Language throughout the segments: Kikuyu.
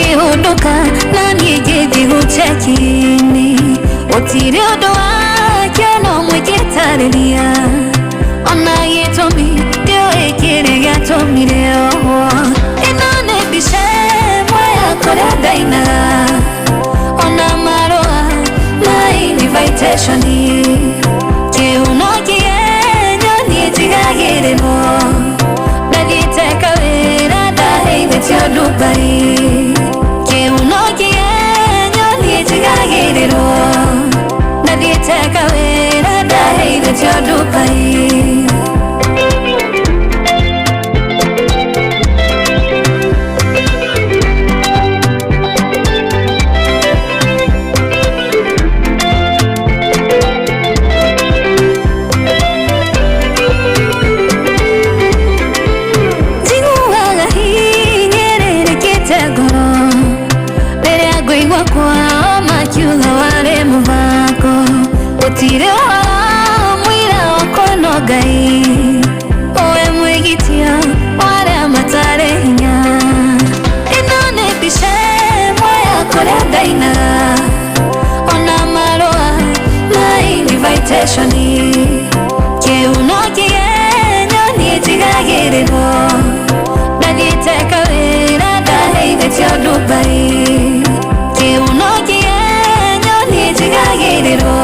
Makĩhũndũka na niĩ ngĩthiĩ gũchekini. Gũtirĩ ũndũ wakĩo no mwĩkĩtarĩria. Ona gĩtũmi ndiũĩ kĩrĩa gĩatũmire ohwo. Ĩno nĩ mbica ĩmwe ya kũrĩa ndainaga. Ona marũa ma invitation. Kĩuno kĩenyo niĩ njigagĩrĩrwo. Ndathiĩte kawĩra ndaheithĩtio Dubai. Kĩuno kĩenyo niĩ njigagĩrĩrwo. Ndathiĩte kawĩra ndaheithĩtio Dubai. Njiguaga hinyĩrĩrĩkĩte ngoro rĩrĩa ngũigua kwao makiuga warĩ mũbango. Gũtirĩ ũhoro mũira wakwa no Ngai, ũwe mwĩgitia wa arĩa matarĩ hinya. Ĩno nĩ mbica ĩmwe ya kũrĩa ndainaga. Ona marũa ma invitation. Kĩuno kĩenyo niĩ njigagĩrĩrwo. Ndathiĩte kawĩra ndaheithĩtio Dubai. Kĩuno kĩenyo niĩ njigagĩrĩrwo.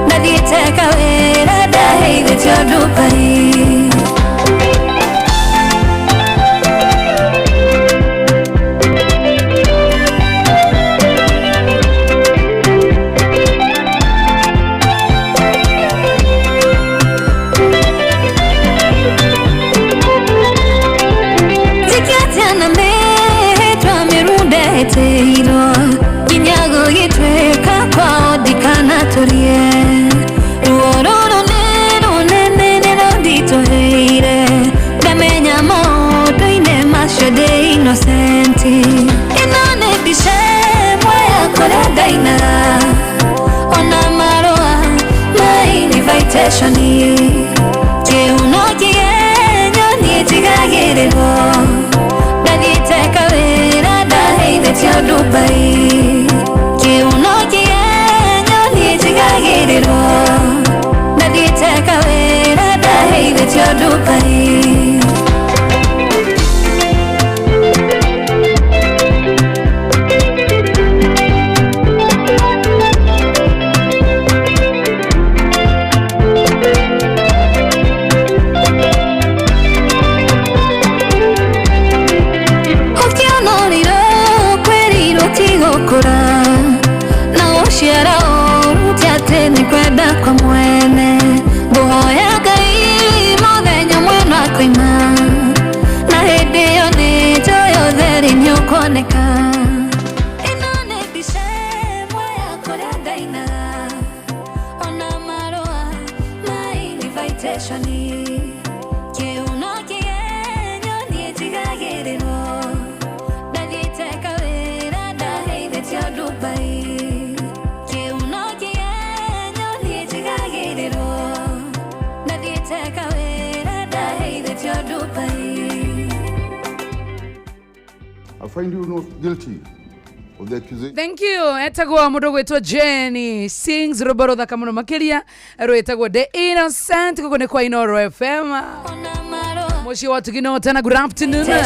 Ndathiĩte kawĩra ndaheithĩtio Dubai. Njĩkĩte na mĩhĩtwa mĩrundetĩirwo nginya gũgĩtuĩka kwao ndikanatũrie. Ruo rũrũ nĩ rũnene nĩ rũnditũhĩire. Ndamenya maũndũ-inĩ macio ndĩ innocent. Ĩno nĩ mbica ĩmwe ya kũrĩa ndainaga. Ona marũa ma invitation. Kĩuno kĩenyo niĩ njigagĩrĩrwo. Ndathiĩte kawĩra ndaheithĩtio Dubai. Kĩuno kĩenyo niĩ njigagĩrĩrwo. Ndathiĩte kawĩra ndaheithĩtio Dubai. Ũkĩona ũrĩrwo kwĩrirwo ti gũkũra. Na gũciara ũru ti atĩ nĩ kwenda kwa mwene. Ngũhoya Ngai mũthenya ũmwe no akoima. Na hĩndĩ ĩyo nĩ njũĩ ũtheri nĩ ũkuoneka. Ĩno nĩ mbica ĩmwe ya kũrĩa ndainaga. Ona marũa ma invitation. Kĩuno kĩenyo niĩ njigagĩrĩrwo. Ndathiĩte kawĩra ndaheithĩtio Dubai. Kĩuno kĩenyo niĩ njigagĩrĩrwo. Ndathiĩte kawĩra ndaheithĩtio Dubai. I find you not guilty of the accusation. Thank you. Etagwo mundu gwitwo Jenny sings rwimbo ruthaka muno makiria rwitagwo The Innocent guku ni kwa Inoro FM. Ona marũa Muciĩ wa Tugino tena, good afternoon. Kĩuno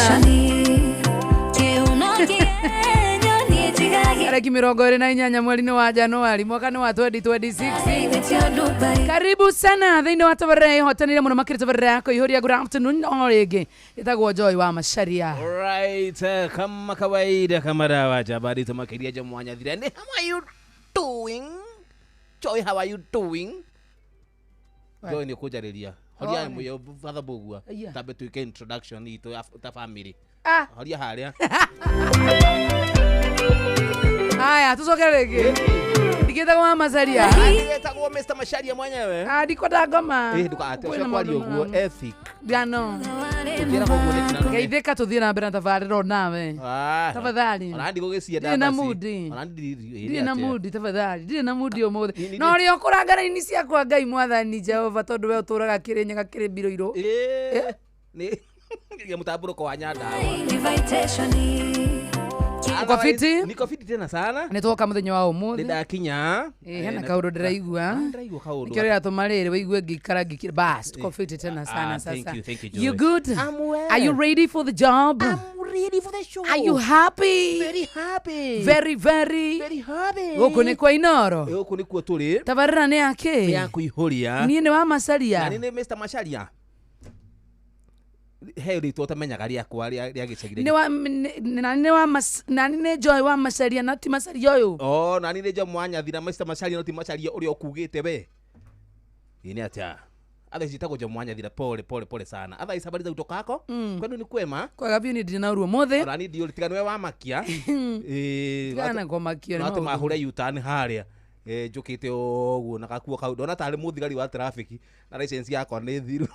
kĩenyo niĩ njigagĩrĩrwo. Tarĩki 28 mweri-inĩ wa Januari mwaka nĩ wa 2026. Ndaheithĩtio Dubai. Karibu sana thĩinĩ wa tabarĩra ĩhotanĩre mũno makĩria tabarĩra ya kũihũria. Good afternoon o rĩngĩ, ĩtagwo Joy wa Macharia. Alright, kama kawaida, kama dawa habari tumakiria jo mwanya thirani. How are you doing? Joy, how are you doing? Joy ni kujariria. Horia Oh. muyo father bugua. Aya. Tabe tuike introduction itu ta family. Ah. Horia haria. Haya, tucokere rĩngĩ. Ndigĩtagwo wa Macharia. Etagwo Mr. Macharia mwenyewe. Ah, ndikwenda ngoma. Eh, ndukate Kwĩna ucio kwaria maũndũ ũguo maramu. ethic. Ndiano. Tũngĩra koguo nĩ kĩna. Geithĩka tũthiĩ na mbere na tabarĩra onawe. Ah. Tafadhali. Ona ndigũgĩcienda Ndirĩ na basi. mudi. Ona Ndirĩ na mudi tafadhali, ndirĩ na mudi ũmũthĩ. Na ũrĩa ũkũranga raini ciakwa Ngai mwathani Jehova, tondũ we ũtũraga kĩrĩ nyaga kĩrĩ mbirũ irũ. Eh. Nĩ nginya mũtambũrũko wa Nyandarua. Invitation. Uko fiti? Niko fiti tena sana. Nä twoka må thenya wa å må thä Nĩndakinya. Hena kaå ndå ndĩraigua. Ndĩraigua kaũndũ. Nĩkĩo rĩratũma rĩrĩ wĩigue ngĩikara ngĩkira bas tuko fiti tena sana. Ah, thank Sasa you, thank you, you Joy. good? I'm well. Are you ready for the job? I'm ready for the show. Are you happy? Very happy. Very, very. Very happy. Gũkũ nĩ kwa Inoro. Gũkũ nĩkuo tũrĩ. Tabarĩra nĩ Nĩ ya yake. kũihũria. Niĩ nĩ wa Macaria. Na nĩ Mr. Macharia. He rĩtwa ũtamenyaga rĩakwa rĩa gĩcagi. Nĩ wa nani nĩ wa nani nĩ Joy wa Macaria na ti Macaria ũyũ. Oh, nani nĩ Joy Mwanyathira Mr. Macharia no ti Macharia ũrĩa ũkugĩte we. Ĩ nĩ atĩa? Atha ciĩtagwo Joy Mwanyathira, pole pole pole sana. Atha habari za utokako? Kwenu ni kwema? Kwega biũ niĩ ndirĩ na ũru ũmũthĩ. Ona niĩ ndiũrĩ tiga nĩwe wamakia. Ĩĩ, Tigana na kũmakio nĩ no atĩ maũndũ. mahũre U-turn harĩa. Njũkĩte ũguo na gakuo kau ndona tarĩ mũthigari wa traffic na license yakwa nĩ thiru.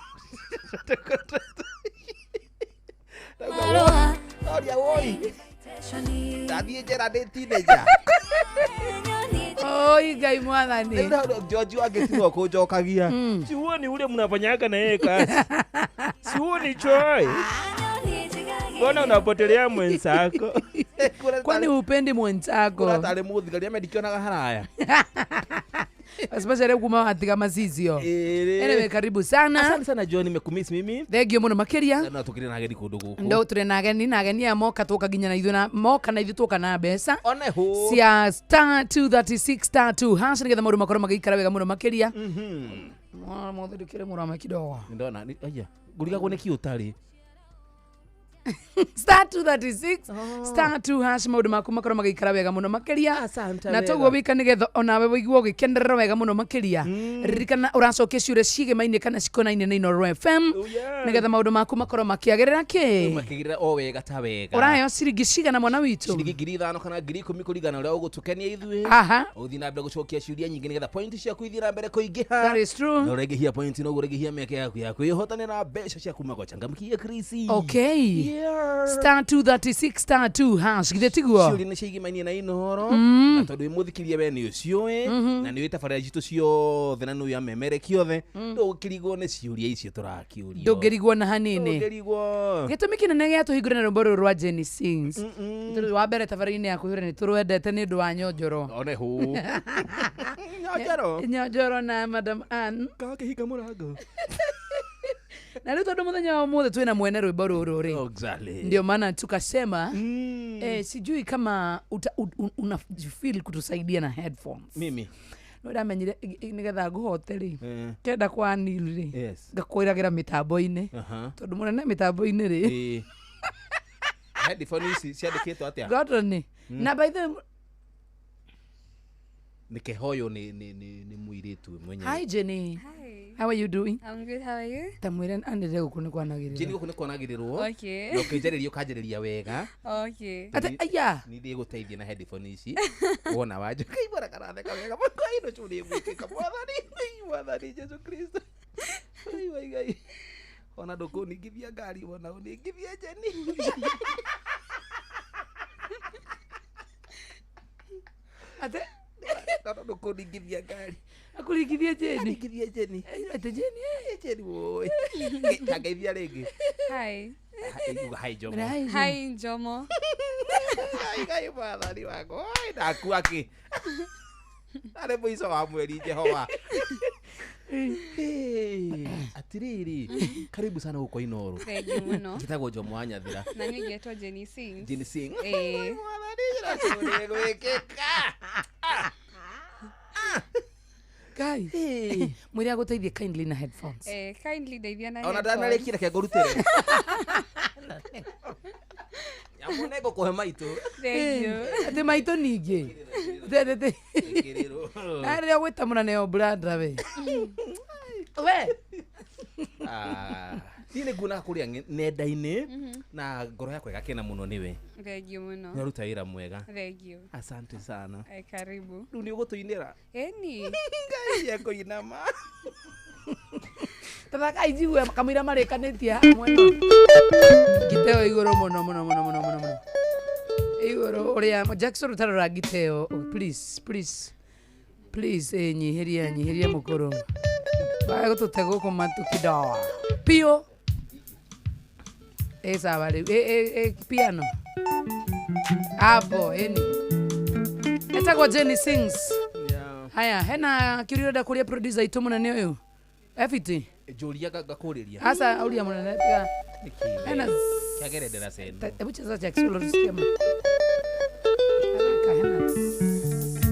Marũa Oria woi, ndathiĩ njera ndĩ teenager. Oi Ngai mwathani. Rĩu George wangĩtigwo kũnjokagia. Siuoni ule mnafanyaga na yeye kazi. Siuoni Joy. Mbona unapotelea mwenzako? Kwani upendi mwenzako? Kũra tarĩ mũthigari ame ndikĩonaga haraya. Especially kuma watiga macicio. Ĩrĩ. Anyway, karibu sana. Asante sana John, nimekumiss mimi. Thank you mũno makĩria. Na tũkĩrĩ na ageni kũndũ gũkũ. Ndo tũrĩ na ageni na ageni aya moka tũka nginya na ithuĩ na moka na ithuĩ tũka na mbeca One hũ. cia star 236 star 2 hash nĩgetha maũndũ makorwo magĩikara wega mũno makĩria. Mothe ndũkĩrĩ mũrama kidogo. Ndona, aya, ngũrigagwo nĩkĩ ũtarĩ. Star 236 star 2 hash maũndũ maku makorwo magĩikara wega mũno makĩria. Asante Na wega. toguo wika nĩgetha onawe wĩigue ũgĩkenerera wega mũno makĩria. Ririkana ũracokia ciũria ciĩgĩmaine kana cikonaine na Inooro FM Oh, yeah. nĩgetha maũndũ maku makorwo makĩagĩrĩra kĩ. Makĩgĩrĩra o wega ta wega. Ũraheo ciringi cigana mwana witũ? Ciringi 5,000 kana 10,000 kũringana na ũrĩa ũgũtũkenia ithuĩ. Aha. Ũthiĩ na mbere gũcokia ciũria nyingĩ nĩgetha point ciaku ithiĩ na mbere kũingĩha. That is true. Na ũraingĩhia point noguo ũraingĩhia mĩeke yaku ya kwĩhotanĩra mbeca cia kuma kwa Changamkia Krisi. Okay. Yeah. Star 236 star 2 hash githĩ tiguo? Ciũria nĩ ciigimainie na Inooro na tondũ wĩ mũthikĩria we nĩ ũciũĩ na nĩ ũĩ tabarĩra citũ ciothe na nĩ ũĩ amemereki othe ndũgũkĩrigwo nĩ ciũria icio tũrakĩũrio. Ndũngĩrigwo na hanini. Ndũngĩrigwo. Gĩtũmi kĩnene gĩa tũhingũre na rwĩmbo rũrũ rwa Jenny Sings. Tondũ wa mbere tabarĩra-inĩ ya kũihũra nĩ tũrwendete nĩ ũndũ wa Nyonjoro. One hũ. Nyonjoro. Nyonjoro na Madam Ann. Kakĩhinga mũrango. Na rĩu tondũ mũthenya wa ũmũthĩ twĩna mwene rwĩmbo rũrũ rĩ. Exactly. Ndio maana tukasema sijui kama unafeel kutusaidia na headphones. Mimi. No ndamenyire nĩgetha ngũhote rĩ. Eh. Kenda kwa Neil rĩ. Yes. Ngakwĩragĩra mĩtambo-inĩ. Aha. Tondũ mũnene mĩtambo-inĩ rĩ. Ĩĩ. Headphone ici ciandĩkĩtwo atĩa? Gordon. Na by the way, Nĩ kĩhoyo nĩ mũirĩtu mwenyewe. hi Jenny. Hi. How are you doing? I'm good. How are you? Ta mwĩre anĩrĩre gũkũ nĩ kwanagĩrĩra. Jeni gũkũ nĩ kwanagĩrĩrwo. Okay. Na ũkĩnjarĩria ũkanjarĩria wega. Okay. Ate aya. Nĩ ndĩgũteithia na headphone ici. Wona wanjũ kaigua karatheka wega. Mũkwa ino cũrĩ gwĩkĩka mwathani. Mwathani Jesu Kristo. Ai wai Ngai. Ona ndũkũningithia ngari wona ũningithie Jeni. Ate Ona ndũkũningithia ngari. akũringithie Jenny. Ningithie Jeni. Ate Jenny. Jeni woi. Tangeithia rĩngĩ. Hi. Hi Jomo. Hi. Hi, Njomo. Ai Ngai mwathani wakwa. Oi ndakua kĩ. Arĩ mũico wa mweri Jehova. Hey, atirĩrĩ karibu sana gũkũ Inooro. Thank you muno. Njĩtagwo Jomo wa Nyathira. Na niĩ ngetwo Jenny Sings. Jenny Singh. Eh. Mwathani njĩra gwĩkĩka. Guy. Mwĩre agũteithie kindly na headphones. Eh, kindly ndeithia na Ona headphones. ndanarĩkia reke ngũrutĩre. Nyamũ nĩ ngũkũhe maitũ. Thank you. Atĩ maitũ ningĩ. Atĩ Ĩkĩrĩrwo. rĩrĩa ũgwĩtamũra neo brother we. We. Ah, niĩ nĩ nguonaga kũrĩa nenda-inĩ na ngoro yakwa ĩgakena mũno nĩwe. Thank you muno. Nĩ ũruta wĩra mwega. Thank you. Asante sana. Eh, karibu. Rĩu nĩ ũgũtũinĩra. Eni. Ngai ekũinama. Tathakai njigue kamũira marĩkanĩtie hamwe. Ngita ĩyo igũrũ mũno mũno mũno mũno mũno mũno. Igũrũ ũrĩa Jackson ũtarora ngita ĩyo please please please nyihĩria nyihĩria mũkũrũ. Wae gũtũte gũkũ matũ kidogo. Pio. Ĩ sawa rĩu. Ĩ piano. Hapo eni etagwo Jenny Sings. Haya, hena kiuria urenda kuria producer itu munene uyu Efiti? Njũria ngakũrĩria. Asa auria munene tiga. Hena Kĩagerendera ceno. Hebu cheza Jack Solo tusikie. Haraka hena.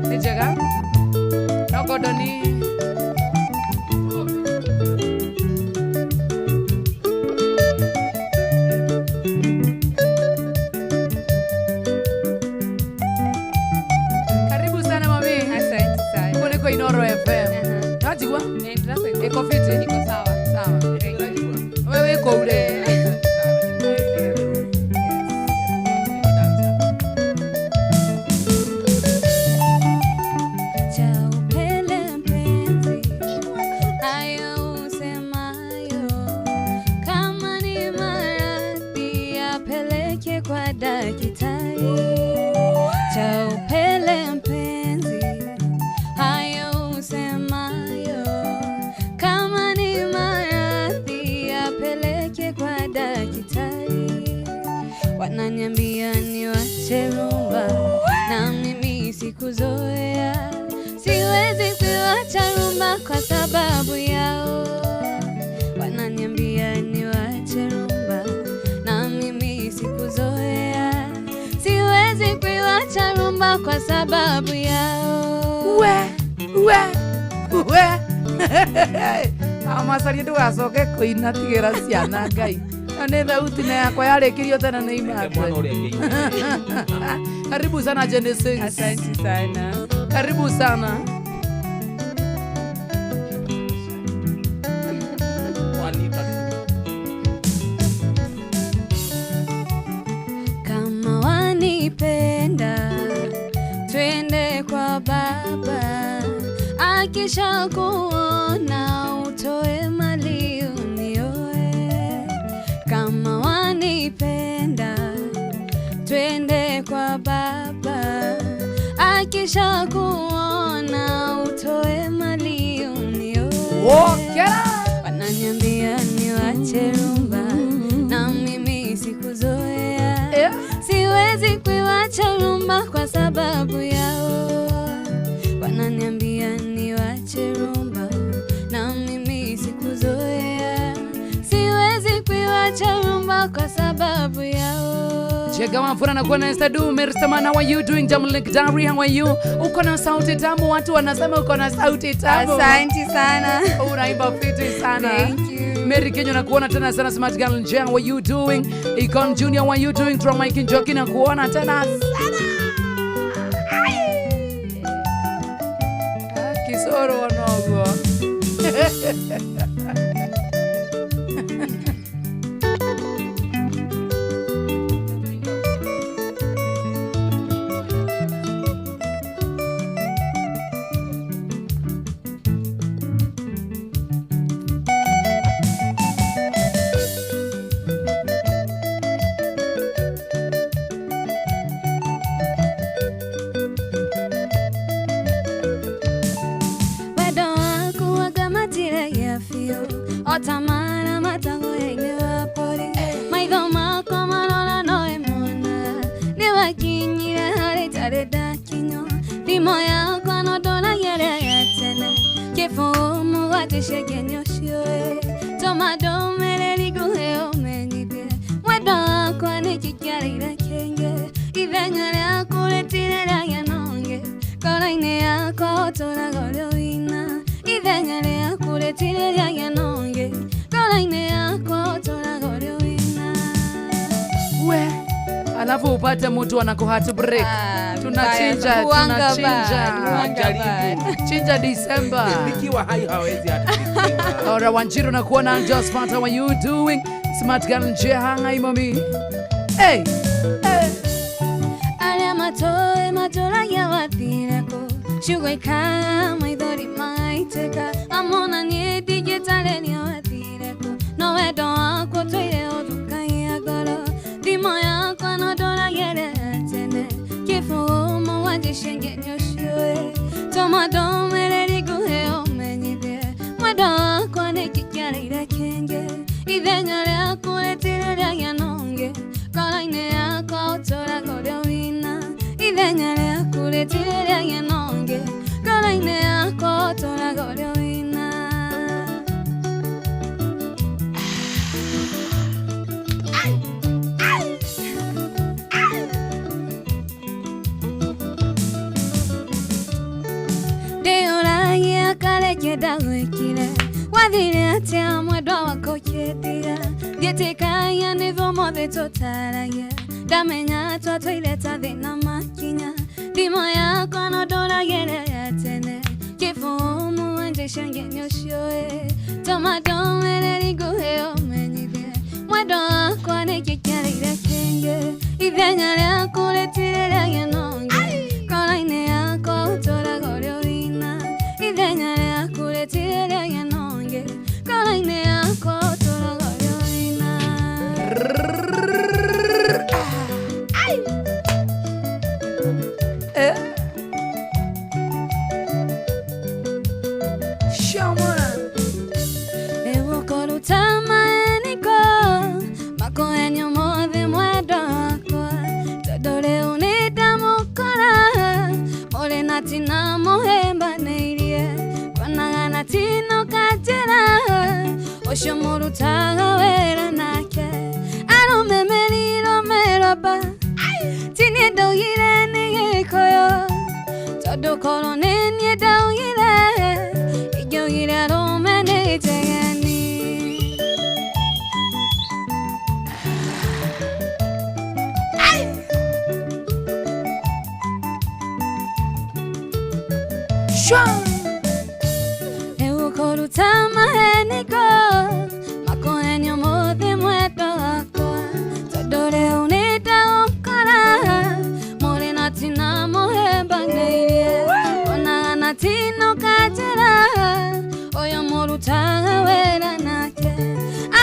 Nĩ njega. No Gordon. Karibu sana mami. Asante sana. Huko niko Inoro FM. Najigua? Iko fiti? Iko sawa. Sawa. Wewe iko ule. Cha upele mpenzi, hayo usemayo, kama ni maradhi apeleke kwa daktari. Cha upele mpenzi, hayo usemayo, kama ni maradhi apeleke kwa daktari. Wananiambia niwache rumba, na mimi sikuzoea, siwezi kuacha rumba kwa sababu yao. Wananiambia niwache rumba, na mimi sikuzoea, siwezi kuacha rumba kwa sababu yao. We, we, we. Amacaria ndũgacoke kũina tigĩra ciana Ngai. Na nĩ thauti na yakwa yarĩkirio tene nĩ Mwana imate. ũrĩa angĩ. Karibu sana Jenny Sings. Asante sana. Karibu sana. Wanita. Kama wanipenda twende kwa baba, akisha kuona utoe mali unioe. Kama wanipenda twende kwa baba, akisha kuona utoe mali unioe. Wokera. Wananiambia niwache rumba, na mimi sikuzoea, siwezi kuiwacha rumba kwa sababu yao. Wananiambia niwache rumba, na mimi sikuzoea, siwezi kuiwacha rumba kwa sababu yao. Chega Wafula na kuwa na Esther Du, Mary Stamana, how are you doing? Jamlink Dari, how are you? Uko na sauti tamu, watu wanasema uko na sauti tamu. Asante sana. Unaimba fiti sana. Thank you. Mary Kenya nakuona tena sana. Smart Girl Nje, how are you doing? Icon Junior, how are you doing? From Mike Njoki nakuona tena sana. Ai. Ah, Kisoro onogo. Wendo waku wagamatire ya biũ otamara matango-inĩ wa pori maitho makwa marora nowe mwana nĩwakinyire harĩ itarĩ ndakinywo thimo yakwa no ndũragia ya tene kĩbũgũ mũgwatĩ ciengenyo ciũĩ tũma ndũmĩrĩri nguhĩ ũmenyithie mwendo wakwa nĩkĩ kĩarĩire kĩngĩ ithenya rĩaku rĩtirĩ rĩagĩa nongĩ ngoro-inĩ yakwa ũtũraga ũrĩ wina ithenya rĩaku rĩtirĩ rĩagĩa nongĩ ngoro-inĩ yakwa ũtũraga ũrĩ wina. We. Alafu upate mtu anaku heartbreak. Ah, Tunachinja, vibaya. Huanga tunachinja. bad, huanga bad. Chinja December. Nikiwa hai hawezi hata nikiwa. Ora Wanjiru na kuona Josphat, how are you doing? Smart Girl Nje, hi mami. Hey. Hey. Arĩa matoĩ matũragia wathire kũ ciugo ikaga maithori magaitĩka amona niĩ ndingĩtarĩria wathire kũ no wendo wakwa ũtũire ũthũkagia ngoro thimo yakwa no ndũragia ĩrĩa tene kĩbũgũ mũgwanja ciengenyo ciũĩ tũma ndũmĩrĩri nguhĩ ũmenyithie mwendo wakwa nĩkĩ kĩarĩire. gĩkĩarĩire kĩngĩ ithenya rĩaku rĩtirĩ rĩagĩa nongĩ ngoro-inĩ yakwa ũtũraga ũrĩ wina ithenya rĩaku rĩtirĩ rĩagĩa nongĩ ngoro-inĩ yakwa ũtũraga ũrĩ wina. Ndĩũragia kareke ndagwĩkire wathire atĩa mwendwa wakwa ũkĩndiga ndiĩtĩkagia nĩguo mothe tũtaragia ndamenya twatũire ta thĩna makinya thimũ yakwa no ndũragĩre ya tene kĩbũmũ wanjĩcangie nĩ ũcioĩ tũma ndũmĩrĩri nguhĩ ũmenyithie mwendwa wakwa nĩkĩ kĩarĩire kĩngĩ ithenya rĩaku rĩtirĩ rĩagĩa nongĩ ngoro-inĩ yakwa ũtũraga ũrĩ wina ithenya rĩaku rĩtirĩ rĩagĩa nongĩ ngoro-inĩ yakwa ũtũraga ũrĩ wina. Eh. Shama. Nĩgũkũruta maeniko makũhenia ũmũthĩ mwendwa wakwa tondũ rĩu nĩndamũkora mũrĩ na tina mũhĩmbanĩirie kuonaga na tina ũkanjĩra ũcio mũrutaga wĩra nake arũme merirwo meromba ti niĩ ndaugire nĩ gĩkũyũ tondũ korwo nĩ niĩ ndaugire ingĩaugire arũme nĩ njegeni. Shwa. Nĩgũkũruta maheniko makũhenia ũmũthĩ mwendwa wakwa tondũ rĩu nĩndagũkora mũrĩ na tina mũhĩmbanĩirie onaga na tina ũkanjĩra ũyũ mũrutaga wĩra nake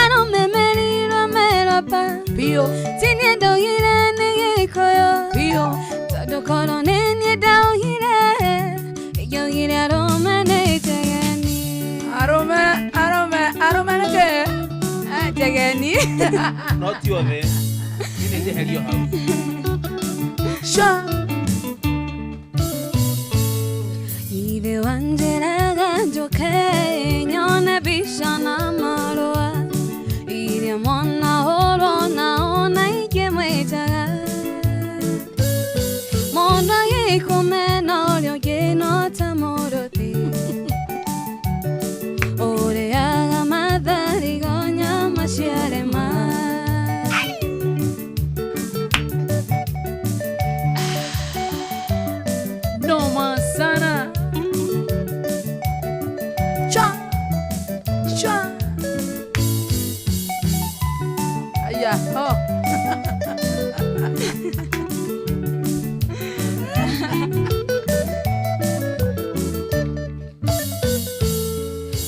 arũme merirwo meromba Pio. ti niĩ ndaugire nĩ gĩkũyũ Pio. tondũ korwo nĩ niĩ ndaugire ingĩaugire arũme nĩ njegeni. Arome, arome, arome nĩkĩ? Ah, njegeni. No ti othe. Niĩ nĩ njeherio hau. Shwa. Ithe wanjĩraga njũke nyone mbica na marũa iria mwana ũrona ona ingĩmwĩtaga mũndũ agĩkũmena ũrĩa ũngĩ no ta mũrũthi ũrĩaga matharigo nyama ciarema. Noma sana. Cha. Cha. Aya, oh.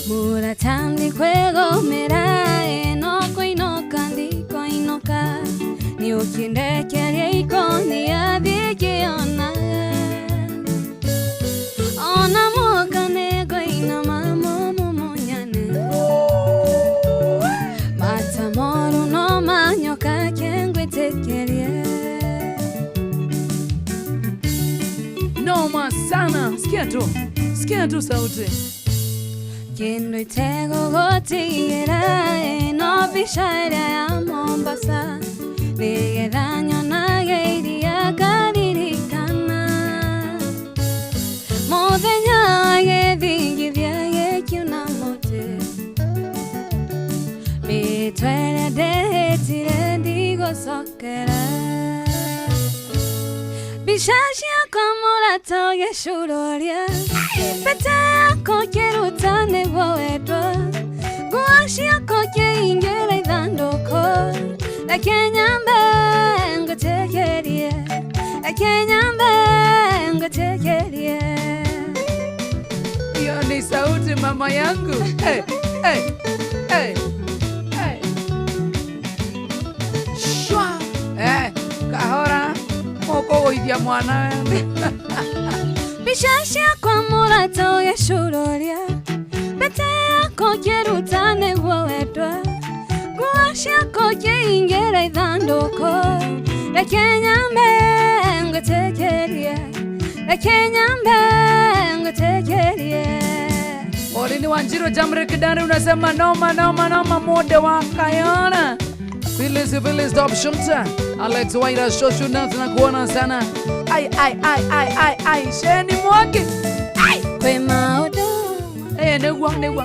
Mũratandi kwĩgũmĩra ĩno kũinũka ndikũinũka nĩũkĩndekeria ikoni athiĩ ngĩonaga ona mũka nĩngũinama mũmumunyane mata moru no manyoka kengwĩtĩkĩrie. Noma sana. Sikia tu. Sikia tu sauti. Kĩndũ itegũgũtigĩra ĩno mbica ĩrĩa ya Mombasa nĩgetha nyonage iria ngaririkana mũthenya wa gĩthingithia gĩkiuna mũtĩ mĩtwe ĩrĩa ndehĩtire ndigũcokera mbica ciakwa mũrata ũgĩcururia pete yakwa ũkĩruta nĩguo wendwo nguo ciakwa ũkĩingĩra ithandũkũ reke nyambe ngũtĩkĩrie reke nyambe ngũtĩkĩrie. Hiyo ni sauti mama yangu. Hey, hey, hey, hey. Shwa. Eh, kahora. Mũkũgũithia mwana. Mbica ciakwa mũrata ũgĩcururia Pete yako kĩruta nĩguo wendwe, nguo ciako kĩingĩra ithandũkũ. Reke nyambe ngwĩtĩkĩrie, reke nyambe ngwĩtĩkĩrie. Orini Wanjiru Jamre Kidani unasema noma noma noma muda wa Kayona. Phyllis Phyllis Top Shunta. Alex Waira Shoshu na tunakuona sana. Ai ai ai ai ai ai Sheni Mwangi. Ai Kwĩ maũndũ eh negwa negwa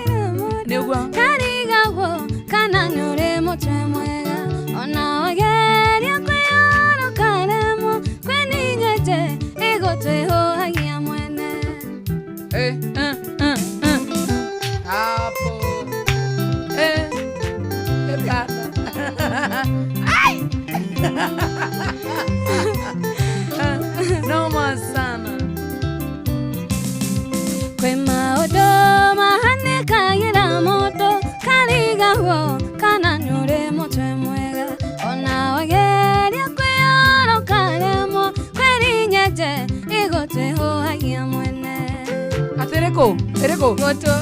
negwa. Karigagwo kana nĩ ũrĩ mũtwe mwega, ona wageria kwĩyora ũkaremwo, kwĩ nĩnyende ĩgũtwĩhũhagia mwene. Eh eh eh eh. Hapo. Eh. Eh baba. Ai. Noma sana. Kwĩ maũndũ mahanĩkagĩra mũndũ, karigagwo kana nĩ ũrĩ mũtwe mwega, ona wageria kwĩyora ũkaremwo, kwĩ nĩnyende ĩgũtwĩhũhagia mwene. Atereko, ereko. Goto.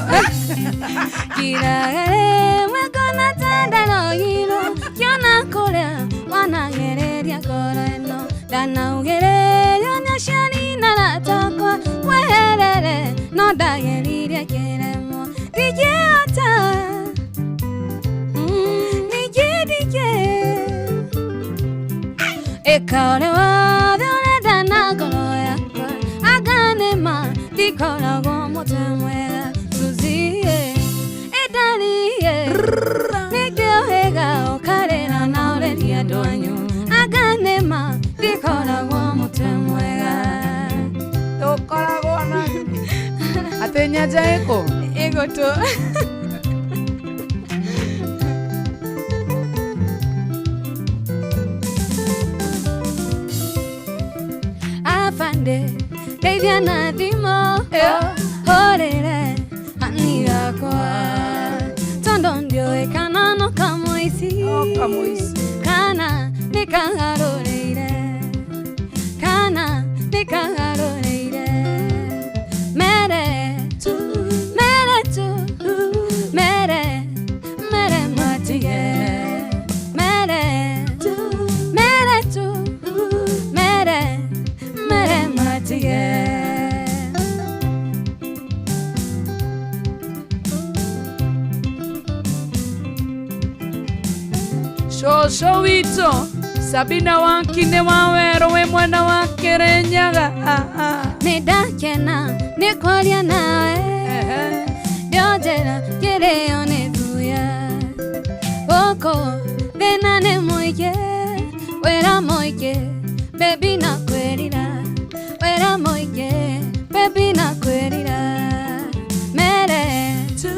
Kiraga rĩmwe ngona ta ndarogirwo, ngĩona kũrĩa wanagereria ngoro ĩno, ndanaugĩrĩrio nĩ aciari na arata akwa, weherere no ndageririe kĩremwo, ndingĩhota, ningĩ ndingĩ ĩka ũrĩa wothe ũrenda na ngoro yakwa, anga nĩma ndikoragwo mũtwe mwega, Suzie ĩndarie nĩkĩo wega ũkarĩra na ũrĩrie andũ anyu, anga nĩma ndikoragwo mũtwe mwega. Tukoragwo na Ate nyanja ĩkũ? Ĩgũtũ. Afande ndeithia na thimũ, hũrĩre mami wakwa, tondũ ndiũĩ kana no kamũici, No kamũici. kana nĩkagarũrĩire, kana nĩkagarũrĩire. Mere tu, mere tu, mere, mere matige. Mere tu, mere tu, mere, mere matige. Shosho witũ Sabina Wakine wa werũ wĩ mwena wa Kĩrĩnyaga. Ah, ah. Nĩ ndakena nĩ kwaria nawe, Ehe. ndionjera kĩrĩo nĩ thuya, gũkũ thĩna nĩ mũingĩ, wĩra mũingĩ, baby na kwĩrira, wĩra mũingĩ, baby na kwĩrira. Mere tu,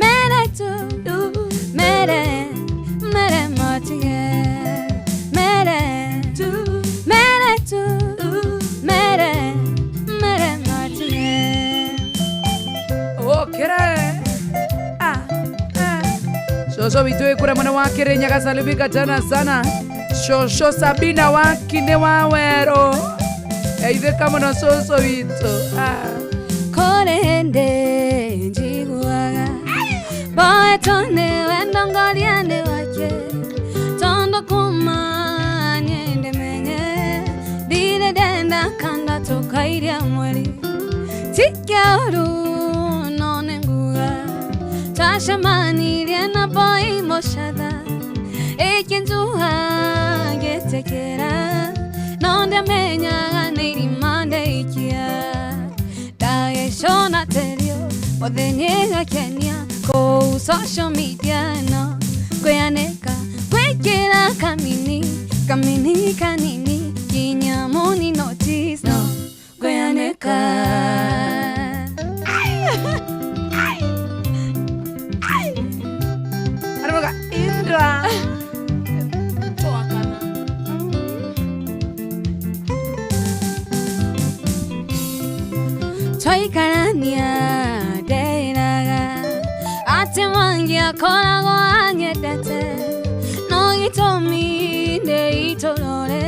mere tu, mere, mere matige. Mere tu, mere tu, mere, mere matige. Okere. Ah, ah. Shosho witũ wĩ kũrĩa mwena wa Kĩrĩnyaga salimika tena sana. Shosho Sabina Wakine wa werũ. Eithĩka mũno shosho witũ. Ah. Kũrĩ hĩndĩ njiguaga mboetwo nĩwe ndongoria nĩ wake, tondũ kuma niĩ ndĩmenye ndirĩ ndenda kanda tũkairia mweri, ti kĩũru no nĩ nguga twacemanirie na boy mũcatha, ĩkĩnjuha ngĩtĩkĩra, no ndiamenyaga nĩ irima ndeikia. Ndagĩcũna terio mũthenya ĩgakenia kũu social media ĩno, kwĩanĩka gwĩkĩra kamini kamini kanini nginya mũni notice no kwĩanĩka. Aravuga Indra. Toa kana. Twaikarania ndĩraga atĩ Mwangi akoragwo anyendete, no gĩtũmi nĩ itũrore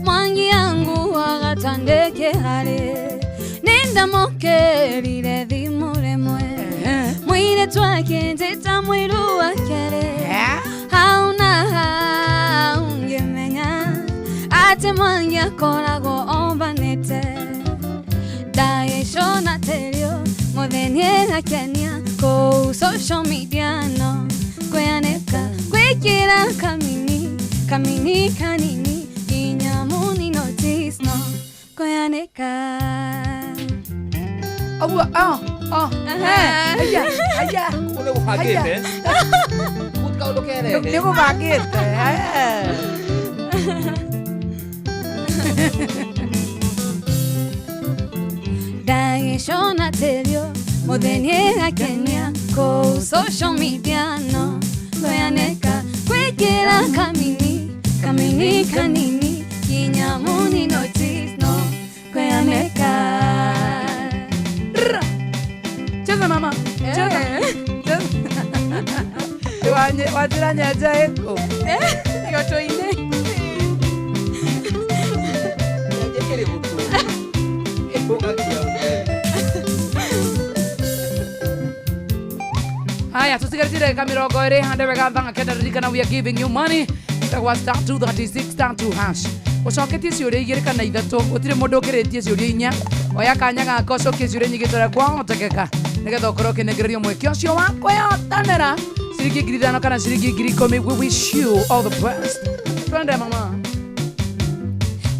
Mwangi anguaga ta ndĩ kĩharĩ, nĩ ndamũkĩrire thimũ rĩmwe. Ehe. Twakĩnjĩta mũiru wa kerĩ hau na hau ngĩmenya atĩ Mwangi akoragwo ombanĩte ndagĩcona tĩrio mũthenya ĩgakenia kũu social media no kwĩanĩka gwĩkĩra kamini kamini kanini nginya muni notice no kwĩanĩka. Ũguo oh oh aya aya. Kũu nĩ gũbangĩte. Kũu ti kaũndũ kerehe. Nĩ gũbangĩte. Ndagĩcona tĩrio mũthenya ĩgakenia kũu social media no kwĩanĩka gwĩkĩra kamini kamini kanini nginya muni notice no kwĩanĩka. Cheza mama, cheza. Cheza. Wanjĩra nyenje ĩkũ? Gĩoto-inĩ. Nyenje ĩrĩ gũtũ. Ĩhũgagia. Haya, tusigarĩtie ndagĩka 20 hande wega thanga kenda. Ririkana, we are giving you money. Ĩtagwa *236 *2#. Ũcoketie ciũria igĩrĩ kana ithatũ, gũtirĩ mũndũ ũkĩrĩtie ciũria inya. Oya kanya gaka ũcokie ciũria nyingĩ ta ũrĩa kwahotekeka nĩgetha ũkorwo ũkĩnengererio mweke ũcio wa kwĩhotanĩra ciringi 5,000 kana ciringi 10,000. We wish you all the best. Twende mama.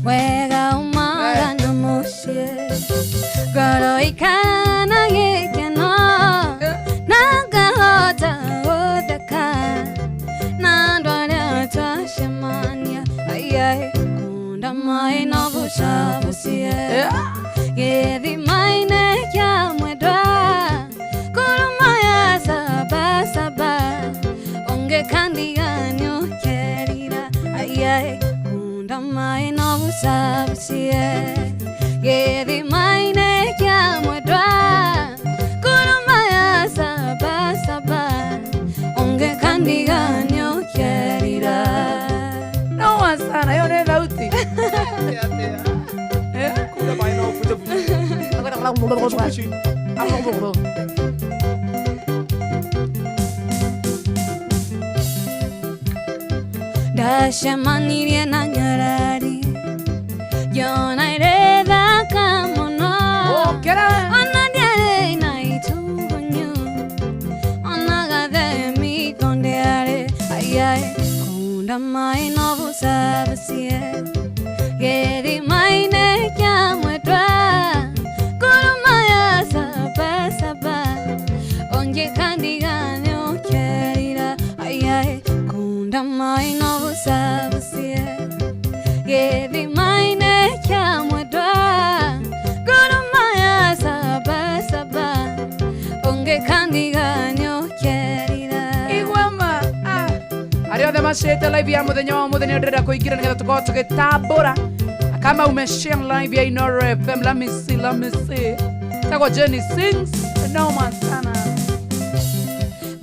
Wega umaga na mũciĩ ngoro ikara na gĩkeno na ngahota gũtheka na andũ arĩa twacemania aiai kunda maĩ no gũcabucie gĩthima-inĩ kĩa mwendwa nguruma ya sabasaba ũngĩkandiga nĩũkerira aiai kunda maĩ no gũcabucie gĩthima-inĩ kĩa mwendwa nguruma ya sabasaba ũngĩkandiga nĩũkerira. Noma sana, hiyo nĩ thauti. Kunda maĩ no buce buce. Ndacemanirie na nyarari ngĩona ĩrĩ thaka mũno. Ũkĩra. Ona ndiarĩ na itugunyu ona gathemi kondiarĩ aiai kunda maĩ no gũcabucie gĩthima-inĩ kĩa mwendwa nguruma ya sabasaba ũngĩkandiga nĩũkerira aiai kunda maĩ no gũcabucie gĩthima-inĩ kĩa mwendwa nguruma ya sabasaba ũngĩkandiga nĩũkerira. Igwama. Arĩa othe macĩte live ya mũthenya wa mũthenya ndĩrenda kũingĩra nĩgetha tũkorwo tũgĩtambũra. Kama umeshare live ya Inoro FM, let me see, let me see. Tagwa Jenny sings. Noma sana.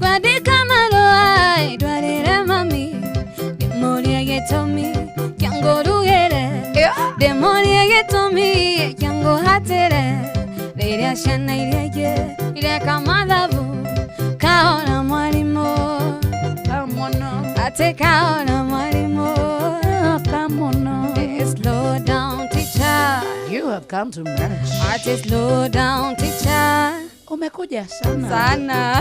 Kwandĩka marũa ndwarĩre mami ndĩmũrie gĩtũmi kĩa ngũrugĩre ndĩmũrie gĩtũmi kĩa ngũhatĩre rĩrĩa ciana iria ingĩ ireka mathabu kahora mwarimũ Kamono. atĩ kahora mwarimũ. Kamono. Slow down teacher. You have come too much. Atĩ slow down teacher. Umekuja sana. Sana.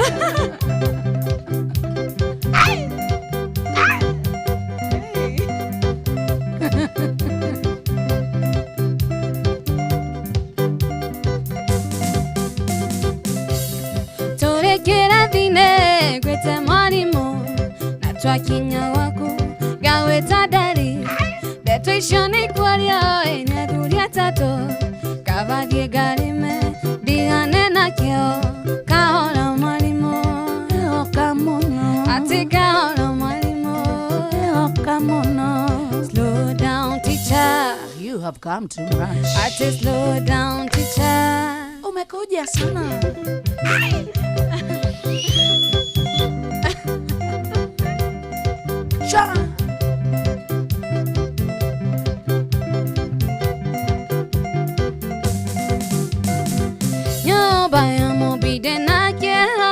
Tũrĩ kĩrathi-inĩ ngwĩte mwarimũ na twakinya gwaku ngawĩta ndari ndeto icio nĩ kwaria ĩ nĩ athuri atatũ kaba thiĩ ngarĩme ndigane nakĩo kahora mwarimũ Kamono. atĩ kahora mwarimũ. Kamono. Slow down teacher. You have come too much. Atĩ slow down teacher. Umekuja sana. Cha. Nyũmba ya mũbinde na kĩeha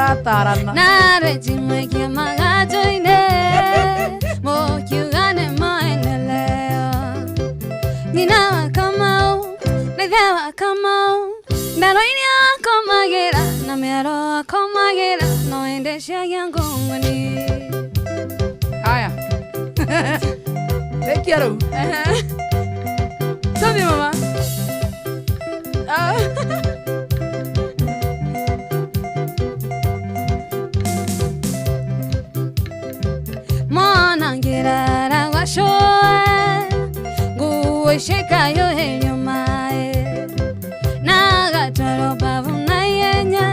Mũratarana. Narejimwekia magajoine mokiugane maendeleo nyina wa Kamau na ithe wa Kamau ndaroini akomagĩra na mĩaro akomagĩra no endeciagia ngũngũni. Haya. Rekia rĩu. Tũthiĩ mama. Ah. Mwana ngirara gwacũe nguo icikahiũhĩrio maĩ na gatwarwo mbavu na ihenya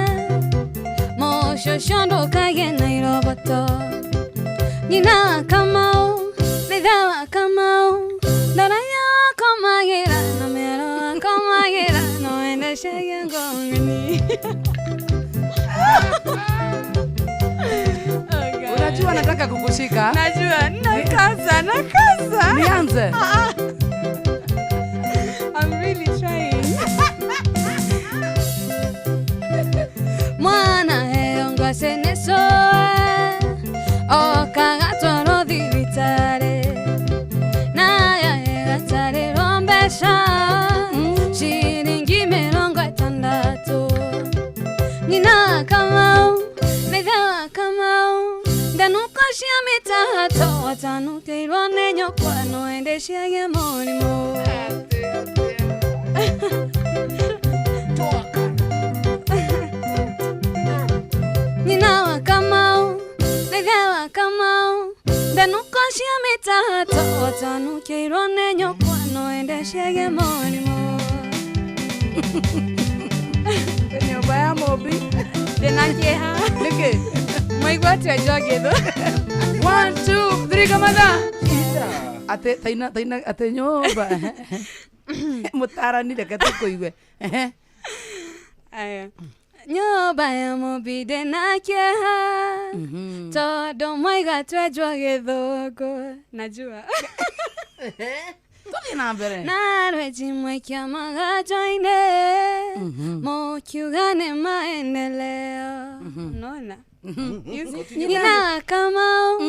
mũciĩ ũcio ndũkagĩe na iroboto. Nyina wa Kamau na ithe wa Kamau ndaraya akomagĩra na mĩaro akomagĩra no endecegia ngong'ani. Oh, God. Unajua nataka kukushika. Najua nakaza, nakaza. Nianze. I'm really trying. Mwana heo ngwacĩ nĩ cũe okagatwarwo thibitarĩ naya ĩgatarĩrwo mbeca ciringi 60. Nyina wa Kamau na ithe wa Kamau ndanũko cia mĩtahato watanũkĩirwo nĩ nyũkwa no endeciagia mũrimũ. Nyina wa Kamau na ithe wa Kamau ndanũko cia mĩtahato watanũkĩirwo nĩ nyũkwa no endeciagia mũrimũ. Nyũmba ya Mũmbi. Ndĩna kĩeha. Nĩkĩ? Mwaigua atĩa njogethwo? 1 2 3 kamatha. Ate taina taina ate nyũmba. Mũtarani reke tũkũigue. Ehe. Aya. Nyũmba ya Mũmbi ndĩna kĩeha tondũ mwaiga twenjwo gĩthũngũ. Najua. Tũthiĩ na mbere. Na rweji mwekia magajoine mokiuga nĩ maendeleo. Unaona? Nyina wa Kamau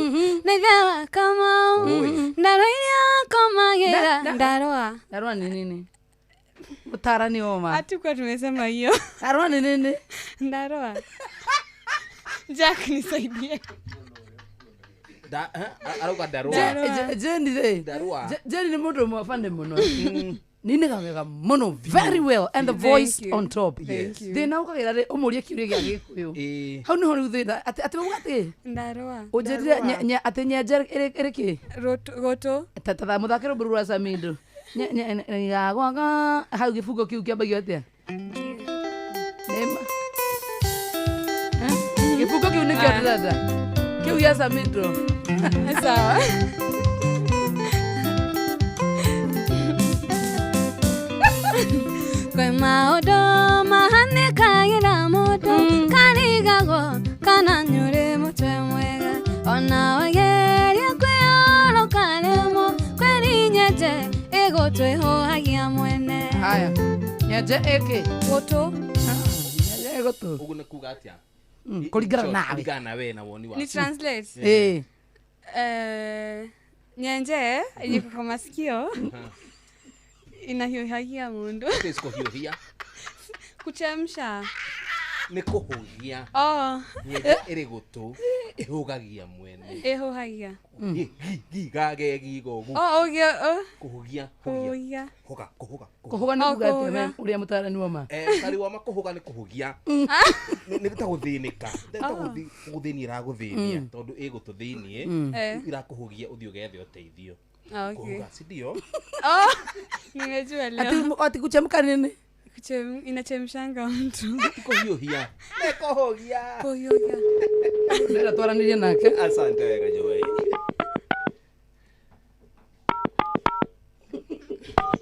na ithe wa Kamau ndaroire akomagĩra ndarũa. Ndarũa nĩ nini? Mũtarani oma. Hatukuwa tumesema hiyo. Ndarũa nĩ nini? Ndarũa. Jack nisaidie. Da, eh, arauga ndarũa. Jane rĩ. Ndarũa. Jane nĩ mũndũ ũmwe bande mũno. Ninaga wega mũno very well and the voice you. on top. Thank you. Thĩna ũkagĩra rĩ ũmũrie kĩũria gĩa gĩkũyũ. Ĩĩ. Hau nĩho rĩu thĩna atĩ atĩ uga atĩ Ndarũa. ũnjĩrire atĩ nyenje ĩrĩ kĩ? Gũtũ. Ta ta mũthake rwĩmbo rũu rwa Samido. Gagwaga hau gĩbungo kĩu kĩambagio atĩa? Nĩma. Eh? Gĩbungo kĩu nĩkĩo ndĩrenda. Kĩu gĩa Samido. Sawa. Kwĩ maũndũ mahanĩkagĩra mũndũ karigagwo kana nĩũrĩ mũtwe mwega ona wageria kwĩyoroka rĩmwe kwĩri nyenje ĩgũtwĩhũhagia mwene. Haya. Nyenje ĩkĩ? Gũtũ. Nyenje ĩgũtũ. Ũguo nĩ kuga atĩa? Kũringana nawe. Kũringana nawe na woni Ni waku. translate. Ĩĩ. Nyenje iko kwa masikio inahiũhagia mũndũ. Ĩĩ, kũhiũhia. Kuchemsha. Nĩ kũhũgia. Oh, Nyenje ĩrĩ gũtũ ĩhũgagia mwene. ĩhũhagia. Gi gi ga ge gi go gu. Oh, ũgĩ oh, Kũhũgia, hũgia. kũhũgia. Hũga, kũhũga, kũhũga. Kũhũga nĩ Oh, kuga atĩa kũhũga. we ũrĩa mũtarani wa ma? Tari wa ma kũhũga nĩ kũhũgia. Nĩ ta gũthĩnĩka. Nĩ ta gũthĩnia ĩragũthĩnia tondũ ĩ gũtũ thĩiniĩ. Eh. Irakũhũgia ũthiĩ ũgethe ũteithio. Ah, okay. Kũhũga, si ndio? Oh, nimejua leo. Ati ati kuchemka nini? Inachemshanga mtu. Ti kũhiũhia. Nĩ kũhũgia. Kũhiũhia. Ndĩrenda twaranĩrie nake. Asante wega Joy.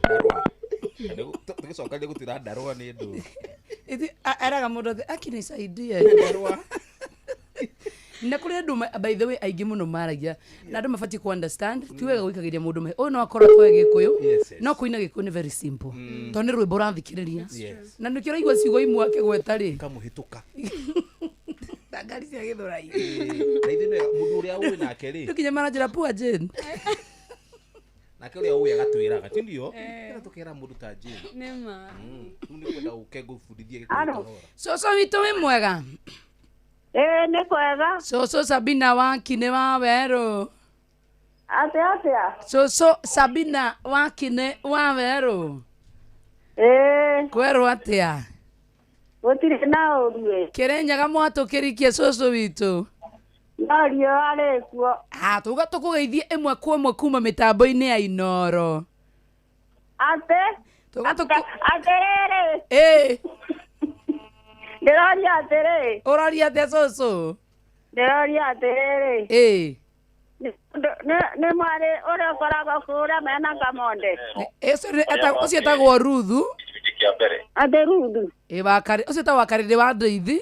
Ndarũa. Tũgĩcoka nĩ gũtuĩra ndarũa nĩ ndũ. Ithi eraga mũndũ atĩ akinisaidie. Ndarũa. Na kũrĩ andũ by the way aingĩ mũno maragia na andũ mabatiĩ ku understand ti wega gũikagĩria mũndũ mahe ũyũ no akorwo atoĩ gĩkũyũ Yes, yes. no kũina gĩkũyũ nĩ very simple tondũ nĩ rwĩmbo ũrathikĩrĩria Yes. na nĩkĩo ũraigua ciugo imwe akĩgweta rĩ Kamũhĩtũka. Ta ngari cia Gĩthũrai. Na ithuĩ nĩ mũndũ ũrĩa ũĩ nake rĩ Rĩu nginya maranjĩra poor Jane. Nake ũrĩa ũĩ agatwĩraga ti ndio ĩra tũkera mũndũ ta Jane. Nĩ ma. Rĩu nĩ kwenda ũke ngũbundithie gĩkũyũ kahora. Cũcũ witũ wĩ mwega? Ĩĩ nĩ kwega. Cũcũ Sabina Wakine wa Werũ. Atĩ atĩa? Cũcũ Sabina Wakine wa Werũ. Ĩĩ. Kwerwo atĩa? Gũtirĩ na ũru ĩ. Kĩrĩnyaga mwatũkĩrikie cũcũ witũ. No riũa rĩkuo. Ah, tuga tũkũgeithie ĩmwe kwa ĩmwe kuma mĩtambo-inĩ ya Inoro. Atĩ? Tuga tũkũ Atĩrĩrĩ. Ĩĩ. Ndĩroria atĩrĩ. Ũroria atĩa cũcũ? Ndĩroria atĩrĩrĩ. Ĩĩ. Nĩ mwarĩ ũrĩa ũkoragwo kũrĩa mena kamonde. Ũcio etagwo Ruthu. Atĩ Ruthu. Ĩ wakarĩ ũcio etagwo Wakarĩrĩ wa Ndeithi.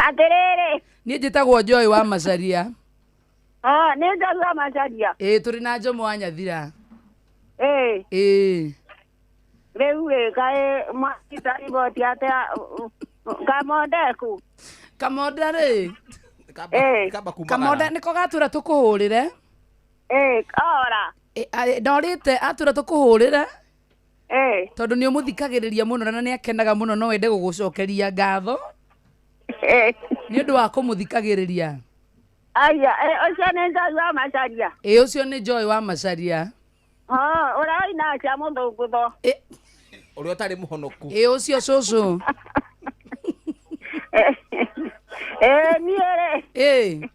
Atĩrĩrĩ. Niĩ njĩtagwo Joy wa Macaria. Oh, nĩ Joy wa Macaria. Ĩĩ tũrĩ na Jomo wa Nyathira. Ĩĩ. Ĩĩ. Rĩu ĩ kaĩ mwanyita riboti atĩa kamonde kũ? Kamonde rĩ. Ĩĩ. Kamonde nĩko gatwĩra tũkũhũrĩre. Ĩĩ, ora. Ndorĩte atwĩra tũkũhũrĩre. Ĩĩ. Tondũ nĩ ũmũthikagĩrĩria mũno na nĩ akenaga mũno no wende gũgũcokeria ngatho. Ĩĩ. Nĩ ũndũ wa kũmũthikagĩrĩria. Aya, ũcio nĩ Joy wa Macaria. Ĩĩ ũcio nĩ Joy wa Macaria. Oh, ũrĩa ũinaga cia mũthũngũtho. Ũrĩa ũtarĩ mũhonoku. Ĩĩ ũcio cũcũ. Ĩĩ niĩ rĩ. Ĩĩ.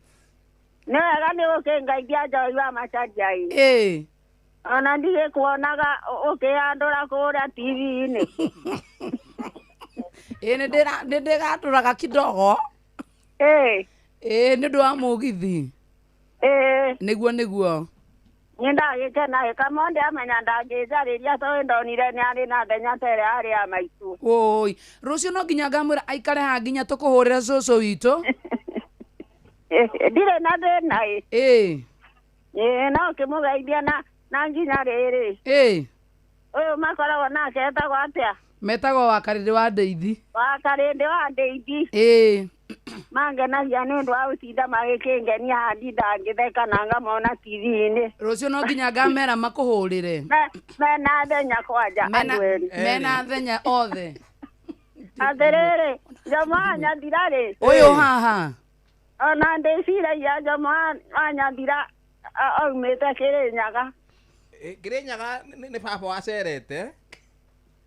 Nĩ wega nĩ gũkĩngeithia Joy wa Macaria ĩ. Ĩĩ. Ona ndigĩkuonaga ũkĩandũra kũrĩa TV-inĩ. Ĩĩ nĩ ndĩgatũraga kidogo. Ĩĩ. Ĩĩ nĩ ũndũ wa mũgithi. Ĩĩ. Nĩguo nĩguo. Nĩ ndagĩkena ĩ Kamonde amenya ndangĩnjarĩria tondũ ndonire nĩ arĩ na thenya ta ĩrĩa arĩ ya maitũ. Woi, rũciũ no nginya ngamwĩra aikare haha nginya tũkũhũrĩre cũcũ witũ. Ndirĩ na thĩna ĩ. Ĩĩ. Ĩĩ no ũkĩmũgeithia na nginya rĩrĩ. Ĩĩ. Ũyũ makoragwo nake etagwo atĩa? Metagwo Wakarĩrĩ wa Ndeithi. Wakarĩndĩ wa Ndeithi. Ĩĩ. Mangenagia nĩ ũndũ wa gũtinda magĩkĩngenia haha ndinda ngĩtheka na ngamona TV-inĩ. Rũciũ no nginya ngamera makũhũrĩre. Mena thenya kwanja andũ erĩ. Mena thenya othe. Atĩrĩrĩ, Jomo wa Nyathira rĩ. Ũyũ haha. Ona ndĩciragia Jomo wa Nyathira aumĩte Kĩrĩnyaga. Kĩrĩnyaga nĩ baba wacerete.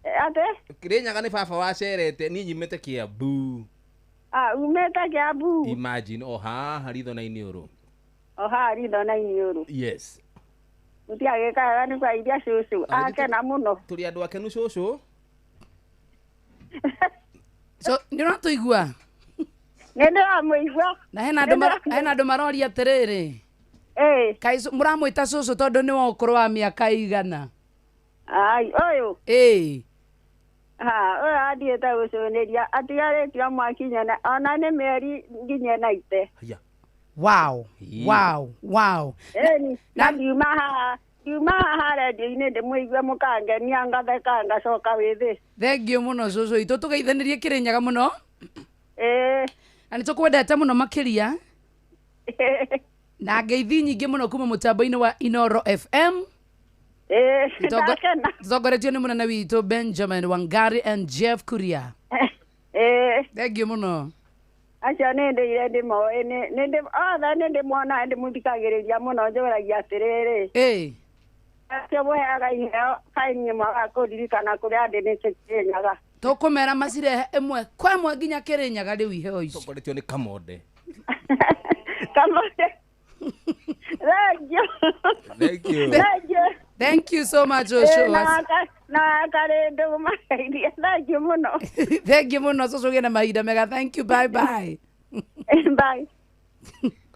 Atĩ? Kĩrĩnyaga nĩ baba wacerete niĩ nyumĩte Kiambu. Ah, umĩte Kiambu. Imagine o haha ritho-inĩ ũrũ. O haha ritho-inĩ ũrũ. Yes. Mũtiagĩka wega nĩ kwaithia cũcũ. Akena mũno. Tũrĩ andũ akenu cũcũ. So, nĩ ũratũigua? Nĩ ndĩramũigua. Na hena andũ maroria atĩrĩrĩ. Ĩĩ. Kaĩ mũramwĩta cũcũ tondũ nĩ wa ũkũrũ wa mĩaka igana? Ai, ũyũ. Ĩĩ. Ha, ũyũ athiĩte gũcũnĩria atigarĩtie mwakinya ona nĩ mĩeri nginya na ite. Wow. Wow. Wow. Ĩni, na ndiuma haha rendio-inĩ ndĩmũigue mũkangenia ngatheka ngacoka wĩthĩ. Thengiũ mũno cũcũ witũ tũgeithanĩrie Kĩrĩnyaga mũno. Ĩĩ. Na nĩ tũkwendete mũno makĩria. Na ngeithi nyingĩ mũno kuma mũtambo-inĩ wa Inoro FM. Ĩĩ, ndakena. Tũtongoretio nĩ mũnene witũ Benjamin Wangari and Jeff Kuria. Ĩĩ. Thengiũ mũno. Acio nĩ ndĩire ndĩmoĩ othe nĩ ndĩmonaga ndĩmũthikagĩrĩria mũno njũragia atĩrĩrĩ. Ĩĩ. Acio mũheaga iheo kaĩ niĩ mwagaga kũndirikana kũrĩa ndĩ nĩ Kĩrĩnyaga. Tũkũmera macirehe ĩmwe kwa ĩmwe nginya Kĩrĩnyaga rĩu iheo ici. Tongoretio nĩ Kamonde. Kamonde. Thank you. Thank you. Thank you. Thank you so much cũcũ. Na Karĩndũ mũmageithie. Thank you mũno. Thank you mũno cũcũ, ũgĩe na mahinda mega. Thank you, bye bye. Bye.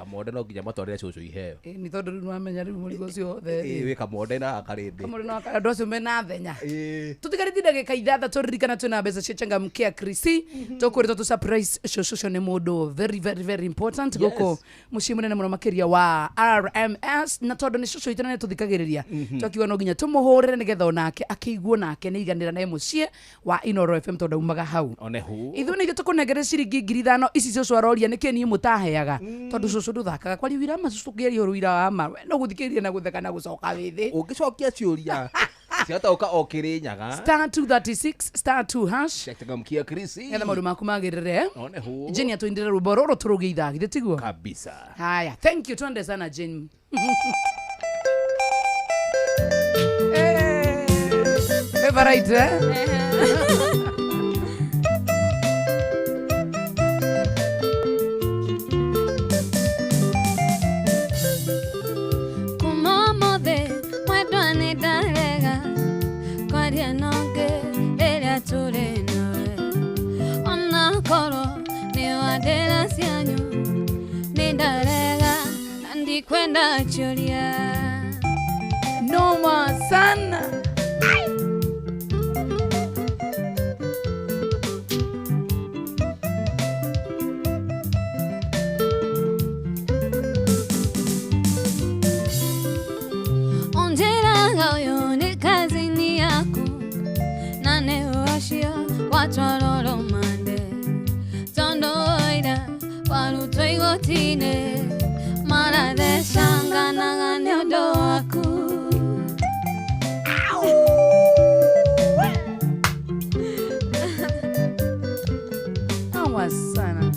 Kamonde no nginya matwarĩre cũcũ iheo. Ĩ, nĩ tondũ rĩu nĩwamenya rĩu mũrigo ũcio wothe Ĩ, wĩ kamonde na karĩndĩ. Kamũrĩ no andũ acio mena thenya. Ĩ. Tutigarĩtie ndagĩka 6 ririkana twĩna mbeca cia changamkia Krisi. Tũkwĩrĩtwo tũ surprise cũcũ ũcio nĩ mũndũ very very very important Yes. gũkũ mũciĩ mũnene mũno makĩria wa RMS, na tondũ nĩ cũcũ witũ na nĩ tũthikagĩrĩria, twakiuga no nginya tũmũhũrĩre nĩgetha onake akĩiguo nake nĩ iganĩra na mũciĩ wa Inooro FM tondũ aumaga hau. One hu. Ithuĩ nĩ ithuĩ tũkũnengere ciringi 5,000 ici cũcũ aroria nĩkĩ niĩ mũtaheaga, tondũ cũcũ ndũthakaga kwaria wira ma cũcũ ũngĩaria ũhoro wira wa ma we no gũthikĩrĩria na gũtheka na gũcoka wĩ thĩ. Ũngĩcokia ciũria ciatoka o Kĩrĩnyaga. Star 236 star 2 hash. Changamkia Krisi. Getha maũndũ maku magĩrĩre. One hu. Jane atũindĩre rwĩmbo rũrũ tũrũgie ithaa githĩ tiguo? Kabisa. Haya, thank you, twende sana Jane. Eh, favorite eh? Kuma ũmũthĩ mwendwa nĩ ndarega kwaria na ũngĩ rĩrĩa tũrĩ nawe, onakorwo nĩ wa ndĩra cianyu nĩ ndarega na ndikwenda ciũria. Noma sana. Onjeraga ũyũ nĩ kazini yaku na nĩ ũcio watwarwo mande tondũ ũira warutwo igoti-inĩ marathecanganaga nĩ ũndũ waku. Noma sana.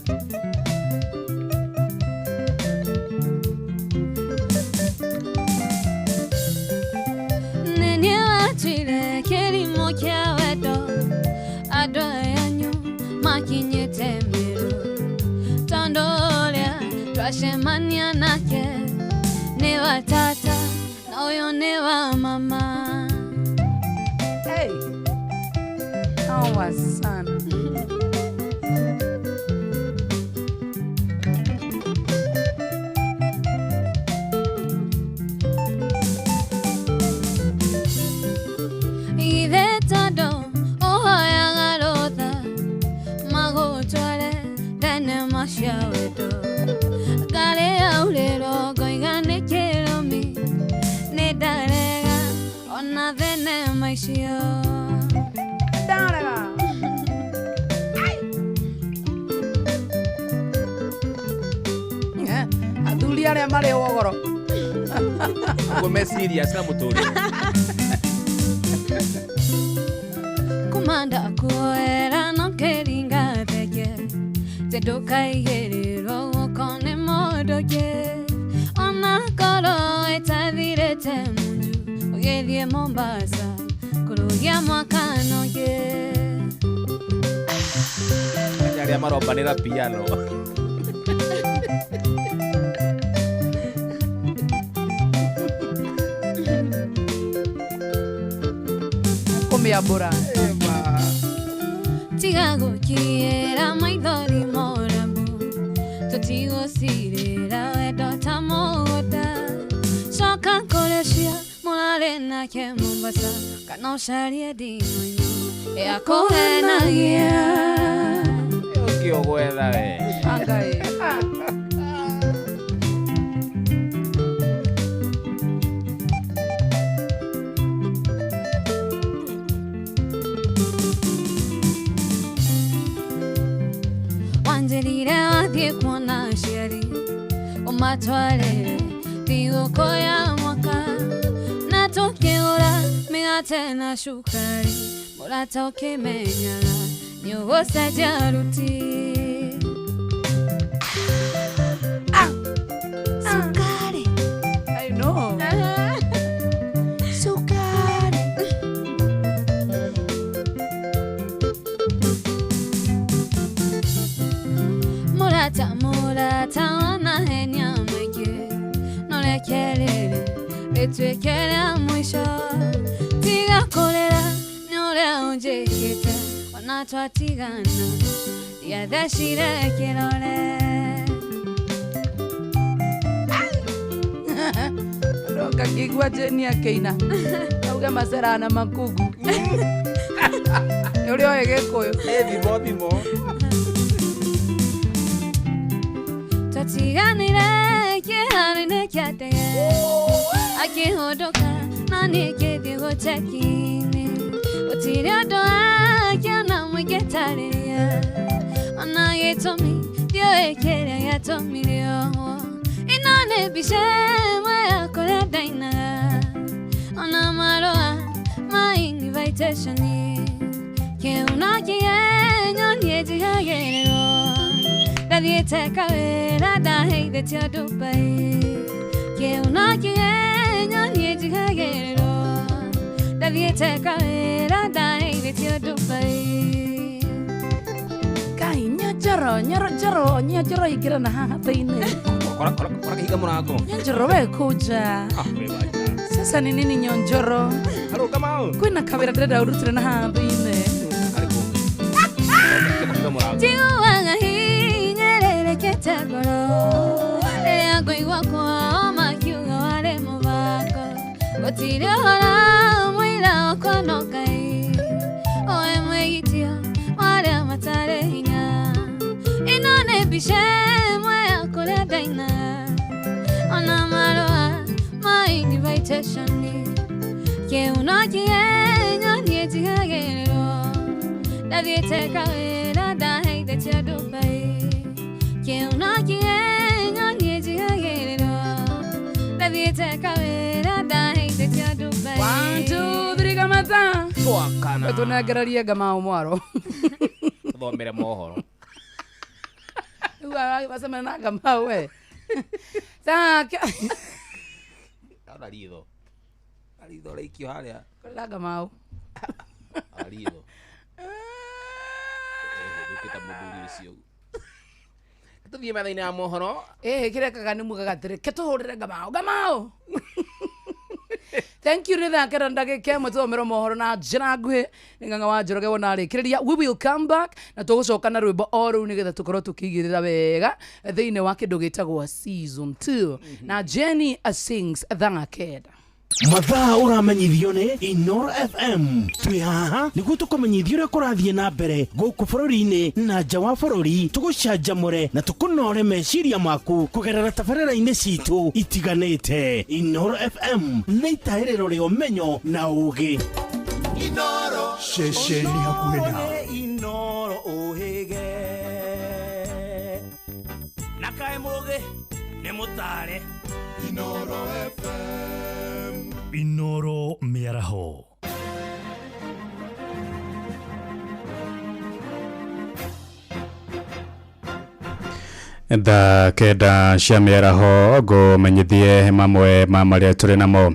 Nĩ niĩ watuire kĩrimo kĩa wendo andũ anyu makinyĩte mĩru tondũ ũrĩa twacemania nake nĩ wa tata na ũyũ nĩ wa mama. Hey. Noma sana. Ithe tondũ ũhoyaga rũtha magũtware thenema cia wendo ngarĩ aurĩrwo ngoiga nĩ kĩrumi nĩ ndarega ona thenema icio. Ndarega. Eh, athuri arĩa marĩ ũgoro. Ũguo me serious na mũtũrĩre. Kuma ndakuoera no kĩringa thenge ndũkaigĩrĩrwo guoko nĩ mũndũ ũngĩ onakorwo ĩtathirĩte munju ũgĩthiĩ Mombasa kũrũgia mwaka na ũngĩ. Arĩa marombanĩra piano. Kũmĩambũra. Tiga gũkiĩra maithori moramu tũtigũcirĩra wendo ta mũgũnda coka kũrĩa cia mũrarĩ nake Mombasa kana ũcarie ndimũ ĩno ya kũhenagia. Ũngĩ ũgwetha we. Angai. Ah. Wanjĩrire wathiĩ kuona aciari ũmatwarĩre thigũkũ ya mwaka na tũkĩgũra mĩgate na cukari mũrata ũkĩmenyaga nĩ ũgũcenjia ruti. Sukari. I know. Sukari. Mũrata mũrata wanahenia maingĩ no reke rĩrĩ rĩtuĩke rĩa mũico tiga kũrĩra nĩ ũrĩa ũnjĩkĩte ona twatigana ndiathecire kĩrore. Ndoka ngĩigua Jane akĩina auge macera na makungu. Nĩ ũrĩa oĩ Gĩkũyũ. Thimo thimo. Twatiganire kĩharo-inĩ kĩa ndege akĩhũndũka na niĩ ngĩthiĩ gũcheki-inĩ gũtirĩ ũndũ akiona mũingĩtarĩria ona gĩtũmi ndiũĩ kĩrĩa gĩatũmire ohwo ĩno nĩ mbica ĩmwe ya kũrĩa ndainaga ona marũa ma invitation kĩu no kĩgenyo niĩ njigagĩrĩrwo ndathiĩte kawĩra ndaheithĩtio Dubai kĩu no kĩgenyo niĩ njigagĩrĩrwo ndathiĩte kawĩra ndaheithĩtio Dubai. Kai nyanjoro nyanjoro nyanjoro ingĩra na haha thĩinĩ. Kora kora kora kihinga mũrango. Nyanjoro we kuja. Ah, we wacha. Sasa ni nini nyonjoro? Halo Kamau. Kwĩna kawĩra ndĩrenda ũrutĩre na haha thĩinĩ. Karibu. Kihinga mũrango. Njiguaga hinyĩrĩrĩkĩte ngoro rĩrĩa ngũigua kwao makiuga warĩ mũbango gũtirĩ ũhoro mũira wakwa no Ngai oe mwĩgitio warĩa matarĩ hinya ĩno nĩ mbica ĩmwe ya kũrĩa ndainaga ona marũa ma invitation kĩu no kĩgenyo niĩ njigagĩrĩrwo ndathiĩte kawĩra ndaheithĩtio Dubai kĩu no kĩgenyo niĩ njigagĩrĩrwo ndathiĩte kawĩra ndaheithĩtio Dubai. 1 2 3 kamata. Twakana. Tũnengererie Ngamau mwaro. Thomere mohoro. Rĩu wacemania na Ngamau we. Thaa Ona ritho. Ritho rĩikio harĩa. kũrĩra Ngamau. Ritho. Ndũkĩta mũthuri ũcio. Tũthiĩ metha-inĩ ya mohoro. Ĩhĩ kĩrĩa kaga nĩ mugaga atĩrĩ ke tũhũrĩre Ngamau Ngamau. Thank you nĩ thaa kenda ndagĩka ĩmwe tũthomere mohoro na njĩra nguhĩ nĩ Ng'ang'a wa Njoroge wona arĩkĩrĩria. We will come back na tũgũcoka na rwĩmbo o rũu nĩgetha tũkorwo tũkĩigĩrĩra wega thĩinĩ wa kĩndũ gĩtagwo season 2 na Jenny sings thaa kenda. Mathaa ũramenyithio nĩ Inoro FM. Twĩ haha nĩguo tũkũmenyithia ũrĩa kũrathiĩ na mbere gũkũ bũrũri-inĩ na nja wa bũrũri, tũgũcanjamũre na tũkũnore meciria maku kũgerera tabarĩra-inĩ citũ itiganĩte. Inoro FM nĩ itahĩrĩro rĩa ũmenyo na ũgĩ. Ceceni hakuhĩ nawe. Inoro ũhĩge na kaĩ mũgĩ nĩ mũtare. Inoro FM. Inoro mĩaraho. Thaa kenda cia mĩaraho ngũmenyithie mamwe ma marĩa tũrĩ namo.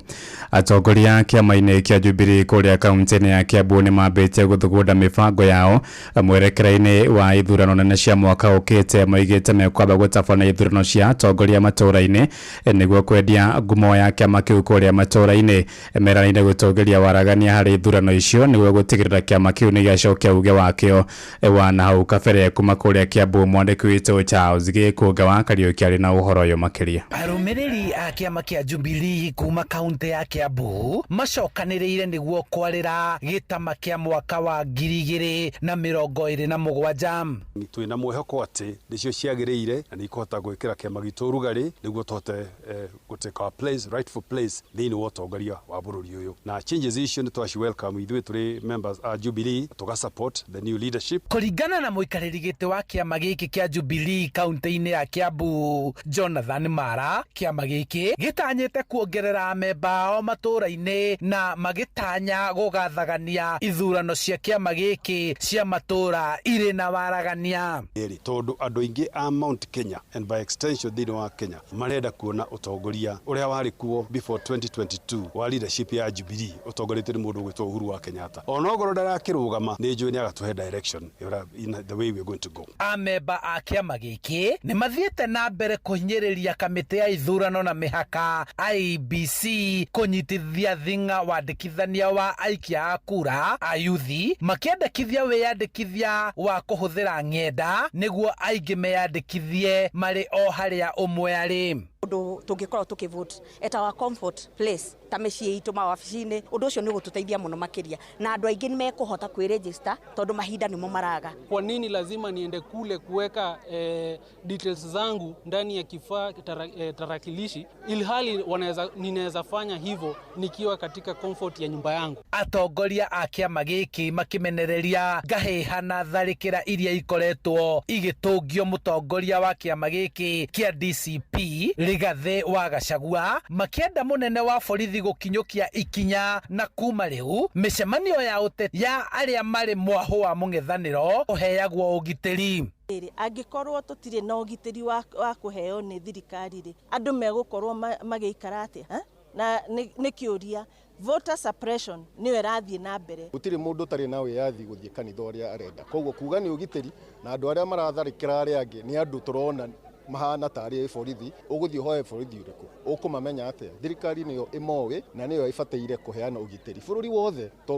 Atongoria kĩama-inĩ kĩa Jubilee kũrĩa kaunti-inĩ ya Kiambu nĩ mambĩtie gũthugunda mĩbango yao mwerekera-inĩ wa ithurano nene cia mwaka ũkĩte. Maigĩte mekwamba gũtabania ithurano cia atongoria matũũra-inĩ nĩguo kwendia ngumo ya kĩama kĩu kũrĩa matũũra-inĩ. Meranĩire gũtongoria waragania harĩ ithurano icio nĩguo gũtigĩrĩra kĩama kĩu nĩ gĩacokia uge wakĩo wa na hau kabere. Kuma kũrĩa Kiambu mwandĩki witũ Charles Gĩkũnga wa Kariũki arĩ na ũhoro ũyũ makĩria. Arũmĩrĩri a kĩama kĩa Jubilee kuma kaunti ya Kiambu macokanĩrĩire nĩguo kwarĩra gĩtama kĩa mwaka wa 2027. Twĩna mwĩhoko atĩ nĩcio ciagĩrĩire na nĩ ikũhota gwĩkĩra kĩama gitũ ũrugarĩ nĩguo tũhote gũ take our place, rightful place thĩinĩ wa ũtongoria wa bũrũri ũyũ. Na changes icio nĩ twaci welcome ithuĩ tũrĩ members a Jubilee, tũga support the new leadership. Kũringana na mũikarĩri gĩtĩ wa kĩama gĩkĩ kĩa Jubilee kaunti-inĩ ya Kiambu Jonathan Mara, kĩama gĩkĩ gĩtanyĩte kuongerera amemba ao matũũra-inĩ na magĩtanya gũgathagania ithurano cia kĩama gĩkĩ cia matũũra irĩ na waragania. Tondũ andũ aingĩ a Mount Kenya and by extension thĩinĩ wa Kenya marenda kuona ũtongoria ũrĩa warĩ kuo before 2022 wa leadership ya Jubilee ũtongoretio nĩ mũndũ ũgwĩtwo Uhuru wa Kenyatta. Onokorwo ndarakĩrũgama nĩ njũĩ nĩ agatũhe direction in the way we are going to go. Amemba a kĩama gĩkĩ nĩ mathiĩte na mbere kũhinyĩrĩria kamĩtĩ ya ithurano na mĩhaka IEBC kũnyitithia thing'a wandĩkithania wa aikia a kura a yuthi makĩandĩkithia wĩyandĩkithia wa kũhũthĩra ng'enda nĩguo aingĩ meyandĩkithie marĩ o harĩa ũmwe arĩ. Undu tungikorwo tukivote at our comfort place ta mĩciĩ itũ mawabici-inĩ, ũndũ ũcio nĩ ũgũtũteithia mũno makĩria, na andũ aingĩ nĩ mekũhota kwĩregister tondũ mahinda nĩmo maraga. Kwa nini lazima niende kule kuweka details zangu ndani ya kifaa tarakilishi, ilhali ninaweza fanya hivyo nikiwa katika comfort ya nyumba yangu? Atongoria a kĩama gĩkĩ makĩmenereria ngahĩha na tharĩkĩra iria ikoretwo igĩtũngio mũtongoria wa kĩama gĩkĩ kĩa DCP Rigathĩ wa Gachagua, makĩenda mũnene wa borithi gũkinyũkia ikinya na kuma rĩu mĩcemanio ya ũteti ya arĩa marĩ mwahũ wa mũng'ethanĩro ũheagwo ũgitĩri. Angĩkorwo tũtirĩ na ũgitĩri wa kũheo nĩ thirikari rĩ, andũ megũkorwo magĩikara atĩa? Na nĩ kĩũria. Voter suppression nĩyo ĩrathiĩ na mbere. Gũtirĩ mũndũ ũtarĩ na wĩyathi gũthiĩ kanitha ũrĩa arenda, koguo kuga nĩ ũgitĩri na andũ arĩa maratharĩkĩra arĩa angĩ nĩ andũ tũrona mahana tarĩ borithi, ũgũthiĩ ũhoe borithi ũrĩkũ, ũkũmamenya atĩa? Thirikari nĩyo ĩmoĩ na nĩyo ĩbataire kũheana ũgitĩri bũrũri wothe, to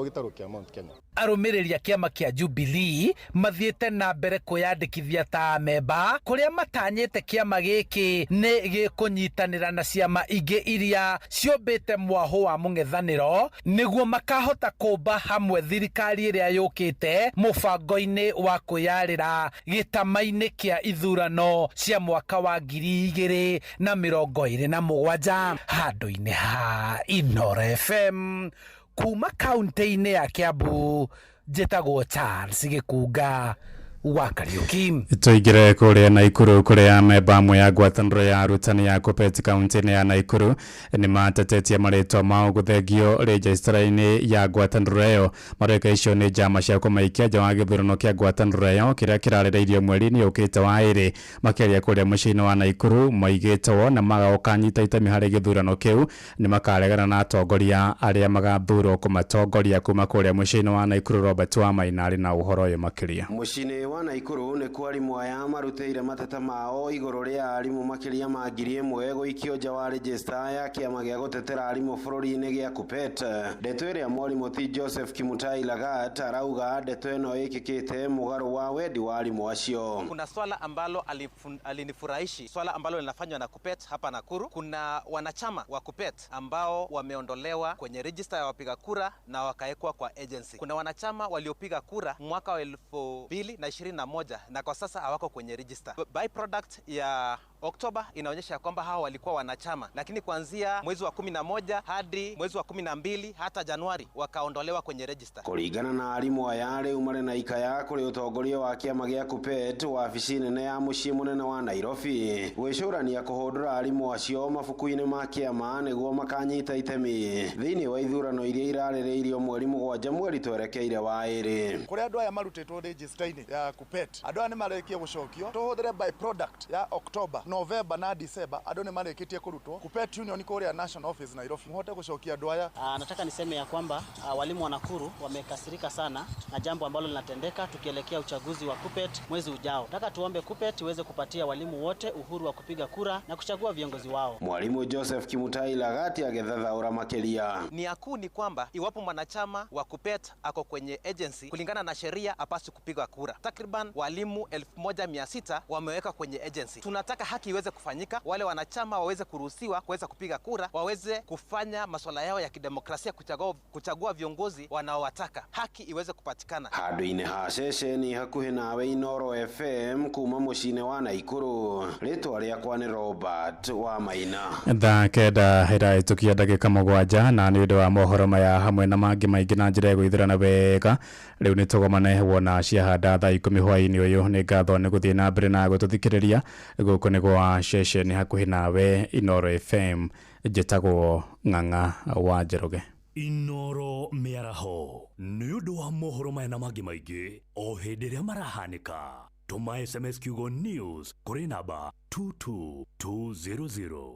gĩtarũ kĩa Mount Kenya. Arũmĩrĩri a kĩama kĩa Jubilee mathiĩte na mbere kwĩyandĩkithia ta amemba, kũrĩa matanyĩte kĩama gĩkĩ nĩ gĩkũnyitanĩra na ciama ingĩ iria ciũmbĩte mwahũ wa mũng'ethanĩro nĩguo makahota kũmba hamwe thirikari ĩrĩa yũkĩte mũbango-inĩ wa kwĩyarĩra gĩtama-inĩ kĩa ithurano cia mwaka wa 2027. Handũ-inĩ ha Inooro FM kuma kaunti-inĩ ya Kiambu, njĩtagwo Charles Gĩkunga wa Kariuki. Tũingĩre kũrĩa Naikuru, kũrĩa memba amwe ya ngwatanĩro ya arutani ya Kuppet kaunti-inĩ ya Naikuru nĩ matetetie marĩtwa mao gũthengio rĩnjĩcitara-inĩ ya ngwatanĩro ĩyo. Mareka icio nĩ njama cia kũmaikia nja wa gĩthurano kĩa ngwatanĩro ĩyo kĩrĩa kĩrarĩrĩirio mweri-inĩ ũkĩte wa ĩrĩ. Makĩaria kũrĩa mũciĩ-inĩ wa Naikuru maigĩtwo na magakanyita itemi harĩ gĩthurano kĩu nĩ makaregana na atongoria arĩa magathurwo kũmatongoria kuma kũrĩa mũciĩ-inĩ wa Naikuru. Robert Wamaina arĩ na ũhoro ũyũ makĩria. Mũciĩ-inĩ wa Naikuru nĩ kwa arimũ aya marutĩire mateta mao igũrũ rĩa arimũ makĩria ma 1000 gũikio nja wa rejista ya kĩama gĩa gũtetera arimũ bũrũri-inĩ gĩa Kuppet. Ndeto ĩrĩa mwarimũ ti Joseph Kimutai Lagat arauga ndeto ĩno ĩkĩkĩte mũgarũ wa wendi wa arimũ acio. Kuna swala ambalo alinifurahishi, swala ambalo linafanywa na Kuppet hapa Nakuru. Kuna wanachama wa Kuppet ambao wameondolewa kwenye register ya wapiga kura na wakawekwa kwa agency. Kuna wanachama waliopiga kura mwaka wa 2021 na kwa sasa hawako kwenye register. Byproduct ya Oktoba inaonyesha kwamba hawa walikuwa wanachama, lakini kuanzia mwezi wa 11 hadi mwezi wa 12 hata Januari wakaondolewa kwenye register. Kũringana na arimũ aya rĩu marĩ na ikaya kũrĩ ũtongoria wa kĩama gĩa Kuppet wabici nene ya mũciĩ mũnene wa Nairobi gwĩcũrania kũhũndũra arimũ acio mabuku-inĩ ma kĩama nĩguo makanyita itemi thĩinĩ wa ithurano iria irarĩrĩirio mweri 7 mweri twerekeire wa ĩrĩ. Kũrĩa andũ aya marutĩtwo register-inĩ ya Kuppet, andũ aya nĩ marĩkie gũcokio tũhũthĩre byproduct ya Oktoba, November na December, andũ nĩ marĩkĩtie kũrutwo Kuppet Union kũrĩa National Office Nairobi muhote gũcokia andũ aya. Nataka niseme ya kwamba walimu wa Nakuru wamekasirika sana na jambo ambalo linatendeka tukielekea uchaguzi wa Kuppet mwezi ujao. Nataka tuombe Kuppet iweze kupatia walimu wote uhuru wa kupiga kura na kuchagua viongozi wao. Mwalimu Joseph Kimutai Lagat agĩthathaũra makĩria. Nia kuu ni kwamba iwapo mwanachama wa Kuppet ako kwenye agency, kulingana na sheria hapaswi kupiga kura. Takriban walimu 1600 wameweka kwenye agency. Tunataka haki iweze kufanyika, wale wanachama waweze kuruhusiwa kuweza kupiga kura, waweze kufanya masuala yao ya kidemokrasia, kuchagua viongozi wanaowataka. Haki iweze kupatikana. Handũ-inĩ ha ceceni hakuhĩ nawe Inooro FM kuma mũciĩ-inĩ wa Naikuru, rĩtwa rĩakwa nĩ Robert wa Maina. Thaa 9 ĩrahĩtũkia ndagĩka 7 na nĩ ũndũ wa mohoro maya hamwe na mangĩ maingĩ na njĩra ya gwĩthurana wega rĩu nĩ tũgomane wona ciahanda thaa 10 hwaĩ-inĩ ũyũ. Nĩ ngatho nĩ gũthiĩ na mbere na gũtũthikĩrĩria. Gũkũ nĩ gwa ceceni hakuhĩ nawe Inooro FM, njĩtagwo Ng'ang'a wa Njoroge. Inooro mĩaraho nĩ ũndũ wa mohoro maya na mangĩ maingĩ o hĩndĩ ĩrĩa marahanĩka. Tũma SMS kiugo news kũrĩ namba 22200.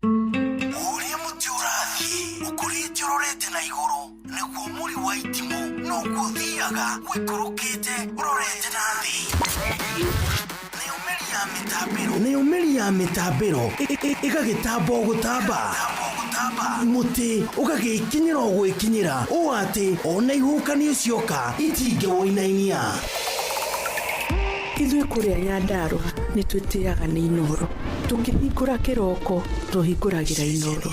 Ũrĩa mũtĩ ũrathiĩ ũkũrĩte ũrorete na igũrũ nĩguo mũri wa itimũ noguo ũthiaga ũikũrũkĩte ũrorete na thĩ. Nayo mĩri Nayo mĩri ya mĩtambĩro ĩgagĩtamba o gũtamba, mũtĩ ũgagĩkinyĩra o gwĩkinyĩra ũũ atĩ ona ihuhũkanio cioka itingĩwũinainia. Ithuĩ kũrĩa Nyandarũa nĩ twĩtĩaga nĩ Inooro. Tũkĩhingũra kĩroko tũhingũragĩra Inooro.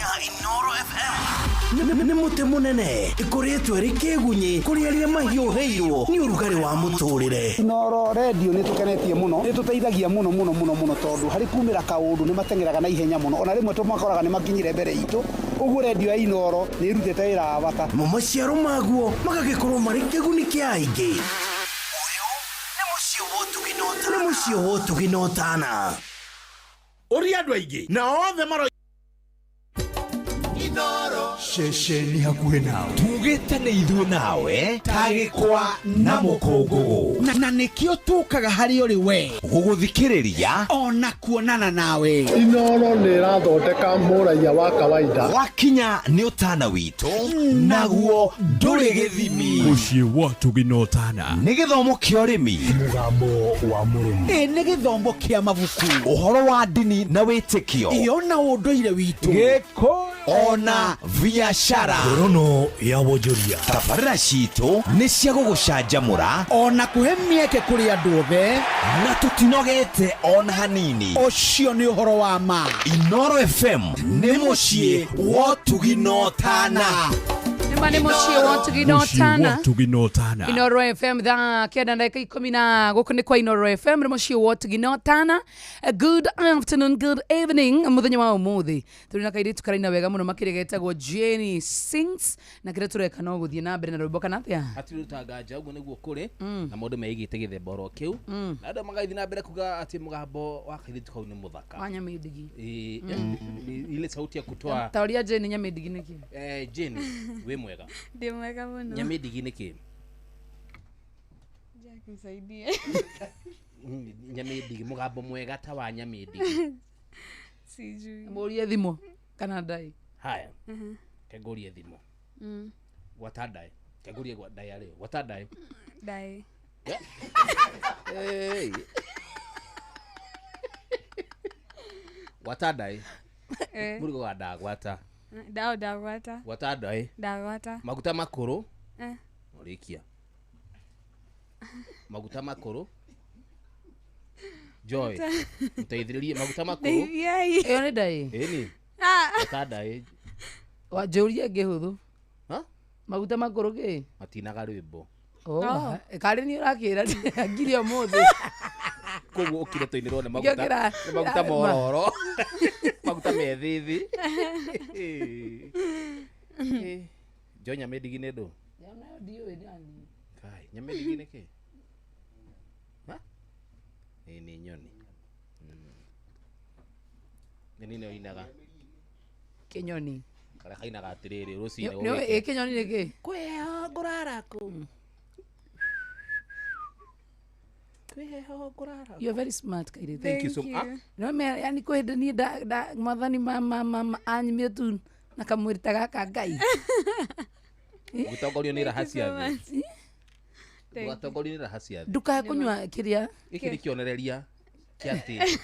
Nĩ mũtĩ mũnene ĩkoretwo ĩrĩ kĩgunyĩ kũrĩ arĩa mahiũhĩirwo nĩ ũrugarĩ wa mũtũrĩre. Inooro redio nĩ tũkenetie mũno, nĩ tũteithagia mũno mũno mũno mũno, tondũ harĩ kumĩra kaũndũ nĩ mateng'eraga na ihenya mũno, ona rĩmwe tũmakoraga nĩ makinyire mbere itũ. Ũguo redio ya Inooro nĩ ĩrutĩte wĩra wa bata. Mo maciaro maguo magagĩkorwo marĩ kĩguni kĩa aingĩ. Nĩ mũciĩ wa ũtugi na ũtana. Ũria andũ aingĩ na othe maro Ceceni hakuhĩ nawe. Tugĩte nĩ ithuĩ nawe ta gĩkwa na mũkũngũgũ, na nĩkĩo tũkaga harĩ ũrĩ we gũgũthikĩrĩria ona kuonana nawe. Inooro nĩ ĩrathondeka mũraiya wa kawaida. Wakinya nĩ ũtana witũ, naguo ndũrĩ gĩthimi. Mũciĩ wa ũtugi na ũtana. Nĩ gĩthomo kĩa ũrĩmi, Mũgambo wa mũrĩmi. Ĩ nĩ gĩthomo kĩa mabuku, ũhoro wa ndini na wĩtĩkio, ĩyo na ũndũire witũ, gĩkũyũ ona biacara. Ngorono ya wonjoria. Tabarĩra citũ nĩ cia gũgũcanjamũra ona kũhe mĩeke kũrĩ andũ othe, na tũtinogete ona hanini. Ũcio nĩ ũhoro wa ma. Inooro FM nĩ mũciĩ wa ũtugi na ũtana. Nĩma nĩ mũciĩ wa ũtugi na Mũciĩ wa ũtana. ũtugi na ũtana. Inooro FM thaa 9 na ndagĩka 10 na gũkũ nĩ kwa Inooro FM nĩ mũciĩ wa ũtugi na ũtana. Good afternoon, good evening, mũthenya wa ũmũthĩ tũrĩ na kairĩtu karaina wega mũno makĩria getagwo Jenny Sings, na kĩrĩa tũreka no gũthiĩ na mbere na rwĩmbo kana atĩa. Hatirĩ ũtanganja, ũguo nĩguo kũrĩ na maũndũ meigĩte gĩthemba oro kĩu, na andũ magathiĩ na mbere kuga atĩ mũgambo wa kairĩtu kau nĩ mũthaka. Wa Nyamĩndigi. Ĩĩ, ile sauti ya kutoa. Ta ũria Jenny Nyamĩndigi nĩkĩ. Jenny, wĩ mwega? Ndĩ mwega mũno. Nyamĩndigi nĩkĩ? Jack, nisaidie. Nyamĩndigi, mũgambo mwega ta wa Nyamĩndigi. Sijui. Mũrie thimũ kana ndai. Haya, kengurie thimũ. Gwata ndai, kengurie gwa ndai arĩo gwata ndai. Ndai. Hey. Gwata ndai. Mũrigo wa ndagwata. Ndao ndagwata. Gwata ndai. Ndagwata. Maguta makũrũ. Ũrĩkia maguta makũrũ. Joy, mũteithĩrĩrie maguta makũrũ. Ndeithiai. Ĩyo nĩ ndai. Ĩni. Gwata ndai. Wanjũria ngĩhũthũ. Ha? Maguta makũrũ kĩ? Matinaga rwĩmbo. Oh, karĩ nĩ ũrakĩra ngiri ũmũthĩ. Koguo ũkire tũinĩrwo nĩ Nĩkĩo maguta, nĩ maguta mororo, maguta methithi. Joy, Nyamĩndigi nĩ ndũ? Kai, Nyamĩndigi nĩ kĩ? Ha? Ĩ nĩ nyoni. Nyoni nĩyo inaga. Kĩnyoni. Karĩa kainaga atĩrĩrĩ rũcinĩ. Ĩ kĩnyoni nĩ kĩ? Kwĩheho ngũrara kũ. Kwĩheho ngũrara. You're very smart kairĩtu. Thank you so much. No me yani kwĩ hĩndĩ niĩ nda mwathani ma anyimire tu na kamwĩrĩ ta gaka Ngai. Ũgĩtongorio nĩ raha cia thĩ. Ndũgatongorio nĩ raha cia thĩ. Ndũkae kũnyua kĩrĩa. Gĩkĩ nĩ kĩonereria kĩa atĩ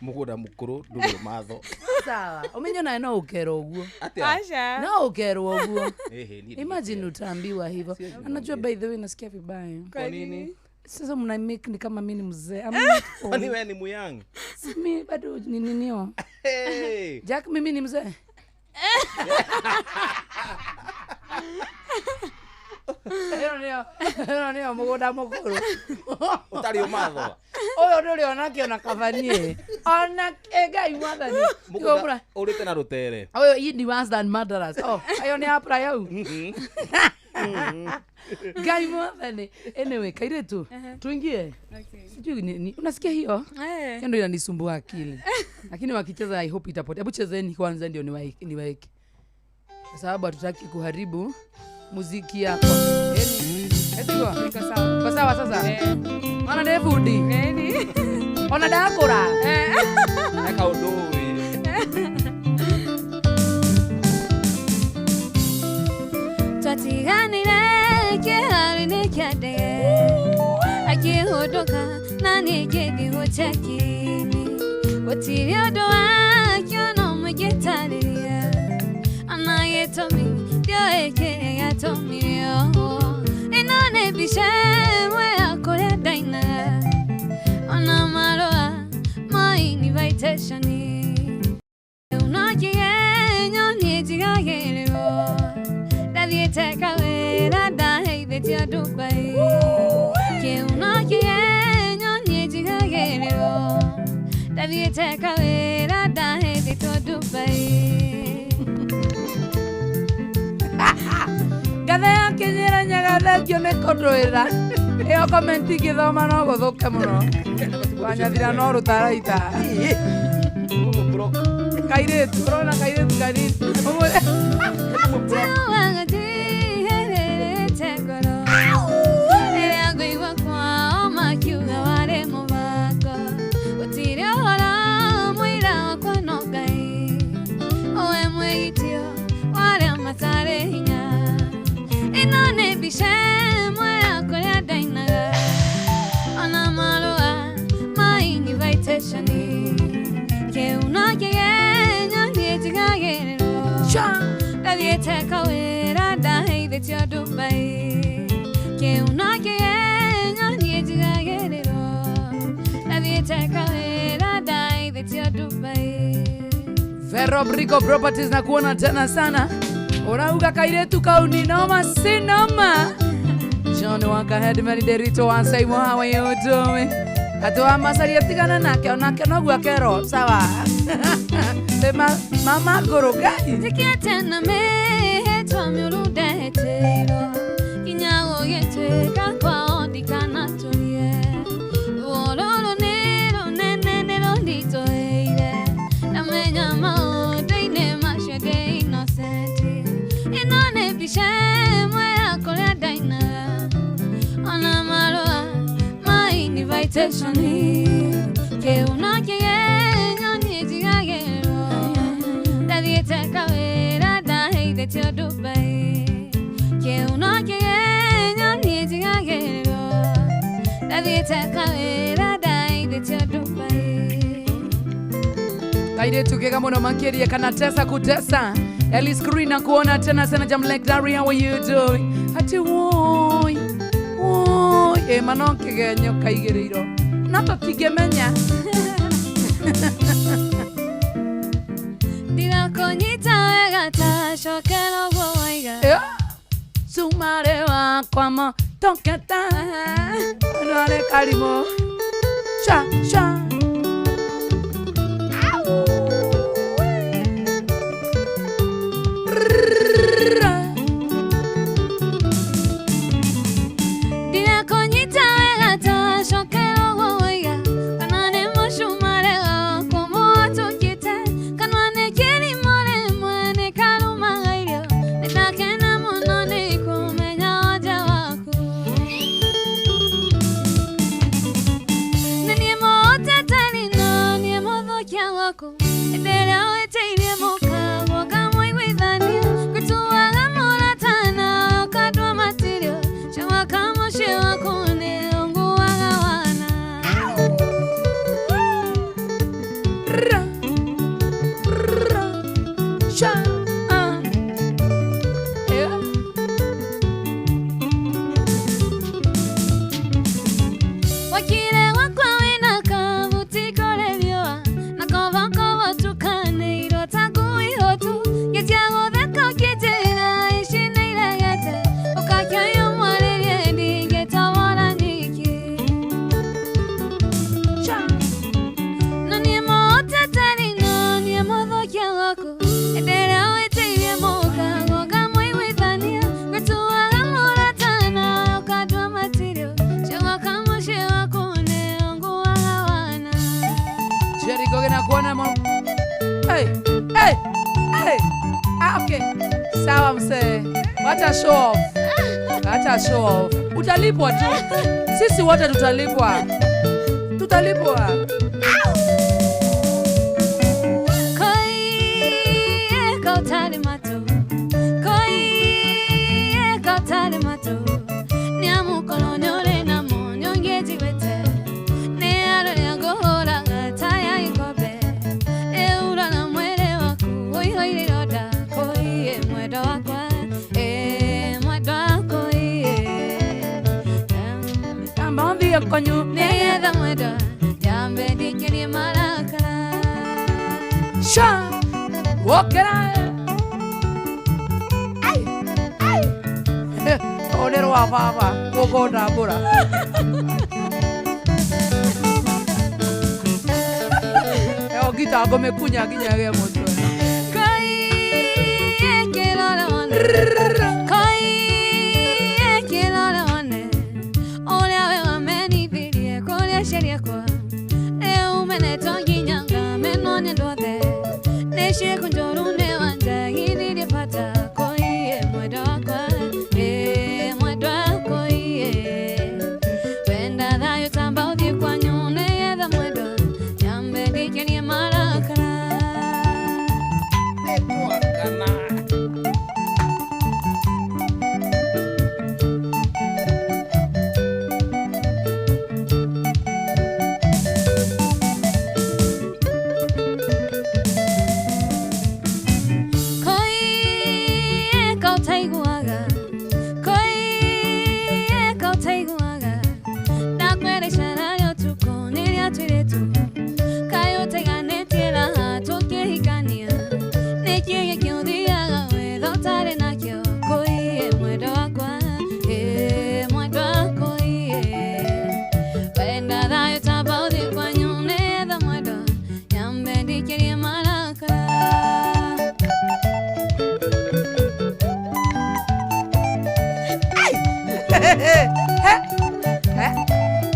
mũgũnda mũkũrũ ndũrĩ matho. Sawa. Ũmenye nawe no ũkerwo ũguo. Atĩa? Aca. No ũkerwo ũguo. Ehe, niĩ Imagine utaambiwa hivyo. Anajua by the way nasikia vibaya. Kwa nini? Sasa mna make ni kama mimi ni mzee. I'm not old. Kwani wewe ni muyang? Si mimi bado ni ninio. Hey. Jack, mimi ni mzee. Ĩno nĩyo mũgũnda mũkũrũ. Ũtarĩ ũmatho. Ũyũ ndũrĩ onake ona kabanie. Ona Ngai mwathani. Mũgũnda ũrĩte na rũtere. Ũyũ hii ni worse than murderers. Oh, ayo nĩ apra yau. Ngai mwathani. Anyway, kairĩtu, tuingie. Sijui ni unasikia hiyo? Hiyo ndio inanisumbua akili. Lakini wakicheza I hope itapotea. Hebu chezeni kwanza ndio niwaeke. Kwa sababu hatutaki kuharibu muziki yako. Eti kwa sawa. Kwa sawa sasa. Ona ndefundi. Ona ndakũra. Eka ũndũ ũyũ. Twatiganire kĩharo-inĩ kĩa ndege, akĩhũndũka na ningĩthiĩ gũchekini gũtirĩ ũndũ wakĩo no mũngĩtarĩria ona gĩtũmi ndiũĩ kĩrĩa gĩatũmire ũũ ĩno nĩ mbica ĩmwe ya kũrĩa ndainaga ona marũa ma invitation unakĩgenyo niĩ njigagĩrĩrwo ndathiĩte kawĩra ndaheithĩtio Dubai kĩuno kĩgenyo niĩ njigagĩrĩrwo ndathiĩte kawĩra ndaheithĩtio Dubai. Ngatha ya kinyĩra nyaga thengio nĩ kũndũĩra ĩyo comment ingĩthoma no gũthũke mũno wanyathira no rũtaraita kairĩtu ũrona kairĩtu kanini. Tuaga ndihererete ngoro rĩrĩa ngũigua kwao makiuga warĩ mũbango gũtirĩ ũhoro mũira wakwa no Ngai ũwe mwĩgitio wa arĩa matarĩ hinya ĩno nĩ mbica ĩmwe ya kũrĩa ndainaga ona marũa ma invitation kĩuno kĩgenyo niĩ njigagĩrĩrwo ndathiĩte kawĩra ndaheithĩtio Dubai kĩuno kĩgenyo niĩ njigagĩrĩrwo ndathiĩte kawĩra ndaheithĩtio Dubai. Vero Brico Properties na kuona tena sana urauga kairetu kau ni noma si noma. John Waka Headman Derito wa Saimo, how are you doing? Atoa masaria tigana nake onake noguo akero sawa. Te mama ngũrũ ngai. Njĩkĩte na mĩhĩtwa mĩũru ndehĩtĩirwo nginya gũgĩtuĩka kwao ndikanatũrie ruo rũrũ nĩ rũnene nĩ rũnditũhĩire ndamenya maũndũ-inĩ macio ndĩ innocent ĩno nĩ mbica ĩmwe ya kũrĩa ndainaga ona marũa ma invitation kĩuno kĩgenyo niĩ njigagĩrĩrwo ndathiĩte kawĩra ndaheithĩtio Dubai kĩuno kĩgenyo niĩ njigagĩrĩrwo ndathiĩte kawĩra ndaheithĩtio Dubai. Kairĩtu kega mũno makĩria kana tesa kutesa Alice Green na kuona tena sana Jamlek Dari, how are you doing? Ati woi woi ĩ mano kĩgenyo kaigĩrĩirwo no tũtingĩmenya. Ndirakũnyita wega ta cokera ũguo waiga Cumare wakwa motoketa nwarĩ karimũ sha sha. Ndirakũnyita wega ta cokera ũguo waiga kana nĩ mũcumarĩ wakwa mũtũkĩte kanua nĩ kĩrimũ rĩmwe nĩ karumaga irio nĩndakena mũno nĩ kũmenya wanja waku nĩ niĩ mũteteri no niĩ mũthũkia waku hĩndĩ ĩrĩa wĩtĩirie mũkaguo ngamũiguithania ngũtuaga mũrata nawe ũkandua matirio cawaka mũciĩ waku nĩ ũnguaga wana. Sha ah. Yeah. Wakire wakwa wĩna kabuti kũrĩ riũa na kobokobo tukanĩirwo ta ngui hũtu ngĩtia gũtheka ũkĩnjĩra ici nĩ iregete ũkakĩoywo mwarĩrie ndingĩtobora nyiki no niĩ mũteteri no niĩ mũthũkia waku hĩndĩ ĩrĩa wĩtĩirie mũkago ngamũiguithania ngũtuaga mũrata nawe ũkandua matirio cawaka mũciĩ waku nĩ ũnguaga wana. Jericho gena kuona mo. Hey, hey, hey. Ah, okay. Sawa msee. Wacha show off. Wacha show off. Utalipwa tu. Sisi wote tutalipwa. Tutalipwa. Koi kautare matu koi kautare matu nĩ amukorwo nĩ ũrĩ namo nĩ ũngĩnjiguĩte nĩ ũthiĩ kwanyu nĩgetha mwendwa nyambe ndikĩrie marakara. Sha wokera ai ai ũũ nĩ rwa baba gũkũndambũra. Ĩyo ngita ngũmĩkunya nginya ĩgĩe mũtwe.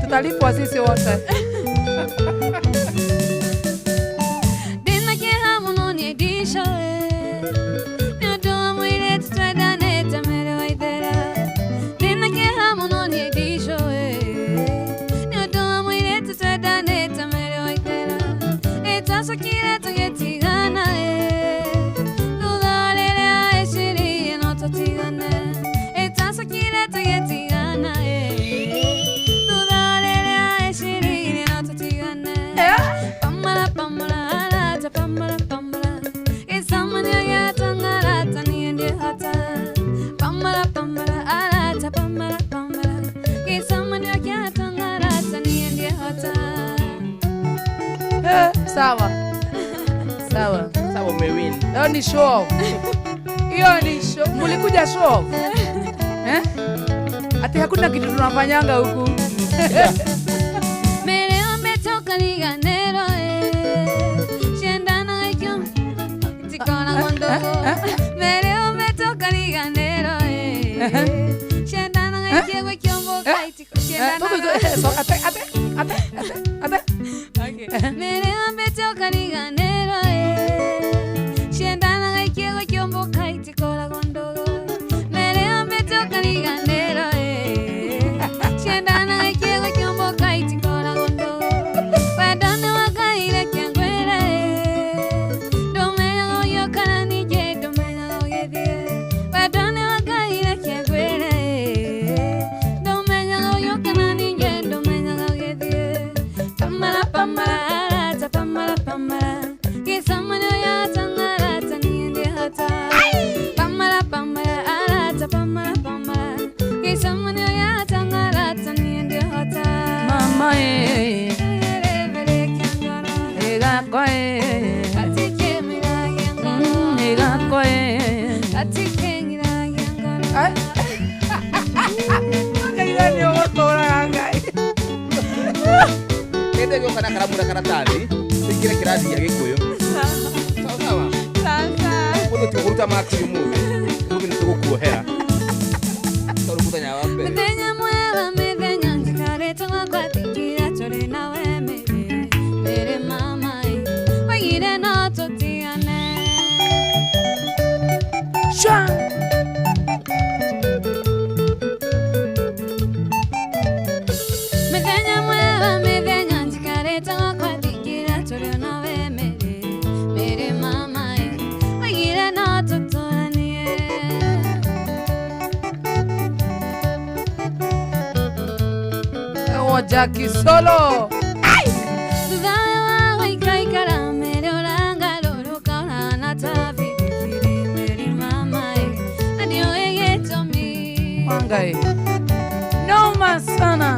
Tutalipwa sisi wote. Sawa. Sawa. Sawa, umewin. Hiyo ni show off. Hiyo ni show. Mulikuja show off. Eh? Ati hakuna kitu tunafanyanga huku. Kana karamu na karatathi tuingire kirathi gĩa Gĩkũyũ. Sawa sawa. Sasa. Ũmũthĩ tũkũruta marks ũmũthĩ. Ũmũthĩ nĩ tũgũkuohera. Tondũ mũthenya wa mbere. Mũthenya mwega mĩthenya njikarĩte gwakwa tũrĩ nawe mĩrĩ mĩrĩ mama oigire no tũtigane. Shwa. Mĩthenya mwega mĩthenya njikarĩte gwakwa tũrĩ nawe mĩrĩ mĩrĩ mama oigire no tũtũranie. Oh, Jackie Solo. Wangai. Noma sana.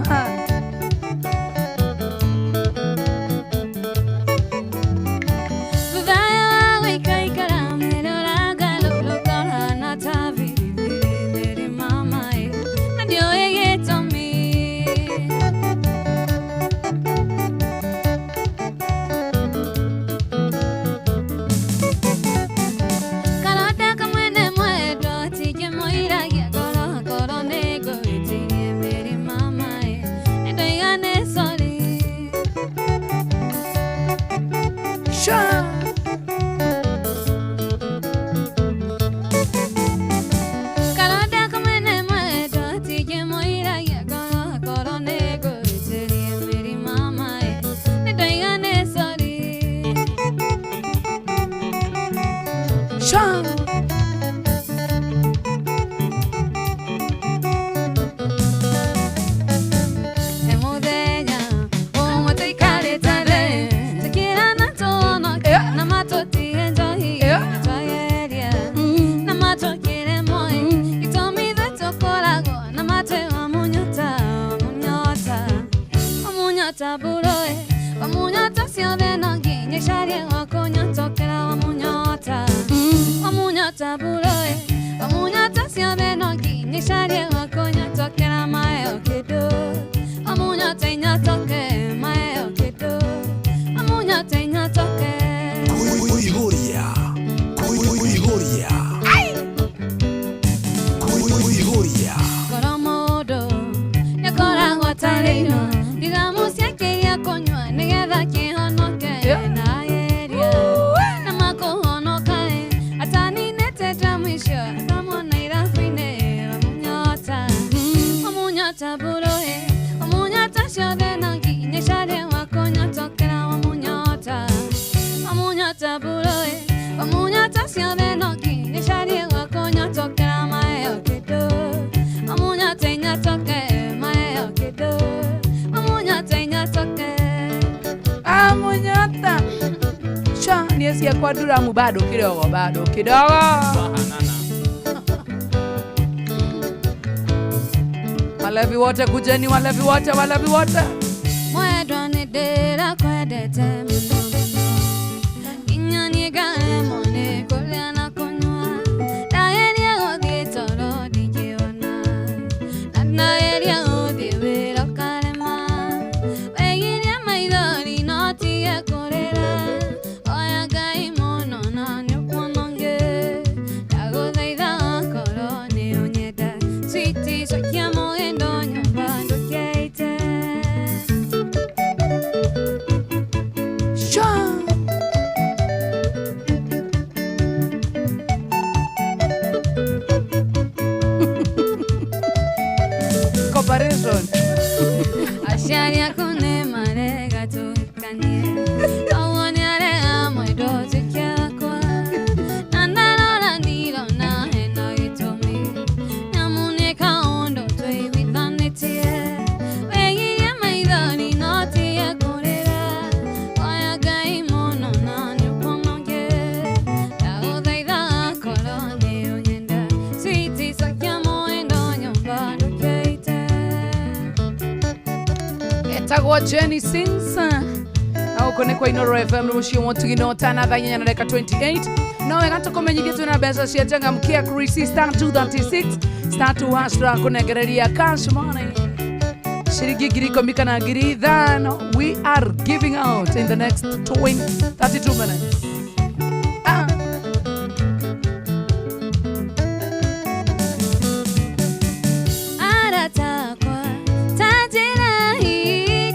ciothe no nginya icarie gwa kũnyotokera wamunyota wamunyota buroe wamunyota ciothe no nginya icarie gwa kũnyotokera maeo kĩndũ wamunyota inyotoke maeo kĩndũ wamunyota inyotoke. Kuihuria. Kuihuria. Kuihuria. Ngoro mũndũ nĩakoragwo atarĩirwo ndigamu ciake iria kũnyua nĩgetha kĩhonoke na ageria na makũhonoka ataninĩte ndamu icio akamwona irabu-inĩ wamunyota wamunyota bũrũĩ wamunyota ciothe no nginya icarie wa kũnyotokera wamunyota wamunyota bũrũĩ wamunyota ciothe no nginya icarie wa kũnyotokera maeo kĩndũ wamunyota inyatoke maeo kĩndũ wamunyota inyatoke. Amunyota sha niesia kwa duramu bado kidogo, bado kidogo. Walevi wote kujeni, walevi wote, walevi wote. Mwendwa nĩ ndĩrakwendete mũno mũno nginya niĩ ngaremwo nĩ kũrĩa na kũnyua ndageria gũthiĩ toro ndingĩona na ndageria gũthiĩ wĩra ũkarema wegirie maithori no tige kũrĩra oya Ngai mũno na nĩũkuona ũngĩ ndagũthaitha wakorwo nĩ ũnyenda switi cokia mũgĩndo nyũmba ndũkeite. Sha. Comparison. Aciari aku nĩ marega tũhikanie koguo nĩarega mwendwa ũtuĩke wakwa na ndarora ndirona hena gĩtũmi nĩamu nĩ kaũndũ tũiguithanĩtie wĩgirie maithori no tige kũrĩra oya Ngai mũno na nĩũkuona ũngĩ ndagũthaitha akorwo nĩ ũnyenda switi cokia mwendo nyũmba ndũkeite. Etagwo Jenny Sings na gũkũ nĩ kwa Inoro FM rũciũ mũtugino tana thaa inyanya na ndagĩka 28 no wega tũkũmenyithie twĩna mbeca cia changamkia Chris star 236 star 2 hash tũrakũnengereria cash money ciringi 10,000 kana 5,000. We are giving out in the next 20, 32 minutes. Ah. Aratakwa ta njĩra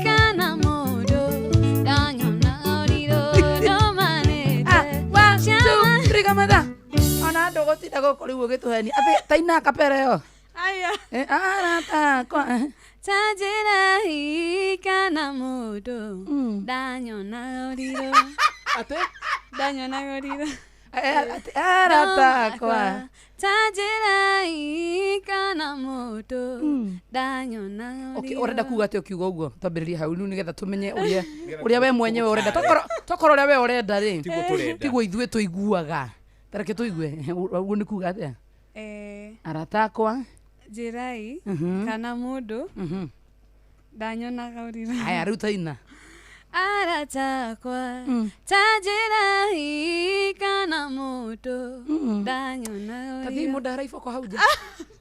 kana mũndũ ndanyonaga ũrirũ ndũmanĩte. One, two, three, kamatha ona andũ gũtinda gũkũ rĩu ũgĩtũhenia atĩ taina kapera ĩyo. Aya. Aratakwa ta njĩra kana mũndũ ndanyonaga ũrirũ atĩ ndanyonaga ũrirũ aratakwa ta njĩra kana mũndũ ndanyonaga Okay, ũrirũ. ũrenda kuga atĩ ũkiuga ũguo twambĩrĩrie hau rĩu nĩgetha tũmenye ũrĩa ũrĩa we mwenyewe ũrenda tokorwo ũrĩa we ũrenda rĩ Tiguo tũrenda. tiguo ithuĩ tũiguaga tareke tũigue ũguo nĩ kuga atĩa arata akwa Njĩrai kana mũndũ ndanyonaga ũrirũ. Aya rĩu taina. Aratakwa ta njĩra kana mũndũ ndanyonaga Tathiĩ ũrirũ. mũndũ araiboko hau nja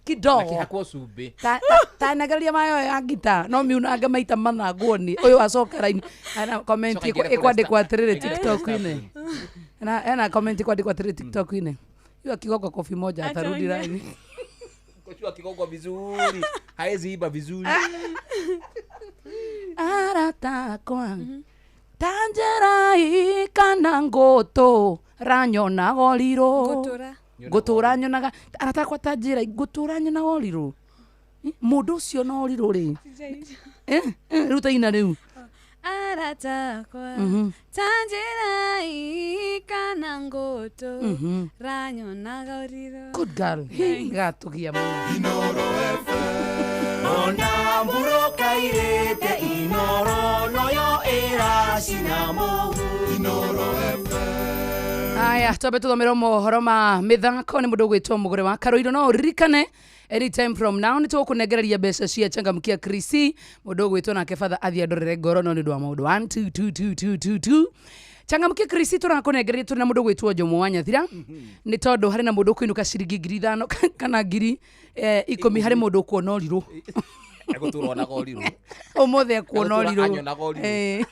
kidogo Nakĩhakwo cumbĩ. Tanegereria mayo ya ngita no miunange maita mana nguoni ũyũ acoka raini ena comment Coka ingĩre ĩkwandĩkwo kũrĩa atĩrĩrĩ ingĩre kũrĩa TikTok-inĩ ena comment ĩkwandĩkwo atĩrĩrĩ TikTok-inĩ yu akigonga kofi moja atarudi Ataongea. raini. Kochua akigongwa vizuri haezi iba vizuri. Aratakwa ta njĩra kana ngũtũra nyonaga ũrirũ Ngũtũra. ngũtũra nyonaga aratakwa ta njĩra ngũtũra nyonaga ũrirũ mũndũ ũcio na ũrirũ rĩ rĩu taina rĩu. Aratakwa ta njĩra kana ngũtũ ranyonaga ũrirũ. Good girl gatũgia mũno. Ona mburoka irĩte Inoro noyo ĩracina mũhu Inoro Aya twambe tũthomerwo mohoro ma mĩthako nĩ mũndũ ũgwĩtwo mũgũre wa Karũirũ no ũririkane Anytime from now nĩ tũgũkũnengereria mbeca cia changamkia Krisi. Mũndũ ũgwĩtwo nake father athiĩ andorere ngoro no nĩ ũndũ wa maũndũ 1 2 2 2 2 2 2. Changamkia Krisi tũrakũnengereria tũrĩ na mũndũ ũgwĩtwo Jomo wa Nyathira nĩ tondũ harĩ na mũndũ ũkũinũka ciringi 5,000 kana 10,000 harĩ mũndũ ũkuona ũrirũ. Egũtũra onaga ũrirũ. Ũmũthĩ ekuona Egũtũra ũrirũ. anyonaga ũrirũ.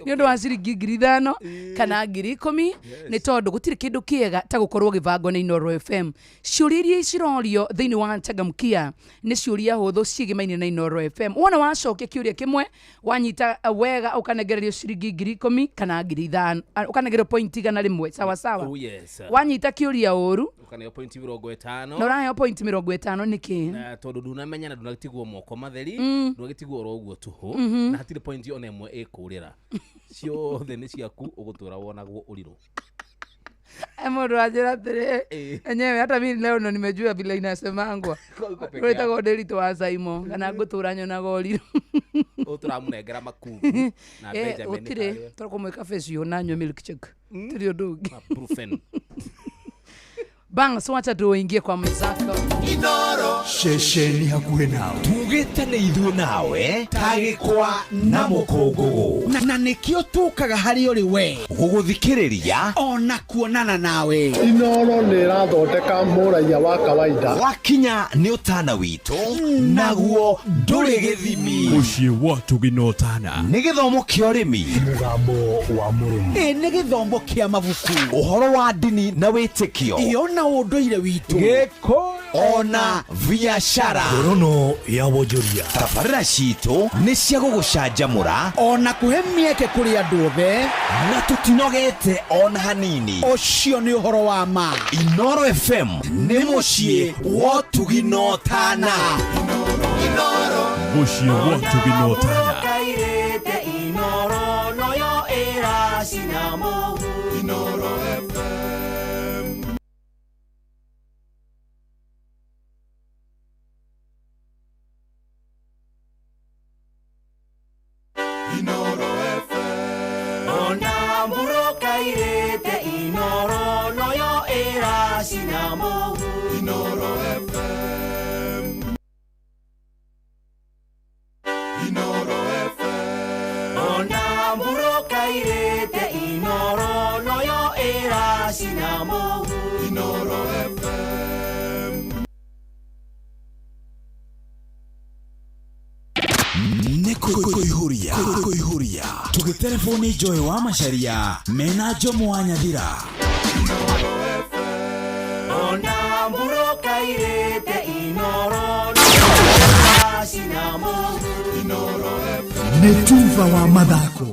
Nĩ ũndũ wa ciringi 5,000 kana 10,000 nĩ tondũ gũtirĩ kĩndũ kĩega ta gũkorwo gĩbango nĩ Inooro FM. Ciũria iria cirorio thĩinĩ wa changamkia nĩ ciũria hũthũ ciĩgĩmaine na Inooro FM. Wona wacokia kĩũria kĩmwe wanyita wega ũkanengererio ciringi 10,000 kana 5,000, ũkanengererio point 100 sawa sawa. Oh, yes. Wanyita kĩũria ũru ũkaneo point 50. Na ũraheo point 50 nĩkĩ? Na tondũ ndunamenya na ndunagĩtigwo moko matheri, ndunagĩtigwo oro ũguo tũhũ, na hatirĩ point ona ĩmwe ĩkũrĩra, ciothe nĩ ciaku, ũgũtũra wonagwo ũrirũ. Mũndũ anjĩra atĩrĩ, enyewe hata mimi leo ndo nimejua vile inasemangwa. Peke Wĩtagwo Ndĩritũ wa Saimo kana ngũtũra nyonaga ũrirũ. Ũtũramũnengera makungu na Benjamin Gũtirĩ harĩa. tũrakũmwĩka facial na anyue milkshake. Tirĩ ũndũ ũngĩ. Brufen. Bang, so wacha tuingie kwa mzako. Inoro ceceni hakuhĩ nawe tugĩte nĩ ithuĩ nawe ta gĩkwa na mũkũngũgũ na nĩkĩo tũkaga harĩ ũrĩ we gũgũthikĩrĩria ona kuonana nawe. Inoro nĩ ĩrathondeka mũraiya wa kawaida. Wakinya nĩ ũtana witũ naguo ndũrĩ gĩthimi. Mũciĩ wa Tũgĩ na Ũtana nĩ gĩthomo kĩa ũrĩmi, mũgambo wa mũrĩmi, ĩ nĩ gĩthomo kĩa mabuku, ũhoro wa ndini na wĩtĩkio, ĩyo na ũndũire witũ, gĩkũyũ ona biacara, ngorono ya wonjoria. Tabarĩra citũ nĩ cia gũgũcanjamũra ona kũhe mĩeke kũrĩ andũ othe, na tũtinogete ona hanini. Ũcio nĩ ũhoro wa ma. Inooro FM nĩ mũciĩ wa ũtugi na ũtana. Mũciĩ wa ũtugi na ũtana. Inoro noyo ĩracina mũhu. Inoro FM. Inoro FM. Ona mburokairĩte Inoro noyo ĩracina mũhu. Inoro FM. Inoro FM. Ona mburokairĩte Inoro noyo ĩracina mũhu. Inoro FM. Nĩ kũihũria kũihũria tũgĩtereboni Joy wa Macharia mena Jomo wa Nyathira. Ona mburokairĩte Inoro noyo ĩracina mũhu. Inoro FM. Nĩ tuba wa mathako.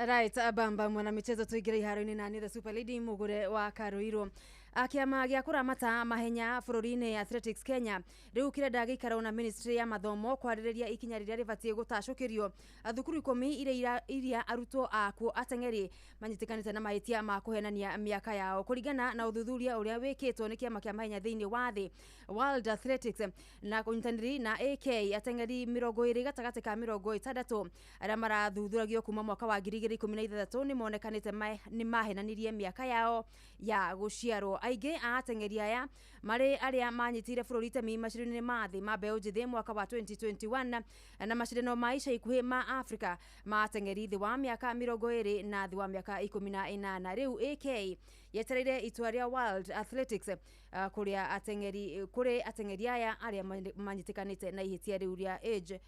Right, bamba mwana michezo tuingire iharo-inĩ na nĩ the super lady mugure wa Karuirũ. Kĩama gĩa kũramata mahenya bũrũri-inĩ Athletics Kenya rĩu kĩrenda gĩikaro na ministry ya mathomo kwarĩrĩria ikinya rĩrĩa rĩbatiĩ gũtacũkĩrio thukuru 10 iria arutwo akuo ateng'eri manyitĩkanĩte na mahĩtia ma kũhenania mĩaka yao kũringana na ũthuthuria ũrĩa wĩkĩtwo nĩ kĩama kĩa mahenya thĩinĩ wa thĩ World Athletics na kũnyitanĩri na AK ateng'eri 20 gatagatĩ ka 60 arĩa marathuthuragio kuma mwaka wa 2016 nĩ monekanĩte nĩ mahenanirie mĩaka yao ya gũciarwo. Aingĩ a ateng'eri aya marĩ arĩa manyitire bũrũri itemi macindano-inĩ ma thĩ ma mbeũ njĩthĩ mwaka wa 2021 na macindano ma ica ikuhĩ ma Africa ma ateng'eri thĩ wa mĩaka 20 na thĩ wa mĩaka 18. Rĩu AK yetereire itua rĩa World Athletics kũrĩ ateng'eri aya arĩa manyitĩkanĩte na ihĩtia rĩu rĩa age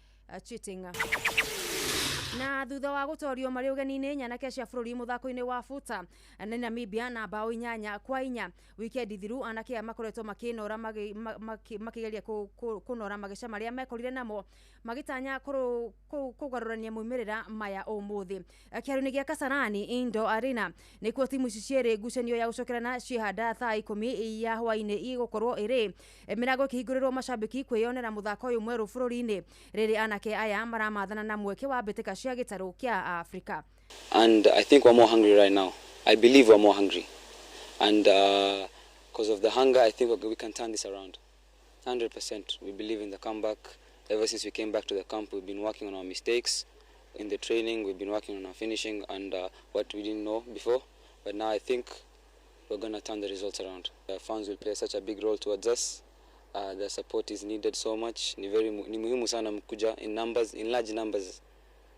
cheating. Na thutha wa gũtorio marĩ ũgeni-inĩ nyanake cia bũrũri mũthako-inĩ wa futa nĩ Namibia na bao 8-4 wikendi thiru anake aya makoretwo makĩnora makĩgeria kũnora mageca marĩa mekorire namo magĩtanya kũgarũrania maumĩrĩra maya ũmũthĩ. Kĩharo-inĩ gĩa Kasarani Indo Arena nĩkuo timu ici cierĩ ngucanio ya gũcokerana ciĩhanda thaa 10 ya hwaĩ-inĩ ĩgũkorwo ĩrĩ mĩrango ĩkĩhingũrĩrwo macambĩki kwĩyonera mũthako ũyũ mwerũ bũrũri-inĩ rĩrĩ anake aya maramathana na mweke wa mbĩtĩka cia gĩtarũ kĩa Afrika. And I think we're more hungry right now. I believe we're more hungry. And because of the hunger, I think we can turn this around. 100%. We believe in the comeback. Ever since we came back to the camp, we've been working on our mistakes. In the training, we've been working on our finishing and what we didn't know before. But now I think we're going to turn the results around. The fans will play such a big role towards us. The support is needed so much. Ni very ni muhimu sana mkuja in numbers, in large numbers,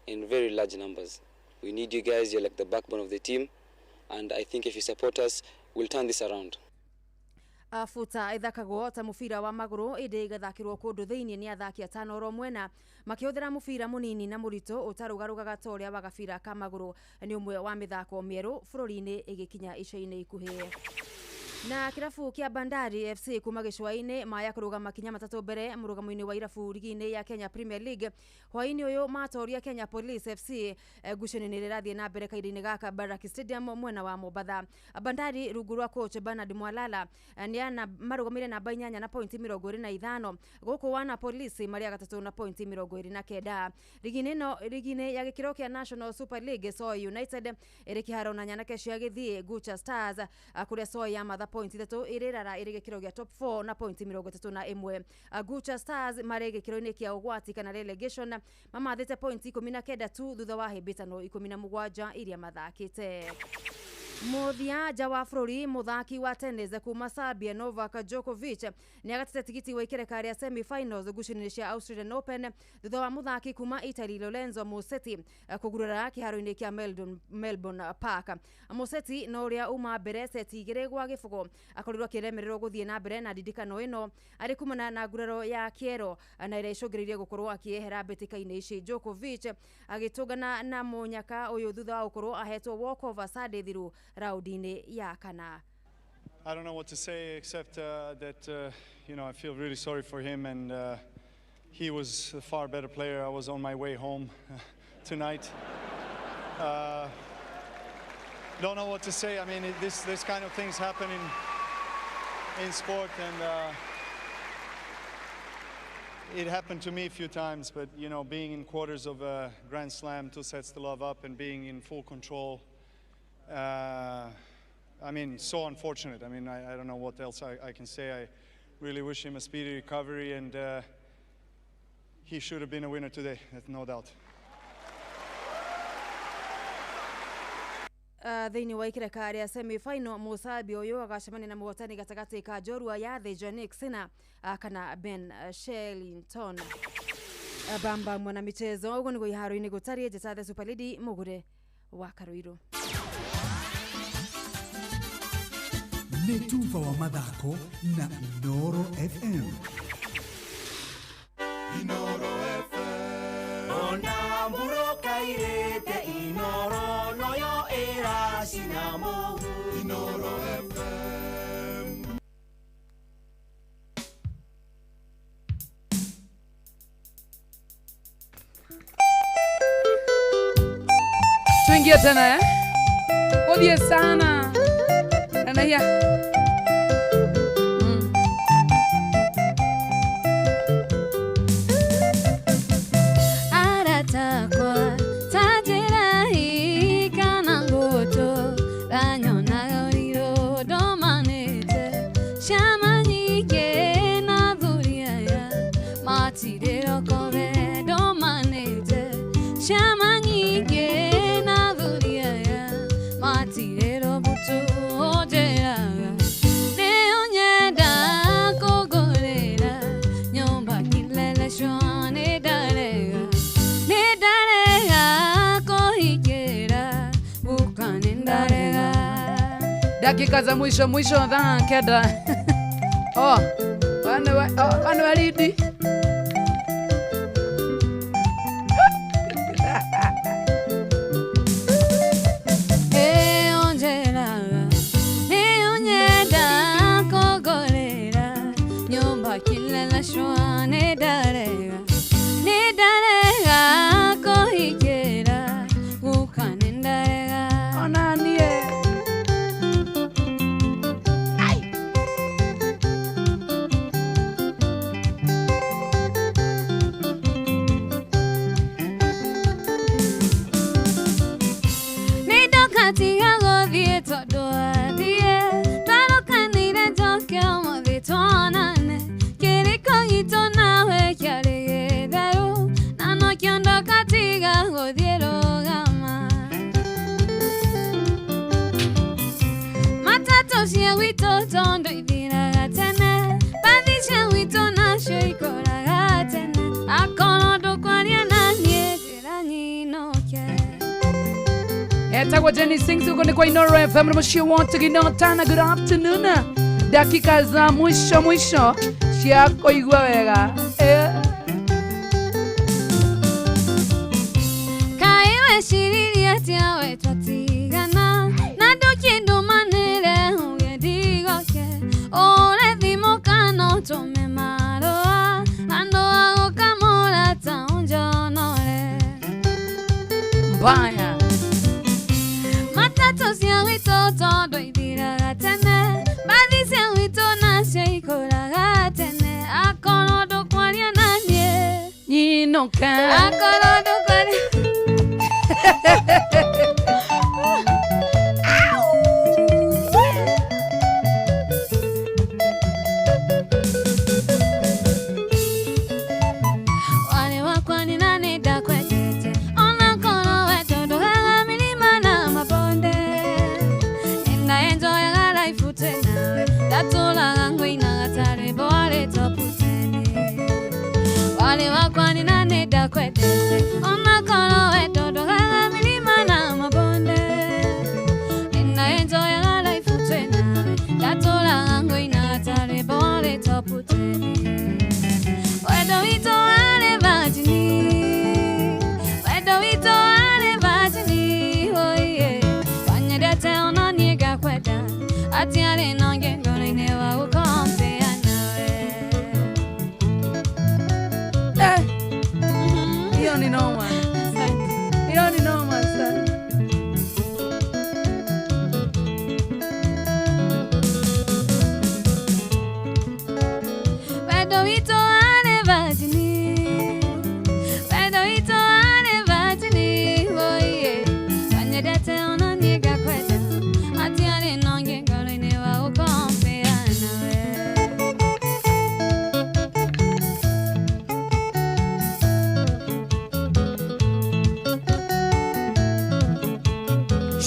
in very large numbers. We need you guys. You're like the backbone of the team, and I think if you support us, we'll turn this around. Futa ithakagwo ta mubira wa maguru indi igathakirwo kundu thiini ni athaki atano oro mwena makihũthĩra mubira munini na mũritũ ũtarũgarũgaga ta ũrĩa wa gabira ka magũrũ. Nĩ ũmwe wa mĩthako mĩerũ bũrũri-inĩ ĩgĩkinya ica-inĩ ikuhĩ. Na kirabu kia Bandari FC kuma gĩcũa-inĩ maya kũrũgama makinya matatũ mbere mũrũgamo-inĩ wa irabu ligi-inĩ ya Kenya Premier League. Hwaĩ-inĩ ũyũ matoria Kenya Police FC ngucanio-inĩ ĩrĩa ĩrathiĩ na mbere kahinda-inĩ gaka Baraki Stadium mwena wa Mombatha. Bandari rungu rwa coach Bernard Mwalala nĩ marũgamĩire namba 8 na pointi 25, gũkũ wana Police marĩ a gatatũ na pointi 29. Ligi-inĩ ĩno ligi-inĩ ya gĩkĩro kĩa National Super League, Soy United ĩrĩ kĩharo na nyanake cia gĩthiĩ Gucha Stars, kũrĩa Soy yamatha pointi 3 ĩrĩ rara ĩrĩ gĩkĩro gĩa top 4 na pointi 31. Gucha Stars marĩ gĩkĩro-inĩ kĩa ũgwati kana relegation, mamathĩte pointi 19 tu thutha wa hĩmbĩtano 17 iria mathakĩte. Mũthia nja wa bũrũri, mũthaki wa tennis kuma Serbia Novak Djokovic nĩ agatĩte tigiti wa ikereka rĩa semi-finals ngucanio-inĩ cia Australian Open thutha wa mũthaki kuma Italy Lorenzo Musetti kũgurara kĩharo-inĩ kĩa Melbourne Park. Musetti na ũrĩa uma mbere seti 2-0 akorirwo akĩremererwo gũthiĩ na mbere na ndindikano ĩno arĩ kumana na nguraro ya kĩero na ĩrĩa icũngĩrĩirie gũkorwo akĩehera mbĩtĩka-inĩ ici. Djokovic agĩtũngana na mũnyaka ũyũ thutha wa gũkorwo ahetwo walkover Sunday thiru raundini ya kana. I don't know what to say except that you know, I feel really sorry for him, and he was a far better player. I was on my way home tonight. Don't know what to say. I mean, this kind of things happen in sport, and it happened to me a few times. But you know, being in quarters of a Grand Slam, 2 sets to love up, and being in full control. I mean, so unfortunate. I mean, I don't know what else I can say. I really wish him a speedy recovery, and he should have been a winner today, that's no doubt. Thĩinĩ wa ikereka rĩa semi-final, Mũsambia ũyũ agacemania na mũhotani gatagatĩ ka njorua ya thĩ Jannik Sinner kana Ben Shelton. Bamba mwana michezo ũguo nĩguo iharo-inĩ gũtariĩ. Njĩta The Super Lady Mũgure wa Karuiru. Nĩ tuba wa mathako na Inooro FM. Inooro FM. Ona mburoka irĩte Inooro noyo ĩracina mũhu. Inooro FM. Tuingie tena eh? Odie sana. Anaya. Aratakwa tajirahi kana ngoto ranyonaga ũrirũ ndomanĩte ciama nyingĩ na athuri aya matirĩ rokore ndomanĩte ciama nyingĩ na athuri aya matirĩ robutu njeraga nĩũnyenda kũngũrĩra nyũmba kileleshwa nĩ ndarega kũhingĩra guka nĩ ndarega. Dakika za mwisho mwisho dhaa keda. Oh, wana walidi. Onjeraga nĩũnyenda kũngũrĩra nyũmba kileleshwa nĩ ndarega kũhingĩra guka nĩ ndarega. Onanie. Matatũ cia gwitũ tondũ ithiraga tene, mbathi cia gwitũ nacio ikũraga tene. Akorwo ndũkwaria na niĩ njĩra nyinũke. Etagwo Jenny Sings huko ni kwa Inoro FM na mshio wote kinotana. Good afternoon. Dakika za mwisho mwisho cia kũigua wega. Kaĩ weciririe atĩa we twatigana na ndũkĩndũmanĩre uge ndigoke ũre thimũ kana ũtũme marũa andũ a gũkamũra ta ũnjonore. Mbaya. Matatũ cia gwitũ tondũ ithiraga tene, mbathi cia gwitũ nacio ikũraga tene. Akorwo ndũkwaria na niĩ nyinũke. Akorwo ndũkwaria. Warĩ wakwa nĩ na nĩ ndakwendete, onakorwo we tondũhaga mĩrĩma na mabonde. Nĩndaenjoyaga life twĩ nawe, ndatũraga ngũinaga ta rwĩmbo warĩ top 10. Warĩ wakwa nĩ na nĩ ndakwendete, onakorwo we tondũhaga mĩrĩma na mabonde. Nĩndaenjoyaga life twĩ nawe, ndatũraga ngũinaga ta rwĩmbo warĩ top 10. Wendo witũ warĩ virgin, wendo witũ warĩ virgin, oh yeah. Wanyendete ona niĩ ngakwenda, hatiarĩ na ũngĩ ngoro-inĩ wa gũkompea nawe. Hiyo ni noma. Hiyo ni noma sana. Wendo witũ warĩ virgin, wendo witũ warĩ virgin, oh yeah. Wanyendete ona niĩ ngakwenda, hatiarĩ na ũngĩ ngoro-inĩ wa gũkompea nawe.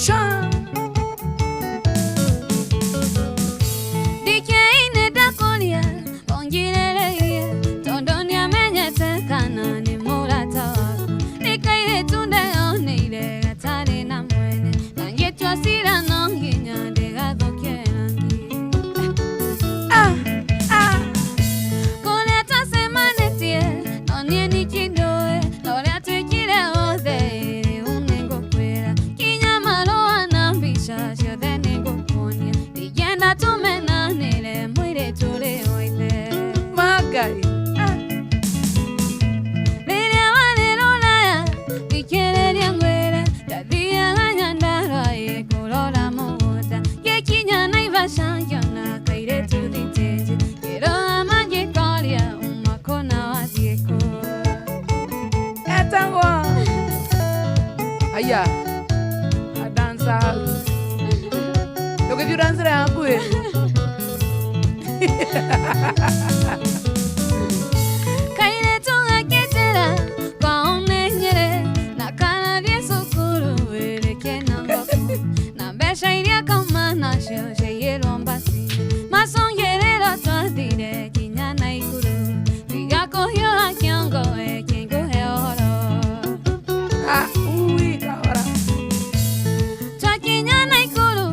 Sha. Ndikĩinĩ ndakũria ũngirĩrĩrie tondũ nĩamenyete kana nĩ mũrata waku. Nĩ kairĩtu ndeyoneire gatarĩ na mwene, na ngĩtua cira no nginya ndĩgathũkie rangi. Kũrĩa twacemanĩtie no niĩ niki ndũĩ, na ũrĩa twĩkire wothe rĩu nĩngũkwĩra. Kinya marũa na mbica ciothe nĩngũkuonia, ndingĩenda tũmenanĩre mũirĩtu ũrĩ wa ithe. Magai. Rĩrĩa warĩ rũraya thikĩrĩria ngwĩre, ndathiaga Nyandarua ĩ kũrora mũgũnda, ngĩkinya Naivasha ngĩona kairĩtu thitĩnji, ngĩrũgama ngĩkoria uma kũ na wathiĩ kũ. Etagwo. Aya. Adansa hau. Ndũgĩthiĩ ũdancĩre hakuhĩ. Kairĩtu gakĩnjĩra kwao nĩ Nyĩrĩ, na karathiĩ cukuru ĩrĩ Kĩnangobu, na mbeca iria kauma nacio ciaiyĩrwo mbasi. Macũngĩrĩro twathire nginya Naikuru, tiga kũhiũha kĩongo ĩkĩ ngũhe ũhoro. Ui, kahora. Twakinya Naikuru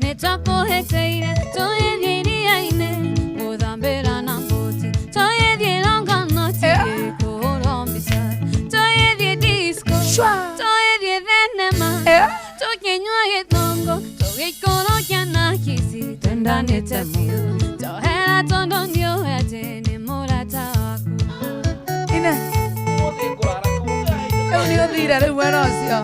nĩ twakũhĩtĩire, tũgĩthiĩ iria-inĩ gũthambĩra na mbũti, tũgĩthiĩ Longonot kũhũrwo mbica, tũgĩthiĩ disco, tũgĩthiĩ thenema, tũkĩnyua gĩthongo, tũgĩikũrũkia na kici twendanĩte biũ. Njohera tondũ nĩũĩ atĩ nĩ mũrata waku. Ine. Rĩu nĩ ũthire rĩu mwena ũcio.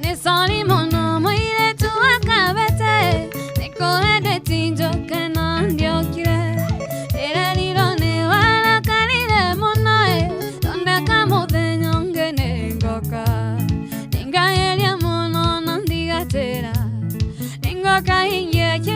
Nĩ sorry mũno mũirĩtu wa Kabete, nĩkũhendeti njoke no ndiokire. Ndĩrerirwo nĩ warakarire mũno ĩ, thondeka mũthenya ũngĩ nĩngoka. Nĩngageria mũno no ndigatĩra, nĩngoka hingie kĩrĩkanĩro.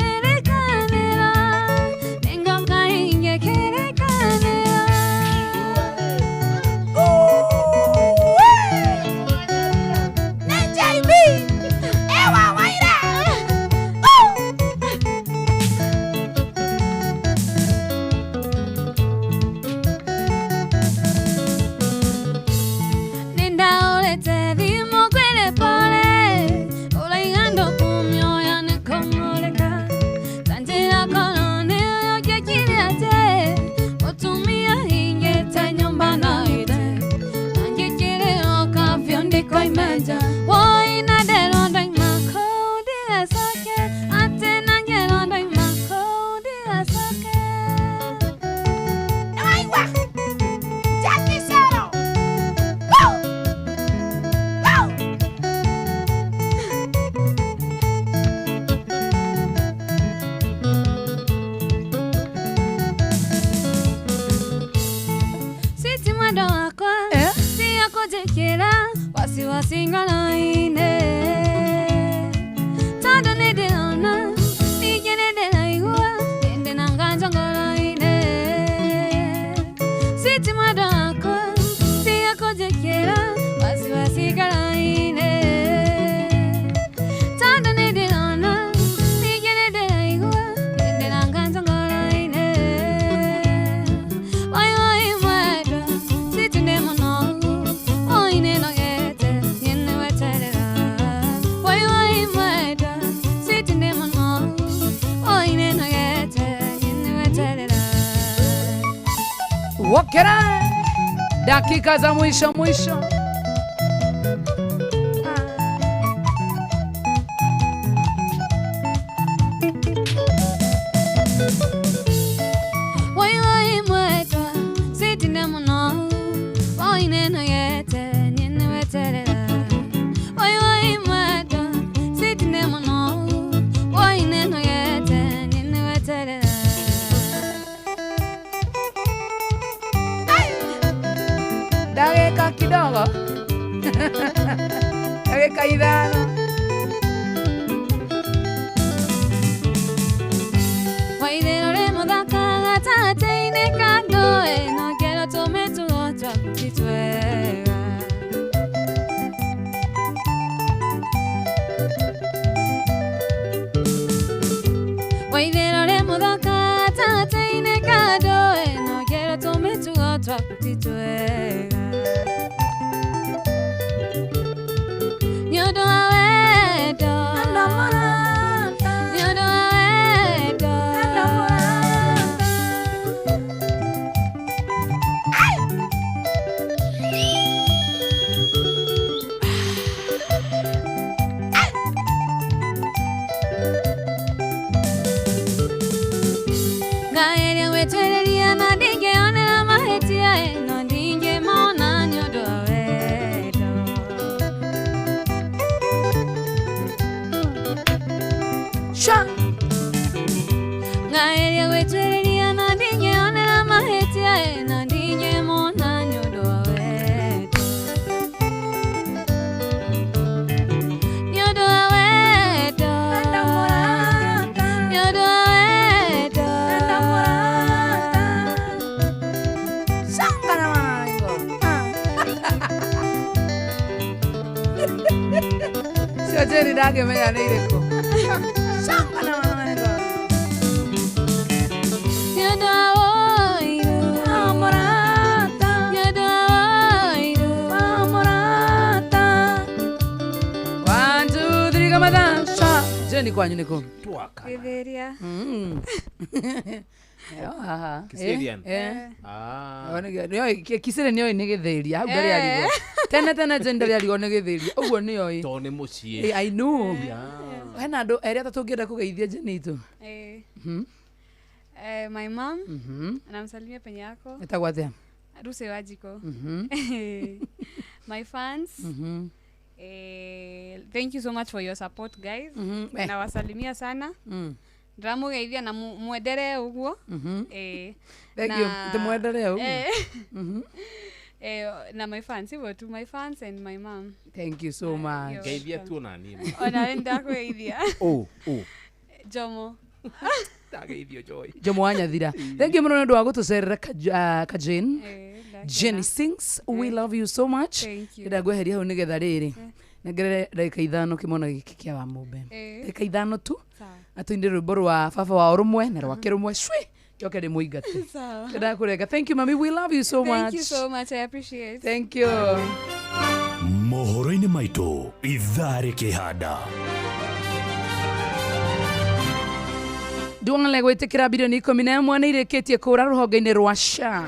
Nĩwaigua? Jackie Cero. Go! Go! Siti mwendo wakwa siyakujikira wasiwasi ngoro-inĩ tondũ nĩndĩrona ningĩ nĩndĩraigua ĩndĩ na nganja ngoro-inĩ siti mwendo wakwa siyakujikira wasiwasi ngoro-inĩ tondũ nĩndĩrona ningĩ nĩndĩraigua ĩndĩ na nganja ngoro-inĩ. Oi, oi, mwendwa, sitinde mũno, oi, nĩnogete, niĩ nĩweterera. Oi, oi, mwendwa, sitinde mũno, oi, nĩnogete, niĩ nĩweterera. Wokera dakika za mwisho mwisho. Oi, oi, mwendwa, sitinde mũno, oi, nĩnogete, niĩ nĩweterera. Oi, oi, mwendwa, sitinde mũno, oi, nĩnogete, niĩ nĩweterera. Dakika kidogo dakika ithano. Waithĩro rĩ mũthaka gatagatĩ-inĩ ka ndũĩ no ngero tũmĩtugo twaku ti twega. Waithĩro rĩ mũthaka gatagatĩ-inĩ ka ndũĩ no ngero tũmĩtugo twaku ti twega. Nĩ ũndũ wa wendo, nĩ ũndũ wa wendo. Ngageria gwĩtwĩrĩria na ndingĩonera mahĩtia ĩno ndingĩmona nĩ ũndũ wa wendo. Sha. Ngageria gwĩtwĩrĩria na ndingĩonera mahĩtia ĩno ndingĩmona nĩ ũndũ wa wendo. Nĩ ũndũ wa wendo. Nĩ ũndũ wa wendo. Shanga na mango. Cio Jane ndangĩmenya nĩ irĩkũ. Shanga na mango. Nĩ ũndũ wa ũiru. Nĩ ũndũ wa ũiru. One, two, three, kama tha. Sha. Jane kwanyu nĩ kũ? Gĩthĩria. Ĩyo haha. Kiserian? Eh, eh. Ah. Ĩyo nĩ- nĩoĩ- Kiserian nĩoĩ nĩ gĩthĩria hau ndarĩ arigwo tene tene Jane ndarĩ arigwo nĩ gĩthĩria ũguo nĩoĩ. Tondũ nĩ mũciĩ. Eh, I know. Yeah. Hena andũ erĩ atatũ ũngĩenda kũgeithia Jane itũ. Eh. Mhm. Eh, my mom namsalimia penye yako Ĩtagwo atĩa? Ruse Wajiko. My fans. Eh, thank you so much for your support guys. Eh. Nawasalimia sana. Ndĩramũgeithia na mwendere ũguo. Eh, Thank you. Ndĩmwendere ũguo. Eh. Eh, na my fans hivyo tu, my fans and my mom. Thank you so much. You're Geithia welcome. tu ona niĩ. Ona we nĩndakũgeithia. Oh, oh. Jomo. Ndageithio Joy. Jomo wa Nyathira. Thank you mũno nĩ ũndũ wa gũtũcerera ka Jane. Jenny sings, we love you so much. Thank you. Ndĩrenda ngweheria hau nĩgetha rĩrĩ nengerere ndagĩka ithano kĩmwana gĩkĩ kĩa Wamũmbe. Eh. Ndagĩka ithano tu Sawa. atũinde rwĩmbo rwa baba wa ũrũmwe na rwake rũmwe cwi njoke ndĩmũingate. Sawa. Ndĩrakũrenga. Thank you mami, we love you so Thank much. you so much. I appreciate. Thank you. Mohoro-inĩ maitũ ithaa rĩkĩhanda. Duale gwĩtĩkĩra birioni 11 nĩ irĩkĩtie kũra rũhonge-inĩ rwa SHA.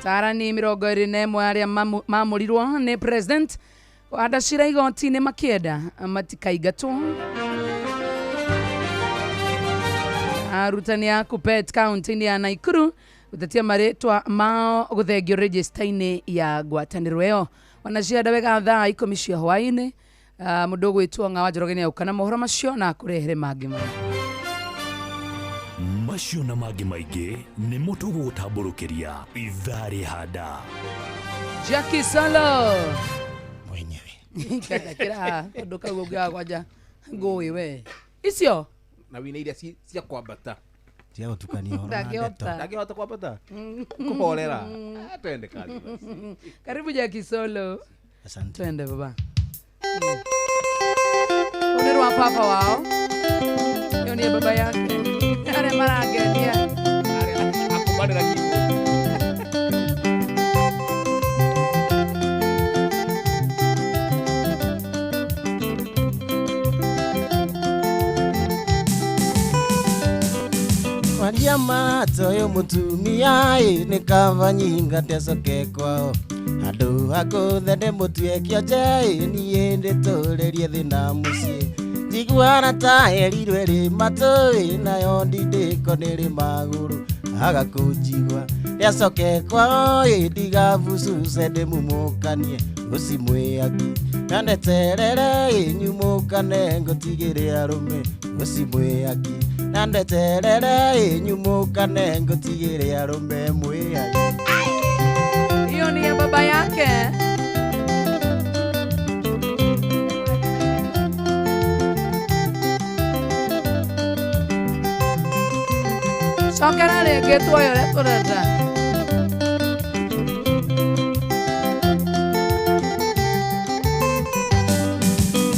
Tarani 21 arĩa mamũrirwo nĩ president kũhanda cira igoti-inĩ makĩenda matikaingatwo. Arutani a Kuppet kaunti-inĩ ya Naikuru gũtetia marĩtwa mao gũthengio register-inĩ ya ngwatanĩro ĩyo. Wanacianda wega thaa 10 cia hwaĩ-inĩ. Mũndũ ũgwĩtwo Ng'a wa Njoroge nĩauka na mohoro macio na akũrehere mangĩ mũno. Macio na mangĩ maingĩ nĩmo tũgũgũtambũrũkĩria ithaa rĩhanda. Jackie Solo mwenyewe kira tondũ kau ũngĩaga kwanja ngũĩ we icio na wina iria cia kwambata cia gũtukania ũhoro na ndeto. Ndangĩhota. Ndangĩhota kwambata kũhorera. Ah, twende kazi basi. Karibu Jackie Solo. Asante. Twende baba. Ũyũ nĩ rwa baba wao. Ĩyo nĩ baba yake. Arĩa marangenia. Akumanĩra keyboard. Waria matoyo mutumia ĩ nĩ kaba nyingate coke kwao handũ ha kũthende mũtue kĩonje ĩ niĩ ndĩtũrĩrie thĩna mũciĩ njiguana ta erirwe rĩ matũ ĩ nayo ndindĩko nĩ rĩ magũrũ aga kũnjigua rĩacoke kwao ĩ ndigabucuce ndĩmumũkanie ũcimwĩaki na ndeterere ĩ nyumũkane ngũtigĩre arũme ũcimwĩaki na ndeterere ĩ nyumũkane ngũtigĩre arũme mwĩaki. Hiyo ni ya baba yake. Cokera rĩngĩ tuoye ũrĩa tũrenda.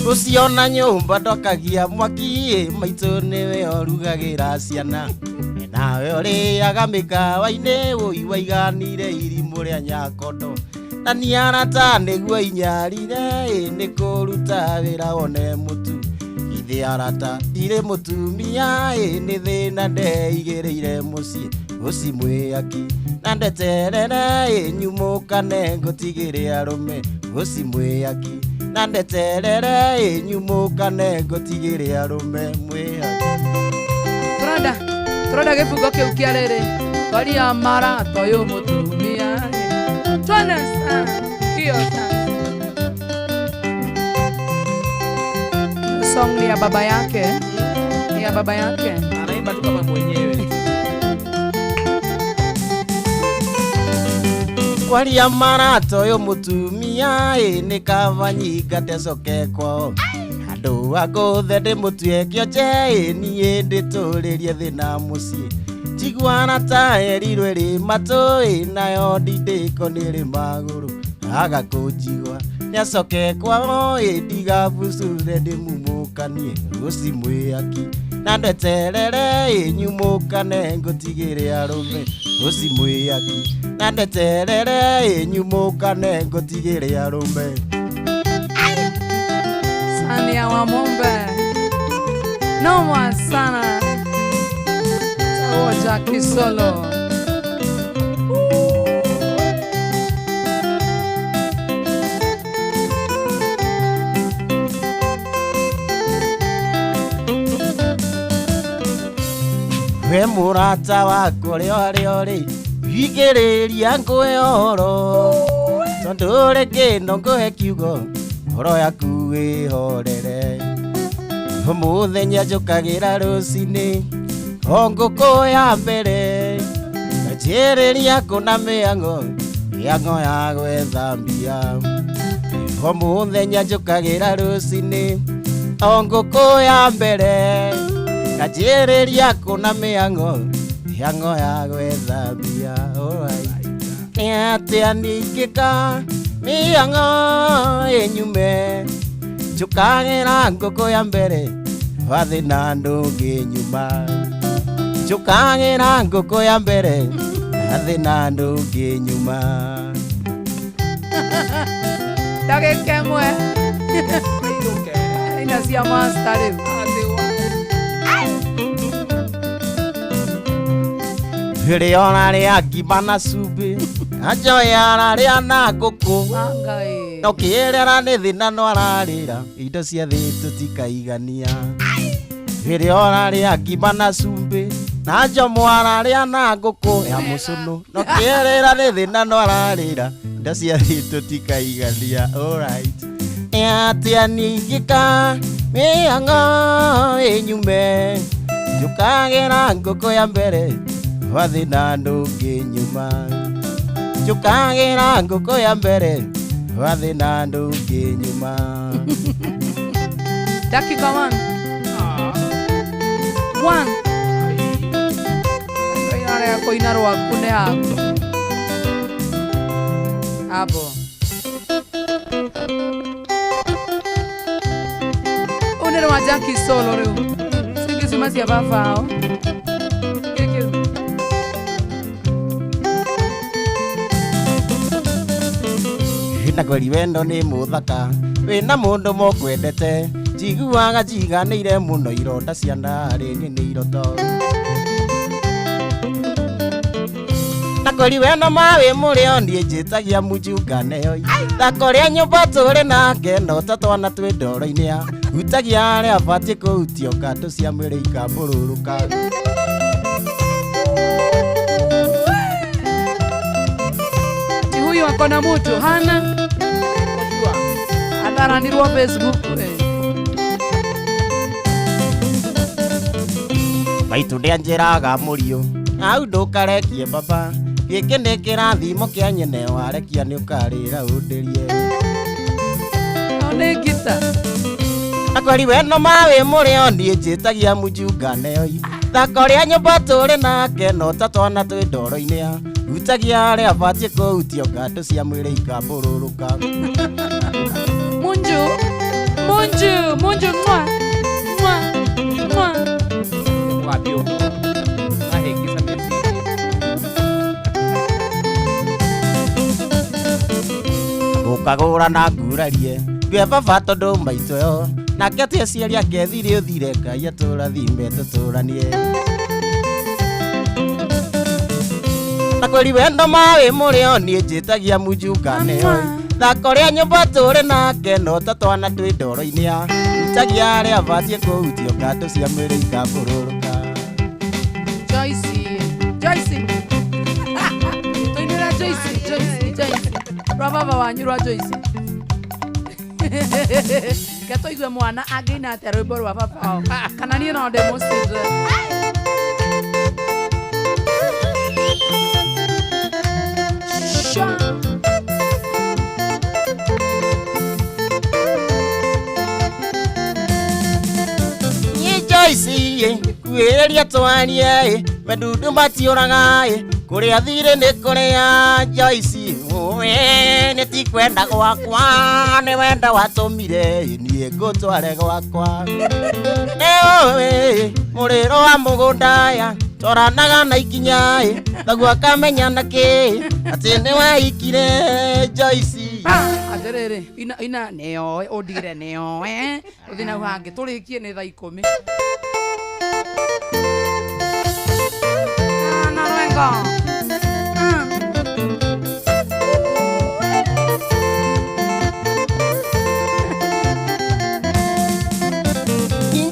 Ũcio na nyũmba ndokagia mwaki ĩ maitũ nĩwe ũrugagĩra ciana nawe ũrĩaga mĩkawa-inĩ wũi waiganire irimũ rĩa nyakondo na nĩ arata nĩguo inyarire ĩ nĩ kũruta wĩra wone mũtu ithe arata ndirĩ mũtumia ĩ nĩ thĩna ndeigĩrĩire mũciĩ ũcimwĩaki na ndeterere ĩ nyumũkane ngũtigĩre arũme ũcimwĩaki na ndeterere ĩ nyumũkane ngũtigĩre arũme mwĩaki. Tũrenda tũrenda gĩbungo kĩu kĩa rĩrĩ waria mara toyũ mũtumia twende sana hiyo sana. Song ni ya baba yake, ni ya baba yake. Anaimba tu kama mwenyewe. Kwaria mara toyũ mũtumia ĩ nĩ kaba nyingate coke kwao handũ ha ngũthe ndĩmũtue kĩonje ĩ niĩ ndĩtũrĩrie thĩna mũciĩ njiguana ta erirwe rĩ matũ ĩ nayo ndindĩko nĩ rĩ magũrũ aga kũnjigua nĩacoke kwao ĩ ndigabucure ndĩmumũkanie ũcimwĩaki na ndeterere ĩ nyumũkane ngũtigĩre arũme ũcimwĩaki na ndeterere ĩ nyumũkane ngũtigĩre arũme. Sani ya Wamombe noma sana. Tawo Jackie Solo. We mũrata wakwa ũrĩa ũrĩa ũrĩ wigĩrĩria ngũhe ũhoro tondũ rĩngĩ no ngũhe kiugo ngoro yaku wĩhorere ũmũthenya njũkagĩra rũcinĩ o ngũkũ ya mbere njĩrĩria kũna mĩang'o mĩang'o ya gwetha mbia ũmũthenya njũkagĩra rũcinĩ o ngũkũ ya mbere ngajĩrĩria kũna mĩang'o mĩang'o ya gwetha mbia. Alright. Nĩ atĩa ningĩka mĩang'o ĩnyume njũkagĩra ngũkũ ya mbere wathĩna ndũngĩnyuma njũkagĩra ngũkũ ya mbere wathĩna ndũngĩnyuma. Ndagĩka ĩmwe ina cia master rĩu. Rĩrĩa ũrarĩa ngima na cumbĩ anjoya ararĩa na ngũkũ Ngai. no kĩrera nĩ thĩna no ararĩra indo cia thĩ tũtikaigania. Rĩrĩa ũrarĩa ngima na cumbĩ Na njomo ararĩa na ngũkũ ya mũcũnũ no kĩerĩra nĩ thĩna no ararĩra nda cia thitũ tikaigania alright nĩ atĩa ningĩka mĩhang'o ĩnyume njũkagĩra ngũkũ ya mbere wa thĩna ndũngĩnyuma njũkagĩra ngũkũ ya mbere wa thĩna ndũngĩnyuma. Dakika one. One. Arĩa kũina rwaku nĩ haku. Abo. Ũyũ nĩ rwa Jackie Solo rĩu. Cingĩ ciuma cia baba ao. Gĩkĩ. Na kweri wendo nĩ mũthaka wĩna mũndũ mokwendete njiguaga njiganĩire mũno ironda cia ndarĩ nĩ iroto na kweri wendo ma wĩ mũrĩo niĩ njĩtagia mũnjunganeo thako rĩa nyũmba tũrĩ nake no ta twana twĩ ndoro-inĩ ya hutagia arĩa abatiĩ kũhutio kandũ cia mwĩrĩ ikambũrũrũka. Ati huyu ako na mutu hana atharanirwo Facebook eh. Maitũ nĩanjĩraga mũriũ au ndũkarekie baba gĩkĩ nĩ kĩrathimo kĩa nyene warekia nĩũkarĩra ũndĩrie. No nĩ ngita. Na kweri wendo ma wĩ mũrĩo niĩ njĩtagia mũnjunganeo thako rĩa nyũmba tũrĩ nake no ta twana twĩ ndoro-inĩ ya hutagia arĩa abatiĩ kũhutio ngandũ cia mwĩrĩ ikambũrũrũka. Munju munju munju mwa mwa mwa. Wapio. Ahĩngĩca meciria. Gũkagũra na ngurarie ngwe baba tondũ maitũ yo nake ti aciari ake thirĩ ũthire Ngai atũrathime tũtũranie. Na kweri wendo ma wĩ mũrĩo niĩ njĩtagia mũnjunganeo thako rĩa nyũmba tũrĩ nake no ta twana twĩ ndoro-inĩ ya hutagia arĩa abatiĩ kũhutio ngandũ cia mwĩrĩ ikambũrũrũka. Joyce Joyce tũinĩra Joyce Joyce Joyce rwa baba wanyu rwa Joyce. Ke tũigue mwana angĩina atĩa rwĩmbo rwa baba wao kana niĩ no ndĩmũcire. Sha. Niĩ Joyce kuhĩrĩria twarie mendundu matiũraga kũrĩa thirĩ nĩ kũrĩa Joyce ũĩ nĩ ti kwenda gwakwa nĩ wendo watũmire niĩ ngũtware gwakwa nĩ ũĩ mũrĩro wa mũgũnda ya twaranaga na ikinya thaguo akamenya na kĩ atĩ nĩ waikire Joyce. Atĩrĩrĩ ina ina nĩoĩ ũndigĩre nĩoĩ ũthiĩ nau hangĩ tũrĩkie nĩ thaa ikũmi. Na rwengo.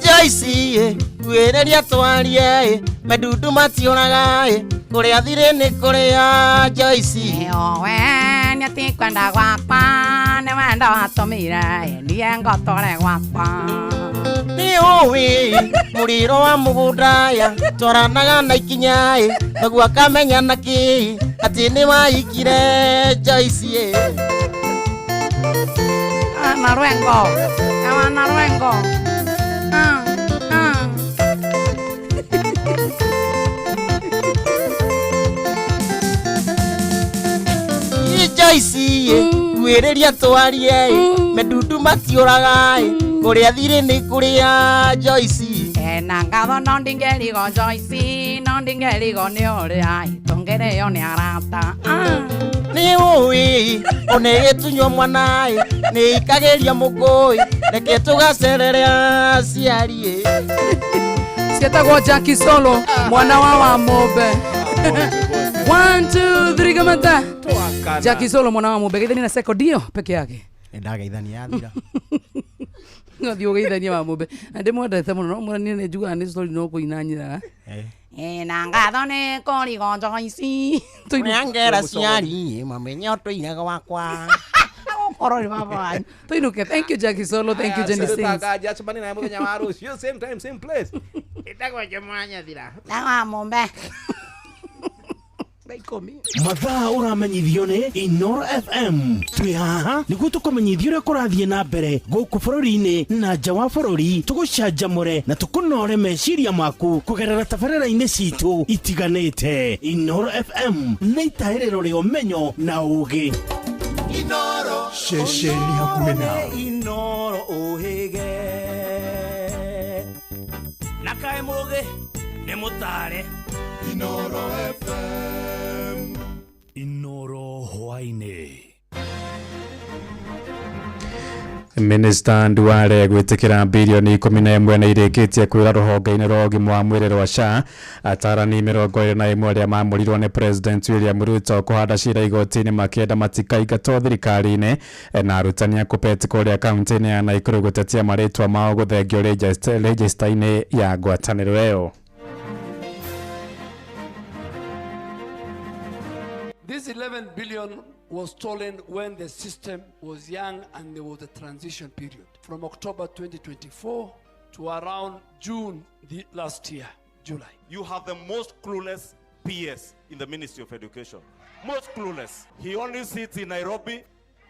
Joyce kuhĩrĩria twarie mendundu matiũraga kũrĩa thirĩ nĩ kũrĩa Joyce. Nĩoĩ nĩ atĩ kwenda gwakwa nĩ wendo watũmire niĩ ngotore gwakwa. Nĩ ũĩ mũrĩro wa mũgũnda ya twaranaga na ikinya thaguo akamenya na kĩ atĩ nĩ waikire Joyce. Na rwengo na rwengo. Joyce kuhĩrĩria twarie mendundu matiũraga kũrĩa thirĩ nĩ kũrĩa Joyce. Ena ngatho no ndingĩrigwo Joyce no ndingĩrigwo nĩ ũrĩa tũngĩrĩo nĩ arata. Nĩ ũĩ one gĩtunywo mwana nĩ ikagĩria mũkũĩ reke tũgacerere aciari. Cietagwo Jackie Solo mwana wa Wamũmbe. 1 2 3 kamata. Jackie Solo mwana wa Wamũmbe githĩ na sekondi ĩyo peke yake. Ndageithania yathira. Ngothiĩ ũgeithanie wa mũmbe na ndĩmwendete mũno no mwĩra niĩ nĩ njugaga nĩ story no kũina nyinaga. Na ngatho nĩ kũrigo Joyce. Ngera ciari mamenye ũtũire gwakwa. Gũkorwo nĩ baba wanyu. Tũinũke. Thank you Jackie Solo, thank you Jenny Sings. Jacemani naye mũthenya wa rũciũ, same time same place. Ĩtagwo Njamwanyathira. Ndawa mũmbe. Mathaa ũramenyithio nĩ Inoro FM. Twĩ haha nĩguo tũkũmenyithie ũrĩa kũrathiĩ na mbere gũkũ bũrũri-inĩ na nja wa bũrũri, tũgũcanjamũre na tũkũnore meciria maku kũgerera tabarĩra-inĩ citũ itiganĩte. Inoro FM nĩ itahĩrĩro rĩa ũmenyo na ũũgĩ. Inoro ceceni hakuhĩ nawe. Inoro ũhĩge na kaĩ mũgĩ nĩ mũtare. Inoro FM. Inoro hwaĩ-inĩ. Minister Duale gwĩtĩkĩra birioni 11 nĩ irĩkĩtie kwĩra rũhonge-inĩ rwa ũgima wa mwĩrĩ rwa SHA. Atarani 21 arĩa maamũrirwo nĩ President William Ruto kũhanda cira igoti-inĩ makĩenda matikaingatwo thirikari-inĩ, na arutani a KUPPET kũrĩa kaunti-inĩ ya Nakuru gũtetia marĩtwa mao gũthengio rejista-inĩ ya ngwatanĩro ĩyo. This 11 billion was stolen when the system was young and there was a transition period from October 2024 to around June the last year, July. You have the most clueless PS in the Ministry of Education. Most clueless. He only sits in Nairobi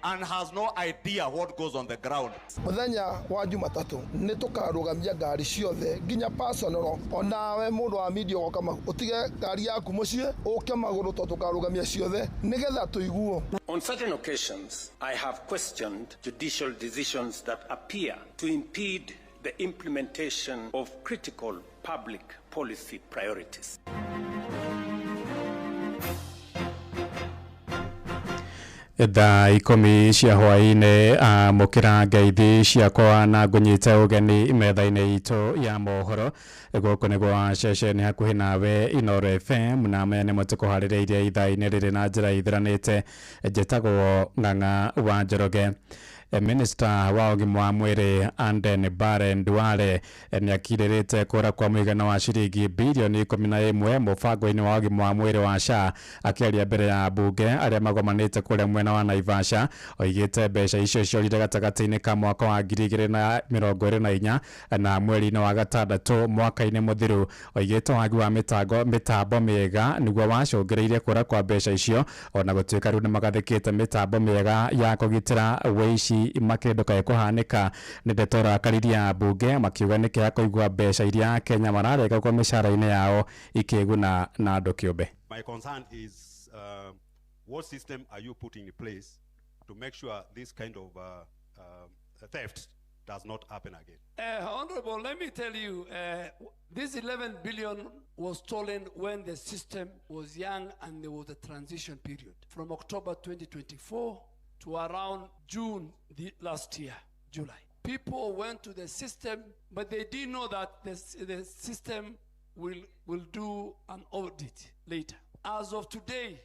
and has no idea what goes on the ground. Muthenya wa Jumatatu nĩ tũkarũgamia ngari ciothe nginya personal, onawe mũndũ wa media ũgoka ũtige ngari yaku mũciĩ ũke magũrũ tondũ tũkarũgamia ciothe nĩgetha tũiguo. On certain occasions, I have questioned judicial decisions that appear to impede the implementation of critical public policy priorities. Thaa 10 cia hwaĩ-inĩ, amũkĩra ngeithi ciakwa na ngũnyite ũgeni metha-inĩ itũ ya mohoro. Gũkũ nĩ gwa ceceni hakuhĩ nawe Inoro FM, na maya nĩmo tũkũharĩrĩirie ithaa-inĩ rĩrĩ na njĩra ithiranĩte. Njĩtagwo Ng'ang'a wa Njoroge. Minister wa ũgima wa mwĩrĩ Aden Bare Duale nĩakirĩrĩte kũra kwa mũigana wa ciringi birioni 11 mũbango-inĩ wa ũgima wa mwĩrĩ wa SHA. Akĩaria mbere ya mbunge arĩa magomanĩte kũrĩa mwena wa Naivasha, oigĩte mbeca icio ciorire gatagatĩ-inĩ ka mwaka wa 2024 na mweri-inĩ wa gatandatũ mwaka-inĩ mũthiru. Oigĩte wagi wa mĩtambo mĩega nĩguo wacũngĩrĩirie kũra kwa mbeca icio, ona gũtuĩka rĩu nĩmagathĩkĩte mĩtambo mĩega ya kũgitĩra wĩici makĩria ndũkae kũhanĩka. Nĩ ndeto rakaririe mbunge makiuga nĩ kĩeha kũigua mbeca iria Kenya mararengagwo mĩcara-inĩ yao ikĩguna na andũ kĩũmbe. My concern is what system are you putting in place to make sure this kind of theft does not happen again? Honorable, let me tell you, this 11 billion was stolen when the system was young and there was a transition period from October 2024 to around June the last year, July. People went to the system, but they didn't know that the system will do an audit later. As of today,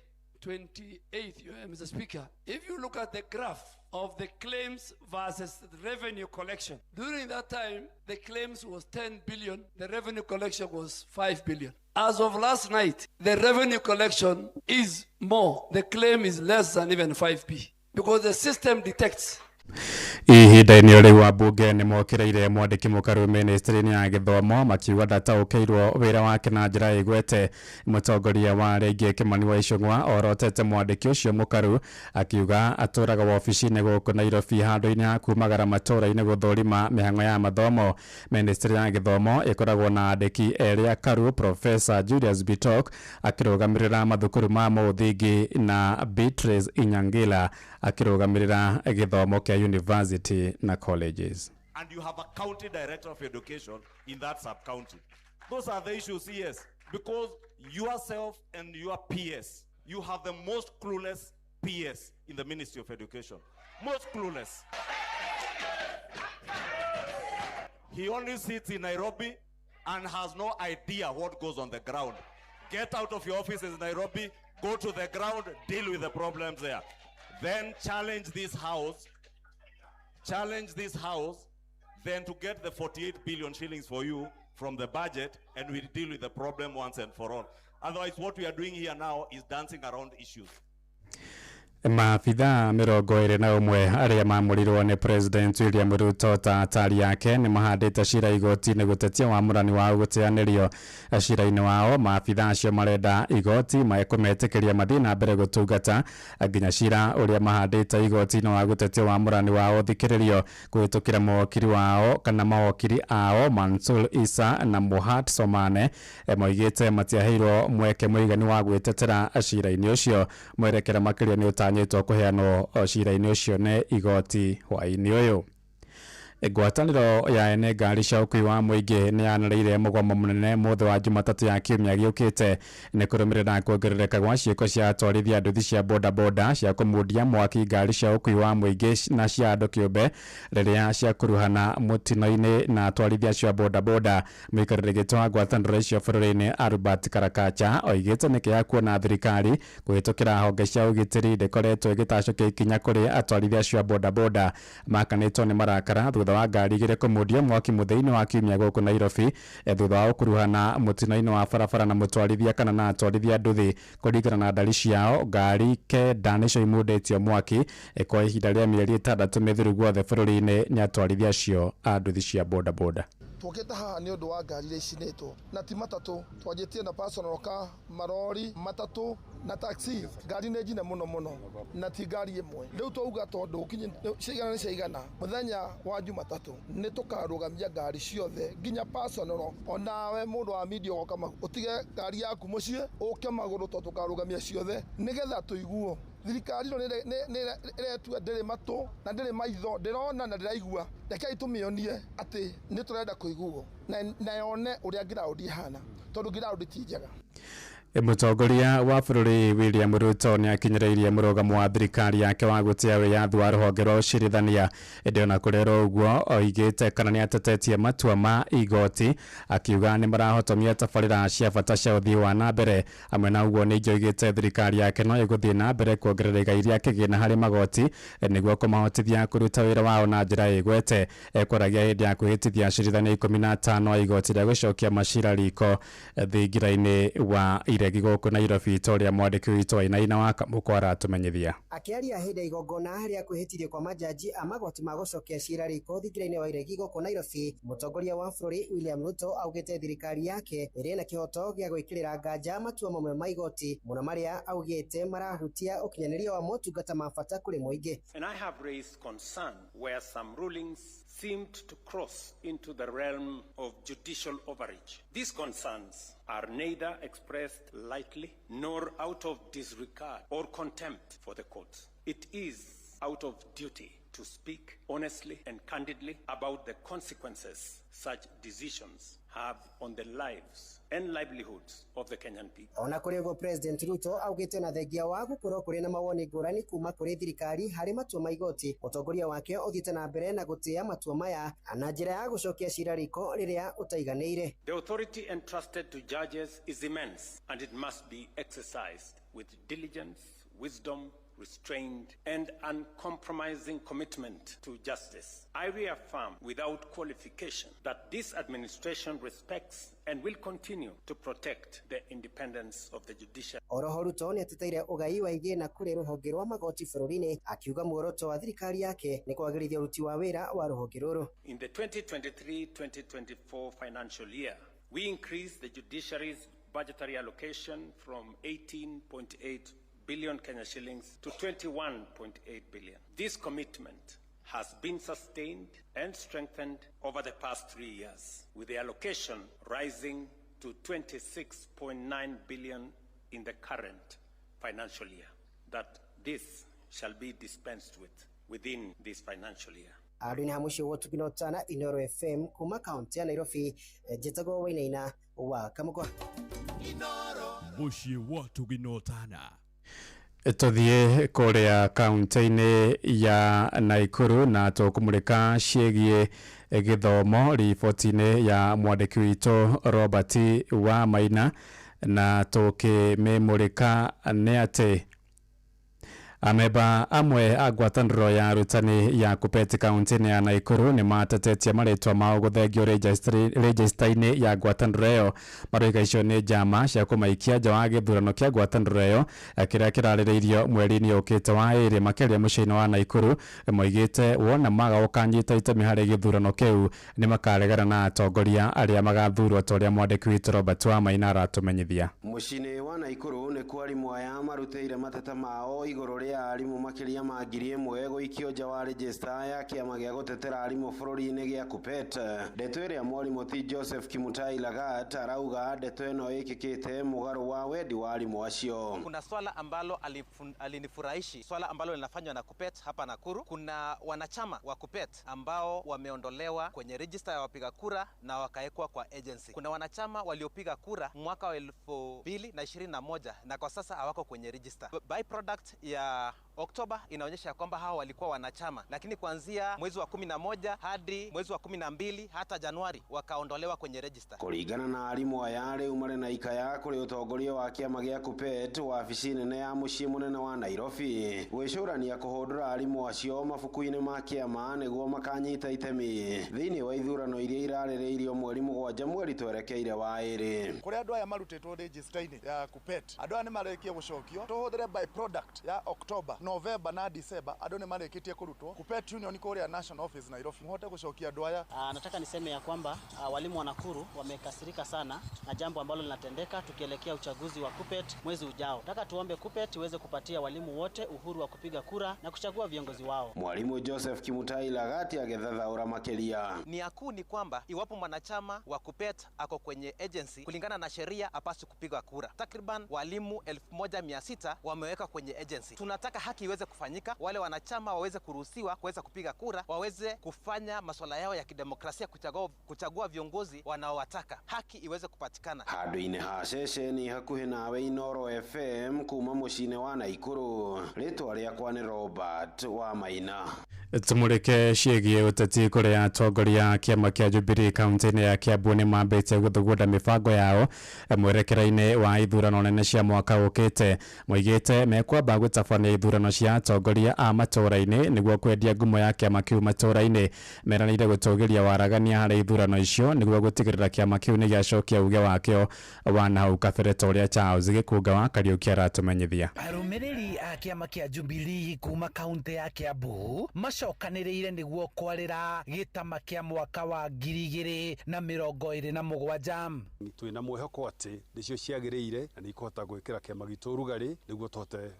28th, Mr. Speaker, if you look at the graph of the claims versus revenue collection, during that time, the claims was 10 billion, the revenue collection was 5 billion. As of last night, the revenue collection is more. The claim is less than even 5B because the system detects. Ihinda-inĩ rĩu ambunge nĩ mokĩrĩire mwandĩki mũkaru ministry-inĩ ya gĩthomo makiuga ndataũkĩirwo wĩra wake na njĩra ĩgwete. Mũtongoria wa arĩa aingĩ Kimani wa Ichung'wa orotete mwandĩki ũcio mũkaru akiuga atũraga wabici-inĩ gũkũ Nairobi handũ-inĩ ha kumagara matũũra-inĩ gũthũrima mĩhang'o ya mathomo. Ministry ya gĩthomo ĩkoragwo na andĩki erĩ akaru, Professor Julius Bitok akĩrũgamĩrĩra mathukuru ma mũthingi na Beatrice Inyangila akĩrũgamĩrĩra gĩthomo kĩa university na colleges. And you have a county director of education in that sub-county. Those are the issues, yes, because yourself and your PS, you have the most clueless PS in the Ministry of Education. Most clueless. He only sits in Nairobi and has no idea what goes on the ground. Get out of your offices in Nairobi, go to the ground, deal with the problems there. Then challenge this house. Challenge this house than to get the 48 billion shillings for you from the budget and we deal with the problem once and for all. Otherwise, what we are doing here now is dancing around issues. Maabithaa 21 arĩa maamũrirwo nĩ President William Ruto ta atari yake nĩ mahandĩte cira igoti-inĩ gũtetia wamũrani wao gũteanĩrio cira-inĩ wao. Maabithaa acio marenda igoti kũmetĩkĩria mathiĩ na mbere gũtungata nginya cira ũrĩa mahandĩte igoti-inĩ wa gũtetia wamũrani wao ũthikĩrĩrio kũhĩtũkĩra mawakiri wao kana mawakiri ao Mansur Issa na Mohat Somane. Moigĩte matiaheirwo mweke mũiganu wa gwĩtetera cira-inĩ ũcio. Mwerekera makĩria nĩ ũtanyĩtwo kũheanwo cira-inĩ ũcio nĩ igoti hwaĩ-inĩ ũyũ. Ngwatanĩro ya ene ngari cia ũkuui wa mũingĩ nĩ yanĩrĩire mũgomo mũnene mũthĩ wa Jumatatũ ya kiumia gĩũkĩte nĩ kũrũmĩrĩra kuongerereka gwa ciĩko cia atwarithia nduthi cia bodaboda cia kũmundia mwaki ngari cia ũkuui wa mũingĩ na cia andũ kĩũmbe rĩrĩa ciakuruhana mũtino-inĩ na atwarithia acio a bodaboda. Mũikarĩri gĩtĩ wa ngwatanĩro icio bũrũri-inĩ Albert Karakacha oigĩte nĩ kĩeha kuona thirikari kũhĩtũkĩra honge cia ũgitĩri ndĩkoretwo ĩgĩtacũkia ikinya kũrĩ atwarithia acio a bodaboda. Makanĩtwo nĩ marakara thutha wa ngari igĩrĩ kũmundio mwaki mũthĩ-inĩ wa kiumia gũkũ Nairobi thutha wa gũkuruhana mũtino-inĩ wa barabara na mũtwarithia kana na atwarithia nduthi. Kũringana na ndari ciao, ngari 9 nĩcio imundĩtio mwaki kwa ihinda rĩa mĩeri 6 mĩthiru guothe bũrũri-inĩ nĩ atwarithia acio a nduthi cia bodaboda. Twokĩte haha nĩ ũndũ wa ngari iria icinĩtwo na ti matatũ, twanjĩtie na personal car, marori matatũ na taxi. Ngari nĩ njine mũno mũno na ti ngari ĩmwe. Rĩu twauga tondũ ciaigana nĩ ciaigana, mũthenya wa Jumatatũ nĩ tũkarũgamia ngari ciothe nginya personal. Onawe mũndũ wa media ũgoka ũtige ngari yaku mũciĩ ũke magũrũ tondũ tũkarũgamia ciothe nĩgetha tũiguo. Thirikari ĩno nĩ ĩretua ndĩrĩ matũ na ndĩrĩ maitho, ndĩrona na ndĩraigua. Rekei tũmĩonie atĩ nĩ tũrenda kũiguo na yone ũrĩa ground ĩhana, tondũ ground ti njega. Mũtongoria wa bũrũri William Ruto nĩ akinyĩrĩirie mũrũgamo wa thirikari yake wa gũtĩa wĩyathi wa rũhonge rwa ũcirithania. Ĩndĩ ona kũrĩ ũguo oigĩte kana nĩ atetetie matua ma igoti akiuga nĩ marahotomia tabarĩra cia bata cia ũthii wa na mbere. Hamwe na ũguo ningĩ oigĩte thirikari yake no ĩgũthiĩ na mbere kuongerera igai rĩa kĩgĩna harĩ magoti nĩguo kũmahotithia kũruta wĩra wao na njĩra ĩgwete. Ekwaragia hĩndĩ ya kwĩhĩtithia acirithania 15 a igoti rĩa gũcokia macira riko thingira-inĩ wa Iregi gũkũ Nairobi ta ũrĩa mwandĩki witũ Wainaina wa Kamũkwa aratũmenyithia. Akĩaria hĩndĩ ya igongona rĩa kwĩhĩtithio kwa majaji a magoti ma gũcokia cira riko thingira-inĩ wa Iregi gũkũ Nairobi, mũtongoria wa bũrũri William Ruto augĩte thirikari yake ĩrĩ na kĩhoto gĩa gwĩkĩrĩra nganja matua mamwe ma igoti mũno marĩa augĩte marahutia ũkinyanĩria wa motungata ma bata kũrĩ mũingĩ. And I have raised concern where some rulings seemed to cross into the realm of judicial overreach. These concerns are neither expressed lightly nor out of disregard or contempt for the courts. It is out of duty to speak honestly and candidly about the consequences such decisions have on the lives and livelihoods of the Kenyan people. Ona kũrĩ ũguo President Ruto augĩte na thengia wa gũkorwo kũrĩ na mawoni ngũrani kuma kũrĩ thirikari harĩ matua ma igoti, ũtongoria wake ũthiĩte na mbere na gũtĩa matua maya na njĩra ya gũcokia cira riko rĩrĩa ũtaiganĩire. The authority entrusted to judges is immense and it must be exercised with diligence, wisdom, restraint, and uncompromising commitment to justice. I reaffirm without qualification that this administration respects and will continue to protect the independence of the judiciary. Oroho Ruto nĩ ateteire ũgai wa igĩna kũrĩ rũhonge rwa magoti bũrũri-inĩ akiuga muoroto wa thirikari yake nĩ kwagĩrithia ũruti wa wĩra wa rũhonge rũrũ. In the 2023-2024 financial year, we increased the judiciary's budgetary allocation from 18.8 billion Kenya shillings to 21.8 billion. This commitment has been sustained and strengthened over the past 3 years, with the allocation rising to 26.9 billion in the current financial year. That this shall be dispensed with within this financial year. Andũ-inĩ ha mũciĩ wa Ũtugi na Ũtana, Inooro FM kuma kaunti ya Nairobi, njĩtagwo Wainaina wa Kamũkwa. Mũciĩ wa Ũtugi na Ũtana. Tũthiĩ kũrĩa kaunti-inĩ ya Naikuru na tũkũmũrĩka ciĩgiĩ gĩthomo riboti-inĩ ya mwandĩki witũ Robert wa Maina, na tũkĩmĩmũrĩka nĩ atĩ Ameba amwe a ngwatanĩro ya arutani ya KUPPET kaunti-inĩ ya Naikuru nĩ matetetie marĩtwa mao gũthengio rejista-inĩ ya ngwatanĩro ĩyo. Maroiga icio nĩ njama cia kũmaikia nja wa gĩthurano kĩa ngwatanĩro ĩyo kĩrĩa kĩrarĩrĩirio mweri-inĩ ũkĩte wa ĩrĩ. Makĩria mũciĩ-inĩ wa Naikuru moigĩte wona maga gũkanyita itemi harĩ gĩthurano kĩu nĩ makaregana na atongoria arĩa magathurwo ta ũrĩa mwandĩki witũ Robert Wamaina aratũmenyithia. Mũciĩ-inĩ wa Naikuru nĩ kwa arimũ aya marutĩire mateta mao igũrũ rĩa arimũ makĩria ma 1000 gũikio nja wa rejista ya kĩama gĩa gũtetera arimũ bũrũri-inĩ gĩa KUPPET. Ndeto ĩrĩa mwarimũ ti Joseph Kimutai Lagat arauga ndeto ĩno ĩkĩkĩte mũgarũ wa wendi wa arimũ acio. Kuna swala ambalo alinifurahishi, swala ambalo linafanywa na KUPPET hapa Nakuru. Kuna wanachama wa KUPPET ambao wameondolewa kwenye register ya wapiga kura na wakawekwa kwa agency. Kuna wanachama waliopiga kura mwaka wa 2021 na kwa sasa hawako kwenye register. Byproduct ya Oktoba inaonyesha kwamba hawa walikuwa wanachama, lakini kuanzia mwezi wa 11 hadi mwezi wa 12 hata Januari wakaondolewa kwenye register. Kũringana na arimũ aya rĩu marĩ na ikaya kũrĩ ũtongoria wa kĩama gĩa KUPPET wabici nene ya mũciĩ mũnene wa Nairobi gwĩcũrania kũhũndũra arimũ acio mabuku-inĩ ma kĩama nĩguo makanyita itemi thĩinĩ wa ithurano iria irarĩrĩirio mweri 7 mweri twerekeire wa ĩrĩ. Kũrĩa andũ aya marutĩtwo register-inĩ ya KUPPET, andũ aya nĩ marĩkie gũcokio tũhũthĩre byproduct ya Oktoba, November na December, andũ nĩ marĩkĩtie kũrutwo KUPPET Union kũrĩa National Office Nairobi muhote gũcokia andũ aya. Nataka niseme ya kwamba walimu wa Nakuru wamekasirika sana na jambo ambalo linatendeka tukielekea uchaguzi wa KUPPET mwezi ujao. Nataka tuombe KUPPET iweze kupatia walimu wote uhuru wa kupiga kura na kuchagua viongozi wao. Mwalimu Joseph Kimutai Lagati agĩthathaũra makĩria. Nia kuu ni kwamba iwapo mwanachama wa KUPPET ako kwenye agency, kulingana na sheria apaswi kupiga kura. Takriban walimu 1600 wameweka kwenye agency. Tunataka haki iweze kufanyika, wale wanachama waweze kuruhusiwa kuweza kupiga kura, waweze kufanya masuala yao ya kidemokrasia, kuchagua viongozi wanaowataka. Haki iweze kupatikana. Handũ-inĩ ha ceceni hakuhĩ nawe Inoro FM kuma mũciĩ-inĩ wa Naikuru, rĩtwa rĩakwa nĩ Robert Wamaina. Tumurike ciĩgiĩ ũteti kũrĩa atongoria a kĩama kĩa Jubilee kaunti-inĩ ya Kiambu nĩ mambĩtie gũthugunda mĩbango yao mwerekera-inĩ wa ithurano nene cia mwaka ũkĩte. Moigĩte mekwamba gũtabania ithurano cia atongoria a matũũra-inĩ nĩguo kwendia ngumo ya kĩama kĩu matũũra-inĩ. Meranĩire gũtũgĩria waragania harĩ ithurano icio nĩguo gũtigĩrĩra kĩama kĩu nĩ gĩacokia uge wakĩo wa nahau kabere ta ũrĩa Charles Gĩkũnga wa Kariũki aratũmenyithia. Arũmĩrĩri a kĩama kĩa Jubilee kuma kaunti ya Kiambu macokanĩrĩire nĩguo kwarĩra gĩtama kĩa mwaka wa 2027. Twĩna mwĩhoko atĩ nĩcio ciagĩrĩire na nĩikũhota gwĩkĩra kĩama gitũ ũrugarĩ nĩguo tũhote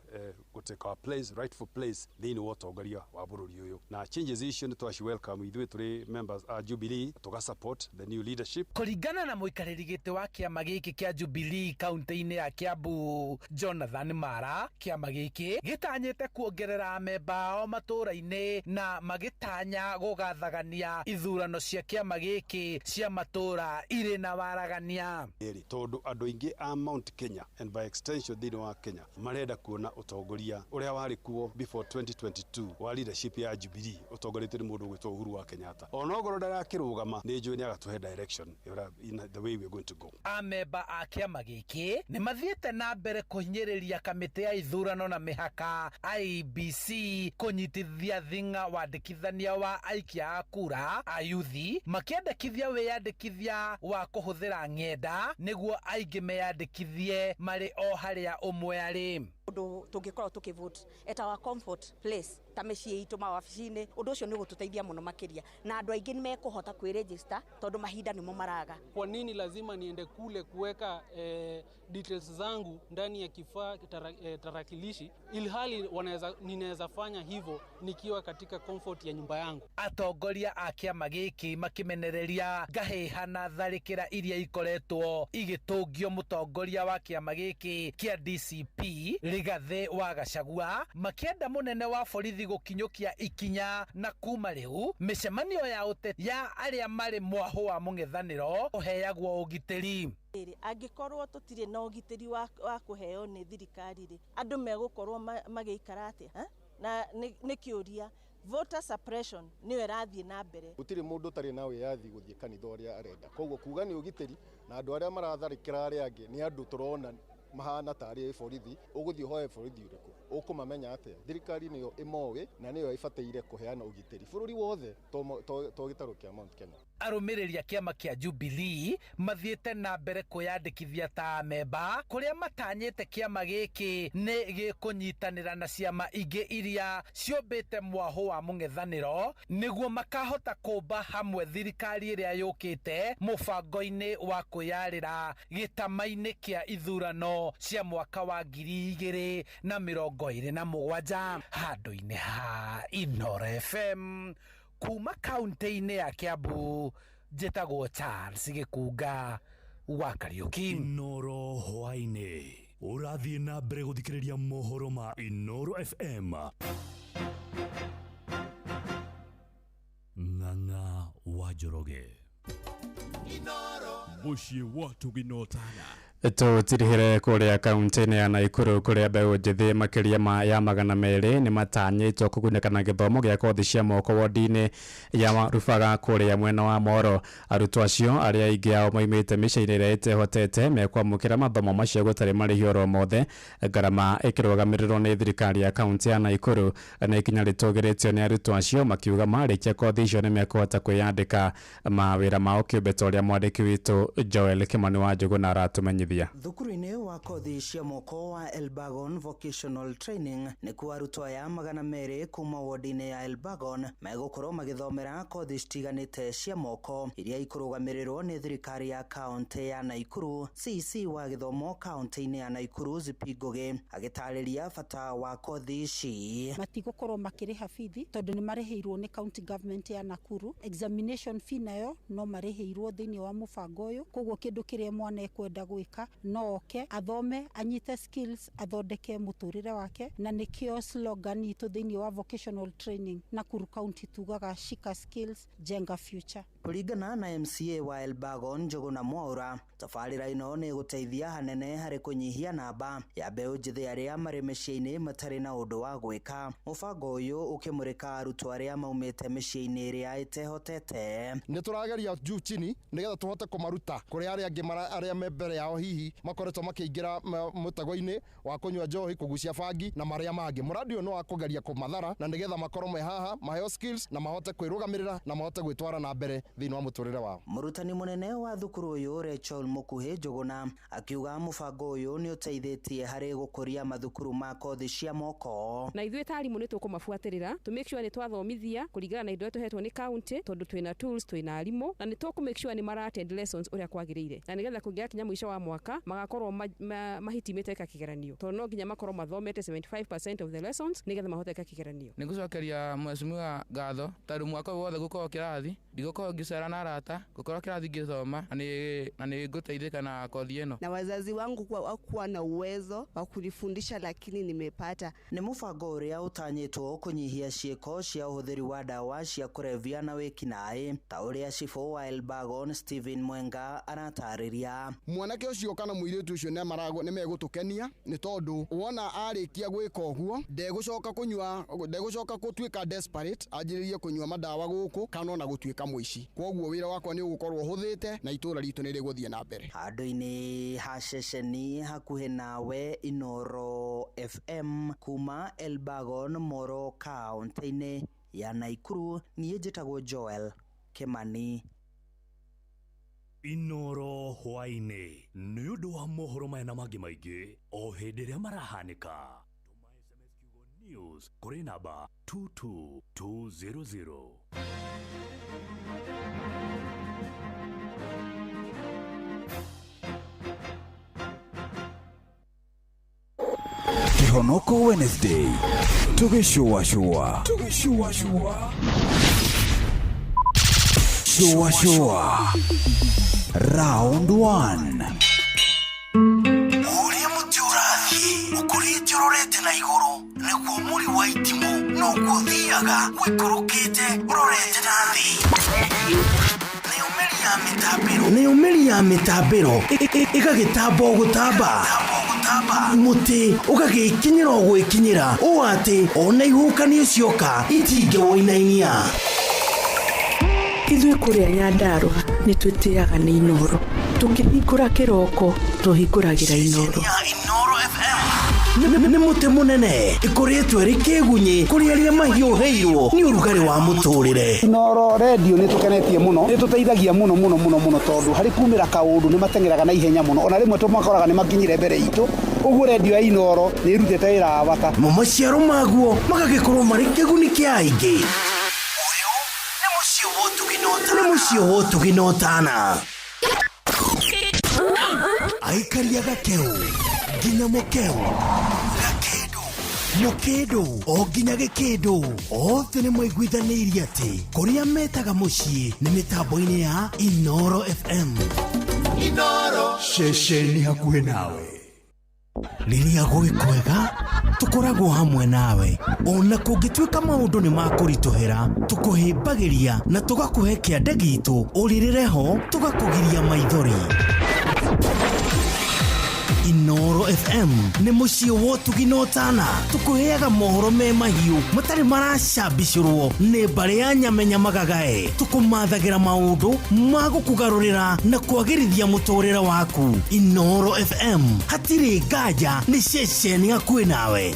gũtake our place, rightful place thĩinĩ wa ũtongoria wa bũrũri ũyũ. Na changes icio nĩ twaci welcome ithuĩ tũrĩ members a Jubilee, tũga support the new leadership. Kũringana na mũikarĩri gĩtĩ wa kĩama gĩkĩ kĩa Jubilee kaunti-inĩ ya Kiambu Jonathan Mara, kĩama gĩkĩ gĩtanyĩte kuongerera amemba ao matũũra-inĩ na magĩtanya gũgathagania ithurano cia kĩama gĩkĩ cia matũũra irĩ na waragania. Tondũ andũ aingĩ a Mount Kenya and by extension thĩinĩ wa Kenya marenda kuona ũtongoria ũrĩa warĩ kuo before 2022 wa leadership ya Jubilee ũtongoretio nĩ mũndũ ũgwĩtwo Uhuru wa Kenyatta. Onokorwo ndarakĩrũgama nĩ njũĩ nĩ agatũhe direction in the way we are going to go. Amemba a kĩama gĩkĩ nĩ mathiĩte na mbere kũhinyĩrĩria kamĩtĩ ya ithurano na mĩhaka IEBC kũnyitithia thinga wandĩkithania wa aikia a kura ayuthi makĩandĩkithia wĩyandĩkithia wa kũhũthĩra ng'enda nĩguo aingĩ meyandĩkithie marĩ o harĩa ũmwe arĩ. Ũndũ tũngĩkorwo tũkĩvote at our comfort place ta mĩciĩ itũ mawabici-inĩ, ũndũ ũcio nĩ ũgũtũteithia mũno makĩria na andũ aingĩ nĩ mekũhota kwĩregister tondũ mahinda nĩmo maraga. Kwa nini lazima niende kule kuweka details zangu ndani ya kifaa tarakilishi ilhali ninaweza fanya hivyo nikiwa katika comfort ya nyumba yangu? Atongoria a kĩama gĩkĩ makĩmenereria ngahĩha na tharĩkĩra iria ikoretwo igĩtũngio mũtongoria wa kĩama gĩkĩ kĩa DCP Rigathĩ wa Gachagua, makĩenda mũnene wa borithi gũkinyũkia ikinya na kuma rĩu mĩcemanio ya ũteti ya arĩa marĩ mwahũ wa mũng'ethanĩro ũheagwo ũgitĩri. Angĩkorwo tũtirĩ na ũgitĩri wa kũheo nĩ thirikari rĩ, andũ megũkorwo magĩikara atĩa? Na nĩ kĩũria. Voter suppression nĩyo ĩrathiĩ na mbere. Gũtirĩ mũndũ ũtarĩ na wĩyathi gũthiĩ kanitha ũrĩa arenda, koguo kuga nĩ ũgitĩri na andũ arĩa maratharĩkĩra arĩa angĩ nĩ andũ tũrona mahana tarĩ borithi, ũgũthiĩ ũhoe borithi ũrĩkũ? Ũkũmamenya atĩa? Thirikari nĩyo ĩmoĩ na nĩyo ĩbataire kũheana ũgitĩri bũrũri wothe, to gĩtarũ kĩa Mount Kenya. Arũmĩrĩri a kĩama kĩa Jubilee mathiĩte na mbere kwĩyandĩkithia ta amemba kũrĩa matanyĩte kĩama gĩkĩ nĩ gĩkũnyitanĩra na ciama ingĩ iria ciũmbĩte mwahũ wa mũng'ethanĩro nĩguo makahota kũmba hamwe thirikari ĩrĩa yũkĩte mũbango-inĩ wa kwĩyarĩra gĩtama-inĩ kĩa ithurano cia mwaka wa 2027. Handũ-inĩ ha Inooro FM kuma kaunti-inĩ ya Kiambu, njĩtagwo Charles Gĩkunga wa Kariuki. Inooro hwaĩ-inĩ ũrathiĩ na mbere gũthikĩrĩria mohoro ma Inooro FM. Ng'ang'a wa Njoroge. Mũciĩ wa tũginotana. Tũtirihĩre kũrĩa kaunti-inĩ ya Naikuru kũrĩa mbeũ njĩthĩ makĩria ma ya 200 nĩ matanyĩtwo kũgunĩka na gĩthomo gĩa kothi cia moko wodi-inĩ ya Rubaga kũrĩa mwena wa Moro. Arutwo acio arĩa aingĩ ao maimĩte mĩciĩ-inĩ ĩrĩa ĩtehotete mekwamũkĩra mathomo macio gũtarĩ marĩhi oro mothe, ngarama ĩkĩrũgamĩrĩrwo nĩ thirikari ya kaunti ya Naikuru. Na ikinya rĩtũgĩrĩtio nĩ arutwo acio makiuga marĩkia kothi icio nĩ mekũhota kwĩyandĩka mawĩra mao kĩũmbe, ta ũrĩa mwandĩki witũ Joel Kimani wa Njũgũna aratũmenyithia. Thukuru-inĩ wa kothi cia moko wa Elbagon Vocational Training nĩkuo arutwo aya 200 kuma wodi-inĩ ya Elbagon megũkorwo magĩthomera kothi citiganĩte cia moko iria ikũrũgamĩrĩrwo nĩ thirikari ya kaunti ya Naikuru. CEC wa gĩthomo kaunti-inĩ ya Naikuru Zipi Ngũgĩ agĩtarĩria bata wa kothi ici. Matigũkorwo makĩrĩha bithi tondũ nĩ marĩhĩirwo nĩ county government ya Nakuru. Examination fee nayo no marĩhĩirwo thĩinĩ wa mũbango ũyũ, koguo kĩndũ kĩrĩa mwana ekwenda gwĩka no oke athome, anyite skills, athondeke mũtũrĩre wake. Na nĩkĩo slogan itũ thĩinĩ wa vocational training Nakuru County tugaga shika skills, jenga future. Kũringana na MCA wa Elbagon Njũgũna Mwaũra, tabarĩra ĩno nĩ ĩgũteithia hanene harĩ kũnyihia namba ya mbeũ njĩthĩ arĩa marĩ mĩciĩ-inĩ matarĩ na ũndũ wa gwĩka. Mũbango ũyũ ũkĩmũrĩka arutwo arĩa maumĩte mĩciĩ-inĩ ĩrĩa ĩtehotete. Nĩ tũrageria juu chini nĩgetha tũhote kũmaruta kũrĩ arĩa angĩ arĩa me mbere yao hihi makoretwo makĩingĩra mũtego-inĩ wa kũnyua njohi, kũgucia bangi na marĩa mangĩ. Mũradi ũyũ nĩ wa kũgeria kũmathara na nĩgetha makorwo me haha maheo skills na mahote kwĩrũgamĩrĩra na mahote gwĩtwara na mbere thĩinĩ wa mũtũrĩre wao. Mũrutani mũnene wa thukuru ũyũ Rachel Mũkuhĩ Njũgũna akiuga mũbango ũyũ nĩ ũteithĩtie harĩ gũkũria mathukuru ma kothi cia moko. Na ithuĩ ta arimũ nĩ tũkũmabuatĩrĩra to make sure nĩ twathomithia kũringana na indo iria tũhetwo nĩ county, tondũ twĩna tools, twĩna arimũ, na nĩ tũkũ make sure nĩ mara attend lessons ũrĩa kwagĩrĩire, na nĩgetha kũngĩgakinya mũico wa mwaka magakorwo mahitimĩte gwĩka kĩgeranio, tondũ no nginya makorwo mathomete 75% of the lessons nĩgetha mahote gwĩka kĩgeranio. Nĩ gũcokeria mheshimiwa ngatho tondũ mwaka ũyũ wothe gũkorwo kĩrathi ndigũkorwo ngĩcera na arata, ngũkorwo kĩrathi ngĩthoma na nĩ ngũteithĩka na kothi ĩno. Na wazazi wangu hawakuwa na uwezo wa kunifundisha, lakini nimepata. Nĩ mũbango ũrĩa ũtanyĩtwo kũnyihia ciĩko cia ũhũthĩri wa ndawa cia kũrebia na wĩkinaĩ, ta ũrĩa cibũ wa Elbagon Stephen Mwenga aratarĩria. Mwanake ũcio kana mũirĩtu ũcio nĩ megũtũkenia nĩ tondũ wona arĩkia gwĩka ũguo ndegũcoka kũnyua, ndegũcoka gũtuĩka desperate anjĩrĩrie kũnyua madawa gũkũ kana ona gũtuĩka mũici. Kwoguo wĩra wakwa nĩ ũgũkorwo ũhũthĩte na itũra ritũ nĩ rĩgũthiĩ na mbere. Handũ-inĩ ha ceceni hakuhĩ nawe Inooro FM kuma Elbagon Moro kaunti-inĩ ya Naikuru, niĩ njĩtagwo Joel Kimani. Inooro hwaĩ-inĩ nĩ ũndũ wa mohoro maya na mangĩ maingĩ o hĩndĩ ĩrĩa marahanĩka. Tũma SMS kiugo news kũrĩ namba 22200. Kĩhonoko Wednesday tũgĩcũacũa, tũgĩcũacũa, cũacũa round 1. Ũrĩa mũtĩ ũrathiĩ ũkũrĩte ũrorete na igũrũ nĩguo mũri wa itimũ noguo ũthiaga ũikũrũkĩte ũrorete na thĩ. Nayo mĩri ya mĩtambĩro ĩgagĩtamba o gũtamba, mũtĩ ũgagĩkinyĩra o gwĩkinyĩra ũũ atĩ ona ihuhũkanio cioka itingĩwũinainia. Ithuĩ kũrĩa Nyandarũa nĩ twĩtĩaga nĩ Inooro. Tũkĩhingũra kĩroko tũhingũragĩra Inooro. Inooro FM. Nĩ mũtĩ mũnene ĩkoretwo ĩrĩ kĩgunyĩ kũrĩ arĩa mahiũhĩirwo nĩ ũrugarĩ wa mũtũrĩre. Inooro redio nĩ tũkenetie mũno, nĩ tũteithagia mũno mũno mũno mũno, tondũ harĩ kumĩra kaũndũ nĩ mateng'eraga na ihenya mũno, ona rĩmwe tũmakoraga nĩ makinyire mbere itũ. Ũguo redio ya Inooro nĩ ĩrutĩte wĩra wa bata. Mo maciaro maguo magagĩkorwo marĩ kĩguni kĩa aingĩ. Nĩ mũciĩ wa ũtugi na ũtana. Aikaria gakeu nginya mũkeu, gakĩndũ, mũkĩndũ o nginya gĩkĩndũ, othe nĩ maiguithanĩirie atĩ kũrĩa metaga mũciĩ nĩ mĩtambo-inĩ ya Inooro FM. Inooro, ceceni hakuhĩ nawe. Rĩrĩa gwĩ kwega tũkoragwo hamwe nawe, ona kũngĩtuĩka maũndũ nĩ makũritũhĩra, tũkũhĩmbagĩria na tũgakũhe kĩande gitũ ũrĩrĩre ho, tũgakũgiria maithori. Inooro FM nĩ mũciĩ wa ũtugi na ũtana. Tũkũheaga mohoro me mahiũ matarĩ maracambicũrwo nĩ mbarĩ ya nyamenya magagae. Tũkũmathagĩra maũndũ ma gũkũgarũrĩra na kwagĩrithia mũtũrĩre waku. Inooro FM hatirĩ nganja nĩ ceceni hakuhĩ nawe.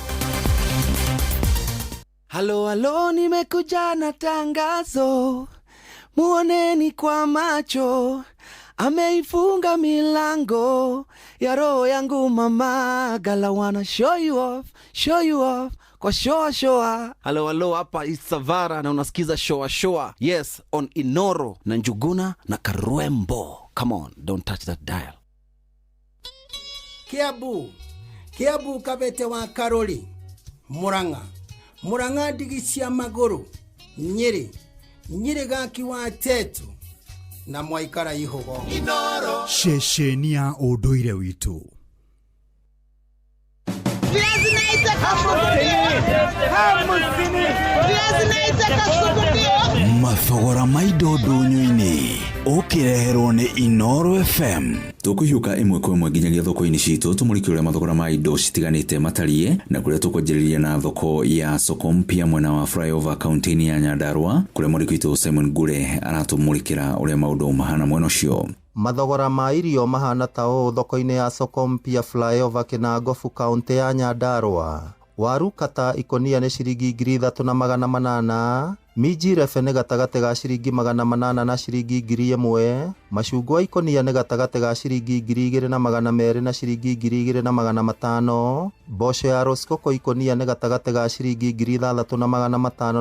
Halo halo, nimekuja na tangazo, muoneni kwa macho, ameifunga milango ya roho yangu mama. Gala wanna show you off, show you off kwa shoa shoa. Halo halo, hapa Isavara na unasikiza shoa shoa, yes, on Inoro na Njuguna na Karwembo. Come on, don't touch that dial. Kiambu, Kiambu, Kabete wa Karori, Murang'a, Murang'a, ndigi cia magũrũ, Nyĩrĩ, Nyĩrĩ, gaki wa tetu na mwaikara ihugo. Inooro, ceceni ya ũndũire witũ. Viazi naitaka Viazi naitaka sugudio. Mathogora ma indo ndũnyũ-inĩ ũkĩreherwo nĩ Inooro FM. Tũkũhiũka ĩmwe kwa ĩmwe nginyagia thoko-inĩ citũ, tũmũrĩke ũrĩa mathogora ma indo citiganĩte matariĩ, na kũrĩa tũkwanjĩrĩria na thoko ya soko mpya mwena wa flyover kaunti-inĩ ya Nyandarua, kũrĩa mwandĩki witũ Simon Ngure aratũmũrĩkĩra ũrĩa maũndũ mahana mwena ũcio. Mathogora ma irio mahana ta ũũ thoko-inĩ ya soko mpya flyover Kinangofu kaunti ya Nyandarua. Waru kata ikonia nĩ ciringi 3800, minji rebe nĩ gatagatĩ ga ciringi 800 na ciringi 1000, macungwa ikonia nĩ gatagatĩ ga ciringi 2200 na ciringi 2500, mboco ya roskoko ikonia nĩ gatagatĩ ga ciringi 6500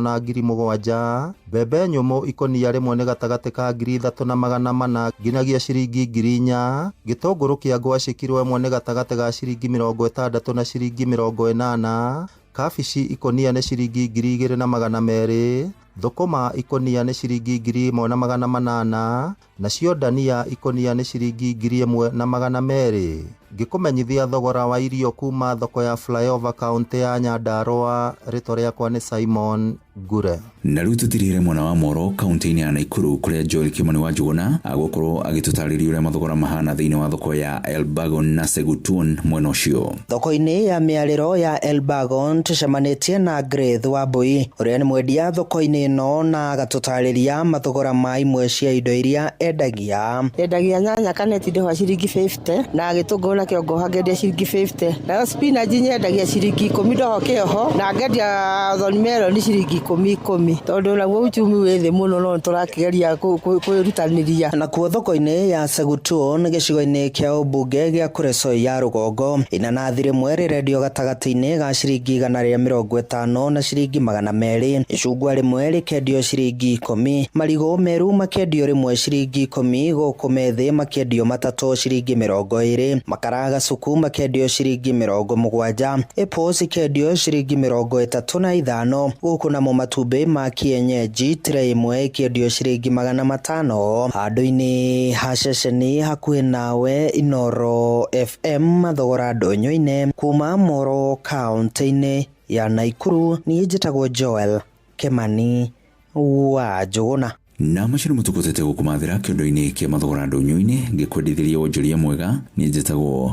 na 7000, mbembe nyũmũ ikonia rĩmwe nĩ gatagatĩ ka 3400 nginyagia ciringi 4000, gĩtũngũrũ kĩa ngwacĩ kiro ĩmwe nĩ gatagatĩ ga ciringi 60 na ciringi 80, kabici ikonia nĩ ciringi 2200, thũkũma ikonia nĩ ciringi 1800, nacio ndania ikonia nĩ ciringi 1200. Ngĩkũmenyithia thogora wa irio kuma thoko ya flyover kaunti ya Nyandarua, rĩtwa rĩakwa nĩ Simon Ngure. Na rĩu tũtirĩre mwena wa Moro kaunti-inĩ ya Nakuru, kũrĩa Joel Kimani wa Njuguna agũkorwo agĩtũtarĩria ũrĩa mathogora mahana thĩinĩ wa thoko ya Elbagon na Segutun mwena ũcio. Thoko-inĩ ya mĩarĩro ya Elbagon tũcemanĩtie na Grace Wambui ũrĩa nĩ mwendia thoko-inĩ ĩno na agatũtarĩria mathogora ma imwe cia indo iria endagia. Endagia nyanya kaneti ndoha ciringi 50 na gĩtũngũrũ nakĩo ngoha ngendia ciringi 50, nayo spinach nyendagia ciringi 10 ndoho kĩoho, na ngendia thorn melon ciringi 10 10, tondũ naguo uchumi wĩ thĩ mũno no tũrakĩgeria kwĩrutanĩria. Nakuo thoko-inĩ ya Segutun gĩcigo-inĩ kĩa ũmbunge gĩa Kuresoi ya rũgongo, inanathi rĩmwe rĩrendio gatagatĩ-inĩ ga ciringi 150 na ciringi 200, icungwa rĩmwe rĩkendio ciringi 10, marigũ meru makendio rĩmwe ciringi 10, gũkũ methĩ makendio matatũ ciringi 20, makara gasuku makendio ciringi 70, apples ikendio ciringi 35, gũkũ namo matumbĩ ma kienyeji tray ĩmwe ĩkĩendio ciringi 500. Handũ-inĩ ha ceceni hakuhĩ nawe Inooro FM thogora ndũnyũ-inĩ kuma Moro kaunti-inĩ ya Nakuru, niĩ njĩtagwo Joel Kimani wa Njuguna. Na macio nĩ mũtũkũtete gũkũmathĩra kĩondo-inĩ kĩa mathogora ndũnyũ-inĩ, ngĩkwendithĩria wonjoria mwega. Niĩ njĩtagwo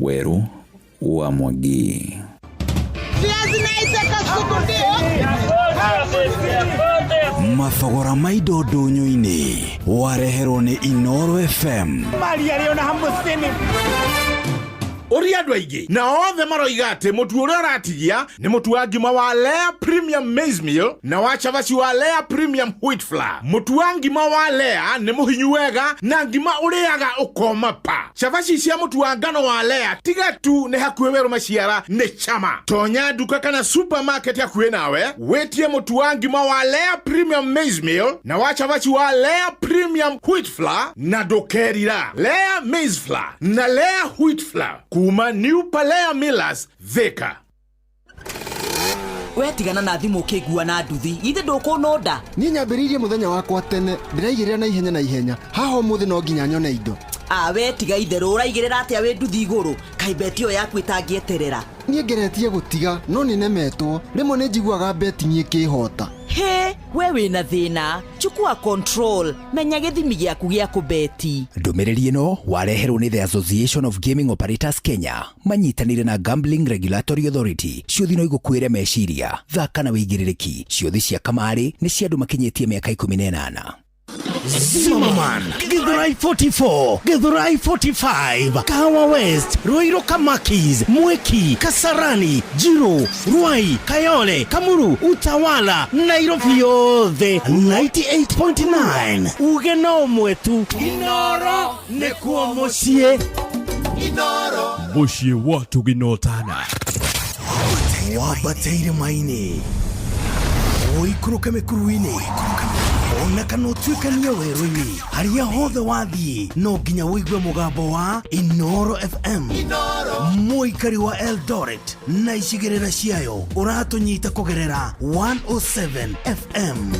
Werũ wa Mwangi. Viazi naitaka sugudio. Mathogora ma indo ndũnyũ-inĩ wareherwo nĩ Inooro FM. Mali yaliyo na 50. Ũria andũ aingĩ na othe maroiga atĩ mũtu ũrĩa ũratigia nĩ mũtu wa ngima wa Lea Premium Maize Meal na wa cabaci wa Lea Premium Wheat Flour. Mũtu wa ngima wa Lea nĩ mũhinyu wega na ngima ũrĩaga ũkoma pa. Cabaci cia mũtu wa ngano wa Lea tiga tu nĩ hakuhĩ werũ maciara nĩ chama. Tonya nduka kana supermarket hakuhĩ nawe wĩtie mũtu wa ngima wa Lea Premium Maize Meal na wa cabaci wa Lea Premium Wheat Flour na ndũkerira. Lea Maize Flour na Lea Wheat Flour kuma New Palea Millers, Thika. We tigana na thimũ ũkĩngua na nduthi ithe ndũkũnonda. Niĩ nyambĩrĩirie mũthenya wakwa tene, ndĩraigĩrĩra na ihenya na ihenya. Haha ũmũthĩ no nginya nyone indo. We tiga itherũ, ũraigĩrĩra atĩa wĩ nduthi igũrũ? Kaĩ beti ĩyo yaku ĩtangĩeterera? Niĩ ngeretie gũtiga no nĩnemetwo. Rĩmwe nĩ njiguaga betting ĩkĩhota. Hĩ, we wĩna thĩna. Chukua control, menya gĩthimi gĩaku gĩa kũbeti. Ndũmĩrĩri ĩno wareherwo nĩ The Association of Gaming Operators Kenya manyitanĩire na Gambling Regulatory Authority. Ciũthi no igũkuĩre meciria, thaka na wĩigĩrĩrĩki. Ciũthi cia kamarĩ nĩ cia andũ makinyĩtie mĩaka 18. Zimmerman, Githurai 44, Githurai 45, Kahawa West, Ruiru Kamakis, Mwiki, Kasarani, Jiro, Ruai, Kayole, Kamuru, Utawala, Nairobi yothe 98.9. Uge no mwetu Inoro nĩkuo mũciĩ. Inoro Mũciĩ wa tũginotana. Wambateire maini ũikũrũke mĩkuru-inĩ ona kana ũtuĩkanie werũ-inĩ, harĩa hothe wathiĩ no nginya ũigue mũgambo wa Inoro FM. Mũikari wa Eldoret na icigĩrĩra ciayo ũratũnyita kũgerera 107 FM.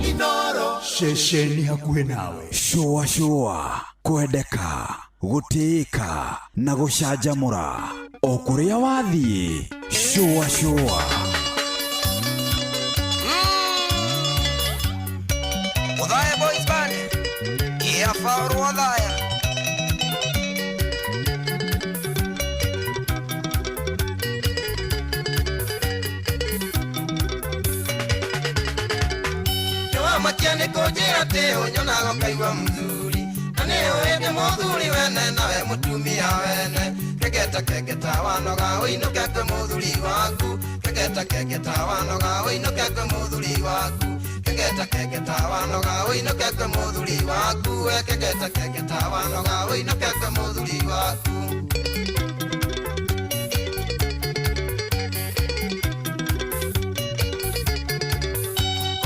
Inoro ceceni hakuhĩ nawe. Shũa shũa, kwendeka, gũtĩĩka na gũcanjamũra o kũrĩa wathiĩ. Shũa shũa. Othaya Boys Band Iafaru Othaya. Nĩwamakia nĩ kũnjĩra atĩ ũnyonaga ũkaigua mũthuri, na nĩũĩ ndĩ mũthuri wene nawe mũtumia wene. Kegeta kegeta wanoga ũinũke kwĩ mũthuri waku. Kegeta kegeta wanoga ũinũke kwĩ mũthuri waku. Kegeta kegeta wanoga ũinũke kwĩ mũthuri waku. We kegeta kegeta wanoga ũinũke kwĩ mũthuri waku.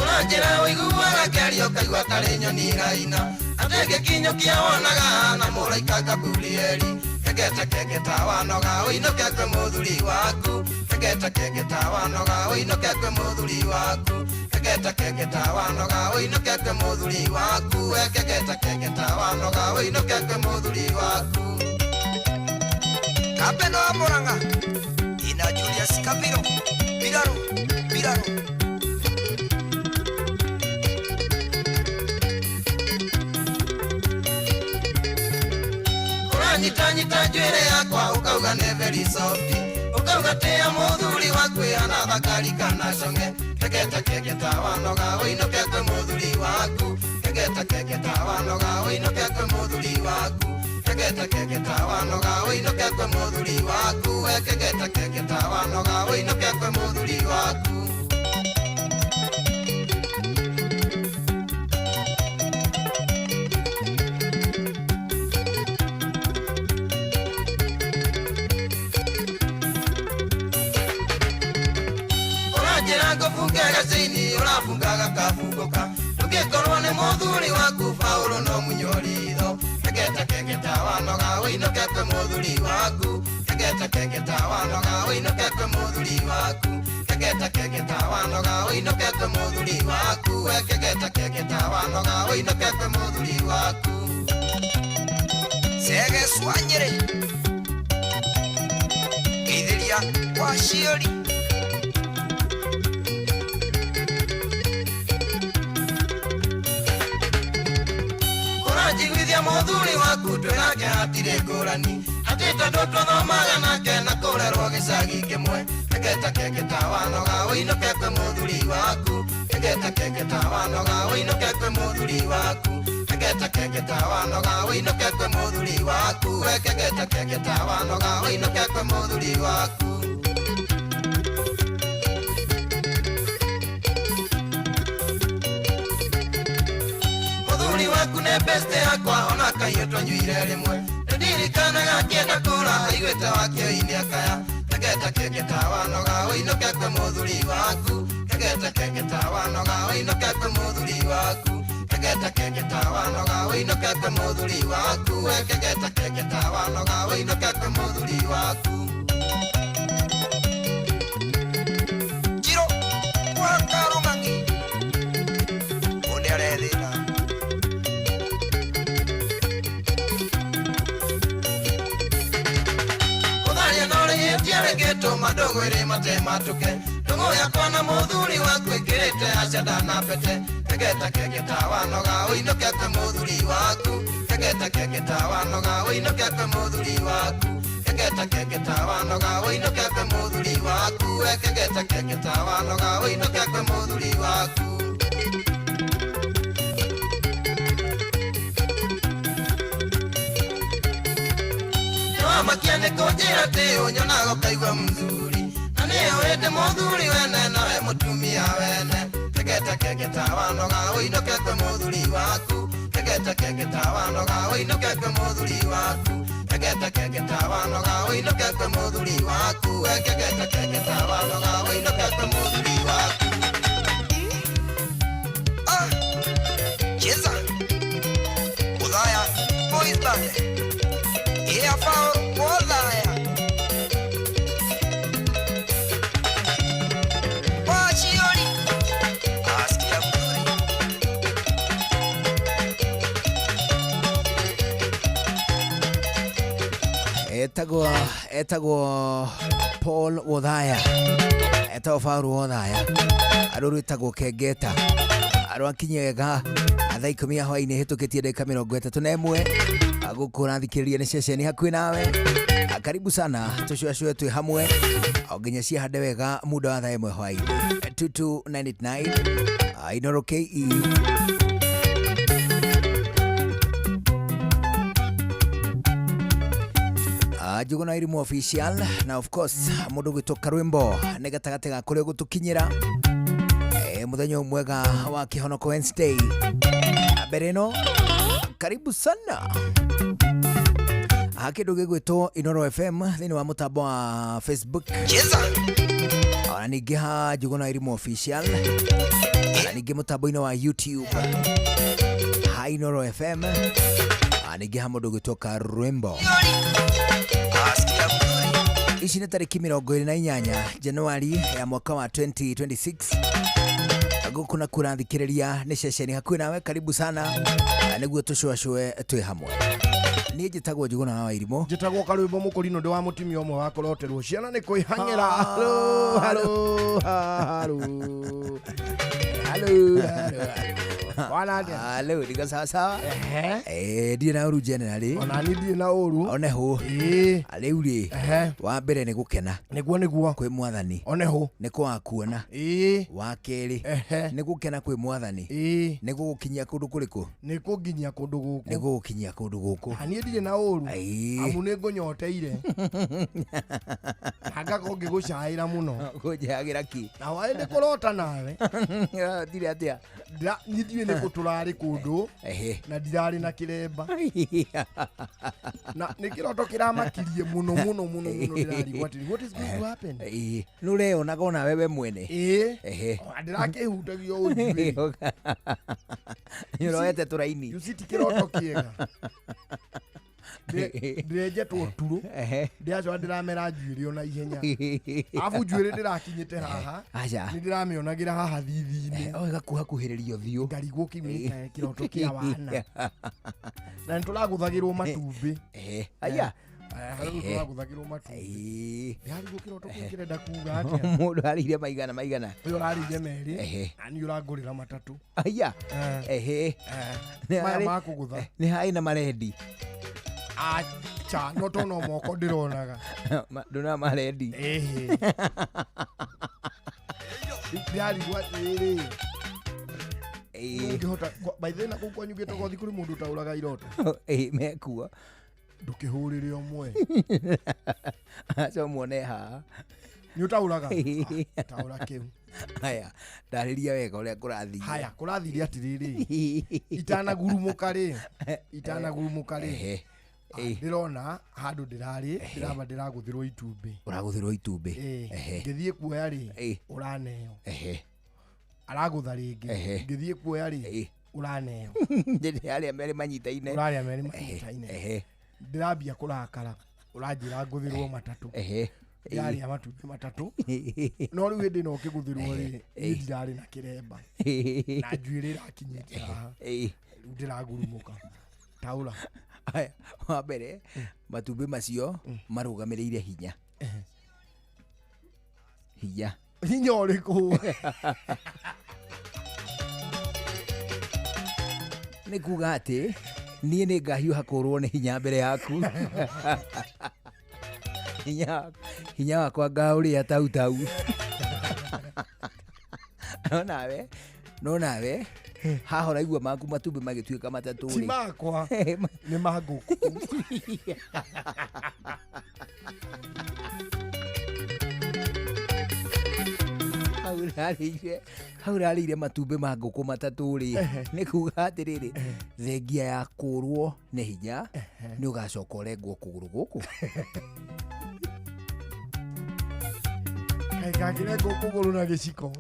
Ũranjĩra ũiguaga kĩario ũkaigua tarĩ nyoni iraina, atĩ gĩkinyũkia wonaga na mũraika Gabrieli. Kegeta kegeta wanoga ũinũke kwĩ mũthuri waku. Kegeta kegeta wanoga ũinũke kwĩ mũthuri waku. Kegeta kegeta wanoga ũinũke kwĩ mũthuri waku. We kegeta kegeta wanoga ũinũke kwĩ mũthuri waku. Kapeno wa Murang'a ina Julius Kabiro Biraru Biraru. Ũranyitanyita njuĩrĩ yakwa ũkauga nĩ very soft, ũkauga tĩa mũthuri waku ĩhana thakari kana cong'e. Kegeta kegeta wanoga ũinũke kwĩ mũthuri waku. Kegeta kegeta wanoga ũinũke kwĩ mũthuri waku. Kegeta kegeta wanoga ũinũke kwĩ mũthuri waku. We kegeta kegeta wanoga ũinũke kwĩ mũthuri waku. Ũranjĩra ngũbunge gacini ũrabunga gakabungũka, ndũngĩkorwo nĩ mũthuri waku Paũlũ no munywo ritho. Kegeta kegeta wanoga ũinũke kwĩ mũthuri waku. Kegeta kegeta wanoga ũinũke kwĩ mũthuri waku. Kegeta kegeta wanoga ũinũke kwĩ mũthuri waku. We kegeta kegeta wanoga ũinũke kwĩ mũthuri waku. Segecwa Nyĩrĩ Geithĩria kwa Ciũri. Ũranjiguithia mũthuri waku twĩ nake hatirĩ ngũrani, atĩ tondũ twathomaga nake na kũrerwo gĩcagi kĩmwe. Kegeta kegeta wanoga ũinũke kwĩ mũthuri waku. Kegeta kegeta wanoga ũinũke kwĩ mũthuri waku. Kengeta kengeta wanoga ũinũke kwĩ mũthuri waku. We kengeta kengeta wanoga ũinũke kwĩ mũthuri waku. Mũthuri waku nĩ beste yakwa ona kahiũ twanyuire rĩmwe. Nĩndirikanaga akĩenda kũra aiguĩte wakĩoinĩ akaya. Kengeta kengeta wanoga ũinũke kwĩ mũthuri waku. Kengeta kengeta wanoga ũinũke kwĩ mũthuri waku. Kengeta kengeta wanoga ũinũke kwĩ mũthuri waku. We kengeta kengeta wanoga ũinũke kwĩ mũthuri waku. Chiro kwa Karũng'ang'i ũndĩ arethĩna. Gũtharia no rĩhĩtie rĩngĩtũma ndũgũ ĩrĩ mate matũke. Ndũgũ yakwa na mũthuri waku ĩkĩrĩte aca na pete. Kengeta kengeta wanoga ũinũke kwĩ mũthuri waku. Kengeta kengeta wanoga ũinũke kwĩ mũthuri waku. Kengeta kengeta wanoga ũinũke kwĩ mũthuri waku. We kengeta kengeta wanoga ũinũke kwĩ mũthuri waku. Nĩwamakia nĩ kũnjĩra atĩ ũnyonaga ũkaigua mzuri. Na nĩũĩte mũthuri wene nawe mũtumia wene. Kengeta kengeta wanoga ũinũke kwĩ mũthuri waku. Kengeta kengeta wanoga ũinũke kwĩ mũthuri waku. Kengeta kengeta wanoga ũinũke kwĩ mũthuri waku. We kengeta kengeta wanoga ũinũke kwĩ mũthuri waku. Ah, cheza Uthaya Boys Band. Iya Paul Uthaya. Wachioni asikia mzuri. Etagwo Paul Wothaya, etagwo Paul Wothaya, arå rwĩtagwo Kengeta, arwakinye wega thaa 10 ya hwaĩ-inĩ hĩtũkĩtie ndagĩka 31. Gũkũ ũrathikĩrĩria nĩ ceceni hakuhĩ nawe. Karibu sana tũcũacũe twĩ hamwe o nginya ciahande wega muda wa thaa 1 hwaĩ-inĩ. 22989 Inoro KE. Njuguna Irimu official na of course mũndũ gwĩtwo Karwimbo nĩ gatagatĩ ga kũrĩa gũtũkinyĩra mũthenya ũyũ mwega wa Kĩhonoko Wednesday. Mbere ĩno karibu sana ha kĩndũ gĩgwĩtwo Inoro FM thĩinĩ wa mũtambo wa Facebook. Cheza ona ningĩ ha Njuguna Irimu official, ona ningĩ mũtambo-inĩ wa YouTube ha Inoro FM, ona ningĩ ha mũndũ gwĩtwo Karwimbo. Asikia mzuri. Ici nĩ tarĩki 28 Januari ya mwaka wa 2026. Gũkũ na kũrathikĩrĩria nĩ ceceni hakuhĩ nawe. Karibu sana nĩguo tũcũacũe twĩ hamwe. Niĩ njĩtagwo Njuguna wa Irimũ. Njĩtagwo Karwimbo Mũkũrinũ, ndĩ wa mũtumia ũmwe wa kũroterwo ciana nĩ kwĩhang'ĩra. Halo, halo, halo. Halo, Wana atĩa? Halo, niko sawa sawa. Ndirĩ na ũru generally. Ona niĩ ndirĩ na ũru. One hũ. Ĩĩ. Rĩu rĩ, wa mbere nĩ gũkena. Nĩguo nĩguo. Kwĩ mwathani. One hũ. Nĩ kwaga kuona. Ĩĩ. Wa kerĩ, nĩ gũkena kwĩ mwathani. Ĩĩ. Nĩ gũgũkinyia kũndũ kũrĩkũ? Nĩ kũnginyia kũndũ gũkũ. Nĩ gũgũkinyia kũndũ gũkũ. Na niĩ ndirĩ na ũru. Ĩĩ. Amu nĩ ngũnyoteire. Na ngakorwo ngĩgũcaĩra mũno. Kũnjahagĩra kĩ? Na waĩ nĩ kũrota nawe. Ndirĩ atĩa? Niĩ ndiũĩ nĩ kũ tũrarĩ kũndũ na ndirarĩ na kĩremba. Na nĩ kĩroto kĩramakirie mũno mũno mũno mũno, ndĩrarigwo atĩrĩ, what is going to happen? Ĩĩ. Nĩ ũreyonaga onawe we mwene. Ĩĩ. Ehe. Ona ndĩrakĩhutagia ũnjuĩrĩ. Nĩ ũroete tũraini. You see, ti kĩroto kĩega. Ndĩrenjetwo turũ, ndĩracoka ndĩramera njuĩrĩ ona ihenya, arabu njuĩrĩ ndĩrakinyĩte haha. Aca. Nĩ ndĩramĩonagĩra haha thithi-inĩ. O ĩgakuhakuhĩrĩria ũthiũ. Ngarigwo kĩu nĩ kĩroto kĩa wana. Na nĩ tũragũthagĩrwo matumbĩ. Aya. Harĩa tũragũthagĩrwo matumbĩ. Ndĩrarigwo kĩroto kĩu kĩrenda kuga atĩa. Mũndũ arĩire maigana maigana. Ũyũ ũrarĩire merĩ, na niĩ ũrangũrĩra matatũ. Aya. Maya ma kũgũtha. Nĩ harĩ na marendi. Acha, no tono moko ndĩronaga. Ndũna marendi. Ĩhĩ. Ndĩrarigwo atĩrĩrĩ. Ũngĩhota by the way na kũu kwanyu Gĩtogothi kũrĩ mũndũ ũtaũraga iroto. Ĩĩ mekuo. Ndũkĩhũrĩre ũmwe. Aca muone haha. Nĩ ũtaũraga? Taũra kĩu. Haya, ndarĩria wega ũrĩa kũrathire. Haya, kũrathire atĩrĩrĩ. Itanagurumũka rĩ, itanagurumũka rĩ. Ndĩrona handũ ndĩrarĩ, ndĩramba ndĩragũthĩrwo itumbĩ. Ũragũthĩrwo itumbĩ. Ngĩthiĩ kuoya rĩ, ũraneo. Aragũtha rĩngĩ. Ngĩthiĩ kuoya rĩ, ũraneo. Ndĩrarĩa merĩ manyitaine. Ũrarĩa merĩ manyitaine. Ndĩrambia kũrakara, ũranjĩra ngũthĩrwo matatũ. Ndĩrarĩa matumbĩ matatũ. No rĩu hĩndĩ ĩno ũkĩgũthĩrwo rĩ, niĩ ndirarĩ na kĩremba. Na njuĩrĩ ĩrakinyĩte haha. Rĩu ndĩragurumũka. Taũra. Haya, wa mbere matumbĩ macio marũgamĩrĩire hinya. Hinya. Hinya ũrĩkũ? Nĩ kuga atĩ niĩ nĩ ngahiũha kũrwo nĩ hinya mbere yaku. Hinya hinya wakwa ngaũrĩa tau tau. No nawe haha ũraigua maku matumbĩ magĩtuĩka matatũ rĩ. Ti makwa, nĩ ma ngũkũ. Hau ũrarĩire matumbĩ ma ngũkũ matatũ rĩ, nĩ kuga atĩrĩrĩ, thengia ya kũrwo nĩ hinya nĩ ũgacoka ũrengwo kũgũrũ gũkũ. Kaĩ kangĩrengwo kũgũrũ na gĩciko?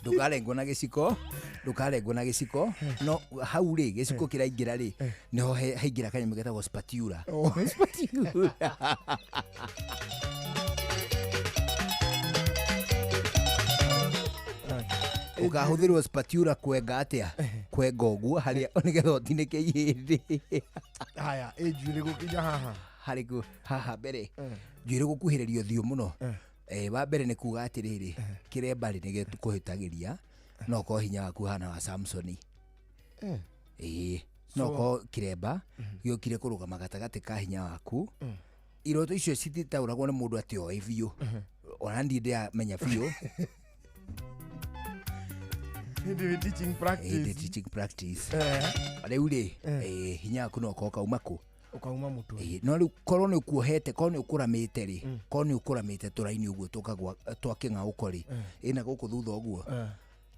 Ndũkarengwo na gĩciko, ndũkarengwo na gĩciko, no hau rĩ gĩciko kĩraingĩra rĩ, nĩho haingĩra kanyamũ getagwo spatula. Spatula. Ũkahũthĩrwo spatula kwenga atĩa? Kwenga ũguo harĩa nĩgetha ũtinĩke ihĩndĩ. Haya, ĩ njuĩrĩ gũkinya haha. Harĩ kũ haha mbere. Njuĩrĩ gũkuhĩrĩria ũthiũ mũno. Wa mbere nĩ kuga atĩrĩrĩ, kĩremba rĩ nĩ gĩkũhĩtagĩria, no ũkorwo hinya waku hana wa Samsoni. Ĩĩ, no ũkorwo kĩremba gĩũkire kũrũgama gatagatĩ ka hinya waku. Iroto icio cititaũragwo nĩ mũndũ atĩ oĩ biũ. Ona ndiĩ ndĩramenya biũ. Hĩndĩ teaching practice. Hĩndĩ teaching practice. Rĩu rĩ, hinya waku no ũkorwo kauma kũ? Ũkauma mũtwe. No rĩu korwo nĩ ũkuohete, korwo nĩ ũkũramĩte rĩ, korwo nĩ ũkũramĩte tũraini ũguo tũkagwa twa kĩng'aũko rĩ, ĩna gũkũ thutha ũguo,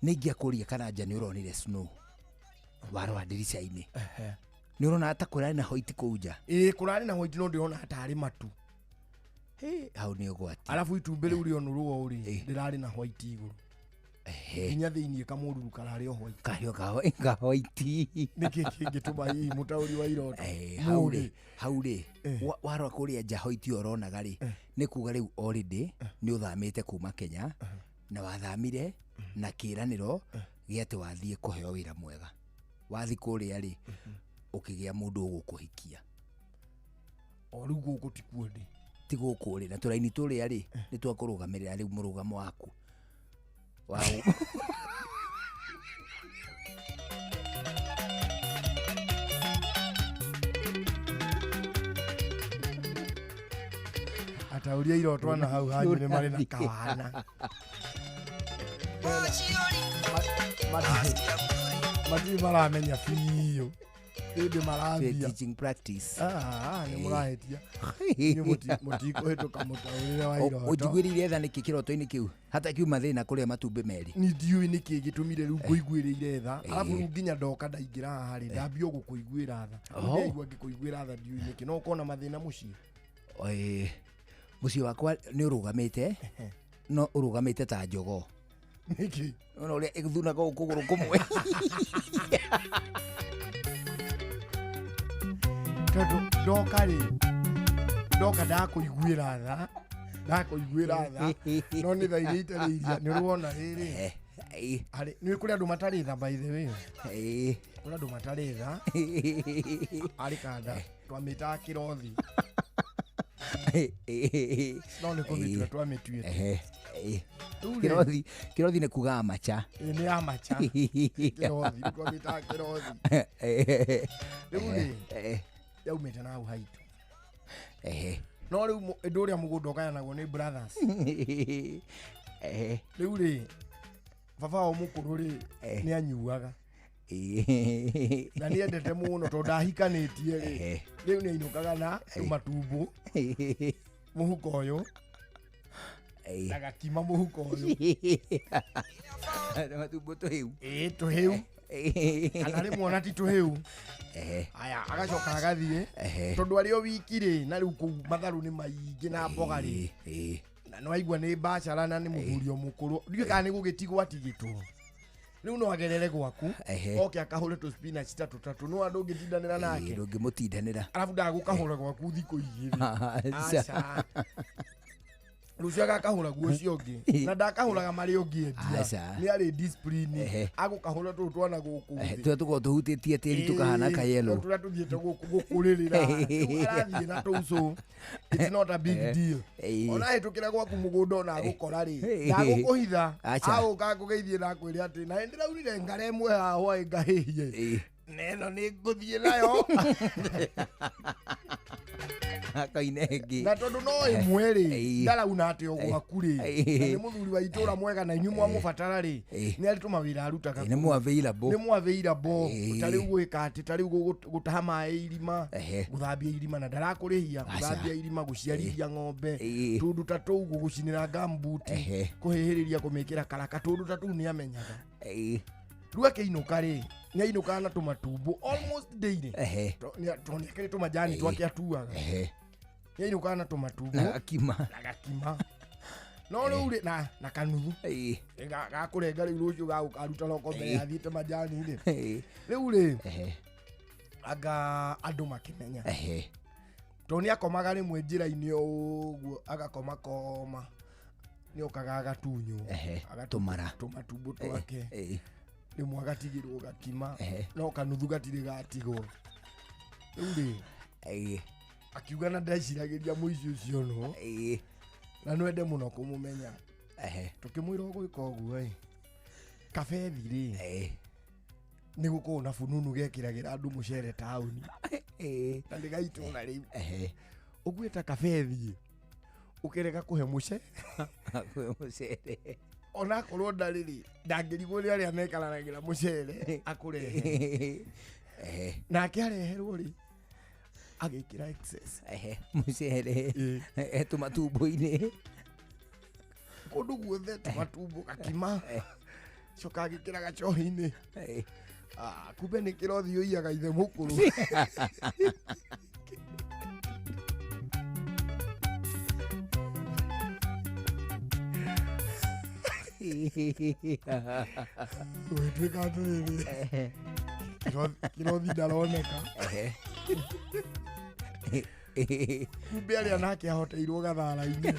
nĩ ingĩakũria kana nja nĩ ũronire snow warora ndirica-inĩ. Nĩ ũrona ta kũrarĩ na hoiti kũu nja? Ĩĩ, kũrarĩ na hoiti no ndĩrona tarĩ matu. Hau nĩ ũgwati. Arabu itumbĩ rĩu rĩonũrwo rĩ, rĩrarĩ na hoiti igũrũ. Nginya thĩinĩ kamũruru kararĩ o white. Karĩ o ka white. Nĩkĩ kĩngĩtũma hihi mũtaũri wa iroto? Hau rĩ, warora kũrĩa nja white ĩyo ũronaga rĩ, nĩ kuga rĩu already nĩ ũthamĩte kuma Kenya na wathamire na kĩĩranĩro gĩa atĩ wathiĩ kũheo wĩra mwega. Wathiĩ kũrĩa rĩ, ũkĩgĩa mũndũ ũgũkũhikia. O rĩu gũkũ tikuo ndĩ. Ti gũkũ rĩ, na tũraini tũrĩa rĩ, nĩ twakũrũgamĩrĩra rĩu mũrũgamo waku. Wow. Ataũria iroto na hau hanyu nĩ marĩ na kawana. Matirĩ maramenya biũ. Hĩndĩ marambia. Teaching practice. Nĩ mũrahĩtia. Inyuĩ mũtikũhĩtũka mũtaũrĩre wa iroto. Ũnjiguĩrĩire tha nĩkĩ kĩroto-inĩ kĩu? Hatakiuma thĩna kũrĩa matumbĩ merĩ. Ni ndiũĩ nĩkĩ gĩtũmire rĩu ngũiguĩrĩire tha. Arabu rĩu nginya ndoka ndaingĩra haha rĩ, ndambia gũkũiguĩra tha. Ndaigua ngĩkũiguĩra tha ndiũĩ nĩkĩ. No ũkorwo na mathĩna mũciĩ. Mũciĩ wakwa nĩ ũrũgamĩte, no ũrũgamĩte ta jogoo. Nĩkĩ? Ona ũrĩa ĩthunaga gũkũ kũgũrũ kũmwe. Tondũ ndoka rĩ, ndoka ndakũiguĩra tha, ndakũiguĩra tha, no nĩ tha iria itarĩ iria, nĩ ũrona rĩrĩ. Nĩ kũrĩ andũ matarĩ tha by the way. Kũrĩ andũ matarĩ tha. Arĩ kanda twamĩtaga kĩrothi. No nĩ kũmĩtua twamĩtuĩte. Kĩrothi, kĩrothi nĩ kuga amacha. Nĩ amacha. Kĩrothi, twamĩtaga kĩrothi. Rĩu rĩ, yaumĩte na hau haitũ. No rĩu ũndũ ũrĩa mũgũnda ũgayanagwo nĩ brothers. Rĩu rĩ, baba wao mũkũrũ rĩ, nĩ anyuaga. Na nĩ endete mũno tondũ ndahikanĩtie rĩ, rĩu nĩ ainũkaga na tũmatumbo mũhuko ũyũ na gakima mũhuko ũyũ. Matumbo tũhĩu. Ĩĩ, tũhĩu kana rĩmwe ona ti tũhĩu. Aya, agacoka agathiĩ tondũ arĩ o wiki rĩ, na rĩu kũu matharũ nĩ maingĩ na mboga rĩ, na nĩ waigua nĩ bacara na nĩ mũthuri o mũkũrũ, ndiũĩ kana nĩ gũgĩtigwo atigĩtwo. Rĩu no agerere gwaku oke akahũre tũ spinach ta tũtatũ, no andũ ũngĩtindanĩra nake. Ndũngĩmũtindanĩra. Arabu ndagũkahũra gwaku thikũ igĩrĩ. Aca. Aca. Rũciũ agakahũra guo ũcio ũngĩ, na ndakahũraga marĩa ũngĩendia. Aca. Nĩ arĩ discipline, agũkahũra tũtũ twana gũkũ thĩ. Tũrĩa tũkoragwo tũhutĩtie tĩri tũkahana ka yellow. Tũrĩa tũthiĩte gũkũrĩrĩra. Rĩu arathiĩ na tũcũ. It's not a big deal. Ona hĩtũkĩra gwaku mũgũnda ona agũkora rĩ, ndagũkũhitha. Aca. Agũka akũgeithie na akwĩre atĩ na nĩndĩraurire ngara ĩmwe haha hwaĩ ngahĩhie, na ĩno nĩ ngũthiĩ nayo. Akaine ĩngĩ. Na tondũ no ĩmwe rĩ, ndarauna atĩ o gwaku rĩ, na nĩ mũthuri wa itũra mwega na inyuĩ mwamũbatara rĩ, nĩ arĩ tũmawĩra arutaga. Nĩ mũ available. Nĩ mũ available. Ta rĩu gwĩka atĩ, ta rĩu gũtaha maĩ irima, gũthambia irima na ndarakũrĩhia, gũthambia irima, gũciarithia ng'ombe, tũndũ ta tũu, gũcinĩra gumboot, kũhĩhĩrĩria, kũmĩkĩra karaka, tũndũ ta tũu nĩ amenyaga. Rĩu akĩinũka rĩ, nĩ ainũkaga na tũmatumbo almost daily. Tondũ nĩ akĩrĩ tũmajani twake atuaga. Nĩ ainũkaga na tũmatumbo na gakima. Na gakima. No rĩu rĩ, na kanuthu gakũrenga rĩu rũciũ gagũkaruta roko mbere ya thiĩte majani rĩ. Rĩu rĩ, anga andũ makĩmenya. Tondũ nĩ akomaga rĩmwe njĩra-inĩ ũguo, agakoma koma, nĩ okaga agatunywo, tũmara. Tũmatumbo twake. Rĩmwe agatigĩrwo gakima, no kanuthu gatirĩ gatigwo. Rĩu rĩ, akiuga na ndeciragĩria mũici ũcio no, na nwende mũno kũmũmenya. Tũkĩmwĩra ũgwĩka ũguo ĩ, kabethi rĩ, nĩ gũkorwo na bununu gekĩragĩra andũ mũcere taũni, na nĩ ga itũũra rĩu. Ũguĩta kabethi ũkĩrega kũhe mũcere. Mũcere. Onakorwo ndarĩ rĩ, ndangĩrigwo nĩ arĩa mekaranagĩra mũcere akũrehe. Nake areherwo rĩ, agĩkĩra excess. Mũcere. Tũmatumbo-inĩ. Kũndũ guothe tũmatumbo, gakima. Coka agĩkĩra gacohi-inĩ. Kumbe nĩ kĩrothi ũiyaga ithe mũkũrũ. Ũgĩtuĩka atĩrĩrĩ, kĩrothi ndaroneka. Kumbe arĩa nake ahoteirwo gathara-inĩ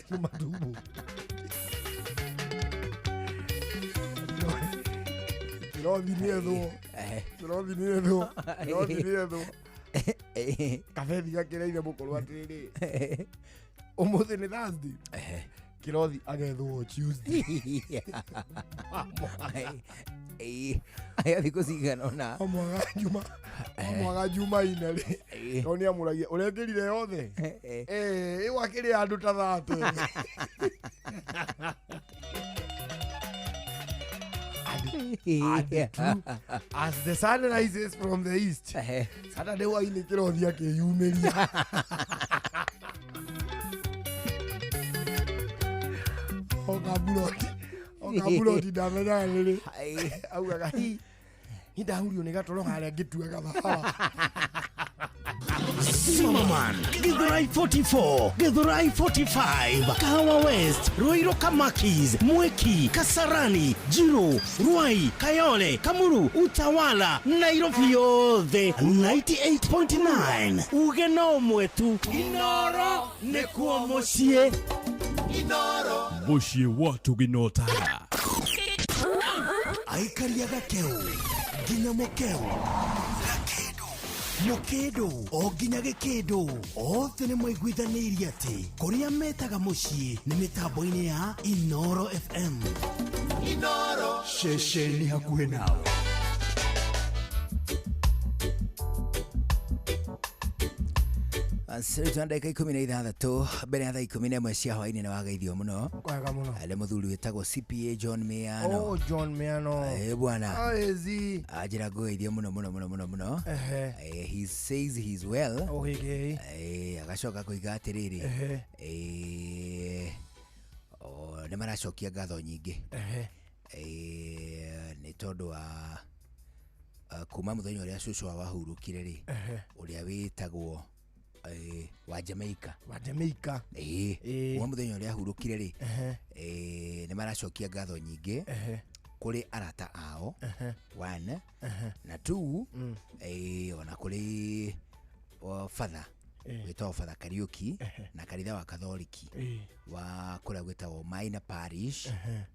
tũmatumbo. Kĩrothi nĩ ethwo, kĩrothi nĩ ethwo, kĩrothi nĩ ethwo. Kabethi gakĩra ithe mũkũrũ atĩrĩrĩ, ũmũthĩ nĩ Thursday, kĩrothi agethwo Tuesday. Aya thikũ cigana ũna. Omwaga Jumaine rĩ, tondũ nĩ amũragia ũrekĩrire yothe, ĩĩ wakĩrĩ andũ ta thate. And true, as the sun rises from the east, Saturday hwainĩ kĩrothi akĩyumĩria. Oka buroti ndamenyaga nĩrĩ. Augaga hi, ni ndahurio nĩ gatoro harĩa ngĩtua gathahawa. Zimmerman, Githurai 44, Githurai 45, Kahawa West, Ruiru Kamakis, Mwiki, Kasarani, Jiro, Ruai, Kayole, Kamuru, Utawala, Nairobi yothe 98.9. Uge no mwetu. Inoro nĩkuo mũciĩ. Inoro. Mũciĩ wa Tuginotara. Aikaria gakeu nginya mũkeu, mũkĩndũ o nginya gĩkĩndũ, othe nĩ maiguithanĩirie atĩ kũrĩa metaga mũciĩ nĩ mĩtambo-inĩ ya Inoro FM. Inoro. Ceceni hakuhĩ nawe. Rĩu ndagĩka 16 mbere ya thaa 11 cia hwaĩ-inĩ nĩ wageithio mũno Kwega mũno. Nĩ mũthuri wĩtagwo CPA John Miano. Oh, John Miano. Bwana. Aezi. Anjĩra ngũgeithie mũno mũno mũno mũno mũno. Ehe. He says he's well. Oh, hĩgĩ. Agacoka koiga atĩrĩrĩ. Ehe. Nĩ maracokia ngatho nyingĩ. Ehe. Nĩ tondũ wa kuma mũthenya ũrĩa cũcũ wao ahurũkire rĩ, Ehe. ũrĩa wĩtagwo wa Jamaica. Wa Jamaica. Kuma mũthenya ũrĩa ahurũkire rĩ, Ehe. nĩ maracokia ngatho nyingĩ Ehe. kũrĩ arata ao. Ehe. One. Ehe. Na two, ona kũrĩ father wĩtagwo Father Kariuki na kanitha wa Katholiki wa kũrĩa gwĩtagwo Minor Parish,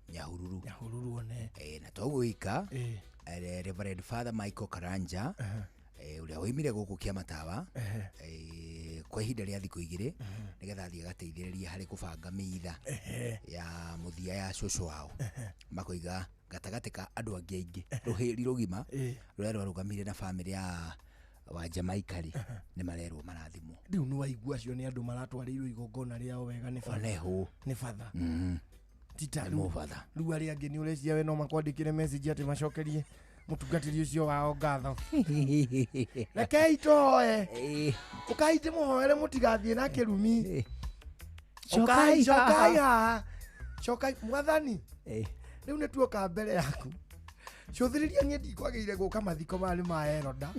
Nyahururu. Nyahururu one. Na to ũguo wika, Reverend Father Michael Karanja, ũrĩa woimire gũkũ Kĩamatawa kwa ihinda rĩa thikũ 2 nĩgetha athiĩ agateithĩrĩria harĩ kũbanga mĩitha ya mũthia ya cũcũ wao. Makoiga gatagatĩ ka andũ angĩ aingĩ rũhĩri rũgima rũrĩa rwarũgamire na bamĩrĩ ya wa Jamaica rĩ, nĩ marerwo marathimwo. Rĩu nĩ waigua acio nĩ andũ maratwarĩirwo igongona rĩao wega nĩ batha. Oneho. Nĩ batha. Tita Nĩ mũbatha. Rĩu arĩa angĩ nĩ ũreciria we no makwandĩkĩre message atĩ macokerie mũtungatĩri ũcio wao ngatho. Rekei tũhoe. Ũkai ndĩmũhoere mũtigathiĩ na kĩrumi. Ũkai, cokai haha. Cokai mwathani. Rĩu nĩ tuoka mbere yaku. Cũthĩrĩria niĩ ndikwagĩrĩire gũka mathiko maya nĩ ma Eroda.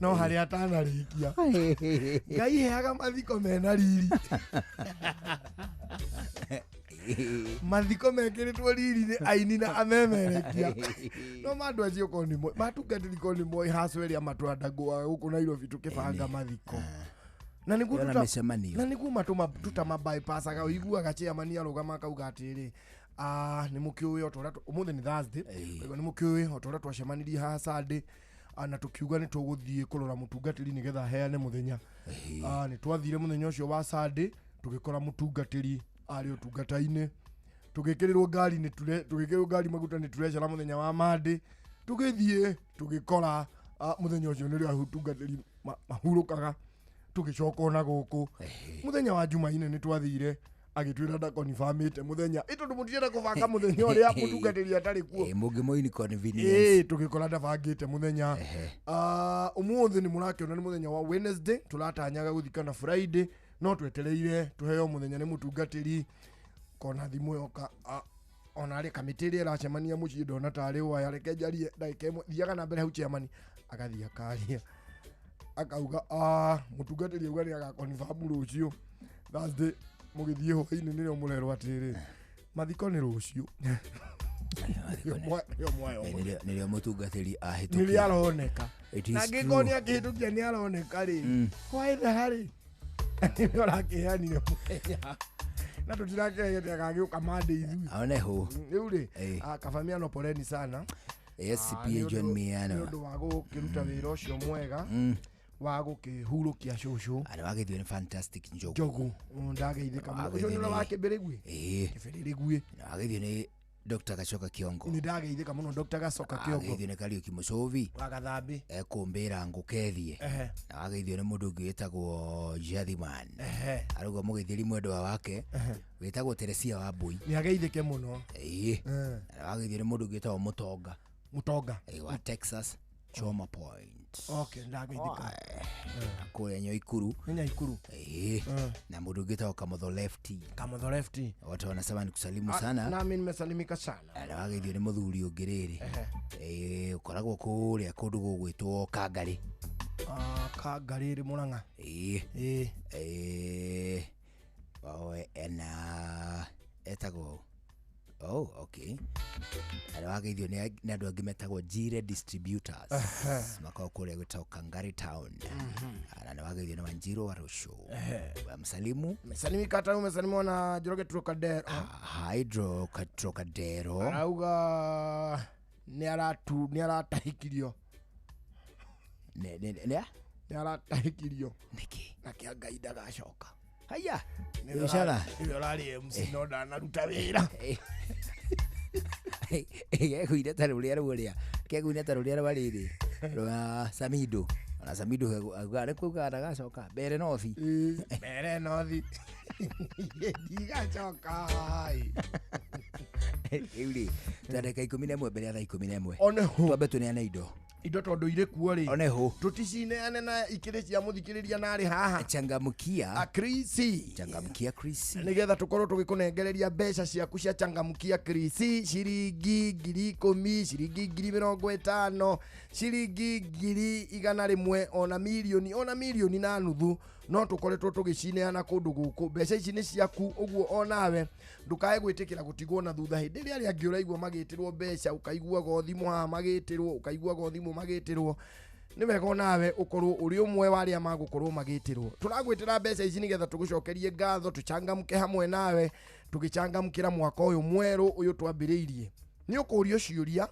No harĩa atanarĩkia. Ngai heaga mathiko mena riri. Mathiko mekĩrĩtwo riri nĩ aini na amemerekia. No mandũ acio korwo nĩ moĩ, matungatĩri korwo nĩ moĩ haco ĩrĩa matwandagũaga gũkũ Nairobi tũkĩbanga mathiko. Na nĩguo Yona mĩcemanio. na nĩguo tutama bypassaga ũiguaga chairman arũgama akauga atĩrĩ, nĩ mũkĩũĩ o ta ũrĩa ũmũthĩ nĩ Thursday, koguo nĩ mũkĩũĩ o ta ũrĩa twacemanirie haha Sunday, na tũkiuga nĩ tũgũthiĩ kũrora mũtungatĩri nĩgetha aheane mũthenya. Nĩ twathire mũthenya ũcio wa Sunday tũgĩkora mũtungatĩri arĩ ũtungata-inĩ, tũgĩkĩrĩrwo ngari nĩ tũgĩkĩrĩrwo ngari maguta nĩ turecera mũthenya wa Monday, tũgĩthiĩ tũgĩkora mũthenya ũcio nĩrĩo atungatĩri mahurũkaga, tũgĩcoka ona gũkũ. Mũthenya wa Jumaine nĩ twathire agĩtwĩra ndakonifamĩte mũthenya, ĩ tondũ mũtirenda kũbanga mũthenya ũrĩa mũtungatĩri atarĩ kuo. Mũngĩmũ inconvenience. Tũgĩkora ndabangĩte mũthenya. Ũmũthĩ nĩ mũrakĩona nĩ mũthenya wa Wednesday, tũratanyaga gũthikana Friday, no twetereire tũheo mũthenya nĩ mũtungatĩri kona thimũ yoka, ona arĩ kamĩtĩ ĩrĩa ĩracemania mũciĩ ndona tarĩ waya, reke njarie ndagĩka ĩmwe, thiaga na mbere hau chairman agathiĩ akaria akauga, mũtungatĩri auga nĩ agakonfamu rũciũ Thursday, mũgĩthiĩ hwaĩ-inĩ nĩrĩo mũrerwo atĩrĩrĩ, mathiko nĩ rũciũ. Nĩrĩo mũtungatĩri ahĩtũkia. Nĩrĩo aroneka. It is Na angĩkorwo true. nĩ akĩhĩtũkia nĩ aroneka rĩ, hwaĩ-thaa rĩ, nĩwe ũrakĩheanire mũthenya. Na tũtirakĩhete agagĩũka Monday ithuĩ. Oneho. Rĩu rĩ, kaba Miano poleni sana. Yes, CPA John Miano. Nĩ ũndũ wa gũkĩruta wĩra ũcio mwega wa gũkĩhurũkia cũcũ. Nĩ wageithio nĩ Fantastic Njogu. Njogu. Ndageithĩka mũno. Ũcio nĩ ũrĩa wa Kĩbĩrĩgui? Kĩbĩrĩrĩgui. Nĩ wageithio nĩ Dr. Gacoka Kiongo. Nĩ ndageithĩka mũno Dr. Gacoka Kiongo. Wageithio nĩ Kariuki Mũcũvi. Wa Gathambi. Ekũmbĩra ngũkethie. Na wageithio nĩ mũndũ ũngĩ wĩtagwo Jathiman. Arauga mũgeithĩri mwendwa wake wĩtagwo Teresia wa Mbui. Nĩ ageithĩke mũno. Na wageithio nĩ mũndũ ũngĩ wĩtagwo Mũtonga. Mũtonga. Wa Texas Choma Point. Okay, ndageithĩka. Kũrĩa Nyaikuru. Nĩ Nyaikuru. Na mũndũ ũngĩ wĩtagwo Kamotho Lefty. Kamotho Lefty. Watu wanasema nikusalimu sana. Nami nimesalimika sana. Na wageithio nĩ mũthuri ũngĩ rĩrĩ. Ũkoragwo kũrĩa kũndũ gũgwĩtwo Kangarĩ. Kangarĩ rĩ Mũrang'a. Ena etagwo Oh, okay. Na wageithio nĩ andũ angĩ metagwo Jire Distributors. Makoragwo kũrĩa gwĩtagwo Kangari Town. Na nĩ wageithio nĩ Wanjiru wa Rũciũ. Wa msalimu. Umesalimika hata umesalimiwa na Njoroge Trocadero. Hydro Trocadero. Arauga nĩ aratahikirio. Nĩ Nĩ aratahikirio. Nĩkĩ? Na kĩa Ngai ndagacoka. Haya. Biashara. Nĩwe ũrarĩ MC no ndanaruta wĩra. Keguire ta rũrĩa rũrĩa. Keguire ta rũrĩa rwa rĩrĩ. Rwa Samido. Ona Samido auga nĩ kuga ndagacoka mbere nothi. Mbere nothi. Ndigacoka. Rĩu rĩ, ndagĩka 11 mbere ya thaa 11. Oneho. Twambe tũneane indo. Indo tondũ irĩ kuo rĩ. Oneho. Tũticineane na ikĩrĩ cia mũthikĩrĩria narĩ haha. Changamkia. Krisi. Changamkia Krisi. Nĩgetha tũkorwo tũgĩkũnengereria mbeca ciaku cia changamkia Krisi, ciringi 10,000, ciringi 50,000, ciringi 100,000, ona milioni na nuthu, no tũkoretwo tũgĩcineana kũndũ gũkũ. Mbeca ici nĩ ciaku, ũguo onawe ndũkae gwĩtĩkĩra gũtigwo na thutha. Hĩndĩ ĩrĩa arĩa angĩ ũraigua magĩtĩrwo mbeca, ũkaiguaga o thimũ haha magĩtĩrwo, ũkaiguaga o thimũ magĩtĩrwo, nĩ wega onawe ũkorwo ũrĩ ũmwe wa arĩa magũkorwo magĩtĩrwo. Tũragwĩtĩra mbeca ici nĩgetha tũgũcokerie ngatho, tũchangamke hamwe nawe, tũgĩchangamkĩra mwaka ũyũ mwerũ ũyũ twambĩrĩirie. Nĩ ũkũrio ciũria,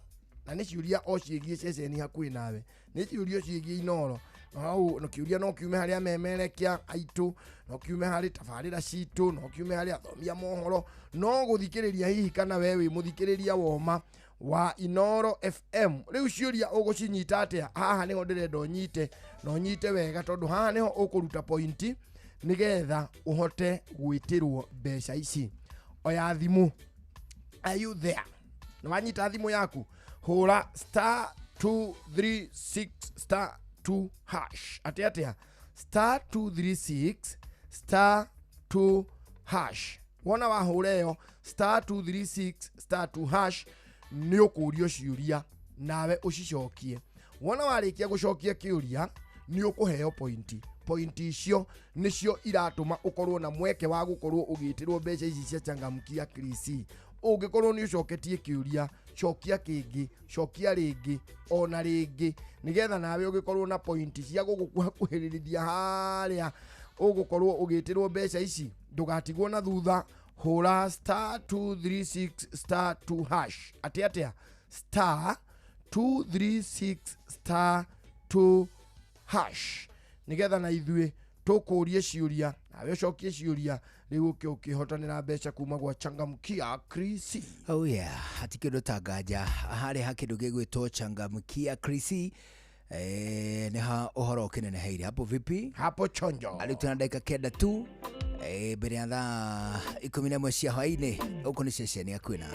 na nĩ ciũria o ciĩgiĩ ceceni hakuhĩ nawe, nĩ ciũria ciĩgiĩ Inooro. Hau no kiuria no kiume harĩa memerekia aitũ, no kiume harĩ tabarĩra citũ, no kiume harĩ athomia mohoro, no gũthikĩrĩria hihi kana we wĩ mũthikĩrĩria woma wa Inooro FM. Rĩu ciũria ũgũcinyita atĩa? Haha nĩho ndĩrenda ũnyite, na ũnyite wega, tondũ haha nĩho ũkũruta pointi nĩgetha ũhote gwĩtĩrwo mbeca ici. Oya thimũ. Are you there? Na wanyita thimũ yaku, hũra star 236 star 2 hash. Atia atia? Star 236 star 2 hash. Wona wahũra ĩyo star 236 star 2 hash, nĩ ũkũrio ciũria nawe ũcicokie. Wona warĩkia gũcokia kĩũria, nĩ ũkũheo pointi. Pointi icio nĩcio iratũma ũkorwo na mweke wa gũkorwo ũgĩtĩrwo mbeca ici cia changamkia Krisi. Ũngĩkorwo nĩ ũcoketie kĩũria, cokia kĩngĩ, cokia rĩngĩ, ona rĩngĩ, nĩgetha nawe ũgĩkorwo na pointi cia gũgũkuhĩrĩria harĩa ũgũkorwo ũgĩtĩrwo mbeca ici. Ndũgatigwo na thutha. Hũra star 236 star 2 hash. Atia atia? Star 236 star 2 hash. Nĩgetha na ithuĩ tũkũrie ciũria, nawe ũcokie ciũria, rĩu ũke ũkĩhotanĩra mbeca kuma gwa changamkia Krisi. Oh yeah, hati kĩndũ ta nganja harĩ ha kĩndũ gĩgwĩtwo changamkia Krisi. Nĩ ha ũhoro ũkĩneneheire hapo vipi? Hapo chonjo. Arĩ tuna ndagĩka 9 tu mbere ya thaa 11 cia hwaĩ-inĩ. Gũkũ nĩ ceceni ya kwĩna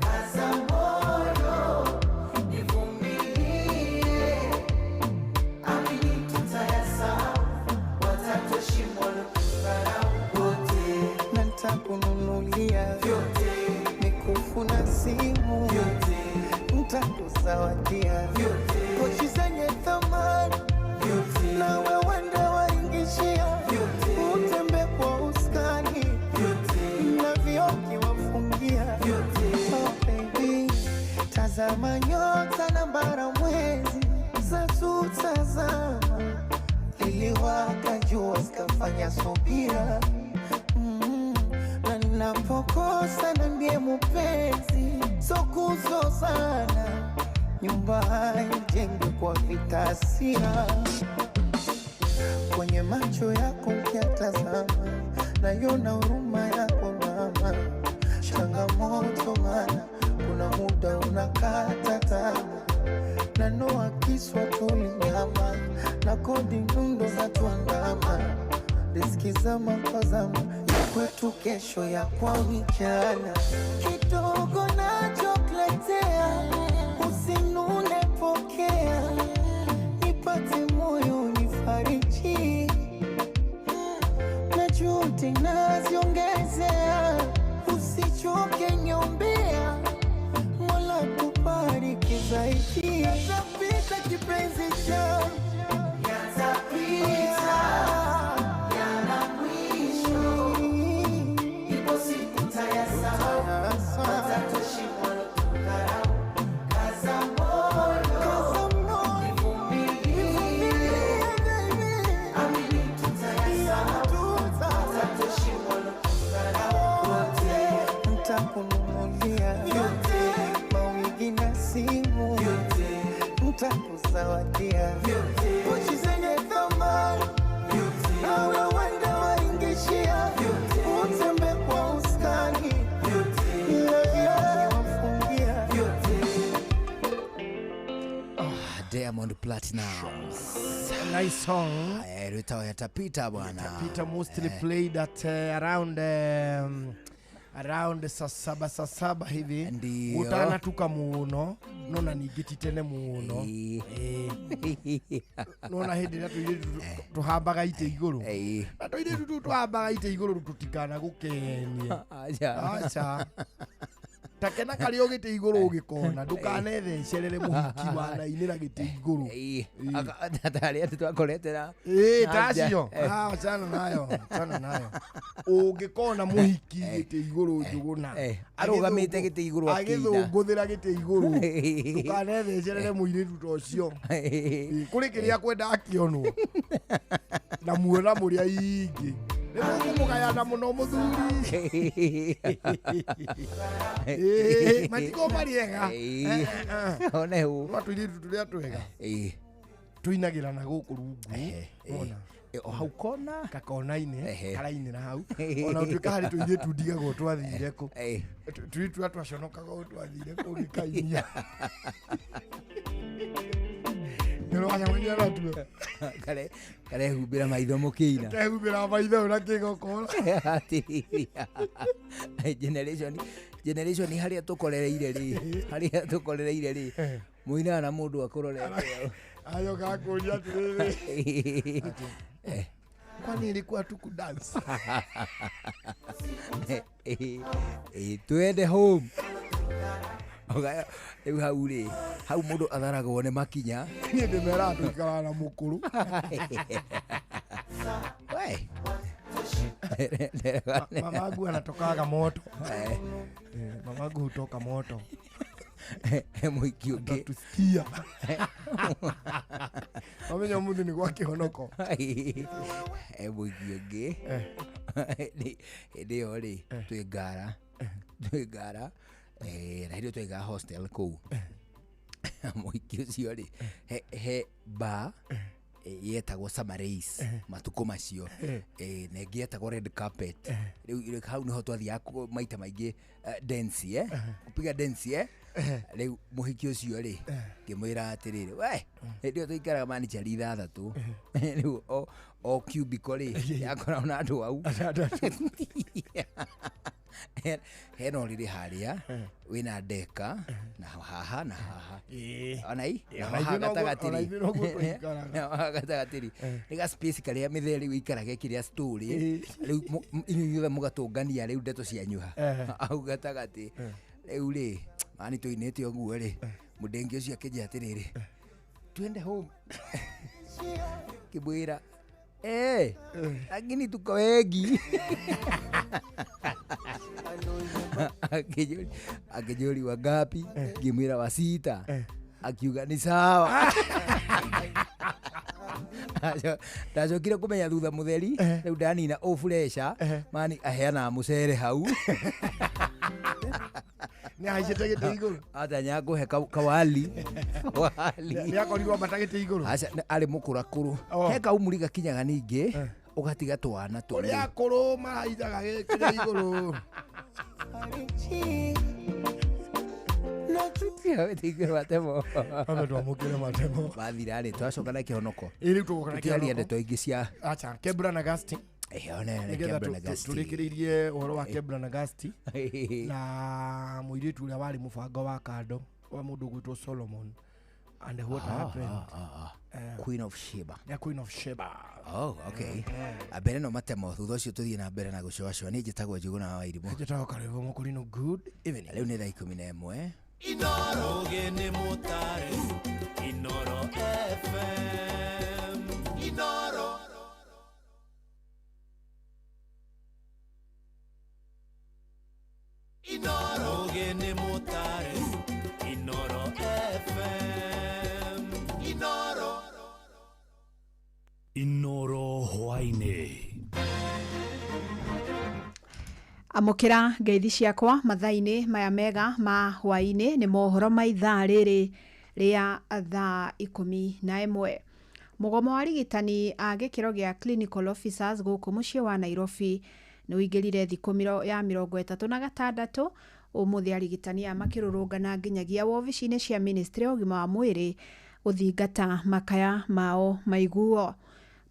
Kaza moyo, nivumilie, amini tutayasahau, watatuheshimu. Ntakununulia vyote, mikufu na simu vyote, ntakuzawadia vyote, pochi zenye thamani vyote, na wewe ndo waingishia vyote, utembe kwa uskani vyote, na vioki wafungia vyote. Oh baby, tazama nyota na bara mwezi za tutazama, liliwaka jua zikafanya subira. Na ninapokosa niambie mupenzi, so kuzozana, nyumba haijengwi kwa vitasia. Kwenye macho yako ukiatazama, naiona huruma yako mama. Changamoto mana kuna muda unakata tamaa, nanoa kiswa tulinyama na kodi nyundo za tuandama, riski zama kwa zama, ya kwetu kesho ya kwa vijana. Kidogo nachokuletea usinune, pokea, nipate moyo nifariji, na juhudi naziongezea, usichoke niombea, Mola kubariki zaidi. Yatapita kipenzi changu, yatapita, yana mwisho, ipo siku tayasahau, watatoshimwa kudharau. Kaza moyo, nivumilie, amini tutayasahau, watatoshimwa kudharau. Wote ntakununulia vyote, mawigi na simu vyote, ntakuzawadia vyote, pochi zenye thamani vyote, na wewe ndo waingishia vyote, utembe kwa uskani vyote, ila vyote wafungia vyote. Diamond Platnumz. Nice song. Rwĩtagwo yatapita bwana. Peter mostly played at around saa saba hivi. Ndio. Utanatuka muno nona ningĩ tene muno. Nona hĩndĩ ĩrĩa tũirĩtu tũhambaga itĩ igũrũ, na tũirĩtu tũu tũhambaga itĩ igũrũ tũtikanagũkenie. Acha. Aca takena karĩ o gĩtĩ igũrũ ũgĩkona, ndũkanethecerere mũhiki wanainĩra gĩtĩ igũrũ. Tarĩ atĩ twakoretera. Ĩĩ, tacio. Ah, achana nayo, achana nayo. Ũngĩkona mũhiki gĩtĩ igũrũ Njũgũna arũgamĩte gĩtĩ igũrũ akĩina. Agĩthũngũthĩra gĩtĩ igũrũ, ndũkanethecerere mũirĩtu ta ũcio. Ĩĩ, kũrĩ kĩrĩa kwenda akĩonwo na muona mũrĩ aingĩ nĩ mũkũmũgayana mũno mũthuri. Ĩĩ, matigwo marĩ ega. One hũ. No tũirĩtu tũrĩa twega tũinagĩra na gũkũ rungu. Wona? O hau kona kakona-inĩ karainĩra hau, ona ũtuĩka harĩ tũirĩtu ndigagwo twathire kũ, tũirĩtu tũrĩa twaconokaga ũũ twathire kũ gĩkainia nĩrwacemania natuo. Karehumbĩra maitho mũkĩina. Kehumbĩra maitho na kĩgokora. Atĩrĩrĩ, generation harĩa tũkorereire rĩ, harĩa tũkorereire rĩ, mũinaga na mũndũ akũrorete. Ayo gakũria atĩrĩrĩ, kwani ilikuwa tu kudance? Twende home. Rĩu hau rĩ, hau mũndũ atharagwo nĩ makinya. Niĩ ndĩmeraga tũikaraga na mũkũrũ. We. Mamangu anatokaga moto. Mamangu hutoka moto. Mũiki ũngĩ. Tusikia. Wamenya ũmũthĩ nĩ gwa kĩhonoko. Mũiki ũngĩ. Hĩndĩ ĩyo rĩ, twĩ ngara. Twĩ ngara. Na hĩndĩ ĩyo twaigaga hostel kũu. Mũhiki ũcio rĩ, he bar yetagwo Summer Race matukũ macio, na ĩngĩ yetagwo Red Carpet. Rĩu hau nĩho twathiaga maita maingĩ dance, kupiga dance. Rĩu mũhiki ũcio rĩ, ngĩmwĩra atĩrĩrĩ, we hĩndĩ ĩyo tũikaraga manichari ithathatũ, rĩu o cubicle rĩ yakoragwo na andũ au. Hena ũrĩrĩ harĩa wĩna ndeka na haha na haha ona i na haha gatagatĩ na haha gatagatĩ nĩ ga space karĩa mĩtheri wĩikarage kĩrĩa story rĩu inyuĩ inyuothe mũgatũngania rĩu ndeto cianyu hau gatagatĩ rĩu rĩ mani tũinĩte ũguo rĩ mũdengi ũcio akĩnjĩra atĩrĩrĩ twende home kĩmwĩra lakini tuko wengi. Akijuri wangapi ngimwira wa sita akiuga ni sawa. Ndacokire kumenya thutha mutheri riu ndanina ũbureca mani aheanaga mũcere hau. Nĩ ahaicĩte gĩtĩ igũrũ atanya ngũhe kawali wali nĩ akorirwo ambata gĩtĩ igũrũ. Aca arĩ mũkũrakũrũ he kaumuri gakinyaga ningĩ ũgatiga twana tũrĩ ũrĩa akũrũ mahaicaga gĩkĩrĩa igũrũ. Matemo twamũkĩre matemo mathira rĩ twacoka na kĩhonoko rĩu tũgũka na tũtiaria ndeto ingĩ cia acha Kebra na Gasti tũrĩkĩrĩirie ũhoro wa Kebra na Gasti na mũirĩtu ũrĩa warĩ mũbango wa kando wa mũndũ ũgwĩtwo Solomon and what happened. Queen of Sheba. Yeah, Queen of Sheba. Oh, okay. Abere no matemo thutha ũcio tũthiĩ na mbere na gũcoacoa. Niĩ njĩtagwo Njuguna wa Irimũ. Njĩtagwo Karĩbũ Mũkũrinũ. Good evening. Rĩu nĩ thaa 11. Inoro gene mutare Inoro FM Inoro Inoro gene mutare Inoro FM Inoro Inoro hwaini amukira ngeithi ciakwa mathaa-inĩ maya mega ma hwaĩ-inĩ nĩ mohoro ma ithaa rĩrĩ rĩa thaa 11. Mũgomo wa arigitani a gĩkĩro gĩa clinical officers gũkũ mũciĩ wa Nairobi nĩ ũingĩrire thikũ ya 36 ũmũthĩ arigitani aya makĩrũrũngana nginyagia wobici-inĩ cia ministry ya ũgima wa mwĩrĩ gũthingata makaya mao maiguo.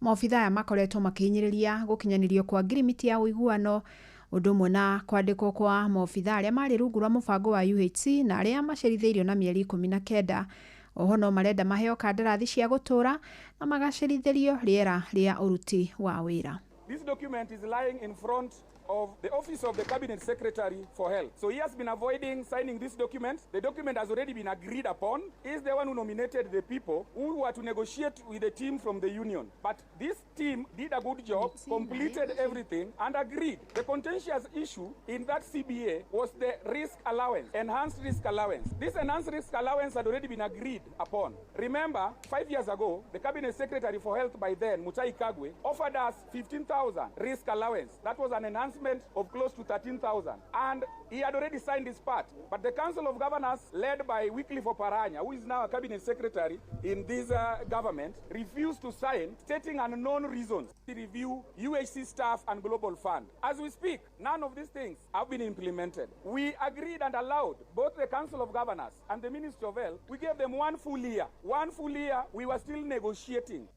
Maobitha aya makoretwo makĩhinyĩrĩria gũkinyanĩrio kwa ngirimiti ya ũiguano ũndũ ũmwe na kwandĩkwo kwa maobitha arĩa marĩ rungu rwa mũbango wa UHC na arĩa macerithĩirio na mĩeri 19. Oho no marenda maheo kandarathi cia gũtũũra na magacerithĩrio rĩera rĩa ũruti wa wĩra. This document is lying in front of the office of the Cabinet Secretary for Health. So he has been avoiding signing this document. The document has already been agreed upon. He is the one who nominated the people who were to negotiate with the team from the union. But this team did a good job, completed everything, and agreed. The contentious issue in that CBA was the risk allowance, enhanced risk allowance. This enhanced risk allowance had already been agreed upon. Remember, 5 years ago, the Cabinet Secretary for Health by then, Mutahi Kagwe, offered us 15,000 risk allowance. That was an enhancement of close to 13,000, and he had already signed his part. But the Council of Governors, led by Wycliffe Oparanya, who is now a cabinet secretary in this government, refused to sign, stating unknown reasons. To review UHC staff and Global Fund. As we speak, none of these things have been implemented. We agreed and allowed both the Council of Governors and the Ministry of Health. We gave them 1 full year. 1 full year, we were still negotiating.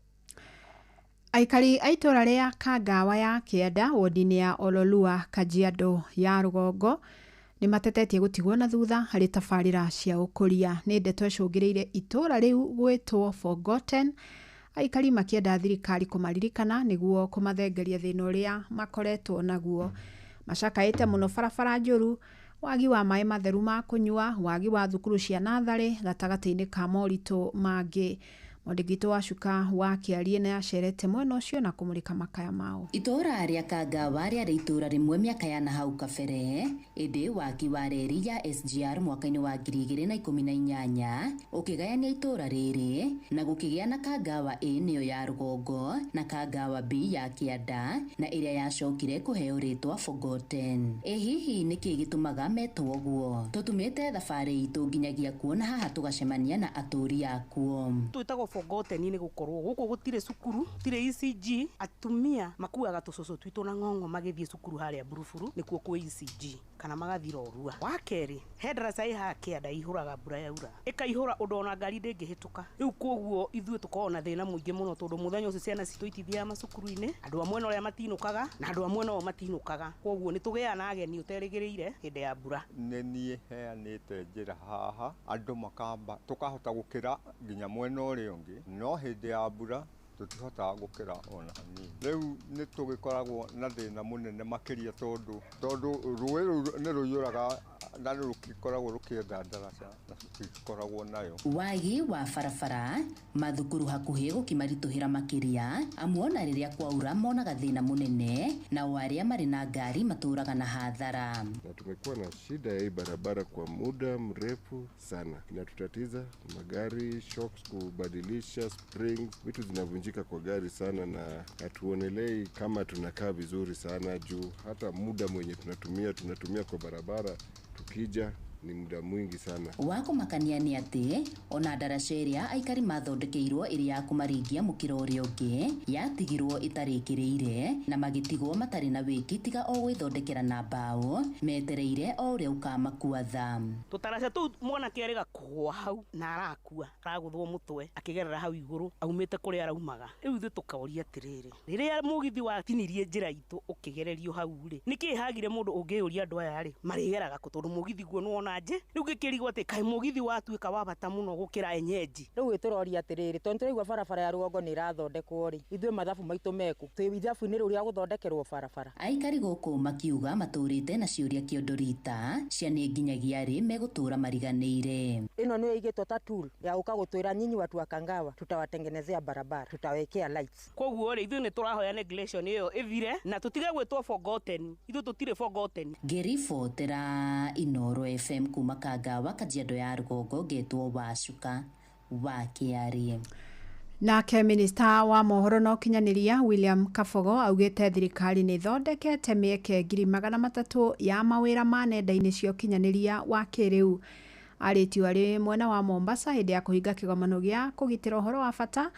Aikari a itũũra rĩa Kangawa ya Kĩanda wodi-inĩ ya Ololua Kajiado ya rũgongo nĩ matetetie gũtigwo na thutha harĩ tabarĩra cia ũkũria. Nĩ ndeto ĩcũngĩrĩire itũũra rĩu gwĩtwo Forgotten, aikari makĩenda thirikari kũmaririkana nĩguo kũmathengeria thĩna ũrĩa makoretwo naguo. Macakaĩte mũno barabara njũru, wagi wa maĩ matheru ma kũnyua, wagi wa thukuru cia natharĩ gatagatĩ-inĩ ka moritũ mangĩ. Mwandĩki wa Cuka wa Kĩarie nĩ acerete mwena ũcio na kũmũrĩka makaya mao. Itũũra rĩa Kangawa rĩarĩ itũũra rĩmwe mĩaka ya nahau kabere, ĩndĩ waki wa reri ya SGR mwaka-inĩ wa 2018 ũkĩgayania itũũra rĩrĩ na gũkĩgĩa na Kangawa A nĩyo ya rũgongo na Kangawa B ya kĩanda na ĩrĩa yacokire kũheo rĩtwa Forgotten. Ĩ hihi nĩkĩ gĩtũmaga metwo ũguo? Tũtumĩte thabarĩ itũ nginyagia kuona haha tũgacemania na atũũri akuo. Twĩtagwo Forgotten nĩ gũkorwo gũkũ gũtirĩ cukuru, gũtirĩ ECG. Atumia makuaga tũcũcũ twitũ na ng'ong'o magĩthiĩ cukuru harĩa Buruburu nĩkuo kwĩ ECG. Kana magathira orua. Wa kerĩ, he ndaraca ĩ haha kĩanda ĩihũraga mbura yaura, ĩkaihũra ũndũ ona ngari ndĩngĩhĩtũka. Rĩu koguo ithuĩ tũkoragwo na thĩna mũingĩ mũno tondũ mũthenya ũcio ciana citũ itithiaga macukuru-inĩ, andũ a mwena ũrĩa matinũkaga na andũ a mwena ũyũ matinũkaga, koguo nĩ tũgĩaga na ageni ũterĩgĩrĩire hĩndĩ ya mbura. Nĩ niĩ heanĩte njĩra haha andũ makamba tũkahota gũkĩra nginya mwena ũrĩa ũngĩ, no hĩndĩ ya mbura tũtihotaga gũkĩra ona hanini. Rĩu nĩ tũgĩkoragwo na thĩna mũnene makĩria tondũ rũĩ rũu nĩ rũiyũraga na nĩ rũgĩkoragwo rũkĩenda ndaraca na tũtikoragwo nayo. Wagi wa barabara mathukuru hakuhĩ gũkĩmaritũhĩra makĩria, amu ona rĩrĩa kwaura monaga thĩna mũnene, nao arĩa marĩ na ngari matũraga na hathara. Na tumekuwa na shida ya hii barabara kwa muda mrefu sana, inatutatiza magari, shocks kubadilisha, springs, vitu zinavunjika kwa gari sana, na hatuonelei kama tunakaa vizuri sana juu hata muda mwenye tunatumia kwa barabara tukija ni muda mwingi sana. Wako makania nĩ atĩ ona ndaraca ĩrĩa aikari mathondekeirwo ĩrĩ ya kũmaringia mũkĩra ũrĩa ũngĩ yatigirwo ĩtarĩkĩrĩire na magĩtigwo matarĩ na wĩki tiga o gwĩthondekera na mbaũ metereire o ũrĩa ũkamakua tha. Tũtaraca tũu mwanake arĩga kũgũa hau na arakua, aragũthwo mũtwe akĩgerera hau igũrũ aumĩte kũrĩa araumaga. Rĩu ithuĩ tũkoria atĩrĩrĩ, rĩrĩa mũgithi watinirie njĩra itũ ũkĩgererio hau rĩ, nĩkĩ hagire mũndũ ũngĩũria andũ aya rĩ marĩgeraga kũ, tondũ mũgithi guo nĩwona nje. Rĩu ngĩkĩrigwo atĩ kaĩ mũgithi watuĩka wa bata mũno gũkĩra enyenji. Rĩu ĩtũroria atĩrĩrĩ, tondũ tũraigua barabara ya rũgongo nĩ ĩrathondekwo rĩ, ithuĩ mathabu maitũ meku twĩ ithabu-inĩ rĩu rĩa gũthondekerwo barabara. Aikari gũkũ makiuga matũrĩte na ciũria kĩondo rita cia nĩ nginyagia rĩ megũtũra mariganĩire. Ĩno nĩyo ĩigĩtwo ta tool ya gũka gũtwĩra nyinyi watu wa Kangawa tutawatengenezea barabara, tutawekea lights. Koguo rĩ ithuĩ nĩ tũrahoya neglection ĩyo ĩthire na tũtige gwĩtwo forgotten, ithuĩ tũtirĩ forgotten. Ngĩribotera Inooro FM kuma Kangawa, Kajiado ya rũgongo, ngetwo Wacuka wa Kĩarie. Nake minista wa mohoro na ũkinyanĩria William Kabogo augĩte thirikari nĩ ĩthondekete mĩeke 300,000 ya mawĩra ma nenda-inĩ cia ũkinyanĩria wa kĩrĩu. Arĩtio arĩ mwena wa Mombasa hĩndĩ ya kũhinga kĩgomano gĩa kũgitĩra ũhoro wa bata,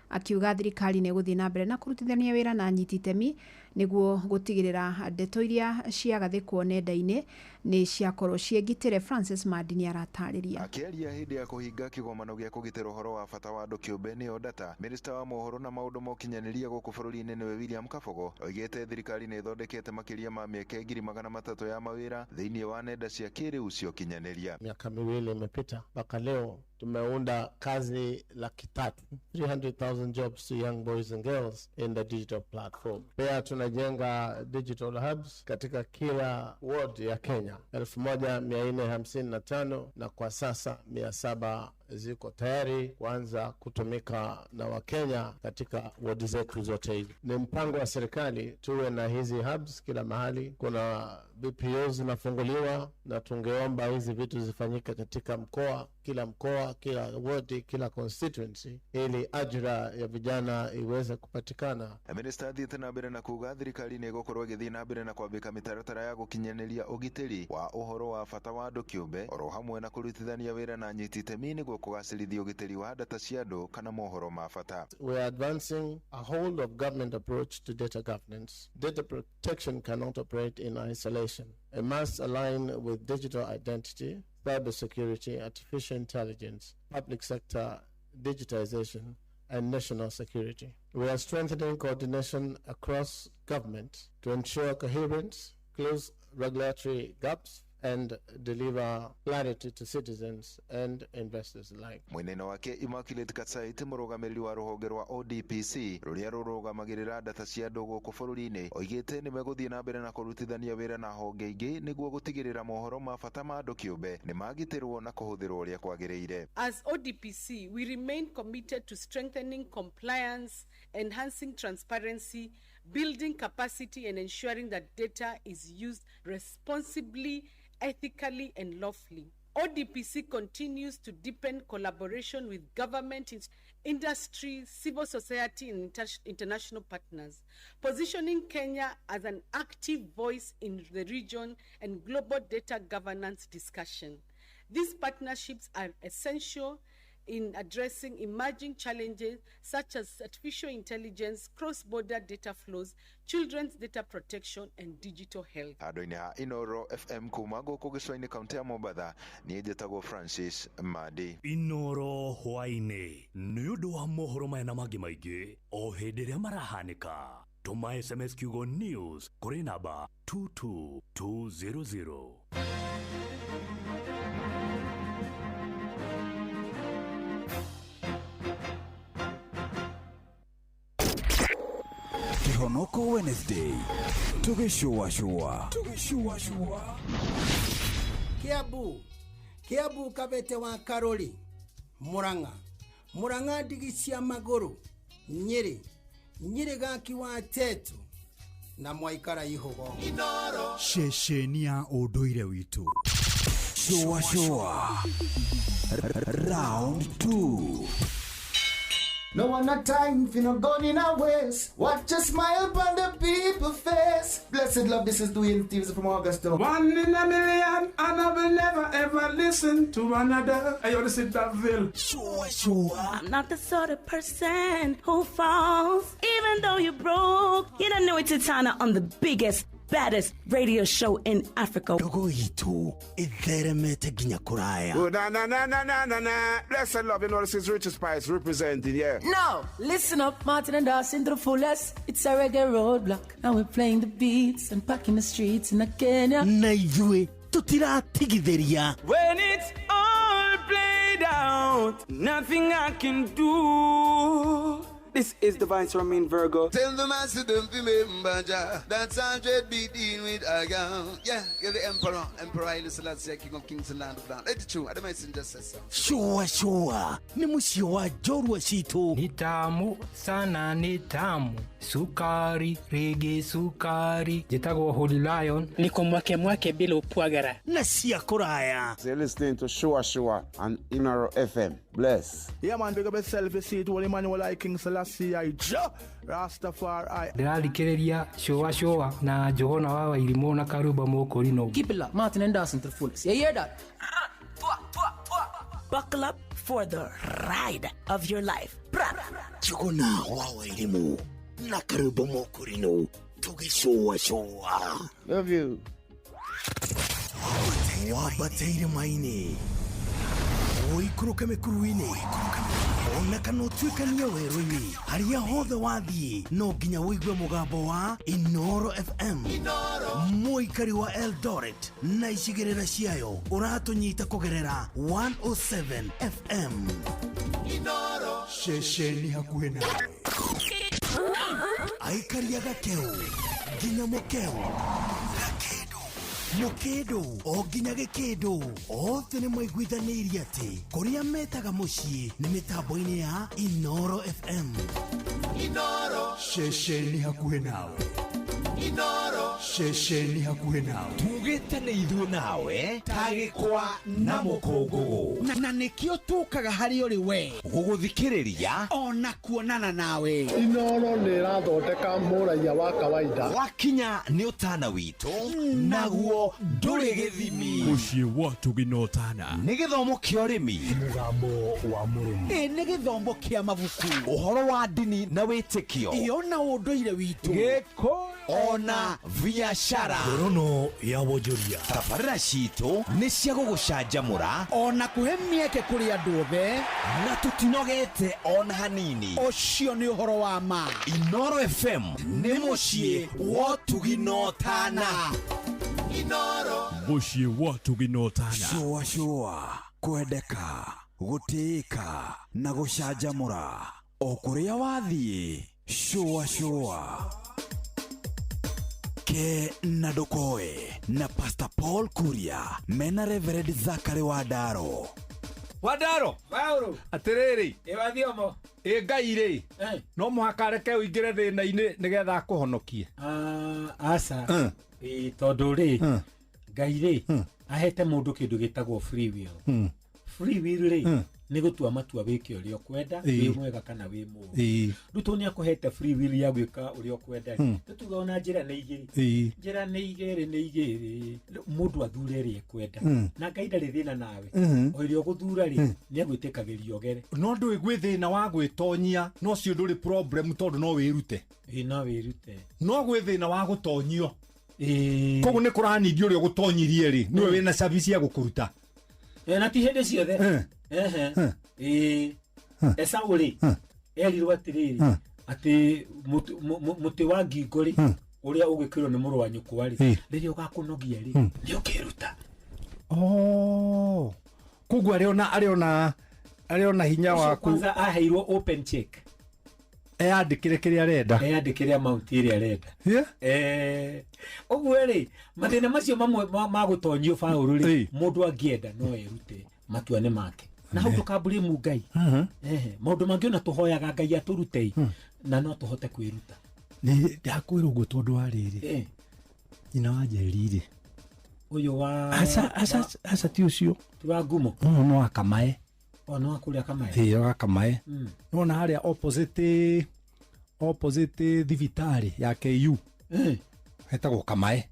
akiuga thirikari nĩ ĩgũthiĩ na mbere na kũrutithania wĩra na anyiti itemi nĩguo gũtigĩrĩra ndeto iria ciagathĩkwo nenda-inĩ nĩ ciakorwo ciĩngitĩre. Francis Mandini aratarĩria. Akĩaria hĩndĩ ya kũhinga kĩgomano gĩa kũgitĩra ũhoro wa bata wa andũ kĩũmbe nĩyo data, minista wa mohoro na maũndũ ma ũkinyanĩria gũkũ bũrũri-inĩ nĩwe William Kabogo oigĩte thirikari nĩ ĩthondekete makĩria ma mĩeke 300,000 ya mawĩra thĩinĩ wa nenda cia kĩrĩu cia ũkinyanĩria. Miaka miwili imepita mpaka leo tumeunda kazi 300,000, 300,000 jobs to young boys and girls in the digital platform. Pia tunajenga digital hubs katika kila ward ya Kenya 1455, na kwa sasa 700 ziko tayari kuanza kutumika na Wakenya katika ward zetu zote hizi. Ni mpango wa serikali tuwe na hizi hubs kila mahali. Kuna BPOs zinafunguliwa na tungeomba hizi vitu zifanyike katika mkoa, kila mkoa, kila ward, kila constituency, ili ajira ya vijana iweze kupatikana. Minista athiĩte na mbere na kuga thirikari nĩ ĩgũkorwo ĩgĩthiĩ na mbere na kwambĩka mĩtaratara ya gũkinyanĩria ũgitĩri wa ũhoro wa bata wa andũ kĩũmbe oro hamwe na kũrutithania wĩra na anyiti itemi nĩguo kũgacĩrithia ũgitĩri wa data cia andũ kana mohoro ma bata. We are advancing a whole of government approach to data governance. Data protection cannot operate in isolation. It must align with digital identity, cybersecurity, artificial intelligence, public sector digitization, and national security. We are strengthening coordination across government to ensure coherence, close regulatory gaps, and deliver clarity to citizens and investors alike. Mwena wake Immaculate Katsait, mũrũgamĩrĩri wa rũhonge rwa ODPC rũrĩa rũrũgamagĩrĩra data cia andũ gũkũ bũrũri-inĩ, oigĩte nĩ megũthiĩ na mbere na kũrutithania wĩra na honge ingĩ nĩguo gũtigĩrĩra mohoro ma bata ma andũ kĩũmbe nĩ magitĩrwo na kũhũthĩrwo ũrĩa kwagĩrĩire. As ODPC, we remain committed to strengthening compliance, enhancing transparency, building capacity and ensuring that data is used responsibly, ethically and lawfully. ODPC continues to deepen collaboration with government, industry, civil society and international partners, positioning Kenya as an active voice in the region and global data governance discussion. These partnerships are essential in addressing emerging challenges such as artificial intelligence, cross-border data flows, children's data protection, and digital health. Handũ-inĩ ha Inoro FM kuma gũkũ gĩcũa-inĩ kaũntĩ ya Mombatha, niĩ njĩtagwo Francis Mandi. Inoro hwaĩ-inĩ nĩ ũndũ wa mohoro maya na mangĩ maingĩ o hĩndĩ ĩrĩa marahanĩka, tũma SMS kiugo news kũrĩ namba 22200. Kĩhonoko Wednesday tũgĩcũacũa tũgĩcũacũa. Kiambu, Kiambu, Kabete wa Karori, Murang'a, Murang'a, ndigi cia magũrũ, Nyĩrĩ, Nyĩrĩ, gaki wa Tetu na mwaikara ihũgo. Ceceni ya ũndũire witũ. Shua shua round 2. No one a time for no gun in a waste. Watch a smile on the people face. Blessed love, this is Dwayne Stevens from Augusta. One in a million, and I will never ever listen to another. Hey, yo, this is Daville. Shua shua. I'm not the sort of person who falls, even though you're broke. You don't know it's Titana on the biggest, baddest radio show in Africa. Ndogo itũ ĩtheremete nginya kũraya. Oh, na na na na na na na. Blessed love, you know this is Richard Spice representing, yeah. Now, listen up, Martin and Dawson to the fullest. It's a reggae roadblock. Now we're playing the beats and packing the streets in Kenya. Na ithuĩ tũtiratigithĩria. When it's all played out, nothing I can do. This is Divine Romain Virgo. Tell the master don't remember Jah. That's 100 beat in with a gun. Yeah, you're the emperor, Emperor Haile Selassie, King of Kings and Land of Land. Let it true. I don't just say so. Shua shua nĩ mũciĩ wa njorua citũ. Ni tamu sana, ni tamu sukari rege sukari. Njĩtagwo Holy Lion. Niko mwake mwake bila upwagara na cia kũraya. So you're listening to Shua Shua on Inoro FM. Bless. Yeah, man, big up yourself. You see it, Holy Emmanuel I King Selassie I Jah Rastafari. Ndĩrathikĩrĩria Shua Shua na Johana wa Wairimũ na Karuba Mũkũrinũ. Keep it locked, Martin and Dawson to the fullest. You hear that? Buckle up for the ride of your life. Njuguna wa Wairimũ na Karuba Mũkũrinũ tũgĩcũacũa. Love you. Wambate irĩma-inĩ, ũikũrũke mĩkuru-inĩ, ona kana ũtuĩkanie werũ-inĩ, harĩa hothe wathiĩ no nginya ũigue mũgambo wa Inoro FM. Mũikari wa Eldoret na icigĩrĩra ciayo ũratũnyita kũgerera 107 FM. Ceceni hakuhĩ nawe, aikari a Gakeu nginya Mũkeu, Gakĩndũ, Mũkĩndũ o nginya Gĩkĩndũ, othe nĩ maiguithanĩirie atĩ kũrĩa metaga mũciĩ nĩ mĩtambo-inĩ ya Inoro FM. Ceceni hakuhĩ nawe. Ceceni hakuhĩ nawe. Tugĩte nĩ ithuĩ nawe ta gĩkwa na mũkũngũgũ. Na nĩkĩo tũkaga harĩ ũrĩ we gũgũthikĩrĩria ona kuonana nawe. Inoro nĩ ĩrathondeka mũraiya wa kawaida. Wakinya nĩ ũtana witũ naguo ndũrĩ gĩthimi. Mũciĩ wa Tũgĩ na Ũtana nĩ gĩthomo kĩa ũrĩmi, mũgambo wa mũrĩmi, ĩ nĩ gĩthomo kĩa mabuku, ũhoro wa ndini na wĩtĩkio, ĩyo na ũndũire witũ, gĩkũyũ ona biacara. Ngorono ya wonjoria. Tabarĩra citũ nĩ cia gũgũcanjamũra ona kũhe mĩeke kũrĩ andũ othe, na tũtinogete ona hanini. Ũcio nĩ ũhoro wa ma. Inoro FM nĩ mũciĩ wa ũtugi na ũtana. Mũciĩ wa ũtugi na ũtana. Shua shua kwendeka gũtĩĩka na gũcanjamũra o kũrĩa wathiĩ. Shua shua ke na ndũkoe na Pastor Paul Kuria mena Reverend Zachary Wandaro. Wandaro Paul atiriri ĩ wathiomo ĩ Ngai rĩ, no mũhaka reke ũingĩre thĩna-inĩ nĩgetha akũhonokie. Aca ĩ tondũ rĩ Ngai rĩ ahete mũndũ kĩndũ gĩtagwo free will. Free will rĩ Nĩ gũtua matua wĩke ũrĩa ũkwenda, Ĩĩ. wĩ mwega kana wĩ mũũru. Ĩĩ. Rĩu tondũ nĩ akũhete free will ya gwĩka ũrĩa ũkwenda rĩ, tũtuga ona njĩra nĩ igĩrĩ. Ĩĩ. Njĩra nĩ igĩrĩ nĩ igĩrĩ, mũndũ athure ĩrĩa ekwenda. Na Ngai ndarĩ thĩna nawe. O ĩrĩa ũgũthura rĩ, nĩ agwĩtĩkagĩria ũgere. No ndũĩ gwĩ thĩna wa gwĩtonyia, no cio ndũrĩ problem tondũ no wĩrute. Ĩĩ, no wĩrute. No gwĩ thĩna wa gũtonyio. Koguo nĩ kũraningi ũrĩa ũgũtonyirie rĩ, nĩwe wĩna cabi cia gũkũruta. Na ti hĩndĩ ciothe. Ehe. Ĩĩ. Esau rĩ, erirwo atĩrĩrĩ, atĩ mũtĩ wa ngingo rĩ, ũrĩa ũgĩkĩrwo nĩ mũrũ wa nyũkwa rĩ, rĩrĩa ũgakũnogia rĩ, nĩ ũkĩruta. Oh. Koguo arĩ ona hinya Ũcio waku. Kwanza aheirwo open check. Eyandĩkĩre kĩrĩa arenda. Eyandĩkĩre amount ĩrĩa arenda. Ũguo rĩ, mathĩna macio mamwe ma gũtonyio baũrũ rĩ, mũndũ angĩenda no erute, matua nĩ make. Na hau ndũkambũrĩmu Ngai. Ehe, maũndũ mangĩ ona tũhoyaga Ngai atũrute, na no tũhote kwĩruta. Nĩ ndakwĩra ũguo tondũ wa rĩrĩ, nyina wa Njeri rĩ, Ũyũ wa aca aca aca ti ũcio. Ti wa ngumo. Ũyũ no wa Kamae. O no wa kũrĩa Kamae. Ĩĩ, wa Kamae. Nĩwona harĩa opposite thibitarĩ ya KU. Hetagwo Kamae.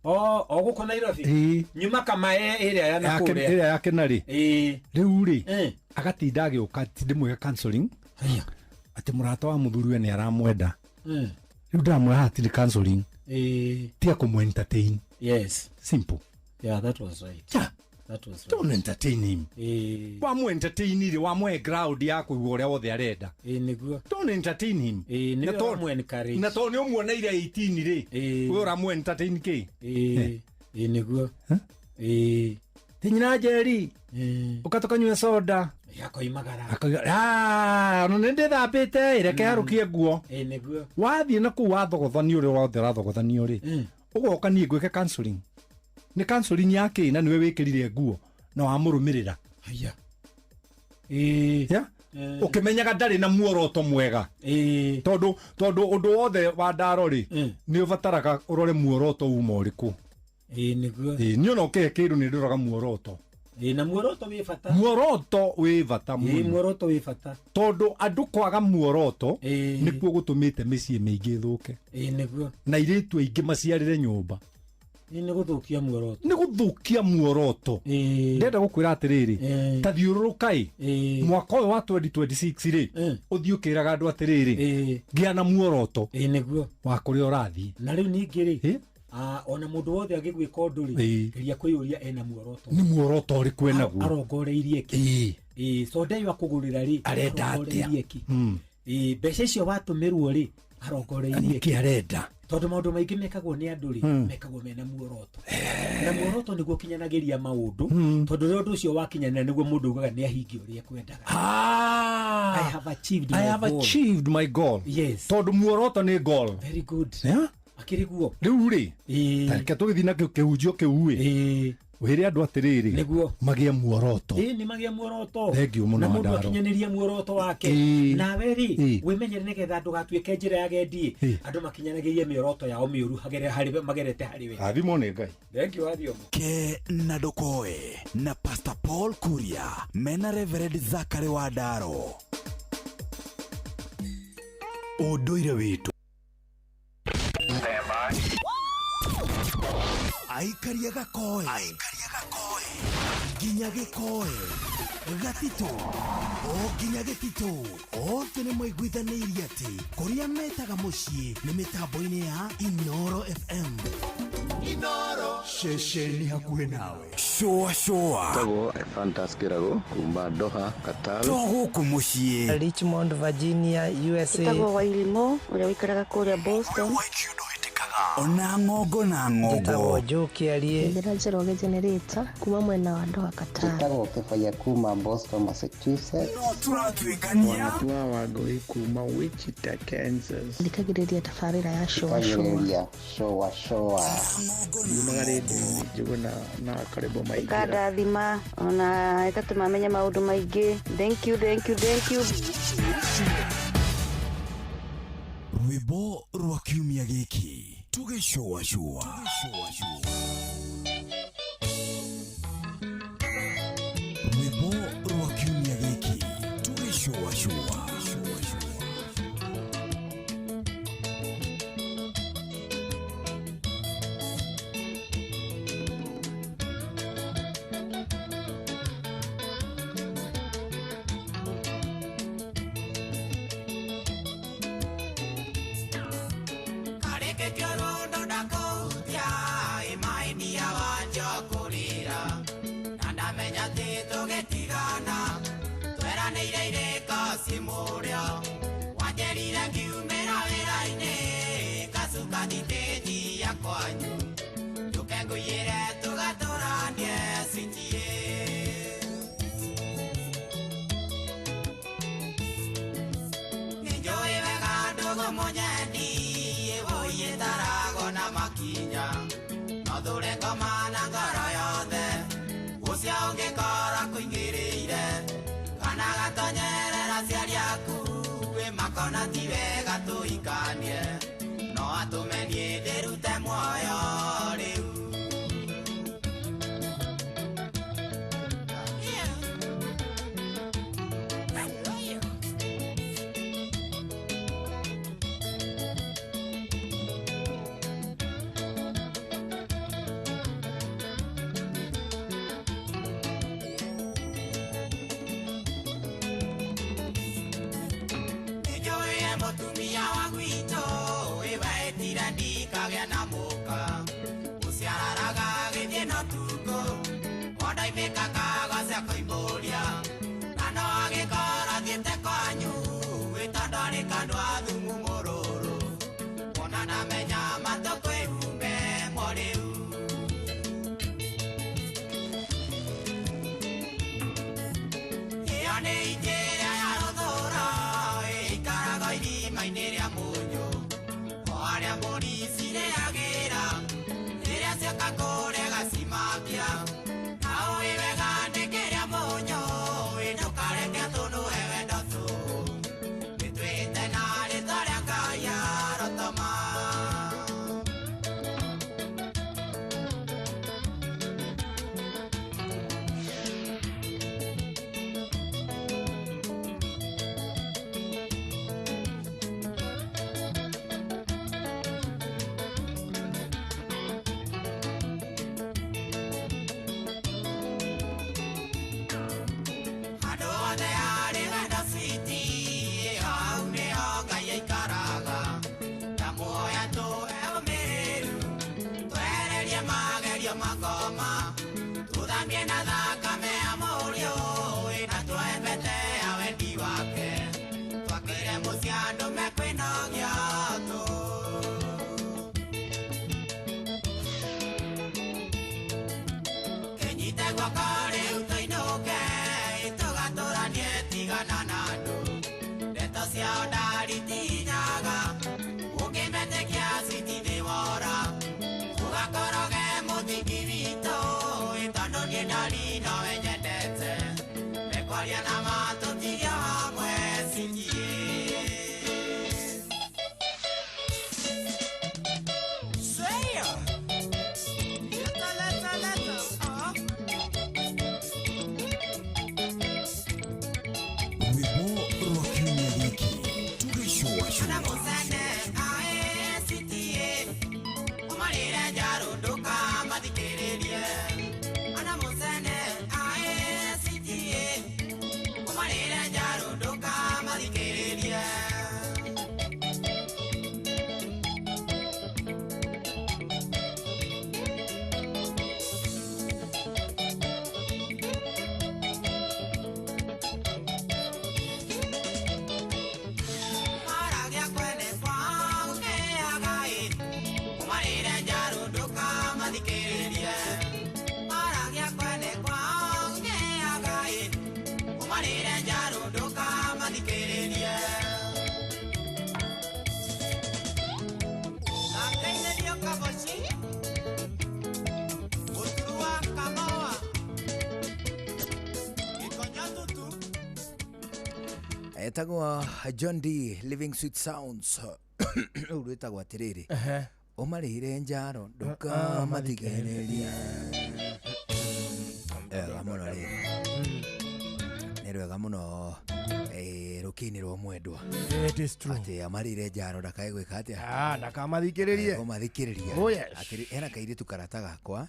O gũkũ Nairobi. Ĩĩ. Nyuma Kamae ĩrĩa ya Yake- nakũrĩa. ĩrĩa ya Kenarĩ. Ĩĩ. Rĩu rĩ, agatinda agĩũka ti ndĩmwĩke counseling. Atĩ mũrata wa mũthuriwe nĩ aramwenda. Rĩu ndamwĩra hatirĩ counseling. Ĩĩ. Tiga kũmũ entertain. Yes. Simple. Yeah, that was right. Yeah. That was right. Don't entertain him. Ĩĩ. Wamũ entertain rĩ, wamũhe ground ya kũigua ũrĩa wothe arenda. Ĩĩ, nĩguo. Don't entertain him. Ĩĩ, nĩwe Na tondũ- ũramũ encourage. Na tondũ nĩ ũmuoneire 18 rĩ, we ũramũ entertain kĩ? Ĩĩ. Ĩĩ, nĩguo. Ĩĩ. Ti nyina Njeri, ũka tũkanyue soda. Akoimagara. Akauga, "Ah, ona nĩ ndĩthambĩte, reke harũkie nguo." Ĩĩ, nĩguo. Wathiĩ na kũu wathogothanio ũrĩa wothe ũrathogothanio rĩ, ũgoka niĩ ngwĩke counseling. Nĩ counseling ya kĩ na nĩwe wĩkĩrire nguo na wamũrũmĩrĩra. Haya. Yeah? Ũkĩmenyaga ndarĩ na muoroto mwega. Tondũ ũndũ wothe wa ndaro rĩ, nĩ ũbataraga ũrore muoroto uma ũrĩkũ. Ĩĩ, nĩguo. Ĩĩ, niĩ ona ũkĩhe kĩndũ nĩ ndoraga muoroto. Ĩĩ, na muoroto wĩ bata. Muoroto wĩ bata Ĩĩ, mũno. muoroto wĩ bata. Tondũ andũ kwaga muoroto nĩkuo gũtũmĩte mĩciĩ mĩingĩ ĩthũke. Ĩĩ, nĩguo. Na airĩtu aingĩ maciarĩre nyũmba. Ĩĩ, nĩ gũthũkia muoroto. Nĩ gũthũkia muoroto. Ndĩrenda gũkwĩra atĩrĩrĩ, ta thiũrũrũka ĩ, mwaka ũyũ wa 2026 rĩ, ũthiĩ ũkĩraga andũ atĩrĩrĩ, gĩa na muoroto. Ĩĩ, nĩguo. Wa kũrĩa ũrathiĩ. Na rĩu ningĩ rĩ, ona mũndũ wothe agĩgwĩka ũndũ rĩ, geria kwĩyũria ena muoroto. Nĩ muoroto ũrĩkũ enaguo? Arongoreirie kĩ? Ĩĩ, soda ĩyo akũgũrĩra rĩ, Arenda atĩa? arongoreirie kĩ? Ĩĩ, mbeca icio watũmĩrwo rĩ, arongoreirie Nĩkĩ arenda? Tondũ maũndũ maingĩ mekagwo nĩ andũ rĩ, mekagwo mena muoroto. Na muoroto nĩguo ũkinyanagĩria maũndũ, tondũ rĩrĩa ũndũ ũcio wakinyanĩra nĩguo mũndũ augaga nĩ ahingia ũrĩa ekwendaga. I have achieved I my have goal. achieved my goal. Yes. Tondũ muoroto nĩ goal. Very good. Yeah? Akĩrĩ guo. Rĩu rĩ, ta reke tũgĩthiĩ na kĩhunjio kĩu ĩ, wĩre andũ atĩrĩrĩ, Nĩguo. magĩe muoroto. Ĩĩ, nĩ magĩe muoroto. Thengiũ mũno, Na mũndũ Wandaro. akinyanĩrie muoroto wake. Nawe rĩ, wĩmenyere nĩgetha ndũgatuĩke njĩra ya gendi. Andũ makinyanagĩrie mĩoroto yao mĩũru magerete harĩ we. Rathimwo nĩ Ngai. Thengiũ Wathiomo. Ke na Ndokoe na Pastor Paul Kuria mena Reverend Zachary Wandaro. Ũndũire witũ. Aikaria gakoe nginya gĩkoe gatitũ o nginya gĩtitũ othe nĩ maiguithanĩirie atĩ kũrĩa metaga mũciĩ nĩ mĩtambo-inĩ ya Inoro FM. Inoro ceceni hakuhĩ nawe. Shũa shũa. Tagwo Fantas Kĩrago kuma Doha, Qatar. To gũkũ mũciĩ. Richmond, Virginia, USA. Ĩtagwo Wairimo ũrĩa ũikaraga kũrĩa Boston. Ona ng'ongo na ng'ongo. Njĩtagwo Joe Kĩarie. Njĩra Njoroge Generator kuma mwena wa Doha, Qatar. Njĩtagwo Kĩbaya kuma Boston, Massachusetts. No tũratuĩkania. Wanatua Wangũi kuma Wichita, Kansas. Thikagĩrĩria tabarĩra ya Shũa Shũa. Thikagĩrĩria Shũa Shũa. Yumaga rĩndiũ-inĩ Njũgũna na Karĩmbũ Maingĩra. Ĩkandathima ona ĩgatũma menye maũndũ maingĩ. Thank you, thank you, thank you. Rwĩmbo rwa kiumia gĩkĩ tũgĩcũacũa. Rwĩmbo rwa kiumia gĩkĩ. Na nĩ itĩrĩa ya rũthũra ĩikaraga irima-inĩ rĩa mũnyũ. O harĩa mbũri cirĩagĩra rĩrĩa cioka kũrega cimakia. Na ũĩ wega nĩ kĩrĩa mũnyũ ndũkareke tũnũhe wendo tũhũ. Nĩtwĩte na rĩtwa rĩa Ngai arotoma. Andũ othe arĩ wendo citi, hau nĩho Ngai aikaraga. Ndamuoya tũhe ũmĩrĩru, twehererie magerio makoma. Tũthambie na thakame ya Mũriũ, na tuoe mbete ya wendi wake. Twakĩre mũciĩ andũ mekwĩnogia tũ. Kĩnyite guoko rĩu tũinũke, tũgatũranie tigana na andũ. Ndeto ciao ndaritinyaga, ũngĩmetĩkia citinĩwora. Tũgakoroge mũthingi witũ, tondũ niĩ ndari nowe nyendete. Mekwaria na matũtige hamwe cikie. Say Leta, leta, leta, ah. Rwĩmbo rwa kiumia gĩkĩ tũgĩcũacũa. Ana mũcene ACTA ũmarĩre njarũ ndũkamathikĩrĩrie. Ana mũcene ACTA ũmarĩre njarũ ndũkamathikĩrĩrie. Maragia kwene kwao gũkĩaga ĩ, ũmarĩre njarũ ndũkamathikĩrĩrie. Maragia kwene kwao gũkĩaga ĩ, ũmarĩre njarũ ndũkamathikĩrĩrie. Nangeithĩrio Kaboci, mũturu wa Kamoa, Gĩkonyo tutu. Etagwo John D Living Sweet Sounds. Rĩu rwĩtagwo atĩrĩrĩ, ũmarĩire njaro ndũkamathikĩrĩrie. Wega mũno rĩ, nĩ rwega mũno rũkĩinĩ rwa mwendwa. It is true. Atĩ amarĩire njaro ndakae gwĩka atĩa? Ah, ndakamathikĩrĩrie. Kũmathikĩrĩria. Oh, yes. Atĩrĩ, hena kairĩtu karata gakwa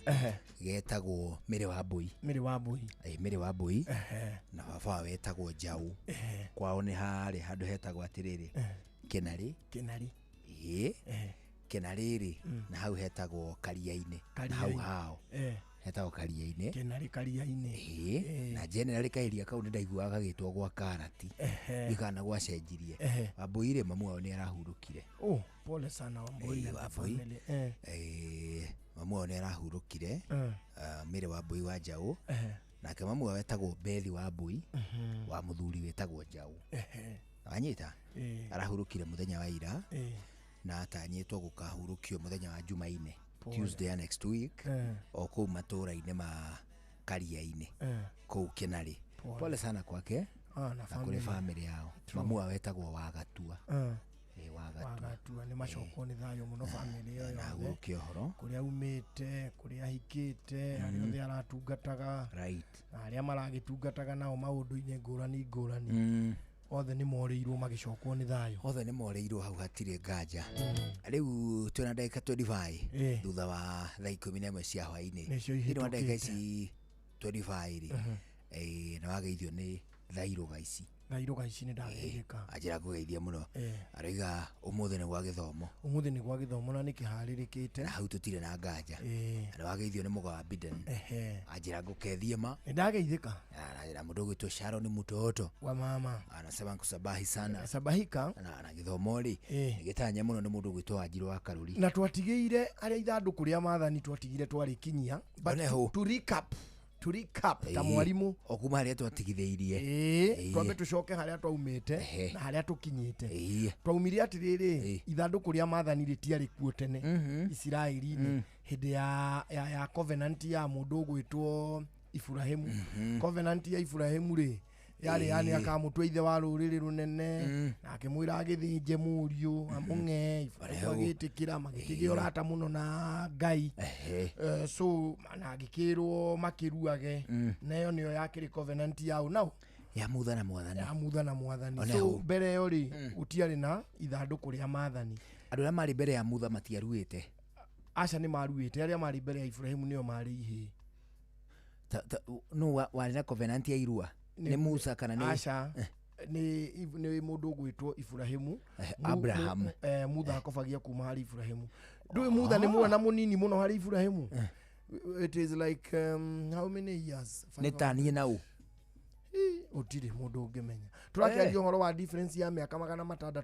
getagwo Mĩrĩ wa Mbũi. Mĩrĩ wa Mbũi. Mĩrĩ wa Mbũi. Na baba wetagwo Njaũ. Kwao nĩ harĩ handũ hetagwo atĩrĩrĩ, Kĩnarĩ. Kĩnarĩ. Ĩĩ. Kĩnarĩ rĩ, na hau hetagwo Karia-inĩ. Na hau Karia-inĩ. hao hetagwo Karia-inĩ. Kĩnarĩ Karia-inĩ. Ĩĩ. Na generally kaeria kau nĩ ndaiguaga gagĩtwo gwa Karati. Ndikana gwacenjirie. Wambũi rĩ, mamu wao nĩ arahurũkire. Oh, pole sana Wambũi na Wambũi. family. Mamu wao nĩ arahurũkire. Mĩrĩ wa Mbũi wa Njaũ. Nake mamu wao etagwo Bethi wa Mbũi, wa mũthuri wĩtagwo Njaũ. Wanyita? Arahurũkire mũthenya wa ira. Na atanyĩtwo gũkahurũkio mũthenya wa Jumaine. Pole. Tuesday ya next week. O kũu matũũra-inĩ ma Karia-inĩ. Kũu Kĩnarĩ. Pole. Pole sana kwake. Ah, na na kũrĩ family. family yao. True. Mamu wao etagwo Wagatua. Wagatua. Wagatua nĩ macokwo nĩ thayũ mũno family ĩyo Na yothe. ahurũkie ũhoro. Kũrĩa aumĩte, kũrĩa ahikĩte, harĩa othe aratungataga. Right. Na arĩa maragĩtungataga nao maũndũ-inĩ ngũrani ngũrani. Othe nĩ morĩirwo magĩcokwo nĩ thayũ. Othe nĩ morĩirwo hau hatirĩ nganja. Rĩu twĩna ndagĩka 25 thutha wa thaa 11 cia hwaĩ-inĩ. Nĩcio Thĩinĩ wa ndagĩka ihĩtũkĩte. ici 25 rĩ, nĩ wageithio nĩ thairũga ici. Thairũga ici nĩ ndageithĩka. Anjĩra ngũgeithia mũno. Aroiga ũmũthĩ nĩ gwa gĩthomo. Ũmũthĩ nĩ gwa gĩthomo na nĩ kĩharĩrĩkĩte. Na hau tũtirĩ na nganja. Na nĩ wageithio nĩ mũga wa Biden. Anjĩra ngũkethie ma. Nĩ ndageithĩka. Na mũndũ ũgwĩtwo Sharon Mutoto. Wa mama. Anasema nkusabahi sana. Sabahika. Na gĩthomo rĩ, nĩ gĩtanya mũno nĩ mũndũ ũgwĩtwo Wanjirũ wa Karũri. Na twatigĩire arĩa ithandũkũ rĩa maathani twatigire twarĩkinyia. But One hũ. to recap, To recap ta mwarimũ o kuma harĩa twatigithĩirie. Ĩĩ, twambe tũcoke harĩa twaumĩte na harĩa tũkinyĩte. Twaumire atĩrĩrĩ, ithandũkũ rĩa maathani rĩtiarĩ kuo tene Isiraeli-inĩ hĩndĩ ya covenant ya mũndũ ũgwĩtwo Iburahĩmu. Covenant ya Iburahĩmu rĩ yarĩ ya nĩ akamũtua ithe wa rũrĩrĩ rũnene, na akĩmwĩra agĩthĩnje mũriũ amũng'e. Iburahĩmu agĩtĩkĩra, magĩkĩgĩa ũrata mũno na Ngai. So na agĩkĩrwo makĩruage, na ĩyo nĩyo yakĩrĩ covenant yao nao ya Mutha na mwathani. Ya Mutha na mwathani. One So hau. mbere ĩyo rĩ, gũtiarĩ na ithandũkũ rĩa maathani. Andũ arĩa marĩ mbere ya Mutha matiaruĩte. Aca, nĩ maruĩte. Arĩa marĩ mbere ya Iburahĩmu nĩo marĩ ihĩĩ. No warĩ na covenant ya irua nĩ Musa kana nĩ Aca, nĩ mũndũ ũgwĩtwo Iburahĩmu. Abraham. Mutha akobagia kuma harĩ Iburahĩmu. Ndũĩ Mutha nĩ mwana mũnini mũno harĩ Iburahĩmu. It is like how many years? Nĩ ta niĩ na ũ. Gũtirĩ mũndũ ũngĩmenya. Tũrakĩaria ũhoro wa difference ya mĩaka 600,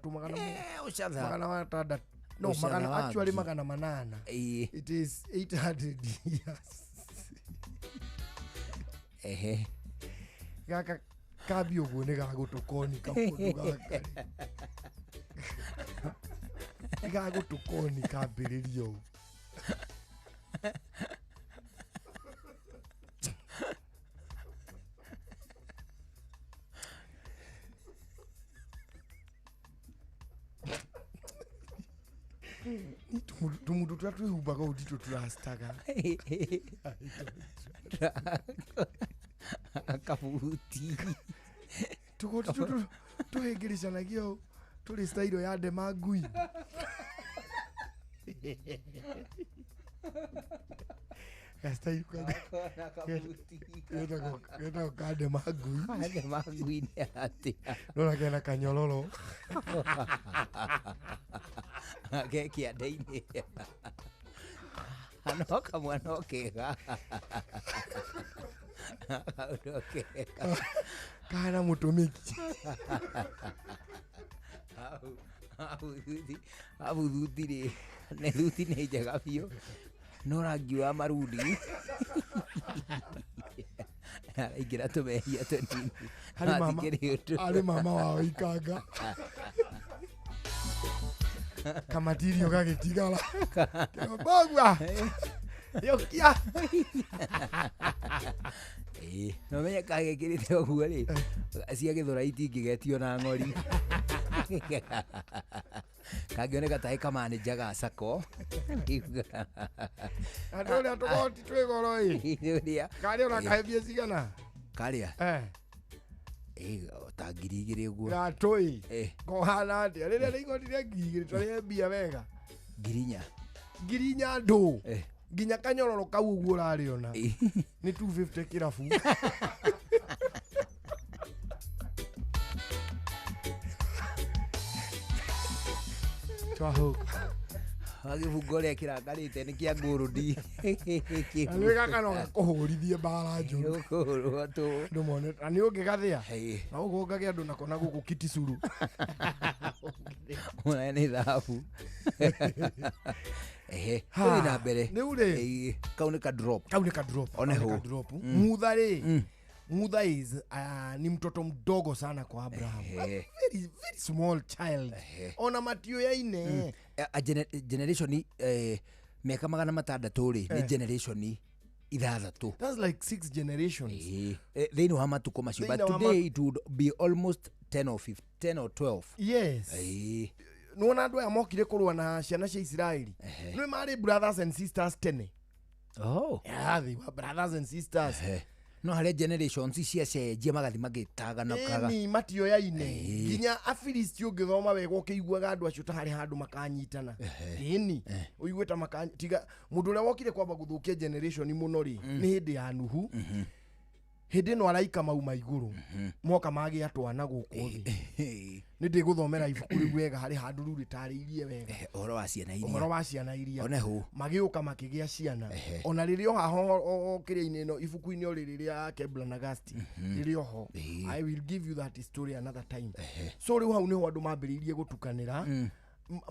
ũcatha. 600, no, Ũcatha magana wa actually ngi. 800. It is 800 years. Gaka kambi ũguo nĩ gagũtũkoni kaũndũ gaka nĩ gagũtũkoni kambĩrĩria ũũ. Ni tũmũndũ tũrĩa twĩhumbaga ũũ nditũ tũrastaga. Kabuti. Tũgoti tũtũ tũhĩngĩrĩcanagia ũũ tũrĩ style ya ndema ngui. Gastyle getagwo ka ndema ngui. Ndema ngui nĩ atĩa? Rora kena kanyororo. Ge kĩande-inĩ. No kamwana o kega. Kaũndũ kega. Kana mũtũmĩki. Hau thuti rĩ, nĩ thuti nĩ njega biũ, no rangi wa maruni araingĩra tũmehia tũnini. Harĩ mama, Hatikĩrĩ ũndũ. harĩ mama wao ikanga kamatirio gagĩtigara bagua yũkia. Ĩĩ, no menye kagekĩrĩte ũguo rĩ, cia gĩthũra itingĩgetio na ng'ori. Kangĩoneka tarĩ kamanĩnja ga sacco. Andũ ũrĩa tũgoti twĩ goro ĩ. Ũrĩa. Karĩa ũrakahe mbia cigana? Karĩa? Ta 2000 ũguo. Gatũ ĩ. Kohana atĩa? Rĩrĩa nĩ igoti rĩa 2000 twarĩhe mbia wega. 4000. 4000 ndũ. Nginya kanyororo kau ũguo ũrarĩona. Nĩ 250 kĩrabu. Twahũka. Wagĩbunga ũrĩa kĩrakarĩte nĩ kĩa ngũrũndi. Na nĩ gaka no gakũhũrithie mbara njũru. Ũkũhũrwo tũ. Andũ mone na nĩ ũngĩgathĩa. Na ũgũngage andũ nako na gũkũ Kitisuru. Ona nĩ thahabu. Tũthiĩ na mbere. Rĩu rĩ. Kau nĩ ka drop. Kau nĩ ka drop. One Kau nĩ hũ. ka drop. Mutha rĩ. Mutha is ni mtoto mdogo sana kwa Abraham. A very, very small child. Ona matioyaine. A generation mĩaka 600 rĩ, nĩ generation 6. That's like 6 generations. Thĩinĩ wa matukũ macio. But Thĩinĩ wa today it would be almost 10 or 15, 10 or 12. Yes. Nĩwona andũ aya mokire kũrũa na ciana cia Isiraeli. Nĩ marĩ brothers and sisters tene. Oh. Yeah, they were brothers and sisters. No harĩa generations ciacenjia magathi magĩtaganakaga. Ĩni matioyaine. Nginya Afilisti ũngĩthoma wega ũkĩiguaga andũ acio ta harĩ handũ makanyitana. Ĩni ũigue ta tiga mũndũ ũrĩa wokire kwamba gũthũkia generation mũno rĩ, nĩ hĩndĩ ya Nuhu. Hĩndĩ ĩno araika mauma igũrũ moka magĩa twana gũkũ thĩ. Nĩ ndĩgũthomera ibuku rĩu wega, harĩ handũ rĩu rĩtarĩirie wega ũhoro wa ciana iria. Ũhoro wa ciana iria. One hũ. Magĩũka makĩgĩa ciana. Ona rĩrĩ o haha kĩrĩa-inĩ ĩno ibuku-inĩ o rĩrĩ rĩa Kebla na Gasti rĩrĩ oho. I will give you that story another time. So rĩu hau nĩho andũ mambĩrĩirie gũtukanĩra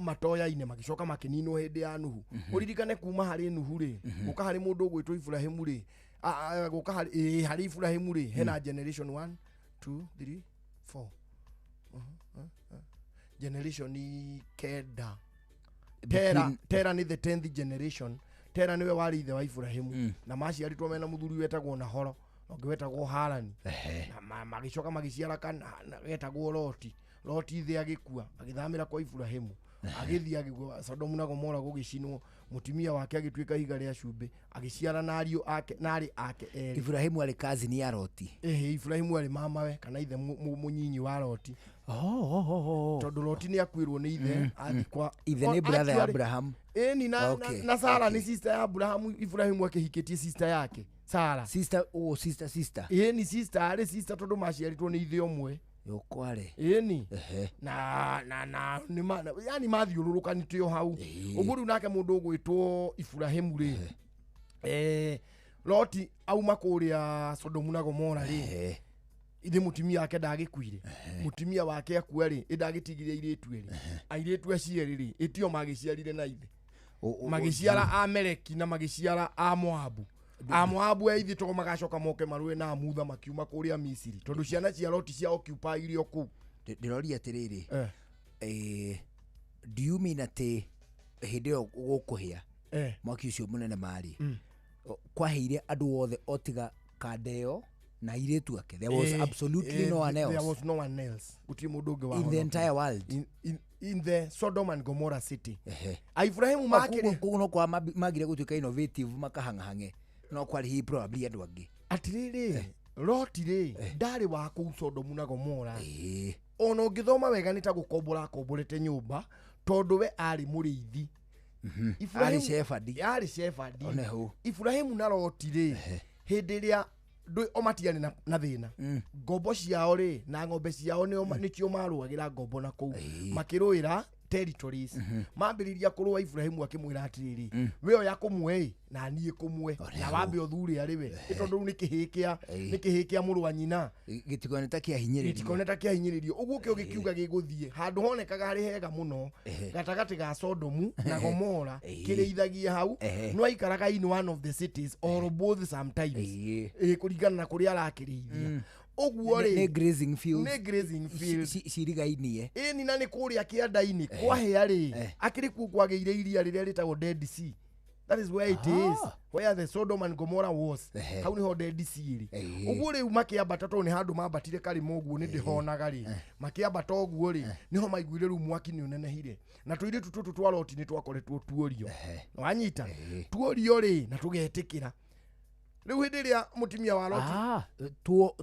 matoyaine, magĩcoka makĩninwo hĩndĩ ya Nuhu. Ũririkane kuma harĩ Nuhu rĩ, gũka harĩ mũndũ ũgwĩtwo Iburahĩmu rĩ, Gũka harĩ Ibrahimu rĩ hena generation 1 2 3 4 generation kenda. Tera nĩ the 10th generation. Tera niwe warĩ ithe wa Ibrahimu na maciarĩtwo mena mũthuri wetagwo Nahoro na ũngĩ wetagwo Harani na magĩcoka magĩciara kana wetagwo Loti. Loti ithe agĩkua agĩthamĩra kwa Ibrahimu agĩthiĩ agĩgwa Sodomu na Gomora gũgĩcinwo mũtumia wake agĩtuĩka ihiga rĩa cumbĩ agĩciara na ariũ ake na arĩ ake erĩ. Ibrahimu arĩ cousin ya Loti. Ĩhĩ, Ibrahimu arĩ mamawe kana ithe mũnyinyi wa Loti. Tondũ Loti nĩ akuĩrwo nĩ ithe athiĩ kwa ithe nĩ brother ya Abraham. Ĩni na Sara nĩ sister ya Abraham. Ibrahimu akĩhikĩtie sister yake Sara. Sister, oh sister sister. Ĩni sister arĩ sister tondũ maciarĩtwo nĩ ithe ũmwe. Yokware. Ĩni na na na nĩ yani mathiũrũrũkanĩte o hau. Ũguo rĩu nake mũndũ ũgwĩtwo Ibrahimu rĩ Loti auma kũrĩa Sodomu na Gomora rĩ ithe mũtumia wake ndagĩkuire. Mũtumia wake akua rĩ ĩndagĩtigire airĩtu erĩ. Airĩtu acio erĩ rĩ ĩtio magĩciarire na ithe. Magĩciara Ameleki na magĩciara Amoabu. Amoabu a ithe to magacoka moke marũe na Amutha makiuma kũrĩa Misiri tondũ ciana cia Loti cia occupy irio kũu. Ndĩroria atĩrĩrĩ, do you mean atĩ hĩndĩ ĩyo gũkũhĩa mwaki ũcio mũnene marĩ kwaheire andũ othe o tiga kandeo na airĩtu ake? There was absolutely no one else. There was no one else. Gũtirĩ mũndũ ũngĩ wa in the entire world. In the Sodom and Gomorrah city. Ibrahimu makĩrĩ koguo no kwa magire gũtuĩka innovative makahang'ahange no kwarĩ hihi probably andũ angĩ. Atĩrĩrĩ, Loti rĩ ndarĩ wa kũu Sodomu na Gomora. Ona ũngĩthoma wega nĩ ta gũkombora akomborete nyũmba tondũ we arĩ mũrĩithi. Arĩ shepherd. Arĩ shepherd. Ibrahimu na Loti rĩ hĩndĩ ĩrĩa o matiarĩ na thĩna ngombo ciao rĩ na ng'ombe ciao nĩcio marũagĩra ngombo na kũu makĩrũĩra territories. Mambĩrĩria kũrũa Ibrahimu akĩmwĩra atĩrĩrĩ we oya kũmwe na niĩ kũmwe na wambe ũthure arĩ we tondũ rĩu nĩ kĩhĩĩ kĩa mũrũ wa nyina gĩtikone ta kĩahinyĩrĩrio gĩtikone ta kĩahinyĩrĩrio ũguo kĩo gĩkiuga gĩgũthiĩ handũ honekaga harĩ hega mũno gatagatĩ ga Sodomu na Gomora kĩrĩithagia hau no aikaraga in one of the cities or both sometimes kũringana na kũrĩa arakĩrĩithia. Ũguo rĩ nĩ grazing fields, nĩ grazing fields cirigainie. Ĩni na nĩ kũrĩa kĩanda-inĩ kwahĩa rĩ akĩrĩ kuo kwagĩire iria rĩrĩa rĩtagwo Dead Sea. That is where it is, where the Sodom and Gomorrah was. Hau nĩho Dead Sea ĩrĩ. Ũguo rĩu makĩambata tondũ nĩ handũ mambatire karĩma ũguo nĩ ndĩhonaga rĩ makĩambata ũguo rĩ nĩho maiguire rĩu mwaki nĩ ũnenehire na tũirĩtu tũtũ twa Loti nĩ twakoretwo tuorio. Wanyita tuorio rĩ na tũgetĩkĩra. Rĩu hĩndĩ ĩrĩa mũtumia wa Loti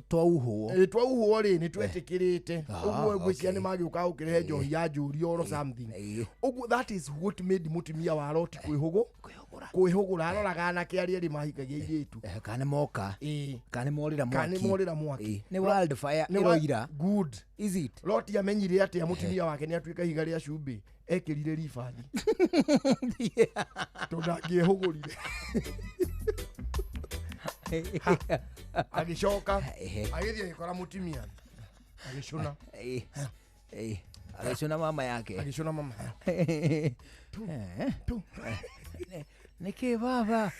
twauhwo rĩ nĩ twetĩkĩrĩte ũguo ngwĩciria nĩ magĩũka gũkĩrehe njohi ya njũrio or something. Ũguo that is what made mũtumia wa Loti kwĩhũgũra aroraga anake arĩa erĩ mahikagia airĩtu kana moka kana morĩra mwaki kana morĩra mwaki nĩ wildfire ĩroira. Good is it? Loti amenyire atĩa mũtumia wake nĩ atuĩka ihiga rĩa cumbĩ ekĩrire ribathi tondũ angĩehũgũrire. Agĩcoka agĩthiĩ agĩkora mũtumia agĩcũna agĩcũna mama yake agĩcũna mama nĩkĩ baba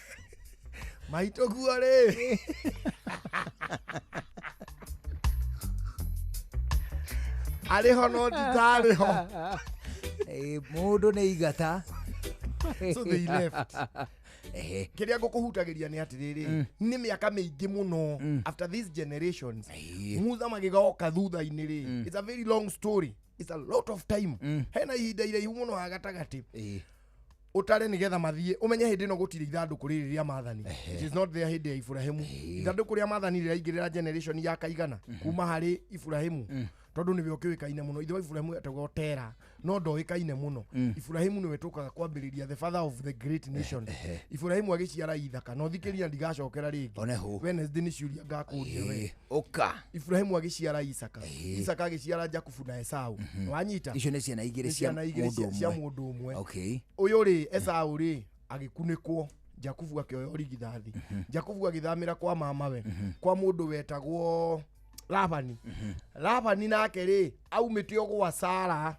maitũ guo rĩ arĩ ho no nditarĩ ho mũndũ nĩ igata. So they left. Kĩrĩa ngũkũhutagĩria nĩ atĩrĩrĩ nĩ mĩaka mĩingĩ mũno after these generations Mutha magĩgoka thutha-inĩ rĩ it's a very long story, it's a lot of time. Hena ihinda iraihu mũno ha gatagatĩ ũtare nĩgetha mathiĩ ũmenye hĩndĩ ĩno gũtirĩ ithandũkũ rĩrĩ rĩa maathani. It is not there hĩndĩ ya Ibrahimu. Ithandũkũ rĩa maathani rĩraingĩrĩra generation ya kaigana kuma harĩ Ibrahimu tondũ nĩwe ũkĩũĩkaine mũno. Ithe wa Ibrahimu etagwo Tera no ndoĩkaine mũno. Ibrahimu nĩwe tũkaga kwambĩrĩria the father of the great nation. Ibrahimu agĩciara Ithaka no thikĩria ndigacokera rĩngĩ. Wednesday nĩ ciũria ngakũria we. Ũka. Ibrahimu agĩciara Isaka. Isaka agĩciara Jakubu na Esau. Wanyita icio nĩ ciana igĩrĩ cia mũndũ ũmwe. Ũyũ rĩ Esau rĩ agĩkunĩkwo Jakubu akĩoya ũrigithathi. Jakubu agĩthamĩra kwa mamawe kwa mũndũ wetagwo Labani. Labani nake rĩ aumĩte o gwa Sara.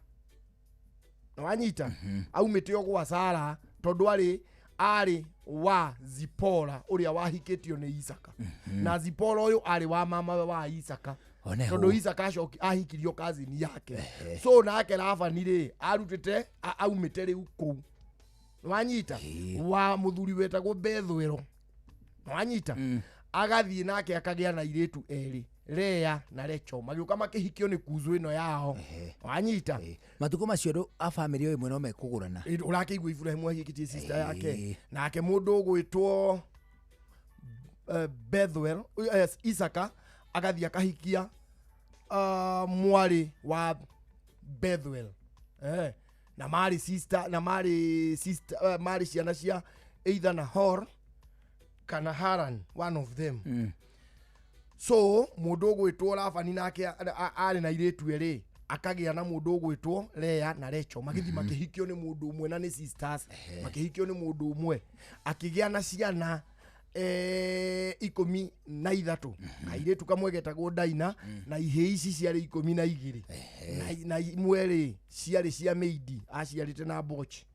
Wanyita aumĩte o gwa Sara tondũ arĩ wa Zipora ũrĩa wahikĩtio nĩ Isaka. Na Zipora ũyũ arĩ wa mamawe wa Isaka. Oneho. Tondũ Isaka acoki ahikirio cousin yake. So nake Labani rĩ arutĩte aumĩte rĩu kũu. Wanyita wa mũthuri wetagwo Bethuelo. Wanyita agathiĩ nake akagĩa na airĩtu erĩ, Lea na Recho, magĩũka makĩhikio nĩ kuzu ĩno yao. Wanyita matukũ macio andũ a bamĩrĩ o ĩmwe no mekũgũrana. Ũrakĩigua Iburahĩmu ahikĩtie sister yake, nake mũndũ ũgwĩtwo Bethuel, Isaka agathiĩ akahikia mwarĩ wa Bethuel, na marĩ sister, na marĩ sister, marĩ ciana cia either Nahor kana Haran, one of them. So mũndũ ũgwĩtwo Labani nake arĩ na airĩtu erĩ, akagĩa na mũndũ ũgwĩtwo Lea na Recho, magĩthiĩ makĩhikio nĩ mũndũ ũmwe, na nĩ sisters, makĩhikio nĩ mũndũ ũmwe, akĩgĩa na ciana 13, kairĩtu kamwe getagwo Daina, na ihĩĩ ici ciarĩ 12, na imwe rĩ ciarĩ cia meidi aciarĩte na Bochi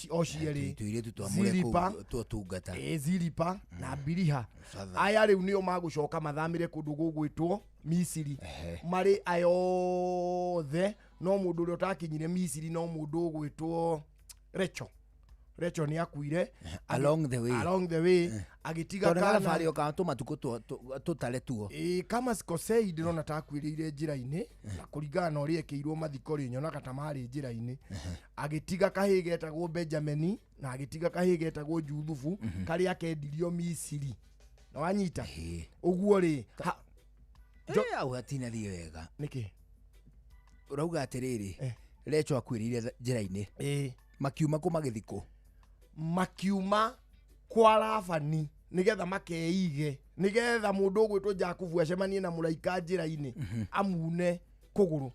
o cierĩ, Tũirĩtu twamũre Zilipa, kũu twotungata. Zilipa na Biliha. Aya rĩu nĩo magũcoka mathamĩre kũndũ gũgwĩtwo Misiri, marĩ aya othe, no mũndũ ũrĩa ũtakinyire Misiri no mũndũ ũgwĩtwo Recho. Recho nĩ akuire Along the way. Along the way agĩtiga Tondũ kana thabarĩ o kana tũmatukũ tũtare tuo. Kama sikosei ndĩrona ta akuĩrĩire njĩra-inĩ, na kũringana na ũrĩa ekĩirwo mathiko rĩ, nyonaga ta marĩ njĩra-inĩ. Agĩtiga kahĩĩ getagwo Benjamini na agĩtiga kahĩĩ getagwo Juthubu, karĩa kendirio Misiri. Na wanyita ũguo rĩ, Hau hatinathiĩ wega. Nĩkĩ? Ũrauga atĩrĩrĩ, Recho akuĩrĩire njĩra-inĩ. Makiuma kũ magĩthiĩ kũ? Makiuma kwa Labani nigetha makeige, nigetha mũndũ ũgwĩtwo Jakubu acemanie na mũraika njĩra-inĩ amune kũgũrũ.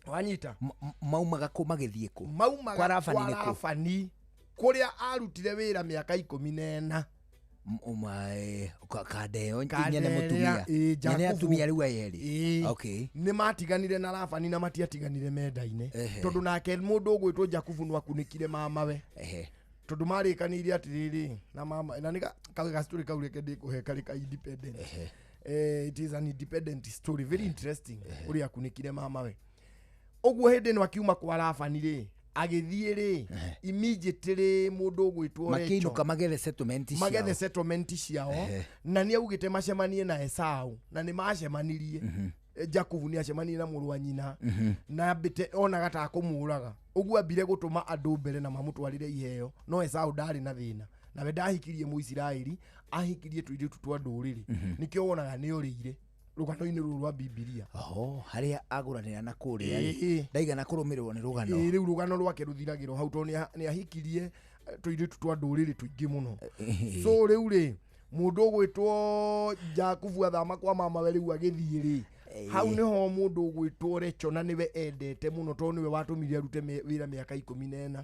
Wanyita maumaga kũ magĩthiĩ kũ? Maumaga Kwa Labani kwa nĩ kũ? Labani kũrĩa arutire wĩra mĩaka 14. Kandeo nyene Kandeo, mũtumia. Nyene Jakubu. atumia rĩu aya erĩ. Okay. Nĩ matiganire na Labani na matiatiganire mendaine, tondũ nake mũndũ ũgwĩtwo Jakubu no akunĩkire mamawe. Tondũ marĩkanĩire atĩrĩrĩ na mama, na nĩ gastori kau reke ndĩkũhe karĩ ka independent. It is an independent story, very interesting, ũrĩa akunĩkire mamawe. Ũguo hĩndĩ ĩno akiuma kwa Labani rĩ, agĩthiĩ rĩ, immediately mũndũ ũgwĩtwo Recho Makĩinũka magethe settlement ciao. Magethe settlement ciao, na nĩ augĩte macemanie na Esau, na nĩ macemanirie. Jakubu nĩ acemanirie na mũrũ wa nyina, na ambĩte onaga ta akũmũraga, ũguo ambire gũtũma andũ mbere na mamũtwarĩre iheo, no Esau ndarĩ na thĩna, nawe ndahikirie Mũisiraeli, ahikirie tũirĩtu twa ndũrĩrĩ. Nĩkĩo wonaga nĩ orĩire rũgano-inĩ rũrũ rwa Bibilia. Oho, harĩa agũranĩra na kũrĩa rĩ, ndaigana kũrũmĩrĩrwo nĩ rũgano. Rĩu rũgano rwake rũthiragĩrwo hau, tondũ nĩ ahikirie tũirĩtu twa ndũrĩrĩ tũingĩ mũno. So rĩu rĩ, mũndũ ũgwĩtwo Jakubu athama kwa mamawe rĩu agĩthiĩ rĩ, hau nĩho mũndũ ũgwĩtwo Recho, na nĩwe endete mũno tondũ nĩwe watũmire arute wĩra mĩaka 14,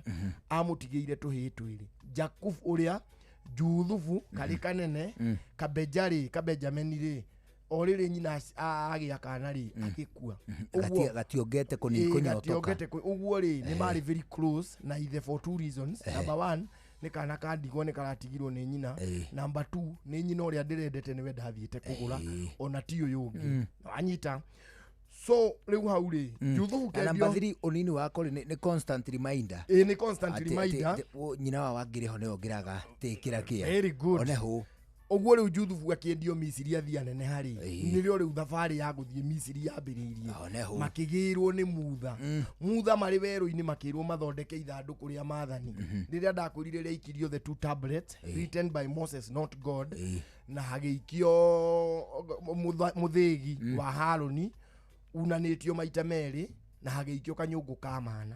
amũtigĩire tũhĩĩ twĩrĩ, Jakubu ũrĩa Juthubu karĩ kanene, Kabenja rĩ, Kabenjameni rĩ, o rĩrĩ nyina agĩa kana rĩ, agĩkua. Ũguo Gationgete kũnyotoka. Gationgete ũguo rĩ, nĩ marĩ very close na ithe for two reasons. Number one, nĩ kana ka ndigwa nĩ karatigirwo nĩ nyina. Number two, nĩ nyina ũrĩa ndĩrendete nĩwe ndathiĩte kũgũra, ona ti ũyũ ũngĩ. Wanyita. So rĩu hau rĩ, Juthubu Na kendio number 3, ũnini wako rĩ, nĩ constant reminder. Nĩ constant reminder. Nyina wa wangĩrĩ ho nĩwe ũngĩraga tĩkĩra kĩa. Very good. Oneho. Ũguo rĩu Juthubu akĩendio Misiri athiĩ anene harĩ, nĩrĩo rĩu thabarĩ ya gũthiĩ Misiri yambĩrĩirie. Makĩgĩrwo nĩ Mutha. Mutha marĩ werũ-inĩ makĩrwo mathondeke ithandũkũ rĩa maathani, rĩrĩa ndakwĩrire rĩaikirio the two tablets written by Moses not God, na hagĩikio mũthĩgi wa Harũni unanĩtio maita merĩ, na hagĩikio kanyũngũ ka mana.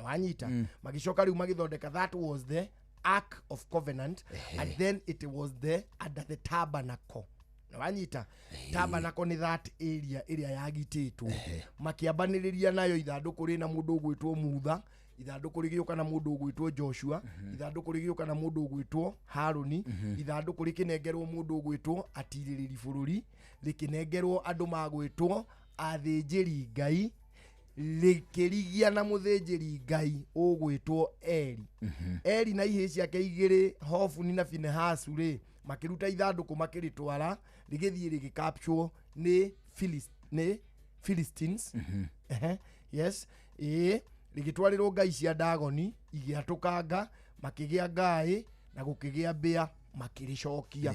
Wanyita. Magĩcoka rĩu magĩthondeka, that was the Ark of Covenant, and then it was the under the tabernacle. Na wanyita, tabernacle nĩ that area ĩrĩa yagitĩtwo. Makĩambanĩrĩria nayo ithandũkũ rĩna mũndũ ũgwĩtwo Mutha, ithandũkũ rĩgĩũka na mũndũ ũgwĩtwo Joshua, ithandũkũ rĩgĩũka na mũndũ ũgwĩtwo Harũni, ithandũkũ rĩkĩnengerwo mũndũ ũgwĩtwo atirĩrĩri bũrũri, rĩkĩnengerwo andũ magwĩtwo athĩnjĩri Ngai. Rĩkĩrigia na mũthĩnjĩri Ngai ũgwĩtwo Eli. Eli na ihĩĩ ciake igĩrĩ Hofuni na Finehasu rĩ, makĩruta ithandũkũ makĩrĩtwara, rĩgĩthiĩ rĩgĩcapture nĩ nĩ Philistines. Ehe, yes, ĩĩ, rĩgĩtwarĩrwo ngai cia Dagoni, igĩatũkanga, makĩgĩa ngaĩ na gũkĩgĩa mbĩa, makĩrĩcokia.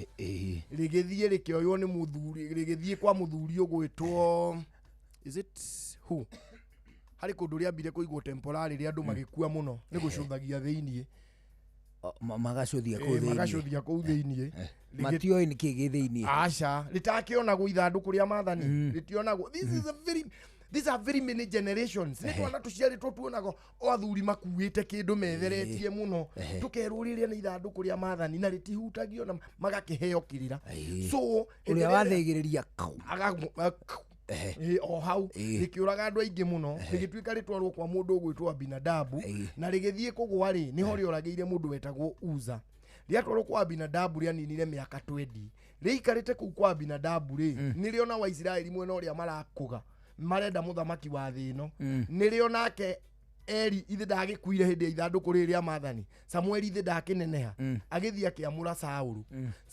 Rĩgĩthiĩ rĩkĩoywo nĩ mũthuri, rĩgĩthiĩ kwa mũthuri ũgwĩtwo, is it who? Harĩ kũndũ rĩambire kũigwo temporary rĩa andũ magĩkua mũno nĩ gũcũthagia thĩiniĩ. Magacũthia kũu thĩiniĩ. Magacũthia kũu thĩiniĩ. Matioĩ nĩ kĩĩ gĩ thĩiniĩ. Aca, rĩtakĩonagwo ithandũkũ rĩa maathani, rĩtionagwo. This is a very, these are very many generations. Nĩ twana tũciarĩtwo tuonaga o athuri makuĩte kĩndũ metheretie mũno, tũkerwo rĩrĩa nĩ ithandũkũ rĩa maathani na rĩtihutagio na magakĩheo kĩrĩra. So ũrĩa wathĩgĩrĩria o hau rĩkĩũraga andũ aingĩ mũno, rĩgĩtuĩka rĩtwarwo kwa mũndũ ũgwĩtwo Abinadabu, na rĩgĩthiĩ kũgwa rĩ, nĩho rĩoragĩire mũndũ wetagwo Uza. Rĩatwarwo kwa Abinadabu rĩaninire mĩaka 20. Rĩikarĩte kũu kwa Abinadabu rĩ, nĩrĩo na Waisiraeli mwena ũrĩa marakũga marenda mũthamaki wa thĩ ĩno. Nĩrĩo nake Eli ithe ndagĩkuire hĩndĩ ya ithandũkũ rĩrĩ rĩa maathani. Samueli ithe ndakĩneneha, agĩthiĩ akĩamũra Saũlũ.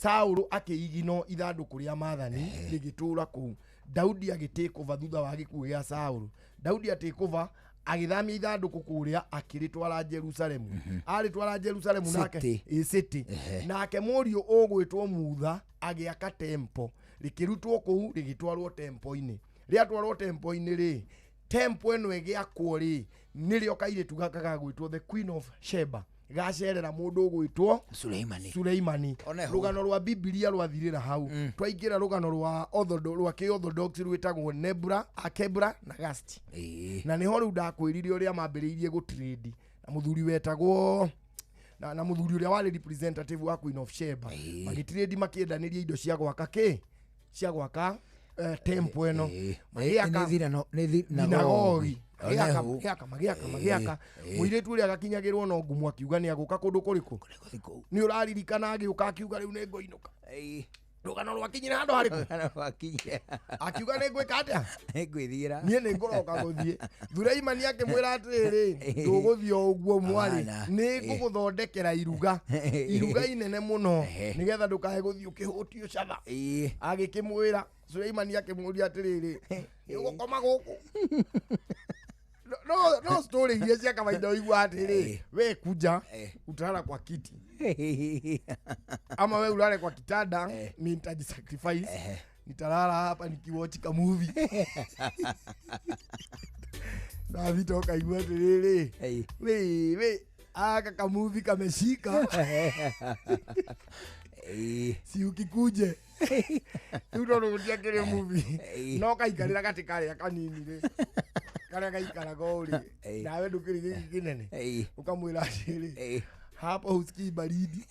Saũlũ akĩigino ithandũkũ rĩa maathani rĩgĩtũra kũu. Daudi agĩtĩkũva thutha wa gĩkuũ gĩa Saũlũ. Daudi atĩkũva agĩthamia ithandũkũ kũrĩa akĩrĩtwara Jerusalemu. Arĩtwara Jerusalemu nake city. Nake mũriũ ũgwĩtwo Mutha agĩaka tempo, rĩkĩrutwo kũu rĩgĩtwarwo tempo-inĩ. Rĩatwarwo tempo-inĩ rĩ, tempo ĩno ĩgĩakwo rĩ, nĩrĩo kairĩtu gaka gagwĩtwo the Queen of Sheba gacerera mũndũ ũgwĩtwo Suleimani. Rũgano rwa Biblia rwathirĩra hau. Twaingĩra rũgano rwa rwa kĩ-Orthodox rwĩtagwo Nebra, Akebra na Gasti. Na nĩho rĩu ndakwĩrire ũrĩa mambĩrĩirie gũtrade na mũthuri wetagwo na mũthuri ũrĩa warĩ representative wa Queen of Sheba. Magĩtrade makĩendanĩria indo cia gwaka kĩ? Cia gwaka tempo ĩno. Magĩaka thinagogi. Magĩaka mũirĩtu ũrĩa agakinyagĩrwo no ngumu akiuga nĩ agũka kũndũ kũrĩkũ? Nĩ ũraririkana agĩũka akiuga rĩu nĩ ngũinũka. Rũgano rwakinyire handũ harĩkũ? Akiuga nĩ ngwĩka atĩa? Nĩngwĩthiĩra. Niĩ nĩ ngũroka gũthiĩ. Thuraimani akĩmwĩra atĩrĩrĩ, ndũgũthiĩ o ũguo mwarĩ, nĩ ngũgũthondekera iruga, iruga inene mũno, nĩgetha ndũkae gũthiĩ ũkĩhũtio catha. Agĩkĩmwĩra, Suleimani akĩmũria atĩrĩrĩ, nĩ ũgũkoma gũkũ? No story iria cia kawaida ũigua atĩrĩ, we kuja utalala kwa kiti ama we ulale kwa kitanda, mi nitajisacrifice, nitalala hapa nikiwatch ka movie. Na vita ukaigua atĩrĩrĩ, we aka ka movie kameshika. Si ukikuje rĩu tondũ gũtiakĩrĩ movie no kaikarĩra gatĩ karĩa kanini rĩ, karĩa gaikaraga ũũ rĩ, nawe ndũkĩrĩ gĩkĩ kĩnene, ũkamwĩra atĩrĩ, hapa husikii baridi.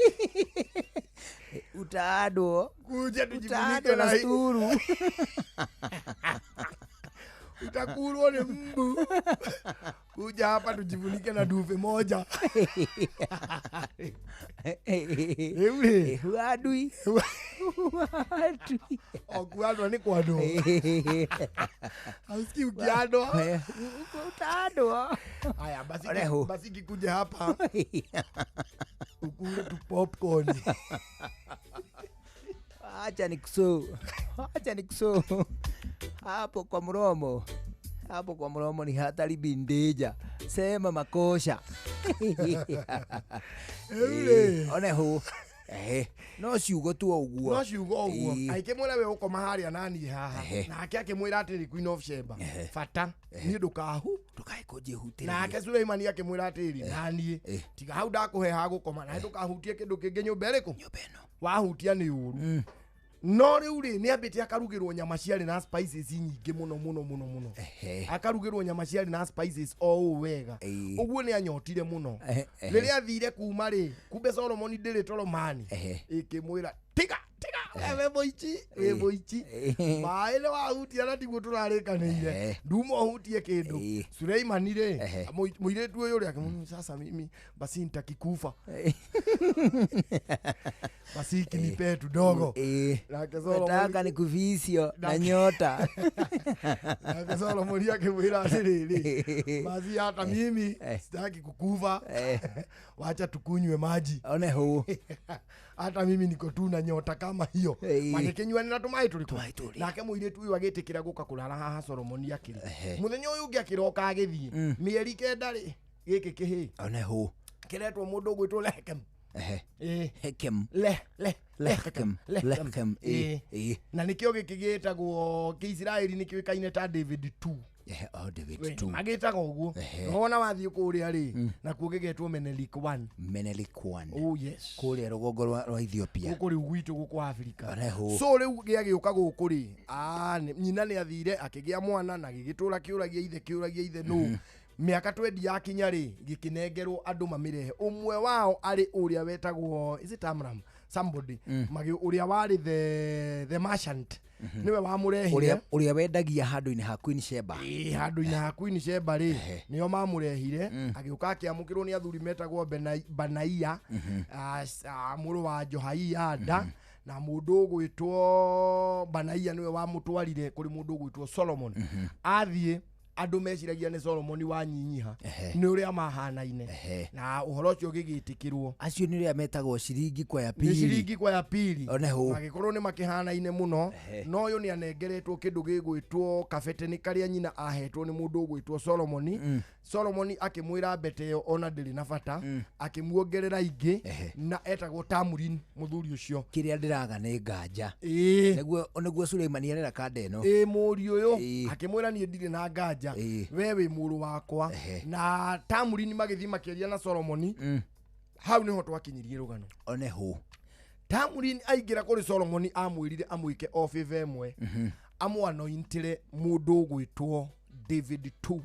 Utaadwo. Kuja tujifunike na sturu. Utakulwa ni mbu. Kuja hapa tujifunike na duve moja. Rĩu adui. O kuadwa nĩ kwadwo. Hausikii ukiadwa. Utaadwa. Haya basi, basi kikuja hapa ukule tu popcorn. Acha nikusu. Acha nikusu. Hapo kwa mromo. Hapo kwa mromo ni hatari bindeja. Sema makosha. Oneho. No ciugo tu ũguo. No ciugo ũguo. Akĩmwĩra we ũkoma harĩa na niĩ haha. Nake akĩmwĩra atĩrĩ Queen of Sheba, bata niĩ ndũkahu, ndũkae kũnjĩhutĩria. Nake Suleimani akĩmwĩra atĩrĩ, na niĩ tiga hau ndakũhe ha gũkoma, na ndũkahutie kĩndũ kĩngĩ nyũmba ĩrĩkũ? Nyũmba ĩno. Wahutia nĩ ũru. No rĩu rĩ, nĩ ambĩte akarugĩrwo nyama ciarĩ na spices nyingĩ mũno mũno mũno mũno. Akarugĩrwo nyama ciarĩ na spices o ũũ wega. Ũguo nĩ anyotire mũno. Rĩrĩa athire kuma rĩ, kumbe Solomoni ndĩrĩ toro mani. Ĩkĩmwĩra tiga tiga We mũici, wĩ mũici, maĩ nĩ wahutia na tiguo tũrarĩkanĩire, nduma ũhutie kĩndũ. Suleimani rĩ, mũirĩtu ũyũ rĩ, akĩmwĩra, sasa mimi basi nitakikufa, basi kinipe tudogo. Nake Solomoni Nataka nikuvicio na nyota. Nake Solomoni akĩmwĩra atĩrĩrĩ, basi hata mimi sitaki kukufa, wacha tukunywe maji. One hũ. Hata mimi niko tu na nyota kama hiyo. Magĩkĩnyuanĩra tũmaĩ tũrĩkũ? Nake mũirĩtu ũyũ agĩtĩkĩra gũka kũrara haha Solomoni akĩrĩ. Mũthenya ũyũ ũngĩ akĩroka agĩthiĩ. Mĩeri 9 rĩ, gĩkĩ kĩhĩ One hũ. kĩretwo mũndũ ũgwĩtwo Lehem. Hekem. Lehem. Lehem. Na nĩkĩo gĩkĩ gĩtagwo kĩisiraeli nĩ kĩũĩkaine ta David 2. Oh, David 2. Magĩtaga ũguo. Wona wathiĩ kũrĩa rĩ, nakuo gĩgetwo Menelik 1. Menelik 1. Oh yes. Kũrĩa rũgongo rwa Ethiopia. Gũkũ rĩu gwitũ gũkũ Afrika. One hũ. So rĩu gĩagĩũka gũkũ rĩ, nyina nĩ athire akĩgĩa mwana na gĩgĩtũra kĩũragia ithe nũ. Mĩaka 20 yakinya rĩ, gĩkĩnengerwo andũ mamĩrehe. Ũmwe wao arĩ ũrĩa wetagwo, is it Amram? Somebody. Ũrĩa warĩ the merchant. Nĩwe wamũrehire. Ũrĩa wendagia handũ-inĩ ha Queen Sheba. Handũ-inĩ ha Queen Sheba rĩ, nĩo mamũrehire. Agĩũka akĩamũkĩrwo nĩ athuri metagwo Banaia, mũrũ wa Jehoiada, na mũndũ ũgwĩtwo Banaia nĩwe wamũtwarire kũrĩ mũndũ ũgwĩtwo Solomon. Athiĩ andũ meciragia nĩ Solomoni wanyinyiha nĩ ũrĩa mahanaine, na ũhoro ũcio ũgĩgĩtĩkĩrwo. Acio nĩ ũrĩa metagwo ciringi kwa ya pili. Nĩ ciringi kwa ya pili. One hũ. Magĩkorwo nĩ makĩhanaine mũno. No ũyũ nĩ anengeretwo kĩndũ gĩgwĩtwo kabete, nĩ karĩa nyina ahetwo nĩ mũndũ ũgwĩtwo Solomoni. Solomoni akĩmwĩra mbete ĩyo ona ndĩrĩ na bata, akĩmuongerera ingĩ, na etagwo Tamurin mũthuri ũcio. Kĩrĩa ndĩraga nĩ nganja. Nĩguo Suleimani arera kanda ĩno. Mũriũ ũyũ akĩmwĩra niĩ ndirĩ na nganja, we wĩ mũrũ wakwa. Na Tamurin magĩthiĩ makĩaria na Solomoni. Hau nĩho twakinyirie rũgano. One hũ. Tamurin aingĩra kũrĩ Solomoni amwĩrire amwĩke o favor ĩmwe, amwanointĩre mũndũ ũgwĩtwo David 2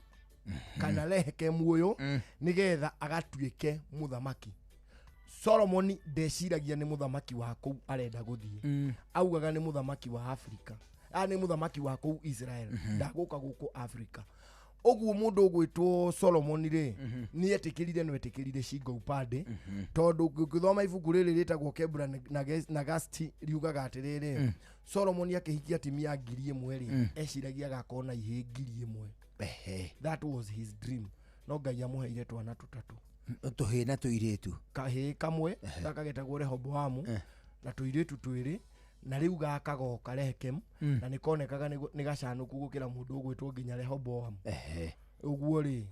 kana Lehem ũyũ, nĩgetha agatuĩke mũthamaki. Solomoni ndeciragia nĩ mũthamaki wa kũu arenda gũthiĩ. Augaga nĩ mũthamaki wa Afrika, nĩ mũthamaki wa kũu Israel, ndagũka gũkũ Afrika. Ũguo mũndũ ũgwĩtwo Solomoni rĩ, nĩ etĩkĩrire, no etĩkĩrire shingo upande, tondũ ũngĩthoma ibuku rĩrĩ rĩtagwo Kebra Nagasti riugaga atĩrĩrĩ, Solomoni akĩhikia atumia 1,000 rĩ, eciragia agakorwo na ihĩĩ 1,000. That was his dream. No Ngai amũheire twana tũtatũ, tũhĩĩ na tũirĩtu. Kahĩĩ kamwe gaka getagwo Rehoboamu, na tũirĩtu twĩrĩ, na rĩu gaka goka Lehem, na nĩkonekaga nĩ gacanũku gũkĩra mũndũ ũgwĩtwo nginya Rehoboamu. Ũguo rĩ,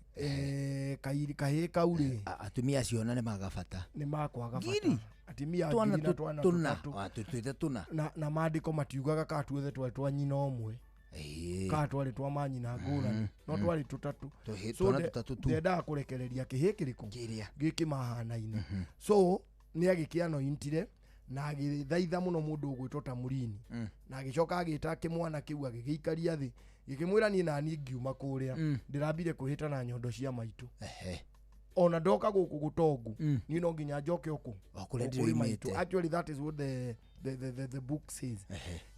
kahĩĩ kau rĩ, atumia acio ona nĩ maga bata. Nĩ makwaga bata. Atumia ngiri na twana tũtatũ. Twĩte tũna. Na maandĩko matiugaga kana tuothe twarĩ twa nyina ũmwe, kana twarĩ twa manyina ngũrani, no twarĩ tũtatũ. So ndendaga kũrekereria kĩhĩĩ kĩrĩkũ gĩkĩ mahanaine. So nĩ agĩkĩanointire na agĩthaitha mũno mũndũ ũgwĩtwo Tamurini, na agĩcoka agĩta kĩmwana kĩu agĩgĩikaria thĩ, gĩkĩmwĩra niĩ naniĩ ngiuma kũrĩa ndĩrambire kwĩhĩta na nyondo cia maitũ. Ona ndoka gũkũ gũtongu, niĩ no nginya njoke ũkũ kũrĩ maitũ. Actually that is what the book says.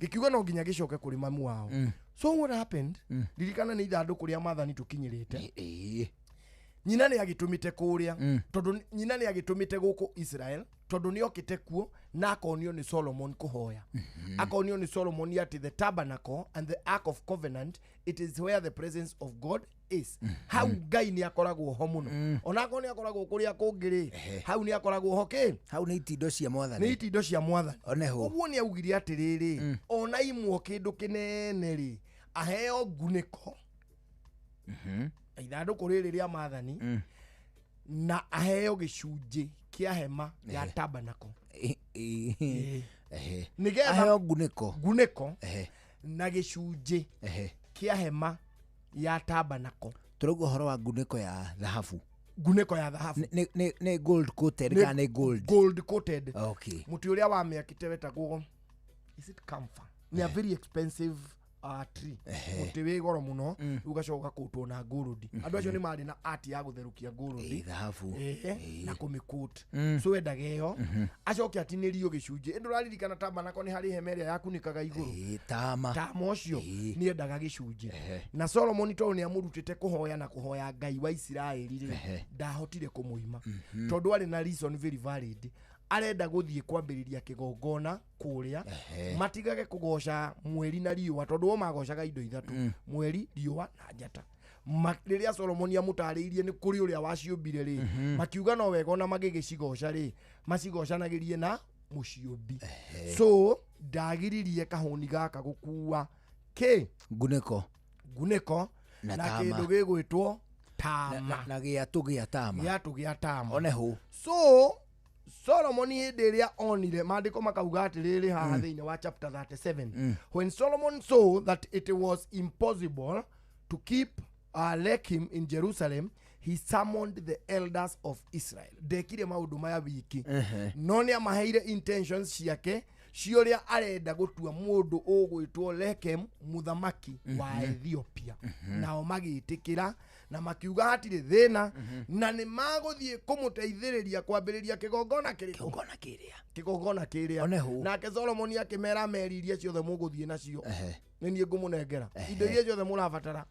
Gĩkiuga no nginya gĩcoke kũrĩ mamu wao. So what happened, ririkana nĩ ithandũkũ rĩa maathani tũkinyĩrĩte. Nyina nĩ agĩtũmĩte kũrĩa, tondũ nyina nĩ agĩtũmĩte gũkũ Israel, tondũ nĩ okĩte kuo na akonio nĩ Solomon kũhoya. Akonio nĩ Solomon atĩ the tabernacle and the ark of covenant, it is where the presence of God is. Hau Ngai nĩ akoragwo ho mũno. Onakorwo nĩ akoragwo kũrĩa kũngĩ rĩ, hau nĩ akoragwo ho kĩ? Hau nĩ itindo cia mwathani. Nĩ itindo cia mwathani. One hũ. Ũguo nĩ augire atĩrĩrĩ, ona imwo kĩndũ kĩnene rĩ, aheo ngunĩko ithandũkũ rĩrĩ rĩa maathani, na aheo gĩcunjĩ kĩa hema ya tabernacle. Nĩgetha aheo ngunĩko na gĩcunjĩ kĩa hema ya tabernacle. Tũrauga ũhoro wa ngunĩko ya thahabu. Ngunĩko ya thahabu. Nĩ gold coated kana nĩ gold? Gold coated. Okay. Mũtĩ ũrĩa wamĩakĩte wetagwo, is it camphor? Nĩ a very expensive tree mũtĩ wĩ goro mũno, rĩu ũgacoka ũgakũtwo na gold. Andũ acio nĩ marĩ na art ya gũtherũkia gold thahabu. Na kũmĩkũt. So endaga ĩyo, acoke atinĩrio gĩcunjĩ. Ĩndĩ ũraririkana tabanako nĩ harĩ hema ĩrĩa yakunĩkaga igũrũ? Tama. Tama ũcio nĩ endaga gĩcunjĩ. Na Solomoni tondũ nĩ amũrutĩte kũhoya na kũhoya Ngai wa Isiraeli rĩ, ndahotire kũmũima tondũ arĩ na reason very valid. Arenda gũthiĩ kwambĩrĩria kĩgongona kũrĩa, matigage kũgoca mweri na riũa, tondũ o magocaga indo ithatũ: mweri, riũa na njata. Rĩrĩa Solomoni amũtarĩirie nĩ kũrĩ ũrĩa waciũmbire rĩ, makiuga no wega ona magĩgĩcigoca rĩ, macigocanagĩrie na mũciũmbi. So ndagiririe kahũni gaka gũkua kĩ? Ngunĩko. Ngunĩko na na tama. Kĩndũ gĩgwĩtwo tama. Na gĩatũ gĩa tama. Gĩatũ gĩa tama. One hũ. So Solomon hĩndĩ ĩrĩa onire, maandĩko makauga atĩrĩrĩ haha thĩinĩ wa chapter 37, "When Solomon saw that it was impossible to keep Lechem in Jerusalem, he summoned the elders of Israel." Ndekire maũndũ maya wiki, no nĩ amaheire intentions ciake cia ũrĩa arenda gũtua mũndũ ũgwĩtwo Lechem mũthamaki wa Ethiopia. Nao magĩtĩkĩra na makiuga hatirĩ thĩna, na nĩ magũthiĩ kũmũteithĩrĩria kwambĩrĩria kĩgongona kĩrĩkũ? Kĩgongona kĩrĩa. Kĩgongona kĩrĩa. One hũ. Nake Solomoni akĩmera, meri iria ciothe mũgũthiĩ nacio nĩ niĩ ngũmũnengera, indo iria ciothe mũrabatara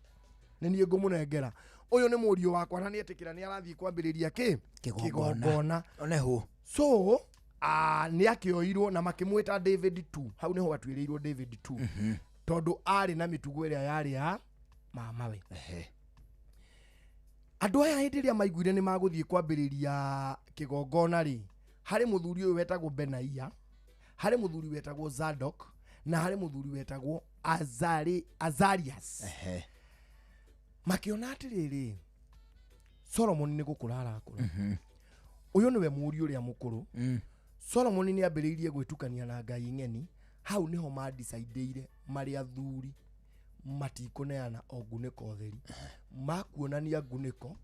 nĩ niĩ ngũmũnengera. Ũyũ nĩ mũriũ wakwa na nĩetĩkĩra nĩ arathiĩ kwambĩrĩria kĩ? Kĩgongona. One hũ. So nĩ akĩoirwo na makĩmwĩta David II. Hau nĩho atuĩrĩirwo David II, tondũ arĩ na mĩtugo ĩrĩa yarĩ ya mamawe. Andũ aya hĩndĩ ĩrĩa maiguire nĩ magũthiĩ kwambĩrĩria kĩgongona rĩ, harĩ mũthuri ũyũ wetagwo Benaia, harĩ mũthuri wetagwo Zadok, na harĩ mũthuri wetagwo Azarias. Makĩona atĩrĩrĩ, Solomon nĩ gũkũra arakũra, ũyũ nĩwe mũriũ ũrĩa mũkũrũ. Solomon nĩ ambĩrĩirie gwĩtukania na ngai ng'eni. Hau nĩho mandicaidĩire marĩ athuri matikũneana o ngunĩko theri, makuonania ngunĩko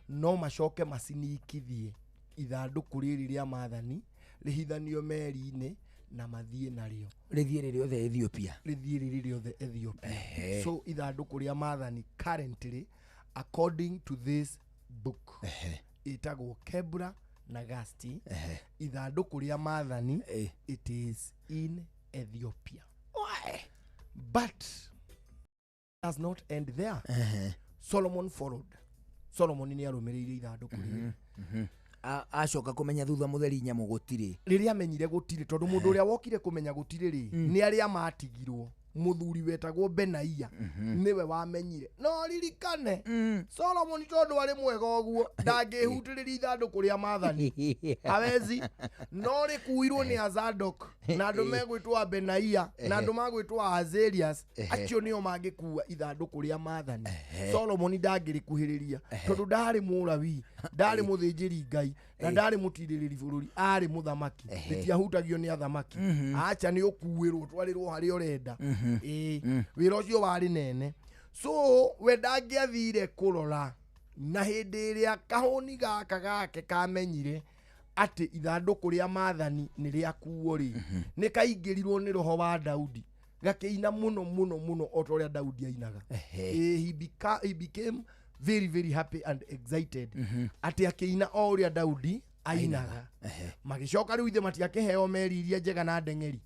no macoke macinikithie ithandũkũ rĩrĩ rĩa maathani rĩhithanio meri-inĩ na mathiĩ narĩo. Rĩthiĩ rĩrĩ othe Ethiopia. Rĩthiĩ rĩrĩ rĩothe Ethiopia. So ithandũkũ rĩa maathani currently, according to this book ĩtagwo Kebra Nagasti, ithandũkũ rĩa maathani, it is in Ethiopia. But does not end there. Solomon followed. Solomon nĩ arũmĩrĩire ithandũkũ rĩrĩ. Acoka kũmenya thutha mũtheri nyamũ gũtirĩ. Rĩrĩa amenyire gũtirĩ, tondũ mũndũ ũrĩa wokire kũmenya gũtirĩ rĩ, nĩ arĩa matigirwo. Mũthuri wetagwo Benaia nĩwe wamenyire. No ririkane, Solomon tondũ arĩ mwega ũguo ndangĩhutĩrĩria ithandũkũ rĩa maathani, hawezi. No rĩkuirwo nĩ Azadok na andũ megwĩtwo Benaia na andũ magwĩtwo Azarias. Acio nĩo mangĩkua ithandũkũ rĩa maathani. Solomon ndangĩrĩkuhĩrĩria tondũ ndarĩ mũrawi, ndarĩ mũthĩnjĩri Ngai, na ndarĩ mũtirĩrĩri bũrũri, arĩ mũthamaki. Rĩtiahutagio nĩ athamaki. Acha, nĩ ũkuĩrwo twarĩrwo harĩa ũrenda. Wĩra ũcio warĩ nene, so we ndangĩathire kũrora. Na hĩndĩ ĩrĩa kahũni gaka gake kamenyire atĩ ithandũkũ rĩa maathani nĩ rĩakuo rĩ, nĩ kaingĩrirwo nĩ roho wa Daudi, gakĩina mũno mũno mũno o ta ũrĩa Daudi ainaga. He became very very happy and excited atĩ akĩina o ũrĩa Daudi ainaga. Magĩcoka rĩu ithe matiakĩheo meri iria njega na ndeng'eri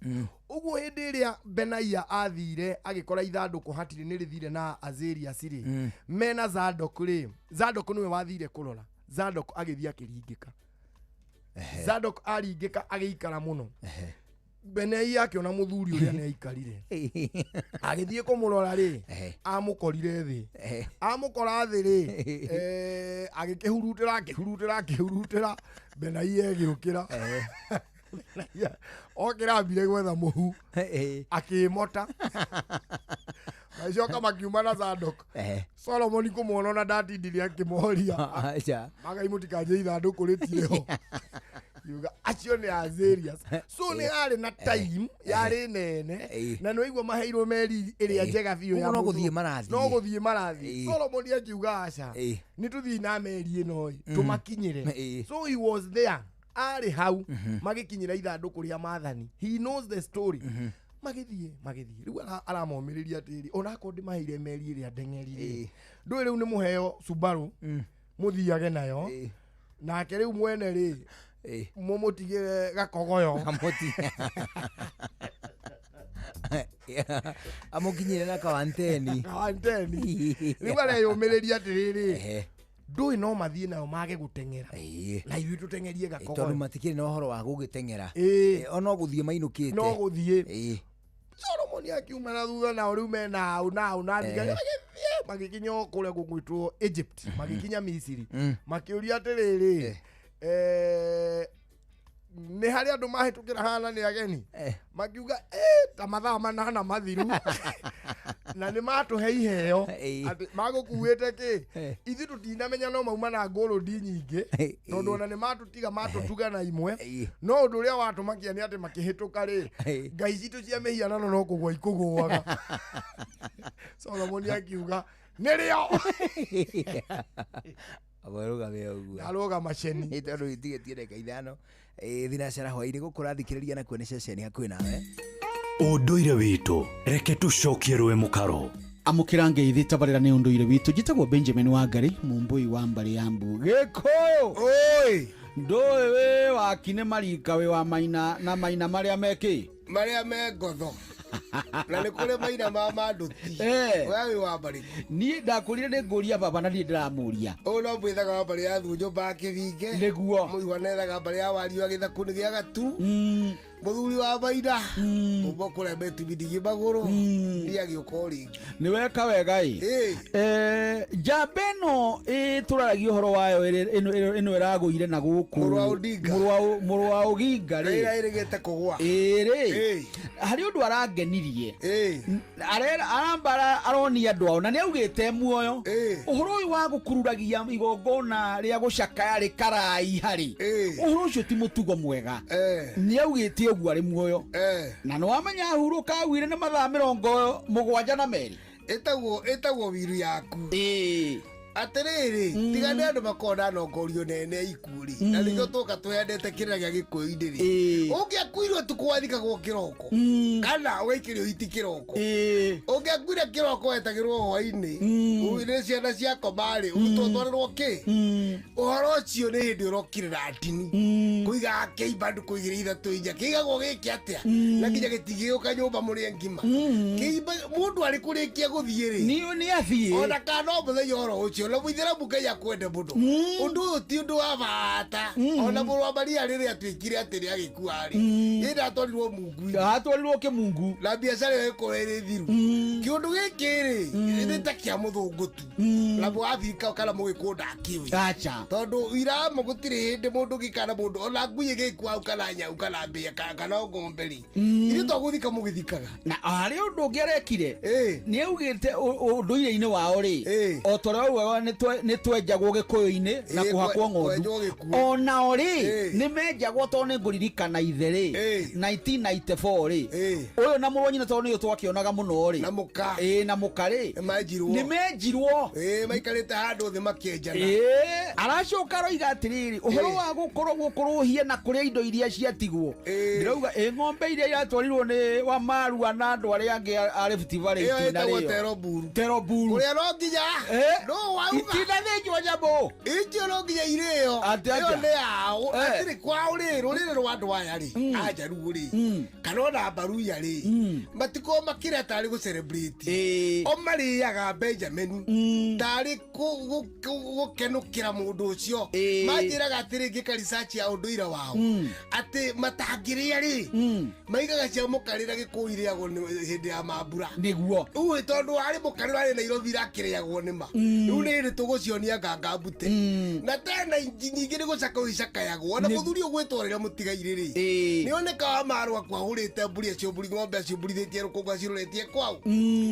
ũguo. Hĩndĩ ĩrĩa Benaia athire agĩkora ithandũkũ hatirĩ, nĩ rĩthire na Azarias rĩ, mena Zadok rĩ, Zadok nĩwe wathire kũrora. Zadok agĩthiĩ akĩringĩka. Zadok aringĩka agĩikara mũno. Benaia akĩona mũthuri ũrĩa nĩ aikarire, agĩthiĩ kũmũrora rĩ, amũkorire thĩ. Amũkora thĩ rĩ, agĩkĩhurutĩra, akĩhurutĩra, akĩhurutĩra. Benaia ĩgĩũkĩra. Benaia okĩra ambire gwetha mũhu, akĩmota. Magĩcoka makiuma na Zadok. Solomoni kũmwona ona ndatindirie akĩmoria. Magai, mũtikanje ithandũkũ rĩtirĩ ho. Yuga acio nĩ Azarias. So nĩ yarĩ na time yarĩ nene, na nĩ waigua maheirwo meri ĩrĩa njega biũ ya Ũguo no mũndũ. gũthiĩ marathiĩ. No gũthiĩ marathiĩ. Solomon akiuga aca, nĩ tũthiĩ na meri ĩno ĩ, tũmakinyĩre. So he was there, arĩ hau magĩkinyĩra ithandũkũ rĩa maathani. He knows the story. Magĩthiĩ magĩthiĩ rĩu aramomĩrĩria atĩrĩrĩ, onakorwo ndĩmaheire meri ĩrĩa ndeng'eri rĩ, ndũĩ rĩu nĩ mũheo Subaru mũthiage nayo, nake rĩu mwene rĩ mũmũtigĩre gakogoyo. Amũkinyire na kawanteni. Kawanteni. Rĩu areyũmĩrĩria atĩrĩrĩ, ndũĩ no mathiĩ nayo mage gũteng'era na ithuĩ tũteng'erie gakogoyo, tondũ matikĩrĩ na ũhoro wa gũgĩteng'era, o no gũthiĩ mainũkĩte, no gũthiĩ. Solomoni akiuma na thutha nao rĩu mena hau na hau na thigari magĩthiĩ magĩkinya o kũrĩa gũgwĩtwo Egypt, magĩkinya Misiri, makĩũria atĩrĩrĩ, nĩ harĩ andũ mahĩtũkĩra hana nĩ ageni? Makiuga ta mathaa 8 mathiru na nĩ matũhe iheo atĩ magũkuĩte kĩ, ithuĩ tũtinamenya no mauma na ngũrũndi nyingĩ, tondũ ona nĩ matũtiga matũtuga na imwe, no ũndũ ũrĩa watũmakia nĩ atĩ makĩhĩtũka rĩ, ngai citũ cia mĩhianano no kũgũa ikũgũaga. Solomoni akiuga nĩrĩo. Amwerũgame ũguo. Arũgama ceni. Nĩ tondũ itigĩtie ndagĩka 5 thinacara hwaĩ-inĩ gũkũ ũrathikĩrĩria nakuo nĩ ceceni hakuhĩ nawe. Ũndũire witũ reke tũcokie rũĩ mũkaro. Amũkĩra ngeithi tabarĩra nĩ ũndũire witũ. Njĩtagwo Benjamin Wangari, mũmbũi wa mbarĩ ya Mbu. Gĩkũyũ oi ndũĩ wĩ waki nĩ marika wĩ wa maina na maina marĩa mekĩ marĩa me ngotho na nĩ kũrĩ maina ma manduti. We wĩ wa mbarĩ? Niĩ ndakũrire nĩ ngũria baba na niĩ ndĩramũria. Ũyũ no mwĩthaga wa mbarĩ ya Thunyũ ba Kĩbinge. Nĩguo. Mũigua nethaga mbarĩ ya Wario wa gĩthaku-inĩ gĩa Gatu. Mũthuri wa maina kuma kũrĩa metumithigi magũrũ niĩ agĩũka o rĩngĩ. Nĩ weka wega ĩ. Njamba ĩno ĩtũraragia ũhoro wayo ĩno ĩragũire na gũkũ Mũrũ wa Odinga. Mũrũ wa Oginga rĩ. Ĩrĩa ĩrĩgĩte kũgũa. Ĩrĩ harĩ ũndũ arangenirie, aramba aronia andũ ao na nĩ augĩte muoyo ũhoro ũyũ wa gũkururagia igongona rĩa gũcakaya rĩkaraiha rĩ, ũhoro ũcio ti mũtugo mwega. Nĩ augĩte ũguo arĩ muoyo na nĩ wamenya hurũka augire nĩ mathaa 72. Ĩtagwo wiru yaku. Atĩrĩrĩ, tiga nĩ andũ makoragwo na nongorio nene ikuũ rĩ, na nĩkĩo tũka tũheanĩte kĩrĩra gĩa gĩkũyũ-inĩ rĩ, ũngĩakuirwo ũtukũ wathikagwo kĩroko kana ũgaikĩrio hiti kĩroko. Ũngĩakuire kĩroko wetagĩrwo hwaĩ-inĩ, nĩ ciana ciakoma rĩ, ũtwarĩrwo kĩ? Ũhoro ũcio nĩ hĩndĩ ũrokire na ndini kũigaga kĩimba ndukũ 2 3 4 kĩigagwo gĩkĩ atĩa na nginya gĩtingĩũka nyũmba mũrĩe ngima. Kĩimba mũndũ arĩ kũrĩkia gũthiĩ rĩ, nĩ athiĩ ona kana no mũthenya oro ũcio na mũithĩramu Ngai akwende mũno. Ũndũ ũyũ ti ũndũ wa bata. Ona mũrũ wa Maria rĩrĩa atuĩkire atĩ nĩ agĩkua rĩ, ĩndĩ atwarirwo mungu-inĩ, atwarirwo kĩmungu na biacara ĩyo ĩkorwo ĩrĩ thiru. Kĩũndũ gĩkĩ rĩ, nĩ ta kĩa mũthũngũ tu na mũabirika kana mũgĩkũyũ ndakĩũĩ. Acha. Tondũ iramo gũtirĩ hĩndĩ mũndũ ũngĩ kana mũndũ ona ngui ĩgĩkua hau kana nyau kana mbĩa kana ng'ombe rĩ, ithuĩ to gũthika mũgĩthikaga. Na harĩ ũndũ ũngĩ arekire, nĩ augĩte ũndũire-inĩ wao rĩ, o ta ũrĩa augaga nĩ twenjagwo gĩkũyũ-inĩ na kũhakwo ng'ondu, onao rĩ nĩ menjagwo tondũ nĩ ngũririkana ithe rĩ 1994 rĩ, ũyũ na mũrũ wa nyina tondũ nĩũ twakĩonaga mũno rĩ, na mũka na mũka rĩ nĩ menjirwo, maikarĩte handũ thĩ makĩenjana. Aracoka aroiga atĩrĩrĩ, ũhoro wa gũkorwo gũkũrũhia na kũrĩa indo iria ciatigwo, ndĩrauga ĩ ng'ombe iria iratwarirwo nĩ wa Marua na andũ arĩa angĩ a Rift Valley ĩyo itina ĩtagwo rĩo. teroburu. Teroburu. Kũrĩa no nginya no wauga itinathĩnjwo nyamũ icio no nginya irĩo. Ĩyo nĩ yao. Atĩrĩ kwao rĩ, rũrĩrĩ rwa andũ aya rĩ, Ajaruo rĩ, kana ona Mbaruya rĩ, matikoragwo makĩrĩa tarĩ gũ celebrate. O marĩaga Benjamin tarĩ gũkenũkĩra mũndũ ũcio. Manjĩraga atĩrĩ ngĩka research ya ũndũire wao atĩ matangĩrĩa rĩ, maigaga cia mũkarĩra gĩkũyũ irĩagwo hĩndĩ ya mambura. Nĩguo. Ũĩ tondũ harĩ mũkarĩra arĩ Nairobi irakĩrĩagwo nĩma. Rĩu nĩ hĩndĩ tũgũcionia nganga mbute. Na tena nyingĩ nĩ gũcakayo icakayagwo. Ona mũthuri ũgwĩtwo rĩrĩa mũtigairĩ rĩ, nĩ oneka wa Marua kwahũrĩte mbũri acio mbũri ng'ombe acio mburithĩtie rũkũngũ aciroretie kwao.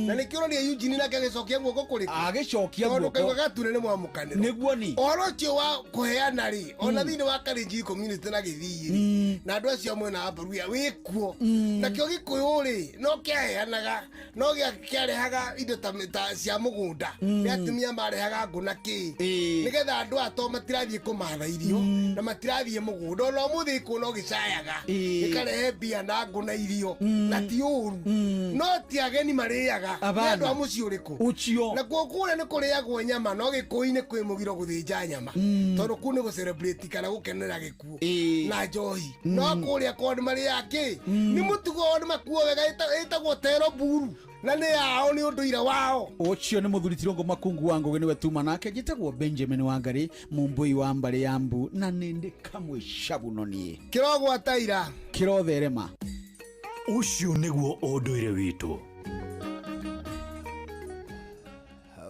Na nĩkĩo ũroria Eugene nake agĩcokia guoko kũrĩkũ? Agĩcokia Tondũ guoko. kaigua gatune nĩ mwamũkanĩro. Nĩguo ni. Ũhoro ũcio wa kũheana rĩ, ona thĩinĩ wa Kalenjin community community na gĩthii na andũ acio mwena wa Baruya wĩkuo nakĩo Gĩkũyũ rĩ no kĩaheanaga no kĩarehaga indo ta cia mũgũnda nĩ atumia marehaga ngũ na kĩ nĩgetha andũ ato matirathiĩ kũmatha irio na matirathiĩ mũgũnda ona ũmũthĩ Gĩkũyũ no gĩcayaga gĩkarehe mbia na ngũ na irio na ti ũru no ti ageni marĩaga nĩ andũ a mũciĩ ũrĩkũ ũcio nakuo kũrĩa nĩ kũrĩagwo nyama no Gĩkũyũ-inĩ kwĩ mũgiro gũthĩnja nyama tondũ kũu nĩ gũ-celebrate kana gũkenera gĩkuũ na njohi no kũrĩa kwao nĩ marĩaga kĩ nĩ mũtugo wao nĩ makuo wega ĩtagwo tero mburu na nĩ yao nĩ ũndũire wao. Ũcio nĩ mũthuri Tirũngũ Makungu wa Ngũgĩ nĩwe tuma nake njĩtagwo Benjamin Wangari mũmbũi wa mbarĩ ya mbu na nĩ ndĩ kamwe cabuno niĩ kĩrogwata ira kĩrotherema. Ũcio nĩguo ũndũire witũ.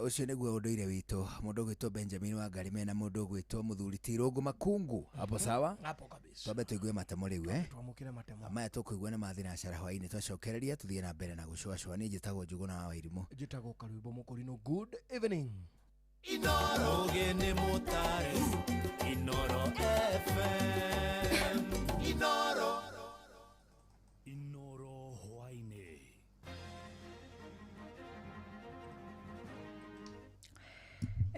Ũcio nĩguo ũndũire witũ. Mũndũ ũgwĩtwo Benjamin Wangari mena mũndũ ũgwĩtwo mũthuri Tirũngũ Makungu. Hapo sawa? Hapo kabisa. Twambe tũigue matemo rĩu eh? Twamũkĩre matemo. Maya tũkũigua nĩ ma thinacara hwaĩ-inĩ twacokereria tũthiĩ na mbere na gũcũacũa. Niĩ njĩtagwo Njũgũna wa Wairimũ. Njĩtagwo Karwĩmbo Mũkũrinũ. Good evening. Inoro Ũgĩ mũtare Inoro FM Inoro Inoro hwaĩ-inĩ.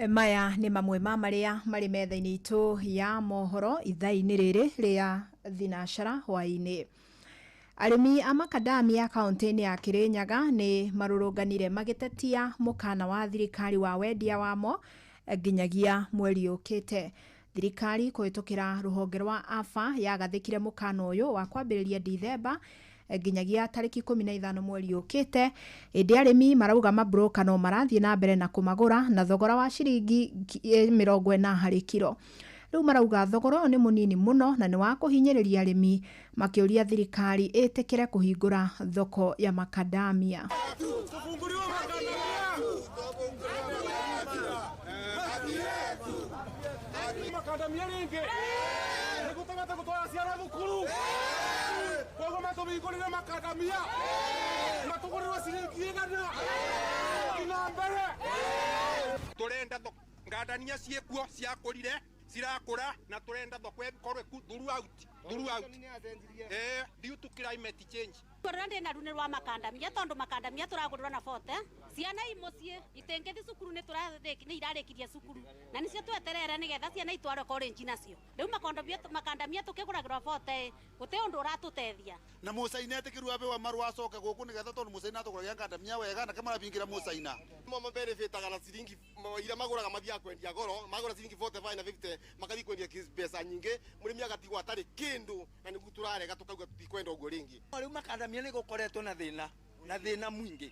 Maya nĩ mamwe ma marĩa marĩ metha-inĩ itũ ya mohoro ithaa-inĩ rĩrĩ rĩa thinacara hwaĩ-inĩ. Arĩmi a makadamia kaunti-inĩ ya Kirinyaga nĩ marũrũnganire magĩtetia mũkana wa thirikari wa wendia wamo nginyagia mweri ũkĩte. Thirikari kũhĩtũkĩra rũhonge rwa AFA yagathĩkire mũkana ũyũ wa kwambĩrĩria Dithemba nginyagia tarĩki 15 mweri ũkĩte. Ĩndĩ arĩmi marauga mabroka no marathiĩ na mbere na kũmagũra na thogora wa ciringi 40 harĩ kiro. Rĩu marauga thogora ũyũ nĩ mũnini mũno na nĩ wa kũhinyĩrĩria arĩmi, makĩũria thirikari ĩtĩkĩre kũhingũra thoko ya makadamia. Makadamia rĩngĩ nĩgũteng'ete gũtwara ciana thukuru koguo matũhingũrĩre makadamia matũgũrĩrwo ciringi 100 nginya mbere. Tũrenda ngandania ciĩkuo ciakũrire cirakũra na tũrenda thoko ĩkorwo throughout due to climate change. Rũrĩa ndĩna ruo nĩ rwa makandamia tondũ makandamia tũragũrĩrwo na 40 ciana i mũciĩ itingĩthiĩ cukuru nĩ irarĩkirie cukuru na nĩcio tweterere nĩgetha ciana itwarwo college nacio. Rĩu makandamia tũkĩgũragĩrwo 40 gũtĩ ũndũ ũratũteithia. Na mũcaina etĩkĩrwo abewa marũa acoke gũkũ nĩgetha tondũ mũcaina atũgũragia ngandamia wega nake marabingĩra mũcaina. Mo mabenefitaga na ciringi iria magũraga mathiaga kwendia goro magũra ciringi 45 na 50 makathiĩ kwendia mbeca nyingĩ mũrĩmi agatigwo atarĩ kĩndũ na nĩguo tũrarega tũkauga tũtikwenda ũguo rĩngĩ. Rĩu makandamia nĩ gũkoretwo na thĩna mwingĩ.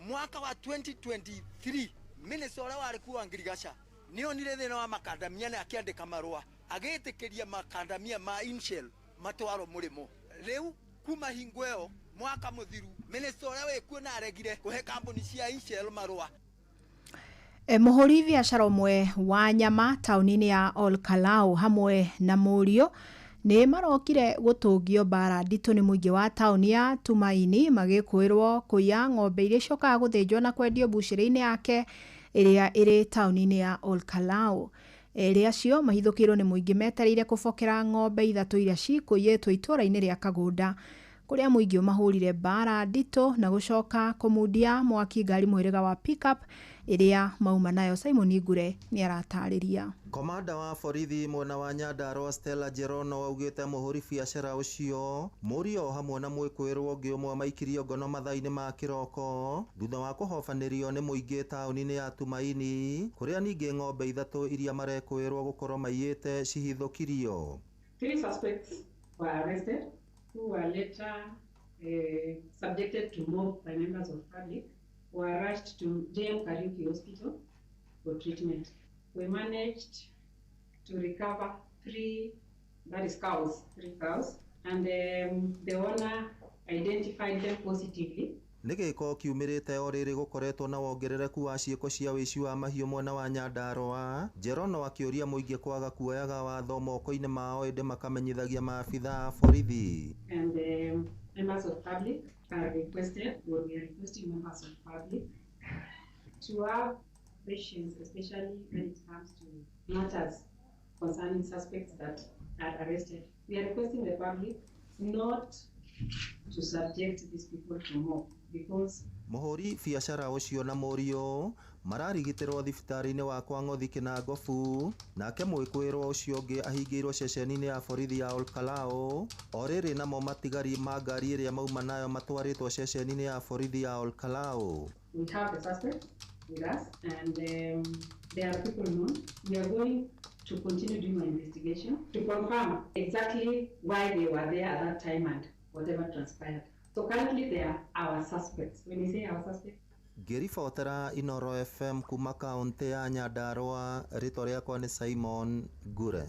Mwaka wa 2023 minister ũrĩa warĩ kuo wa Ngirigaca nĩonire thĩna wa makandamia na akĩandĩka marũa agĩtĩkĩria makandamia ma Inshell matwarwo mũrĩmo. Rĩu kuma hingo ĩyo mwaka mũthiru minister ũrĩa wĩkuo na aregire kũhe kambuni cia Inshell marũa. Mũhũri biacara ũmwe wa nyama taũni-inĩ ya Ol Kalou hamwe na mũriũ nĩ marokire gũtũngio mbara nditũ nĩ mũingĩ wa taũni ya Tumaini magĩkwĩrwo kũiya ng'ombe iria icokaga gũthĩnjwo na kwendio mbucĩrĩ-inĩ yake ĩrĩa ĩrĩ taũni-inĩ ya Ol Kalou. Erĩ acio mahithũkĩirwo nĩ mũingĩ metereire kũbokera ng'ombe ithatũ iria cikũiyĩtwo itũũra-inĩ rĩa Kagũnda kũrĩa mũingĩ ũmahũrire mbara nditũ na gũcoka kũmundia mwaki ngari mũhĩrĩga wa pickup ĩrĩa mauma nayo. Simon Ngure nĩ aratarĩria. Komanda wa borithi mwena wa Nyandarua Stella Jerono augĩte mũhũri biacara ũcio mũriũ hamwe na mwĩkwĩrwo ũngĩ ũmwe maikirio ngono mathaa-inĩ ma kĩroko thutha wa kũhobanĩrio nĩ mũingĩ taũni-inĩ ya Tumaini kũrĩa ningĩ ng'ombe ithatũ iria marekwĩrwo gũkorwo maiyĩte cihithũkirio. 3 suspects were arrested who were later subjected to mob by members of public, were rushed to JM Kariuki Hospital for treatment. We managed to recover 3, that is cows, 3 cows, and the owner identified them positively. Nĩ gĩko kiumĩrĩte o rĩrĩ gũkoretwo na wongerereku wa ciĩko cia ũici wa mahiũ mwena wa Nyandarua. Jerono akĩũria mũingĩ kwaga kuoyaga watho moko-inĩ mao ĩndĩ makamenyithagia maabitha a borithi. And members of public are requested, or we are requesting members of public to have patience, especially when it comes to matters concerning suspects that are arrested. We are requesting the public not to subject these people to mob because Mũhũri biacara ũcio na mũriũ mararigitĩrwo thibitarĩ-inĩ wa Kwang'othi Kĩnangobu, nake mwĩkũĩrwo ũcio ũngĩ ahingĩirwo ceceni-inĩ ya borithi ya Olkalou. O rĩrĩ namo matigari ma ngari ĩrĩa mauma nayo matwarĩtwo ceceni-inĩ ya borithi ya Olkalou. we have the suspects with us and they are people known. We are going to continue doing our investigation to confirm exactly why they were there at that time and whatever transpired. So currently they are our suspects. When we say our suspects, Ngĩribotera Inoro FM kuma kaũntĩ ya Nyandarua, rĩtwa rĩakwa nĩ Simon Ngure.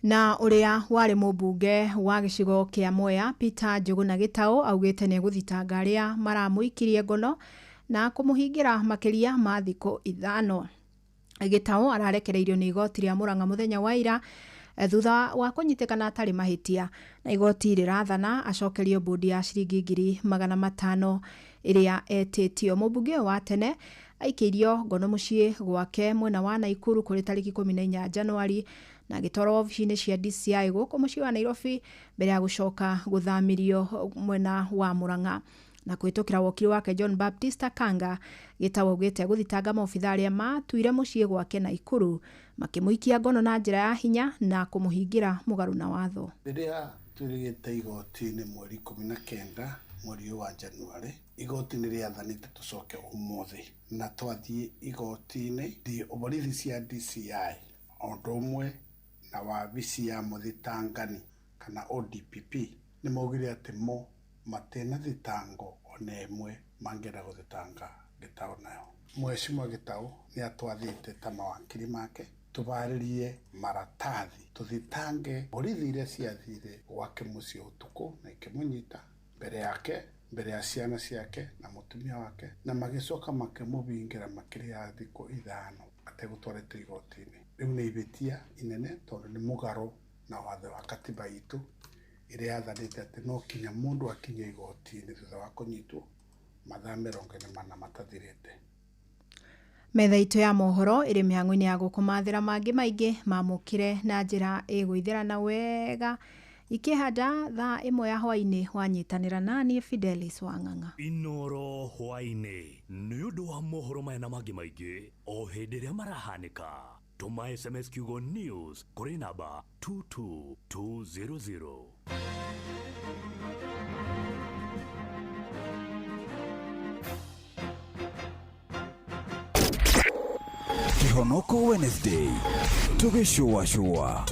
Na ũrĩa warĩ mũmbunge wa gĩcigo kĩa Mwea Peter Njuguna Gĩtaũ augĩte nĩ egũthitanga arĩa maramũikirie ngono na kũmũhingĩra makĩria ma thikũ 5. Gĩtaũ ararekereirio nĩ igoti rĩa Murang'a mũthenya wa ira thutha wa kũnyitĩkana atarĩ mahĩtia, na igoti rĩrathana acokerio mbũndi ya ciringi 500,000 ĩrĩa etĩtio. Mũmbunge ũyũ wa tene aikĩirio ngono mũciĩ gwake mwena wa Naikuru kũrĩ tarĩki 14 Januari na agĩtwarwo obici-inĩ cia DCI gũkũ mũciĩ wa Nairobi mbere ya gũcoka gũthamĩrio mwena wa Murang'a. Na kũhĩtũkĩra wokiri wake John Baptista Kanga, Gĩtaũ augĩte gũthitanga maobitha arĩa matuire mũciĩ gwake Naikuru makĩmũikia ngono na njĩra ya hinya na kũmũhingĩra mũgarũ na watho. Rĩrĩa twĩrĩgĩte igoti-inĩ mweri 19 mweri ũyũ wa Januarĩ, igoti nĩ rĩathanĩte tũcoke ũmũthĩ, na twathiĩ igoti-inĩ borithi cia DCI o ũndũ ũmwe na wabici ya mũthitangani kana ODPP nĩ maugire atĩ mo matena thitango ona ĩmwe mangĩenda gũthitanga Gĩtaũ nayo. Mheshimiwa Gĩtaũ nĩ atwathĩte ta mawakiri make tũbarĩrie maratathi tũthitange borithi iria ciathire gwake mũciĩ ũtukũ na ikĩmũnyita mbere yake, mbere ya ciana ciake na mũtumia wake, na magĩcoka makĩmũbingĩra makĩria ya thikũ 5 ategũtwarĩtwo igoti-inĩ. Rĩu nĩ ihĩtia inene tondũ nĩ mũgarũ na watho wa katiba itũ ĩrĩa yathanĩte atĩ no kinya mũndũ akinye igoti-inĩ thutha wa kũnyitwo mathaa 44 matathirĩte. Metha itũ ya mohoro ĩrĩ mĩhang'o-inĩ ya gũkũmathĩra mangĩ maingĩ mamũkĩre na njĩra ĩgũithĩrana wega ikĩhanda thaa 1 ya hwaĩ-inĩ wanyitanĩra naniĩ Fidelis Wang'ang'a. Inoro hwaĩ-inĩ nĩ ũndũ wa mohoro maya na mangĩ maingĩ o hĩndĩ ĩrĩa marahanĩka. Tũma SMS kiugo news kũrĩ namba 22200. Kihonoko Wednesday tugĩcũacũa.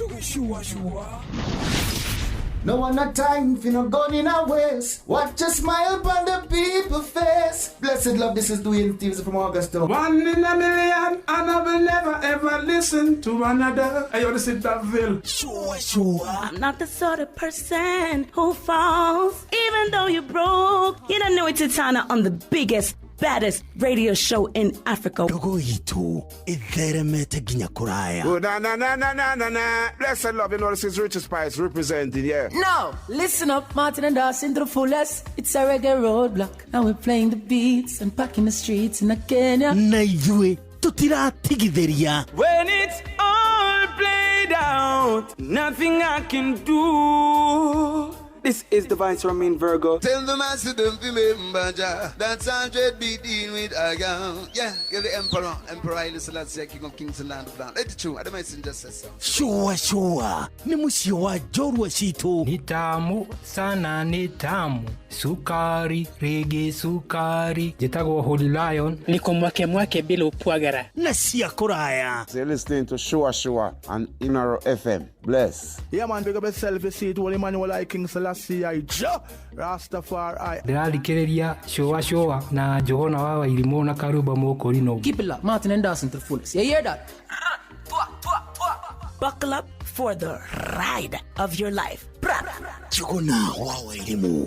No one a time for no gun in our waist. Watch a smile upon the people's face. Blessed love, this is Dwayne Stevens from Augusta. 1 in a million, and I will never ever listen to another. Hey, yo, this is Daville. Sure. I'm not the sort of person who falls, even though you're broke. You don't know it's Titana on the biggest, baddest radio show in Africa. Ndogo itu itheremete nginya kuraya. Oh, na na na na na na na. Blessed love, you know this is Richard Spice representing, yeah. No, listen up, Martin and Dawson to the fullest. It's a reggae roadblock. Now we're playing the beats and packing the streets in Kenya. Na ithuĩ tutiratigithĩria. When it's all played out, nothing I can do. This is the Vice Romain Virgo. Tell the master don't remember Jah. That's 100 be dealing with a girl. Yeah, you're the emperor. Emperor Haile Selassie, King of Kings and Land of Land. It's true. I don't messenger says so. Sure, sure. Ni mũciĩ wa njorua citũ. Ni tamu sana, ni tamu. Sukari, rege sukari. Njĩtagwo Holy Lion. Niko mwake mwake bila upwagara. Na cia kũraya. So you're listening to Sure Sure on Inoro FM. Bless. Yeah man, big up yourself, you see it. Holy Emmanuel I King Selassie I Jah Rastafari. Ndĩrathikĩrĩria Sure Sure na Njũgũna wa Wairimũ na Karuba Mũkũrinũ. Keep it locked, Martin and Dawson to the fullest. You hear that? Buckle up for the ride of your life. Njũgũna wa Wairimũ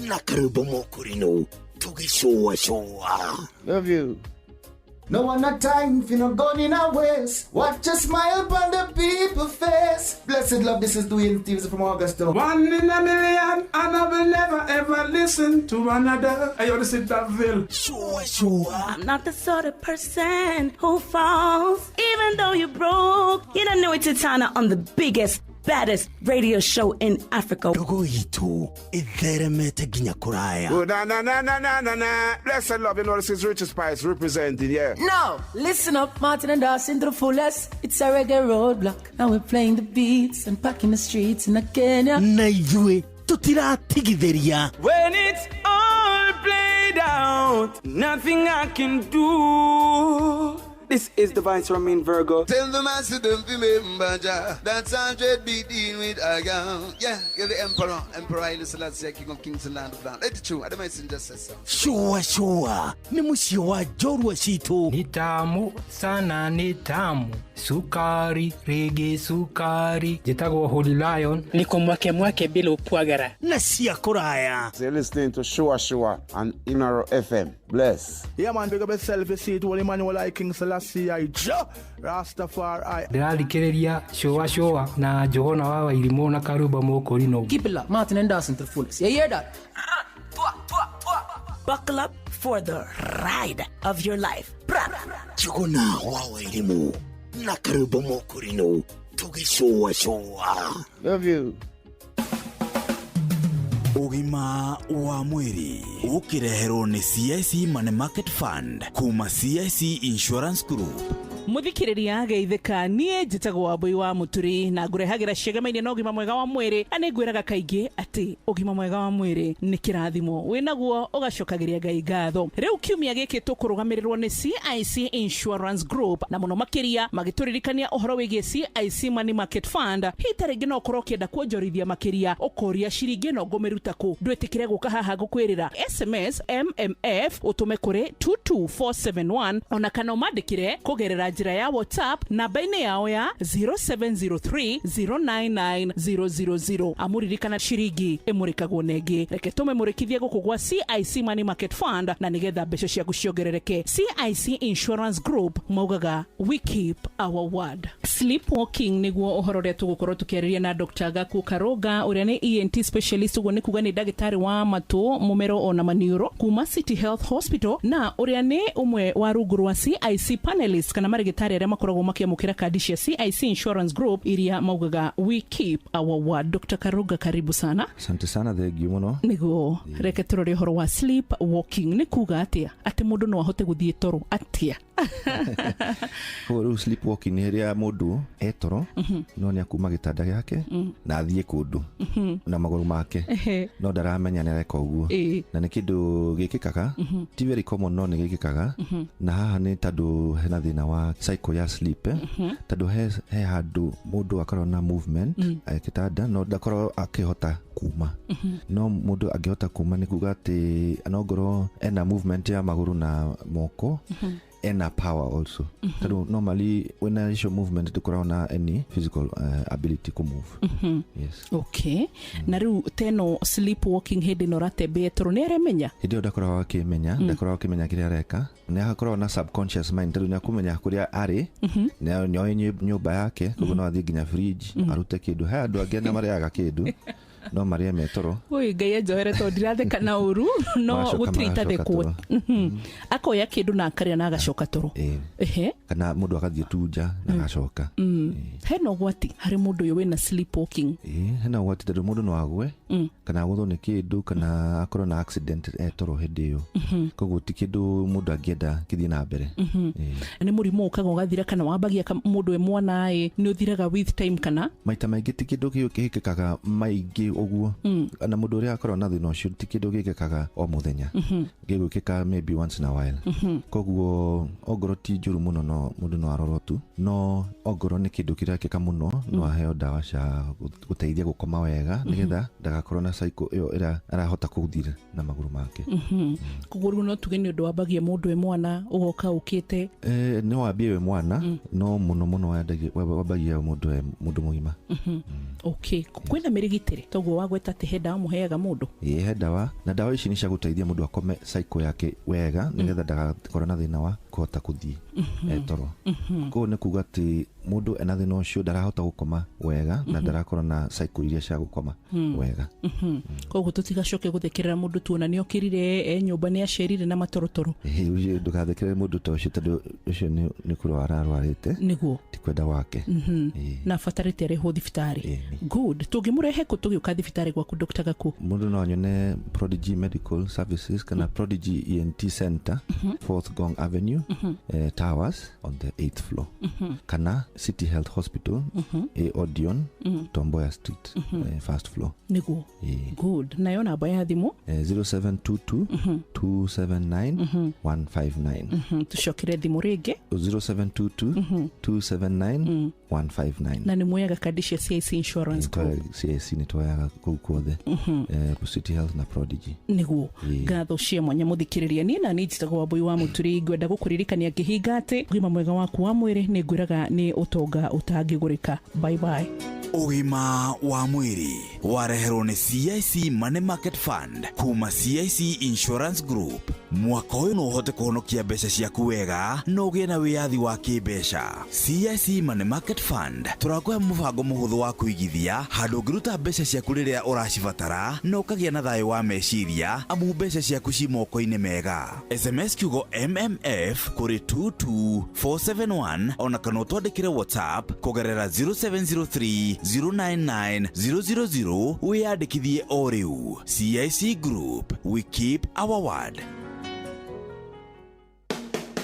na Karuba Mũkũrinũ tũgĩcũa cũa. Love you. No one a time for no gun in our waist. Watch a smile upon the people's face. Blessed love, this is Dwayne Stevens from Augusta. 1 in a million, and I will never ever listen to another. Hey, yo, this is Daville. Sure, sure. I'm not the sort of person who falls, even though you're broke. You don't know it's Titana on the biggest, baddest radio show in Africa. Ndogo itũ ĩtheremete nginya kũraya. Oh, na na na na na na na. Blessed love, you know this is Richard Spice representing, yeah. Now, listen up, Martin and Dawson to the fullest. It's a reggae roadblock. Now we're playing the beats and packing the streets in Kenya. Na ithuĩ tũtiratigithĩria. When it's all played out, nothing I can do. This is the Vice Ramin Virgo. Tell the master don't remember Jah. That's 100 be dealing with a girl. Yeah, you're the emperor, Emperor Haile Selassie, King of Kings and Land of Land. Let it true. I don't mind just say so. Shua shua nĩ mũciĩ wa njorua citũ. Ni tamu sana, ni tamu, sukari rege sukari. Njĩtagwo Holy Lion. Niko mwake mwake bila upwagara na cia kũraya. So you're listening to Shua Shua on Inaro FM. Bless. Yeah, man, big up yourself. You see it, Holy Emmanuel I, King Selassie I, Jah Rastafari. Ndĩrathikĩrĩria Shua Shua na Njũgũna wa Wairimũ na Karumba Mũkũrinũ. Keep it locked, Martin and Dawson to the fullest. You hear that? Buckle up for the ride of your life. Bra. Njũgũna wa Wairimũ na Karumba Mũkũrinũ tũgĩcũa cũa. Love you. Ũgima wa mwĩrĩ ũkĩreherwo nĩ CIC Money Market Fund kuma CIC Insurance Group. Muthikiriria geithĩka niĩ njĩtagwo Wambui wa Mũturi na ngũrehagĩra ciĩgemaine na ũgima mwega wa mwĩrĩ, na nĩ ngwĩraga kaingĩ atĩ ũgima mwega wa mwĩrĩ nĩ kĩrathimo wĩnaguo ũgacokagĩria Ngai ngatho. Rĩu kiumia gĩkĩ tũkũrũgamĩrĩrwo nĩ CIC Insurance Group na mũno makĩria magĩtũririkania ũhoro wĩgiĩ CIC Money Market Fund. Hihi ta rĩngĩ no ũkorwo ũkĩenda kuonjorithia makĩria ũkoria ciringi ĩno ngũmĩruta kũ, ndwĩtĩkĩre gũka haha ngũkwĩrĩra SMS MMF ũtũme kũrĩ 22471 ona kana ũmandĩkĩre kũgerera njĩra ya WhatsApp namba-inĩ yao ya 0703099000. Amũririkana ciringi ĩmũrĩkagwo na ĩngĩ. Reke tũmĩmũrĩkithie gũkũ gwa CIC Money Market Fund na nĩgetha mbeca ciaku ciongerereke. CIC Insurance Group maugaga we keep our word. Sleepwalking nĩguo ũhoro ũrĩa tũgũkorwo tũkĩarĩria na Dr. Gaku Karoga ũrĩa nĩ ENT specialist, ũguo nĩ kuga nĩ ndagĩtarĩ wa matũ, mũmero ona maniũrũ kuma City Health Hospital, na ũrĩa nĩ ũmwe wa rungu rwa CIC panelists kana marĩgĩtarĩ arĩa makoragwo makĩamũkĩra kandi cia CIC Insurance Group iria maugaga we keep our word. Dr. Karuga, karibu sana. Asante sana, thengiũ mũno. Nĩguo reke tũrore ũhoro wa sleep walking nĩ kuga atĩa, atĩ mũndũ no ahote gũthiĩ toro atĩa? Koguo rĩu sleep walking nĩ rĩrĩa mũndũ e toro no nĩ akuma gĩtanda gĩake na athiĩ kũndũ na magũrũ make no ndaramenya nĩ areka ũguo, na nĩ kĩndũ gĩkĩkaga ti very common no nĩ gĩkĩkaga, na haha nĩ tondũ hena thĩna wa cycle ya sleep, tondũ he handũ mũndũ akorwo na movement gĩtanda no ndakorwo akĩhota kuma. No mũndũ angĩhota kuma nĩ kuga atĩ no ngorwo ena movement ya magũrũ na moko, ena power also. Tondũ normally when I show movement ndũkoragwo na any physical ability to move. Yes. Okay. Na rĩu teno sleep walking hĩndĩ ĩno ũratembea toro nĩ aremenya? Hĩndĩ ĩyo ndakoragwo akĩmenya, ndakoragwo akĩmenya kĩrĩa areka. Nĩ akoragwo na subconscious mind tondũ nĩ akũmenya kũrĩa arĩ, nĩ oĩ nyũmba yake, koguo no athiĩ nginya fridge arute kĩndũ. He andũ angĩ na marĩaga kĩndũ no marĩe me toro. Oi Ngai anjohere tondũ ndiratheka na ũru no gũtirĩ itathekwo. Akoya kĩndũ na akarĩa na agacoka toro. Ehe. Kana mũndũ agathiĩ tu nja na agacoka. Hena ũgwati harĩ mũndũ ũyũ wĩna sleep walking? Hena ũgwati tondũ mũndũ no agwe kana agũthwo nĩ kĩndũ kana akorwo na accident e toro hĩndĩ ĩyo. Koguo ti kĩndũ mũndũ angĩenda kĩthiĩ na mbere. Nĩ mũrimũ ũkaga ũgathira kana wambagia mũndũ e mwana ĩ nĩ ũthiraga with time kana? Maita maingĩ ti kĩndũ gĩkĩkaga maingĩ ũguo, na mũndũ ũrĩa akorwo na thĩna ũcio ti kĩndũ gĩkĩkaga o mũthenya, gĩgwĩkĩka maybe once in a while. Koguo ongorwo ti njũru mũno no mũndũ no arorwo tu, no ongorwo nĩ kĩndũ kĩrekĩka mũno no aheo ndawa cia gũteithia gũkoma wega nĩgetha ndagakorwo na cycle ĩyo ĩrĩa arahota kũthira na magũrũ make. Koguo rĩu no tuge nĩ ũndũ wambagia mũndũ e mwana ũgoka ũkĩte? No wambie wĩ mwana, no mũno mũno wambagia mũndũ e mũndũ mũgima. Okay. Kwĩna mĩrigitĩre toguo wagweta atĩ he ndawa mũheaga mũndũ? Ĩĩ he ndawa, na ndawa ici nĩ cia gũteithia mũndũ akome cycle yake wega nĩgetha ndagakorwo na thĩna wa kũhota kũthiĩ e toro. Koguo nĩ kuga atĩ Mũndũ ena thĩna ũcio ndarahota gũkoma wega na ndarakorwo na cycle iria cia gũkoma wega. Koguo tũtigacoke gũthekerera mũndũ tuona nĩ okĩrire e nyũmba nĩ acerire na matorotoro. Ĩhĩ, ũcio ndũgathekerere mũndũ ta ũcio tondũ ũcio nĩ kũrwara arwarĩte. Nĩguo. Ti kwenda gwake. Na abatarĩte arehwo thibitarĩ. Good. Tũngĩmũrehe kũ tũgĩũka thibitarĩ gwaku Dr. Gaku? Mũndũ no anyone Prodigy Medical Services kana Prodigy ENT Center, Fourth Gong Avenue, Towers on the 8th floor, kana City Health Hospital, A Odeon, Tomboya Street, first floor. Nĩguo. Good. Nayo namba ya thimũ? 0722 279 159. Tũcokere thimũ rĩngĩ. 0722 279 159. Na nĩ muoyaga kandi cia CIC Insurance Group? CIC nĩ twoyaga kũu kuothe, City Health na Prodigy. Nĩguo. Ngatho cia mwanya mũthikĩrĩria. Niĩ na niĩ njĩtagwo Wambui wa Mũturi, ngwenda gũkũririkania ngĩhinga atĩ ũgima mwega waku wa mwĩrĩ nĩ ngwĩraga nĩ ũtonga ũtangĩgũrĩka. Bye bye. Ũgima wa mwĩrĩ wareherwo nĩ CIC Money Market Fund kuma CIC Insurance Group. Mwaka ũyũ no ũhote kũhonokia mbeca ciaku wega na ũgĩe na wĩyathi wa kĩmbeca. CIC Money Market Fund tũrakũhe mũbango mũhũthũ wa kũigithia handũ ũngĩruta mbeca ciaku rĩrĩa ũracibatara na ũkagĩa na thayũ wa meciria amu mbeca ciaku ci moko-inĩ mega. SMS kiugo MMF kũrĩ 22471 ona kana ũtwandĩkĩre WhatsApp kũgerera 0703 099 000 wĩyandĩkithie o rĩu. CIC Group, we keep our word.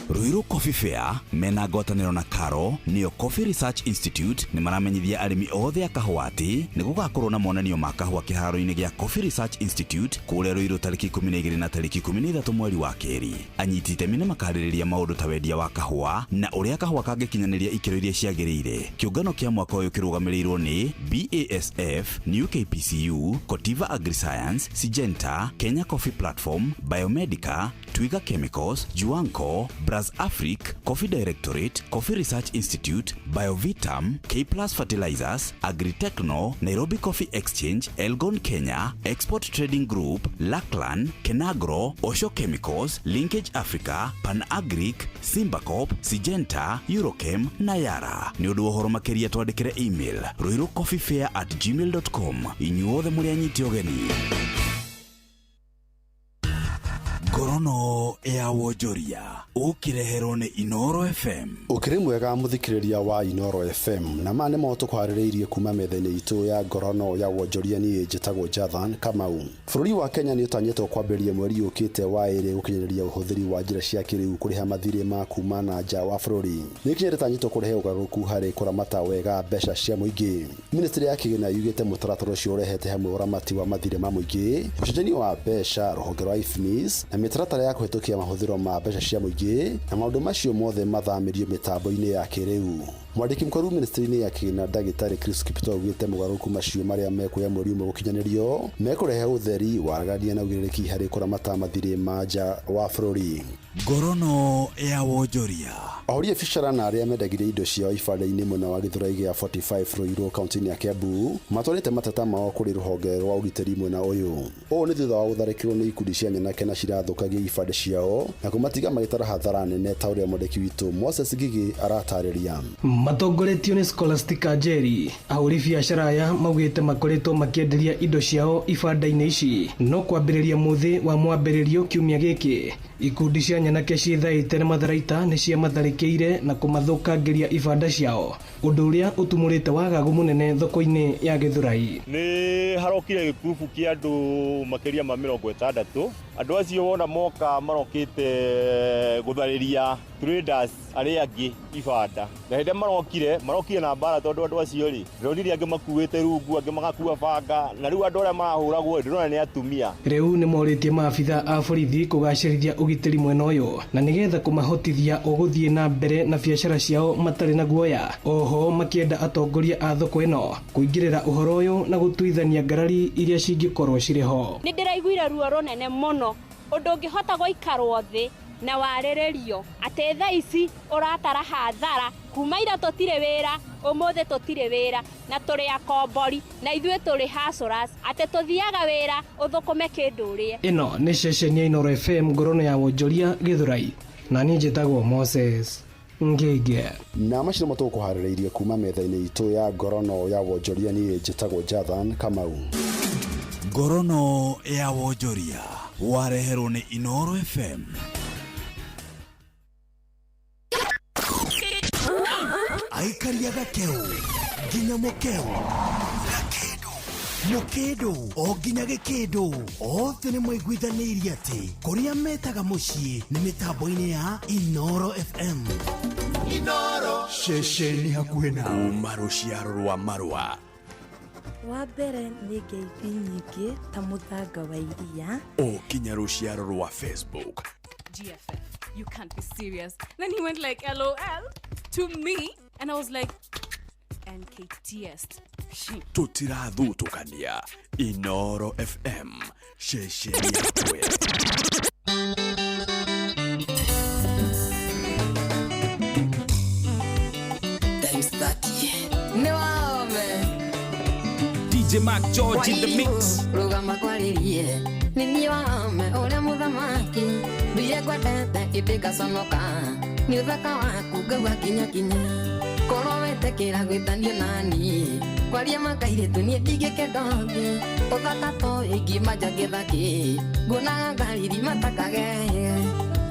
Ruiru Coffee Fair mena ngwatanĩro na Karo nĩyo Coffee Research Institute nĩ maramenyithia arĩmi othe a kahũa atĩ nĩ gũgakorwo na monanio ma kahũa kĩharo-inĩ gĩa Coffee Research Institute kũrĩa Ruiru tarĩki 12 na tarĩki 13 mweri wa kerĩ. Anyiti itemi nĩ makarĩrĩria maũndũ ta wendia wa kahũa na ũrĩa kahũa kangĩkinyanĩria ikĩro iria ciagĩrĩire. Kĩũngano kĩa mwaka ũyũ kĩrũgamĩrĩirwo nĩ BASF, New KPCU, Cotiva AgriScience, Syngenta, Kenya Coffee Platform, Biomedica, Twiga Chemicals, Juanco, Braz Afric, Coffee Directorate, Coffee Research Institute, Biovitam, K Plus Fertilizers, Agritechno, Nairobi Coffee Exchange, Elgon Kenya, Export Trading Group, Laklan, Kenagro, Osho Chemicals, Linkage Africa, Panagric, Simbacop, Syngenta, Eurochem na Yara. Nĩ ũndũ wa ũhoro makĩria twandĩkĩre email ruirucoffeefair@gmail.com. Inyuothe mũrĩ anyiti ũgeni. Ngorono ya wonjoria ũkĩreherwo nĩ Inoro FM. Ũkĩrĩ mwega mũthikĩrĩria wa Inoro FM, na ma nĩ mo tũkũharĩrĩirie kuma metha-inĩ itũ ya ngorono ya wonjoria. Niĩ njĩtagwo Jathan Kamau. Bũrũri wa Kenya nĩ ũtanyĩtwo kwambĩrĩria mweri ũkĩte wa ĩrĩ gũkinyanĩria ũhũthĩri wa njĩra cia kĩrĩu kũrĩha mathirĩ ma kuma na nja wa bũrũri. Nĩ ikinya rĩtanyĩtwo kũrehe ũgarũrũku harĩ kũramata wega mbeca cia mũingĩ. Ministry ya kĩgĩna yugĩte mũtaratara ũcio ũrehete hamwe ũramati wa mathirĩ ma mũingĩ, ũcenjania wa mbeca, rũhonge rwa IFMIS na mĩtaratara ya kũhetũkia mahũthĩro ma mbeca cia mũingĩ, na maũndũ macio mothe mathamĩrio mĩtambo-inĩ ya kĩrĩu. Mwandĩki mũkũrũ ministry-inĩ ya kĩgĩna ndagĩtarĩ Chris Kiptoo augĩte mogarũrũku macio marĩa mekuoya mweri ũmwe gũkinyanĩrio mekũrehe ũtheri, waragania na ũigĩrĩrĩki harĩ kũramata mathirĩ ma nja wa bũrũri. Ngorono ya wonjoria. Ahũri a biacara na arĩa mendagĩria indo ciao ibanda-inĩ mwena wa Gĩthũrai gĩa 45 Ruiru kaunti-inĩ ya Kiambu matwarĩte mateta mao kũrĩ rũhonge rwa ũgitĩri mwena ũyũ. Ũũ nĩ thutha wa gũtharĩkĩrwo nĩ ikundi cia nyanake na cirathũkagia ibanda ciao na kũmatiga magĩtara hathara nene ta ũrĩa mwandĩki witũ Moses Ngigĩ aratarĩria. Matongoretio nĩ Scholastica Njeri, ahũri biacara aya maugĩte makoretwo makĩenderia indo ciao ibanda-inĩ ici no kwambĩrĩria mũthĩ wa mwambĩrĩrio kiumia gĩkĩ ikundi cia nyanake ciĩthaĩte na matharaita nĩ ciamatharĩkĩire na kũmathũkangĩria ibanda ciao, ũndũ ũrĩa ũtumũrĩte wagagu mũnene thoko-inĩ ya Gĩthũrai. Nĩ harokire gĩkurubu kĩa andũ makĩria ma 60. Andũ acio wona moka marokĩte gũtharĩria traders arĩa angĩ ibanda, na hĩndĩ marokire na mbara tondũ andũ acio rĩ ndĩronire angĩ makuĩte rungu, angĩ magakua banga, na rĩu andũ arĩa marahũragwo ndĩrona nĩ atumia. Rĩu nĩ morĩtie maabitha a borithi kũgacĩrithia ũgitĩri mwena ũyũ na nĩgetha kũmahotithia ũgũthiĩ na mbere na biacara ciao matarĩ na guoya. Oho makĩenda atongoria a thoko ĩno kũingĩrĩra ũhoro ũyũ na gũtuithania ngarari iria cingĩkorwo cirĩ ho. Nĩ ndĩraiguire ruo rũnene mũno ũndũ ũngĩhota gũikarwo thĩ na warĩrĩrio atĩ thaa ici ũratara hathara kuma ira tũtirĩ wĩra, ũmũthĩ tũtirĩ wĩra na tũrĩ akombori na ithuĩ tũrĩ hustlers atĩ tũthiaga wĩra ũthũkũme kĩndũ ũrĩe. Ĩno nĩ ceceni ya Inoro FM ngorono ya wonjoria Gĩthũrai, na niĩ njĩtagwo Moses Ngĩngĩ. Na macio nĩmo tũgũkũharĩrĩirie kuma metha-inĩ itũ ya ngorono ya wonjoria. Niĩ njĩtagwo Jathan Kamau. Ngorono ya wonjoria wareherwo nĩ Inoro FM. Aikaria gakeu nginya mukeu, gakindu mukindu o nginya gikindu, othe nĩ maiguithanĩirie atĩ kũrĩa metaga mũciĩ nĩ mĩtambo-inĩ ya Inoro FM. Inoro ceceni hakuhĩ na kuma rũciaro rwa marũa. Wa mbere nĩ ngeithi nyingĩ ta mũthanga wa iria. O kinya rũciaro rwa Facebook. GFF, you can't be serious. Then he went like, LOL to me. And I was like, NKTS. Tũtirathutũkania. Inoro FM, ceceni yakwe. Times 30. Nĩ waome. DJ Mark George in the mix. Rũgama kwarĩrie nĩ niĩ waome ũrĩa mũthamaki nduire ngwendete ĩndĩ ngaconoka nĩ ũthaka waku ngaua kinya kinya korwo wetĩkĩra gwĩtanio nani kwaria makairĩtu niĩ ndingĩkenda ũngĩ ũthaka to ingiuma nja gĩthaki nguonaga ngariri matakageye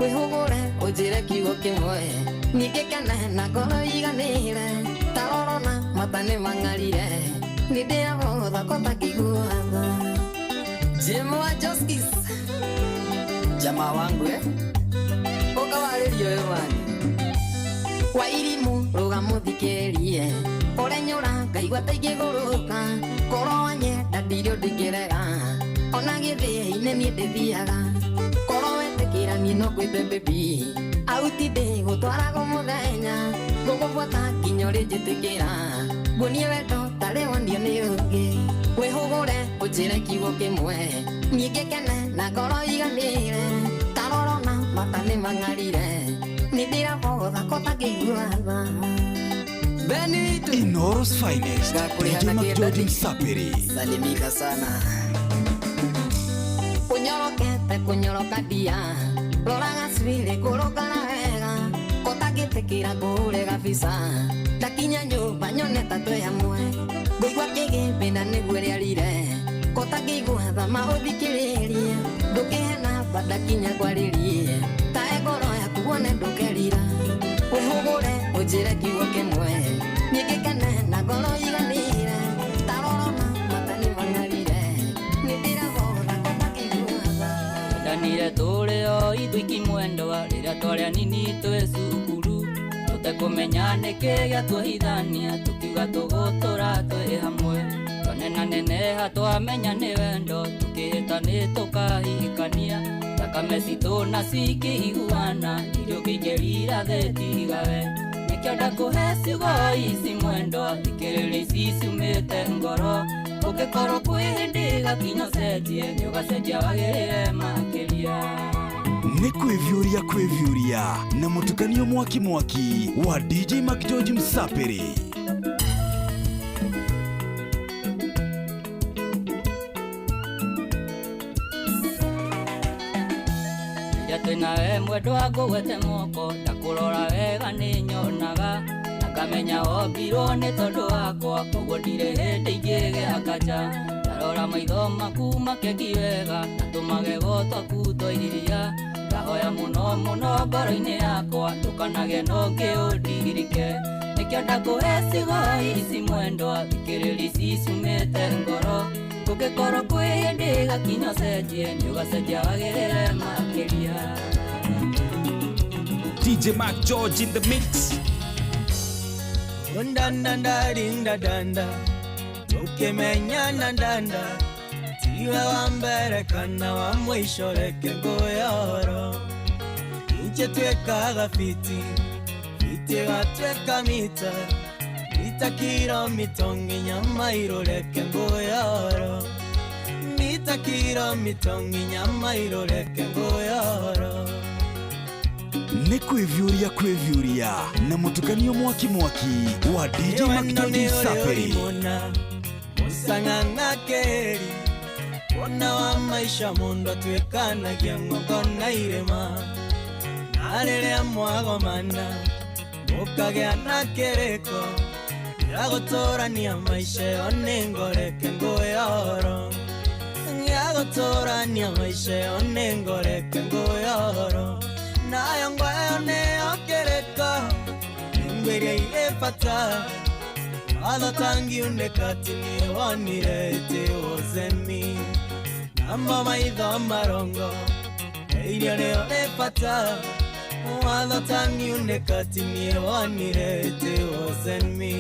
wĩhũgũre ũnjĩre kiugo kĩmwe ningĩ kene na ngoro iganĩre tarorona mata nĩ mang'arire nĩ ndĩrabotha kotakĩiguaga. Jemo wa Justice, jamaa wangu ũkawarĩrio ũyũ wani Wairimu rũgamũthikĩrie ũrenyũra ngaigua ta ingĩgũrũka korwo wanyenda ndirĩ ũndũ ingĩrega ona gĩthĩinĩ niĩ ndĩthiaga korwo wetĩkĩra niĩ no ngwĩte baby auti ndĩgũtwarago mũthenya ngũgũbuata nginya ũrĩnjĩtĩkĩra nguonie wendo tarĩ wonio nĩ ũngĩ wĩhũgũre ũnjĩre kiugo kĩmwe niĩ ngĩkene na ngoro iganĩre tarorona mata nĩ mang'arire nĩ ndĩrabotha kotangĩiguatha. Benito. Inoro's finest. DJ Mark George Msapiri. Salimika sana. Kunyorokete kunyoroka dia rora gacwĩrĩ kũrũngara wega kotangĩtĩkĩra ngũhũre gabica ndakinya nyũmba nyone ta twĩ hamwe ngũigua kĩgĩmbĩ na nĩguo rĩarire kotangĩigua tha maũthikĩrĩrie ndũkĩhe namba ndakinya ngwarĩrie tae ngoro yaku wone ndũkerira wĩhũgũre ũnjĩre kiugo kĩmwe niĩ ngĩkene na ngoro iganĩre tarorona mata nĩ mang'arire nĩ ndĩrabotha kotangĩigua. Ndanire tũrĩ o ithuiki mwendwa rĩrĩa twarĩ anini twĩ cukuru tũtekũmenya nĩkĩ gĩatuohithania tũkiuga tũgũtũra twĩ hamwe twanenaneneha twamenya nĩ wendo tũkĩhĩta nĩ tũkahikania thakame citũ na cikĩiguana irio kĩingĩrira thĩ tigawe nĩkĩo ndakũhe ciugo ici mwendwa thikĩrĩria ici ciumĩte ngoro ũngĩkorwo kwĩ hĩndĩ gakinya ũcenjie nĩ ũgacenjia wagĩrĩre makĩria. Nĩ kwĩviũria kwĩviũria na mũtukanio mwaki mwaki wa DJ Mark George Msapiri. Rĩrĩa twĩnawe mwendwa ngũgwete moko ndakũrora wega nĩ nyonaga na ngamenya wombirwo nĩ tondũ wakwa koguo ndirĩ hĩndĩ ingĩgĩa kanja ndarora maitho maku makeki wega na tũmagego twaku twa iria ngahoya mũno mũno ngoro-inĩ yakwa ndũkanage na ũngĩ ũndirike nĩkĩo ndakũhe ciugo ici mwendwa thikĩrĩria ici ciumĩte ngoro kũngĩkorwo kwĩ hĩndĩ gakinya ũcenjie nĩ ũgacenjia wagĩrĩre makĩria. DJ Mark George in the mix. Ndanda rinda danda tukimenyana ndanda tiwe wa mbere kana wa mwisho reke ngũyoro inje twekaga fiti fiti gatweka mita mita kiro mito nginya mairo reke ngũyoro mita kiro mito nginya mairo reke ngũyoro. Nĩ kwĩviũria kwĩviũria na mũtukanio mwaki mwaki wa DJ Mark George Msapiri. Musang'ang'a keri wona wa maisha mundu atuĩkanagia ng'ongo na irĩma na rĩrĩa mwagomana Ũkagĩa na kĩrĩko gĩa gũtũrania maica ĩyo nĩ ngoreke ngũyoro. Gĩa gũtũrania maica ĩyo nĩ ngoreke ngũyoro. Nayo ngwayo nĩyo kĩrĩko nĩngwĩria irĩ bata. Watho tangiunĩka ti niĩ wonire it wasn't me. Namo maitho marongo irio nĩyo ĩ bata. Watho tangiunĩka ti niĩ wonire it wasn't me.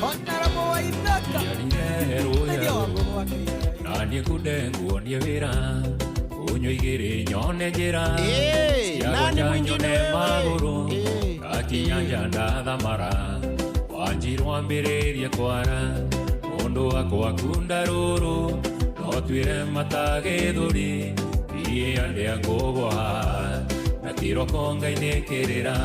Honorable Waithaka. Na niĩ ngunde nguonie wĩra ũnyua igĩrĩ nyone njĩra nani mwingine nyone wewe? Magũrũ ngakinya nja ndathamara wanjirwo ambĩrĩrie kwara mũndũ wakwa kunda rũrũ no twĩre matagĩthũri iĩ andĩa ngũgwa na kĩroko ngainĩkĩrĩra.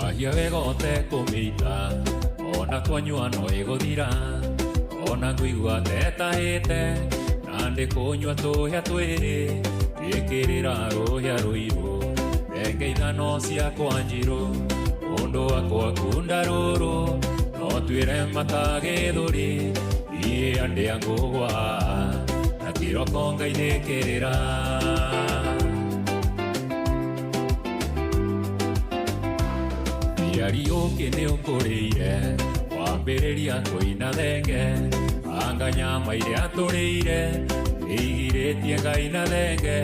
Ahia wega ũtekũmĩita ona twanyua no ĩgũthira ona ngũigua tetahĩte na ndĩkũnyua tũhĩa twĩrĩ twĩkĩrĩra rũhĩa rũirũ thenge ithano ciakwa njirũ ũndũ wakwa kunda rũrũ no twĩre matagĩthũri iĩ andĩa ngũgwa na kĩroko ngainĩkĩrĩra. Thiari ũkĩ nĩ ũkũrĩire wambĩrĩria kũina thenge anga nyama iria tũrĩire ĩigirĩtie ngaina thenge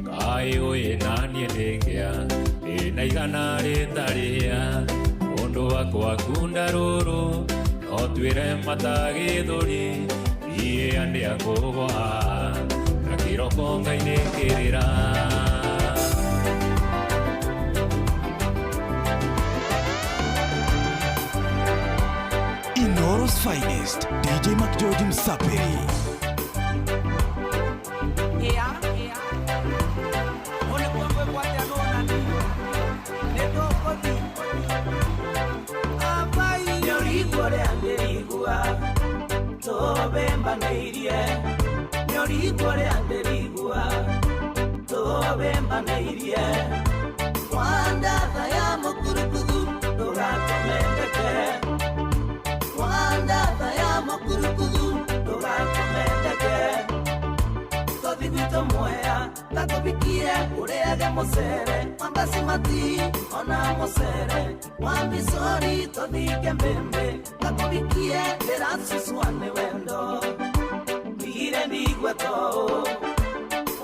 kaĩ ũĩ naniĩ ndĩngĩa ndĩna igana rĩtarĩa ũndũ wakwa kunda rũrũ no twĩre matagĩthũri iĩ andĩa ngũgwa na kĩroko ngainĩkĩrĩra. Inoro's finest, DJ McGeorge Msapiri. Yeah. One kwangwe kwate anona ni. Neto koti. Abai. Nyorigua ria ndirigua. Tobembaneirie. Nyorigua ria ndirigua. Tobembaneirie. Wandatha ya mukurukuthu ndugakomendeke. Wandatha ya mukurukuthu ndugakomendeke. Tothi gwitũ Mwea ndatũbikie ũrĩage mũcere wambasimati ona mũcere wambicori tũthike mbĩmbĩ ndatũbikie ndĩracucua nĩ wendo ndigire ndigwe toũ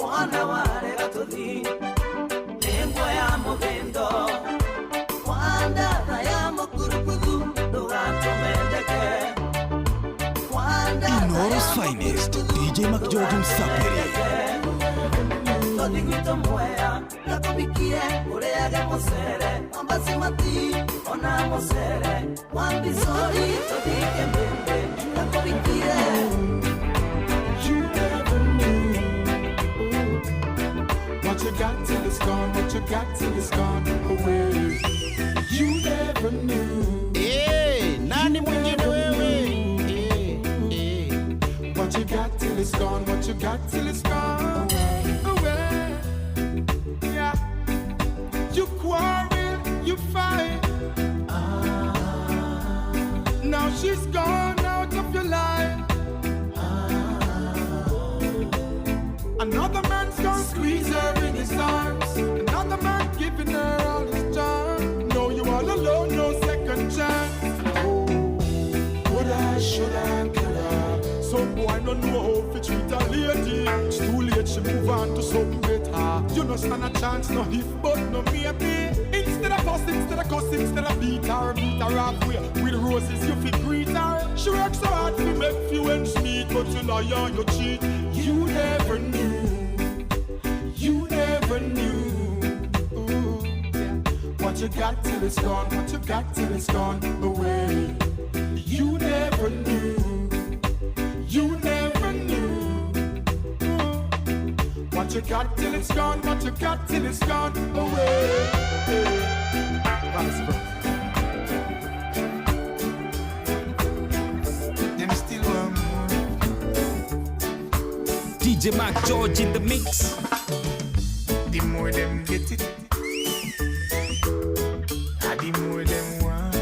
wona warega tũthi nĩ nguoya mũthĩndo wandatha ya mũkurukuthu ndũgatũmendeke. Inoro's finest, DJ McGeorge Msapiri. Tothi gwitũ Mwea ndatũbikie ũrĩage mũcere wambasimati ona mũcere wambicori tũthike mbĩmbĩ ndatũbikie. You never knew what you got till it's gone, what you got till it's gone away. You never knew. Hey, nani mwingine wewe? What you got till it's gone, what you got till it's gone away. Yeah. You quarrel, you fight. Now she's gone out of your life. Another man's gonna squeeze her in his arms. Another man giving her all his charm. No, you all alone, no second chance. Oh, would I, should I, could I? Some boy no know how to treat a lady. It's too late, she move on to something better. You no stand a chance, no if, but no maybe. Instead of fuss, instead of cuss, instead of beat her halfway. With roses, you feel greet her. She works so hard to make few ends meet, but you lie and you cheat. You never knew. You never knew. Ooh, yeah. What you got till it's gone, what you got till it's gone away. You never knew. You never knew. Ooh. What you got till it's gone, what you got till it's gone away. Vice versa. Them still want more. DJ DJ Mark George in the mix. The more them get it, the more them want.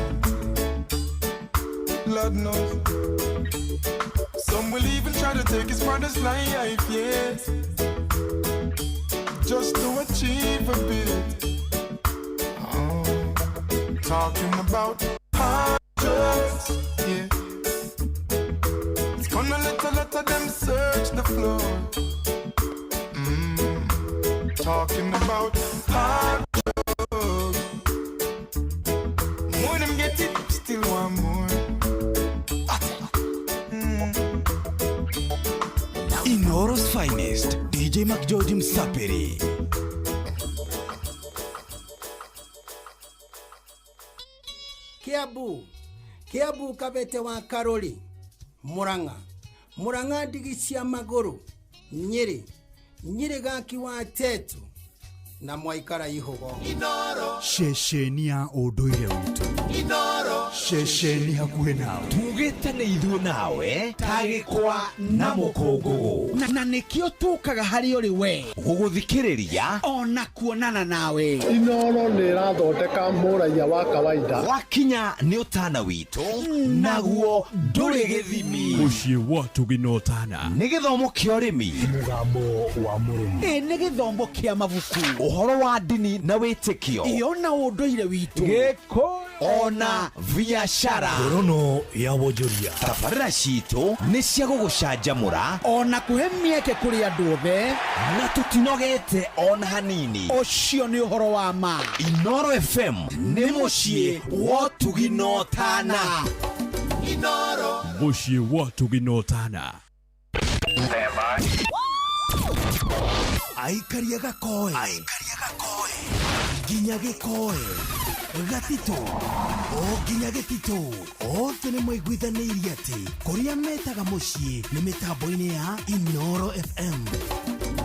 Lord knows. Some will even try to take his brother's life, yes, just to achieve a bit. Oh, talking about hard drugs, yeah. It's gonna let a lot of them search the floor. Talking about hard drugs. More them get it, still want more. Inoro's finest, DJ McGeorge Msapiri. Kiabu, Kiabu kabete wa Karoli, Murang'a, Murang'a ndigi maguru, Nyeri, Nyeri gaki wa tetu, na mwaikara ihogo. Inoro ceceni ya ũndũire witũ. Inoro ceceni hakuhĩ nawe. Tugĩte nĩ ithuĩ nawe ta gĩkwa na mũkũngũgũ, na nĩkĩo tũkaga harĩ ũrĩ we gũgũthikĩrĩria ona kuonana nawe. Inoro nĩ ĩrathondeka mũraiya wa kawaida. Wakinya nĩ ũtana witũ, naguo ndũrĩ gĩthimi. Mũciĩ wa Ũtugi na Ũtana nĩ gĩthomo kĩa ũrĩmi, mũgambo wa mũrĩmi, nĩ gĩthomo kĩa mabuku, ũhoro wa ndini na wĩtĩkio, iyo na ũndũire witũ, gĩkũyũ ona biashara. Ngorono ya wonjoria. Tabarĩra citũ nĩ cia gũgũcanjamũra ona kũhe mĩeke kũrĩ andũ othe, na tũtinogete ona hanini. Ũcio nĩ ũhoro wa ma. Inoro FM nĩ mũciĩ wa Ũtugi na Ũtana. Inoro mũciĩ wa Ũtugi na Ũtana. Aikaria gakoe, nginya gĩkoe, gatito o nginya gĩtito, othe nĩ maiguithanĩirie atĩ kũrĩa metaga mũciĩ nĩ mĩtambo-inĩ ya Inoro FM.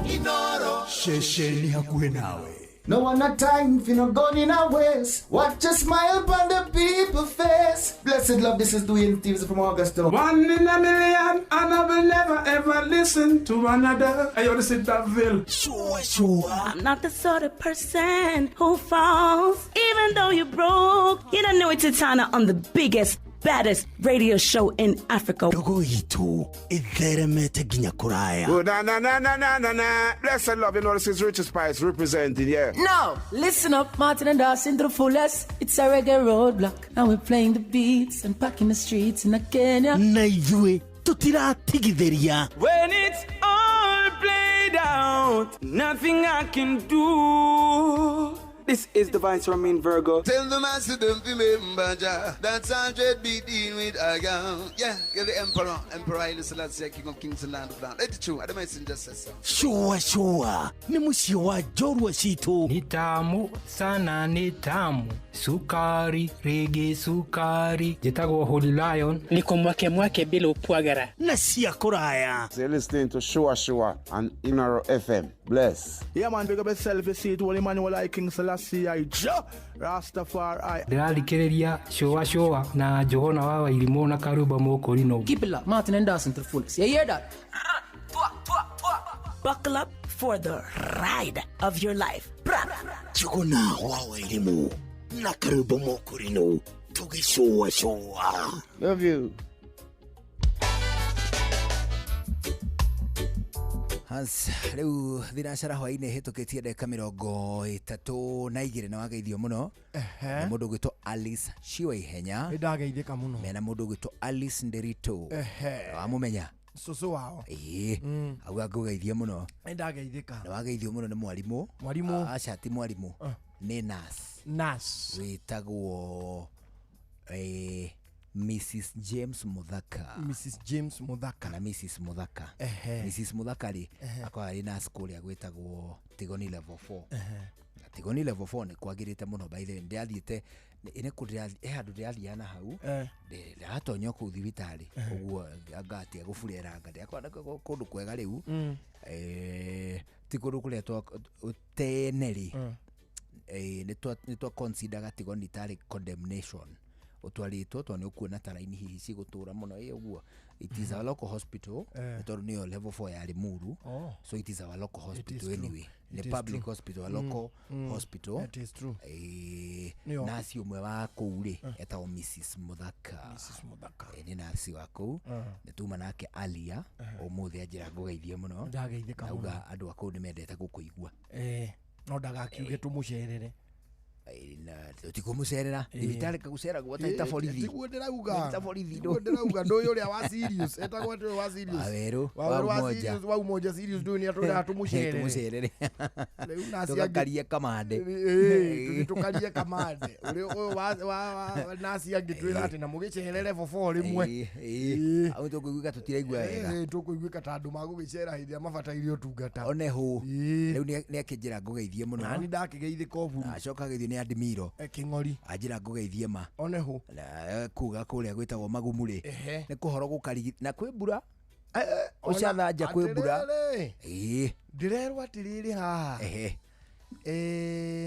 Inoro ceceni hakuhĩ nawe. No one a time for no gun in a waist. Watch a smile upon the people face. Blessed love, this is Dwayne Stevens from Augusta. 1 in a million, and I will never ever listen to another. I ought to sit that veil. Sure, sure. I'm not the sort of person who falls, even though you're broke. You don't know it's Tana on the biggest, baddest radio show in Africa. Dogo itu itheremete nginya kuraya. Oh, na na na na na na na. Blessed love, you know this is Richard Spice representing, yeah. Now, listen up, Martin and Dawson to the fullest. It's a reggae roadblock. Now we're playing the beats and packing the streets in Kenya. Na ithuĩ tutiratigithĩria. When it's all played out, nothing I can do. This is the Vice Romain Virgo. Tell the master don't remember Jah. That's 100 be dealing with a girl. Yeah, you're the emperor. Emperor Haile Selassie, King of Kings and Land of Land. Let it true. I don't messenger says so. Sure, sure. Ni mũciĩ wa njorua citũ. Ni tamu sana, ni tamu. Sukari, rege sukari. Njĩtagwo Holy Lion. Niko mwake mwake bila upwagara. Na cia kũraya. So you're listening to Sure Sure on Inoro FM. Bless. Yeah, man, pick up yourself, you see it. Holy Emmanuel, I King Selassie, I Jah Rastafari. Ndĩrathikĩrĩria Sure Sure na Johana wa Wairimũ na Karuba Mũkũrinũ. Keep it locked, Martin and Dawson to the fullest. You hear that? Buckle up for the ride of your life. Jogona wa Wairimũ na Karuba Mũkũrinũ tũgĩcũa cũa. Love you. Hans, rĩu thinacara hwaĩ-inĩ hĩtũkĩtie ndagĩka 32 na wageithio mũno nĩ mũndũ ũgwĩtwo Alice Shiwa Ihenya. Nĩ ndageithĩka mũno. Mena mũndũ ũgwĩtwo Alice Nderitu. Wamũmenya? Cũcũ wao. Ĩĩ, auga ngũgeithie mũno. Nĩ ndageithĩka. Na wageithio mũno nĩ mwarimũ. Mwarimũ. Aca ti mwarimũ. Nĩ nurse. Nurse. Wĩtagwo Mrs. James Muthaka. Mrs. James Muthaka. Kana Mrs. Muthaka. Mrs. Muthaka rĩ akoragwo arĩ nurse kũrĩa gwĩtagwo Tigoni level 4. Na Tigoni level 4 nĩ kwagĩrĩte mũno by the way. Ndĩrathiĩte nĩ kũ handũ ndĩrathiaga na hau ndĩratonya kũu thibitarĩ ũguo ngatia gũbureranga ndĩrakora kũndũ kwega rĩu ti kũndũ kũrĩa tene rĩ nĩ twa consider Tigoni tarĩ condemnation utwaritwo to ni ukuona ta raini hihi cigũtũra mũno ĩ ũguo It is our local hospital. Eh. Tondũ nĩyo level 4 ya Limuru. Oh. So it is our local It is hospital true. anyway. It Nĩ is public true. hospital, a local hospital. It is true. Nĩyo. Nasi ũmwe wa kũu rĩ etagwo Mrs Muthaka. Mrs. Muthaka. Nĩ nasi wa kũu. Nĩ tuma nake Alia ũmũthĩ anjĩra ngũgeithie mũno. Ndageithĩka mũno. Auga andũ a kũu nĩ mendete gũkũigua. No ndagakiuge tũmũcerere. Tikũmũcerera thibitarĩ kagũceragwo ta borithi. Tiguo ndĩrauga. Ta borithi. Tiguo ndĩrauga ndũyũ ũrĩa wa Sirius etagwo atĩ ũyũ wa Sirius. Wawerũ, Wawerũ wa wa Umoja. Sirius wa Umoja Sirius ndũyũ nĩ atwĩraga tũmũcerere. Tũmũcerere. Rĩu nasi angĩ Tũgakarie kamande. Ĩĩ, tũkarie kamande ũrĩa ũyũ wa nasi angĩtwĩra atĩ na mũgĩcerere level 4 rĩmwe. Au tũkũiguĩka tũtiraigua wega. Tũkũiguĩka ta andũ magũgĩcera hĩndĩ ĩrĩa mabataire ũtungata. One hũ. Rĩu nĩ akĩnjĩra ngũgeithie mũno. Nani ndakĩgeithĩka ũburu. Acoka ageithio nĩ Admiro. Kĩng'ori. Anjĩra ngũgeithie ma. One hũ. Na kuga kũrĩa gwĩtagwo Magumu rĩ. Ehe. Nĩ kũhoro gũkarigi na kwĩ mbura. Ũcathanja kwĩ mbura. Atĩrĩrĩ. Ĩĩ. Ndĩrerwo atĩrĩrĩ haha. Ehe.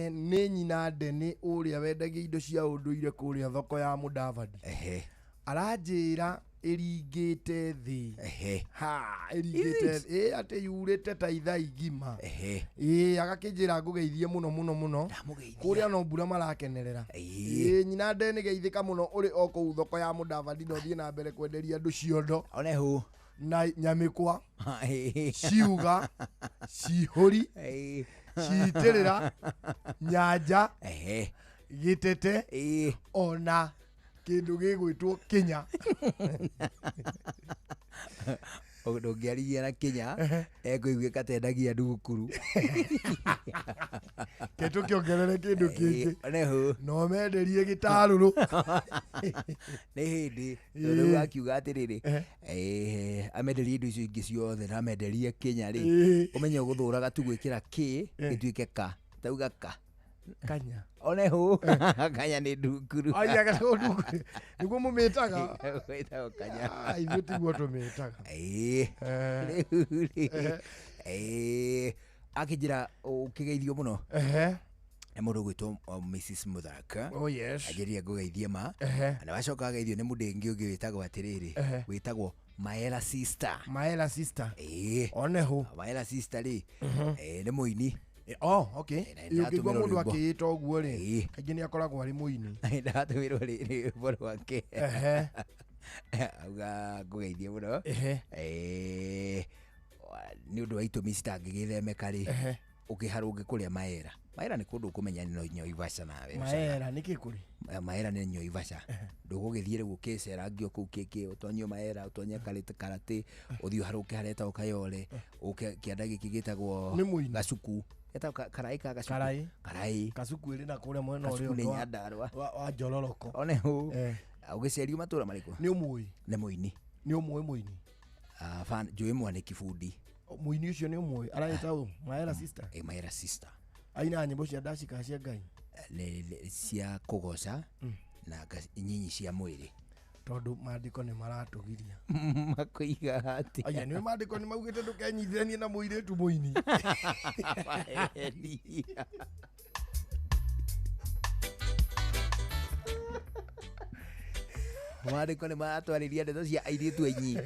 Nĩ nyina Ndeni ũrĩa wendagia indo cia ũndũire kũrĩa thoko ya Mũdavadi. Ehe. Aranjĩra ĩringĩte thĩ. Ehe. Ha, ĩringĩte thĩ. Atĩ yurĩte ta ithaa igima. Ehe. Ĩĩ, agakĩnjĩra ngũgeithie mũno mũno mũno. Kũrĩa no mbura marakenerera. Ĩĩ, nyina Ndeni geithĩka mũno ũrĩ o kũu thoko ya Mũdavadi na ũthiĩ na mbere kwenderia andũ ciondo. One hũ. Na nyamĩkwa. Ciuga. Cihũri. Citĩrĩra. Nyanja. Ehe. Gĩtete. Ona kĩndũ gĩgwĩtwo Kĩnya. Ndũngĩarigia na Kĩnya ekũiguĩka tendagia ndugukuru. Ke tũkĩongerere kĩndũ kĩngĩ. One hũ. No menderie gĩtarũrũ. Nĩ hĩndĩ tondũ rĩu akiuga atĩrĩrĩ, amenderie indo icio ingĩ ciothe na amenderie Kĩnya rĩ, ũmenye ũgũthũraga tu gwĩkĩra kĩ gĩtuĩke ka tauga ka. Kanya. One hũ. Kanya nĩ ndukuru. Aya gatagwo ndukuru. Nĩguo mũmĩtaga. Gwĩtagwo kanya. Ithuĩ tiguo tũmĩtaga. Ĩĩ. Rĩu rĩ, akĩnjĩra ũkĩgeithio mũno. Ehe. Nĩ mũndũ ũgwĩtwo Mrs Muthaka. Oh yes. Anjĩrire ngũgeithie ma. Ehe. Na wacoka ageithio nĩ mũndũ ũngĩ wĩtagwo atĩrĩrĩ, Ehe. wĩtagwo Maela Sister. Maela Sister. Ĩĩ. One hũ. Maela Sister rĩ, nĩ mũini. Oh, okay. Na Ĩ, ũngĩigua ndatũmĩrwo mũndũ rwĩmbo. akĩĩta ũguo rĩ, kaingĩ nĩ akoragwo arĩ mũini. Ndatũmĩrwo rwĩmbo rwake. Ehe. Auga ngũgeithie mũno. Ehe. Nĩ ũndũ wa itũmi citangĩgĩthemeka rĩ, Ehe. ũkĩharũnge kũrĩa Maera. Maera nĩ kũndũ ũkũmenya nĩ Nyoivaca nawe. Maera nĩkĩ kũrĩ? Maera nĩ Nyoivaca. Ndũgũgĩthiĩ rĩu ũkĩcerangio kũu kĩkĩ, ũtonyio Maera, ũtonye Karate, ũthiĩ ũharũke harĩa hetagwo Kayole, ũke kĩanda gĩkĩ gĩtagwo Nĩ mũini. Gacuku. Getagwo Karai ka Gacuku. Karai. Karai. Gacuku ĩrĩ na kũrĩa mwena Gacuku ũrĩa nĩ ũngĩ wa- Nyandarua. wa Njororoko. One hũ. Ũgĩcerio matũra marĩkũ? Nĩ ũmũĩ. Nĩ mũini. Nĩ ũmũĩ mũini. Njũĩ Mwanĩki Bundi. Mũini ũcio nĩ ũmũĩ. Aragĩta ũ? Maera Sister. Maera Sister. Ainaga nyĩmbo cia ndacika cia Ngai. Cia kũgoca na nyinyi cia mwĩrĩ. Tondũ maandĩko nĩ maratũgiria. Makoiga atĩa? Aya nĩ maandĩko nĩ maugĩte ndũkenyitithanie na mũirĩtu mũini. Maandĩko nĩ maratwarĩria ndeto cia airĩtu ainyi.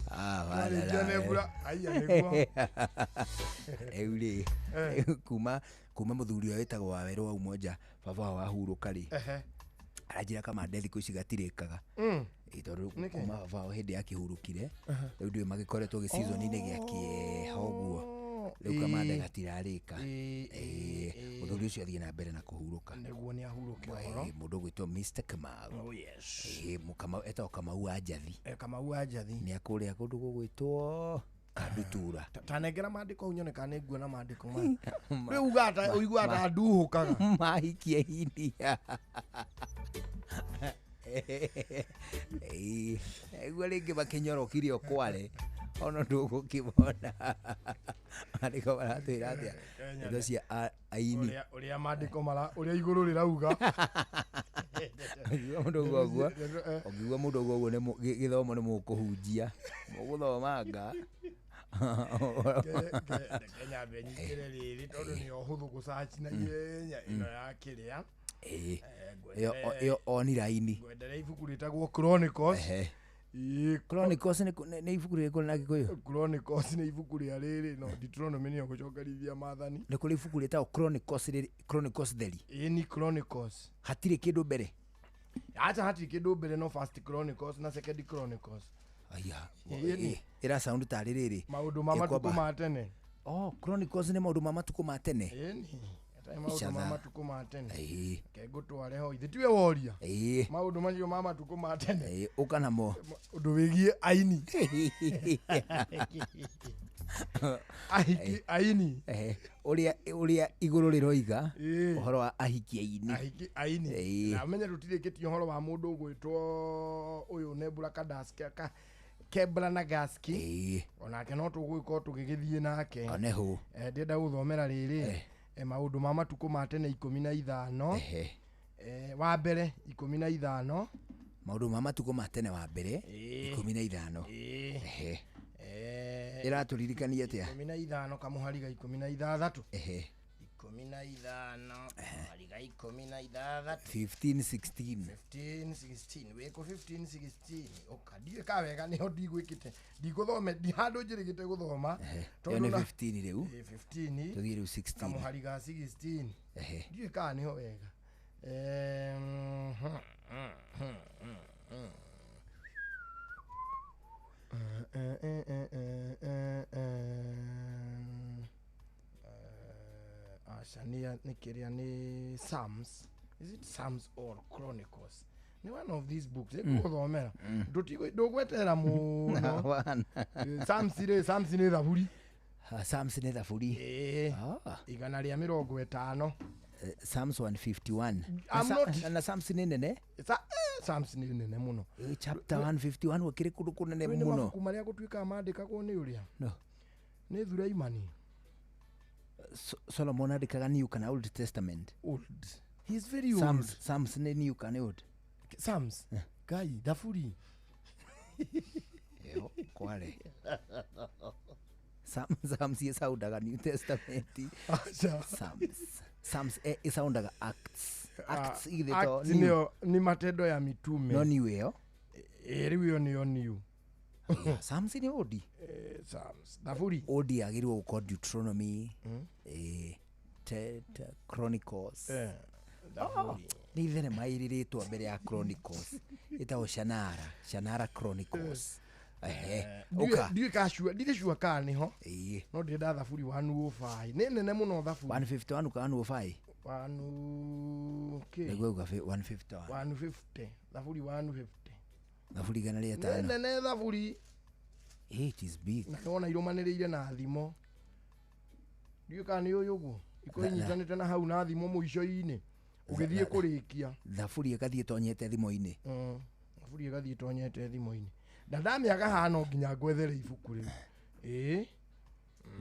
Twarĩkia nĩ mbura. Aya nĩguo. Rĩu rĩ, kuma mũthuri ũrĩa wĩtagwo Wawerũ wa Umoja baba wao ahurũka rĩ, Ehe. aranjĩra kamande thikũ ici gatirĩkaga. Ĩ, tondũ kuma baba wao hĩndĩ akĩhurũkire, rĩu ndũĩ magĩkoretwo gĩ season-inĩ gĩa kĩeha ũguo. Rĩu kamande gatirarĩka. Mũthuri ũcio athiĩ na mbere na kũhurũka. Nĩguo nĩ ahurũke ũhoro. Mũndũ ũgwĩtwo Mr Kamau. Oh yes. Kamau etagwo Kamau wa Njathi. Kamau wa Njathi. Nĩ akũrĩa kũndũ gũgwĩtwo Kandutura. Tanengera maandĩko hau nyone kana nĩnguona maandĩko maya. Rĩu ugaga ta ũiguaga ta nduhũkaga. Mahikie India. Guo rĩngĩ makĩnyorokire o kware ona ndũgũkĩmona. Maandĩko maratwĩra atĩa? Ndeto cia aini. Ũrĩa maandĩko mara ũrĩa igũrũ rĩrauga. Ũngĩigua mũndũ auga ũguo, ũngĩigua mũndũ auga ũguo gĩthomo nĩ mũkũhunjia. Mũgũthomanga. Reke nyambe nyingĩre rĩrĩ tondũ nĩyo hũthũ gũcaci na ihenya ĩno ya kĩrĩa. Ĩyo online. Ngwendere ibuku rĩtagwo Chronicles. Chronicles nĩ ibuku rĩrĩkũ na Gĩkũyũ? Chronicles nĩ ibuku rĩa rĩrĩ no Deuteronomy nĩyo gũcokerithia maathani. Nĩ kũrĩ ibuku rĩtagwo Chronicles Chronicles theri. Ĩĩ ni Chronicles. Hatirĩ kĩndũ mbere. Acha hatirĩ kĩndũ mbere no First Chronicles na Second Chronicles. Aya. Ĩra sound tarĩ rĩrĩ. Maũndũ ma matukũ ma tene. Oh, Chronicles nĩ maũndũ ma matukũ ma tene. Ĩĩ ni. Maũndũ ma matukũ ma tene. Ke ngũtware ho ithe tiwe woria. Maũndũ macio ma matukũ ma tene. Ũka namo. Ũndũ wĩgiĩ aini. Ahiki aini. Ũrĩa igũrũ rĩroiga ũhoro wa ahiki aini. Ahiki aini. Na menye tũtirĩkĩtie ũhoro wa mũndũ ũgwĩtwo ũyũ Nebula Kadaska Kebra na Gaski. Onake no tũgũgĩkorwo tũgĩgĩthiĩ nake. Oneho. Ndĩrenda gũthomera rĩrĩ. Maũndũ ma matukũ ma tene 15. Wa mbere 15. Maũndũ ma matukũ ma tene wa mbere 15. Ĩratũririkania atĩa? 15 kamũhari ga 16. 15 kamũhari ga 16. 15 16. 15 16. Wĩkũ 15 16. Ũka ndiũĩ ka wega nĩho ndigwĩkĩte. Ndigũthome ndi handũ njĩrĩgĩte gũthoma. Ĩyo nĩ 15 rĩu. 15. Tũthiĩ rĩu 16. Kamũhari ga 16. Ndiũĩ ka nĩho wega. Aca nĩ kĩrĩa nĩ Psalms. Is it Psalms or Chronicles? Ni one of these books. Ĩgũthomera. Ndũgweterera mũno. Psalms rĩ, Psalms nĩ thaburi. Psalms nĩ thaburi. 150. Psalms 151. Na Psalms nĩ nene? Psalms nĩ nene mũno. Chapter 151 gũkĩrĩ kũndũ kũnene mũno. Nĩ mabuku marĩa gũtuĩkaga mandĩkagwo nĩ ũrĩa? No. Nĩ Thuraimani. Solomon andĩkaga New kana Old Testament? Old. He is very old. Psalms nĩ New kana Old? Psalms. Ngai, thaburi. Ĩyo, kware. Psalms ĩsoundaga New Testament. Psalms. Psalms ĩsoundaga Acts. Acts igithĩtwo Acts nĩyo ni Matendo ya Mitume. No new ĩyo. Rĩu ĩyo nĩyo new. Psalms nĩ old. Psalms. Thaburi. Old yagĩrĩirwo gũkorwo Deuteronomy, Chronicles. Nĩ thenema ĩrĩrĩtwo mbere ya Chronicles. Ĩtagwo Shannara, Shannara Chronicles. Ũka. Ndiũĩ ka sure, ndirĩ sure kana nĩho. No ndĩrenda thaburi 105. Nĩ nene mũno thaburi. 151 kana 105? 1 okay. Nĩguo uga 151. 150. Thaburi 150. Thaburi 105. Nĩ nene thaburi. It is big. Na wona irũmanĩrĩire na thimo. Ndiũĩ kana nĩ ũyũ ũguo. Ikorwo inyitanĩte na hau na thimo mũico-inĩ. Ũgĩthiĩ kũrĩkia. Thaburi ĩgathiĩ ĩtonyete thimo-inĩ. Thaburi ĩgathiĩ ĩtonyete thimo-inĩ. Na ndamĩaga haha no nginya ngwethere ibuku rĩu. Ĩĩ.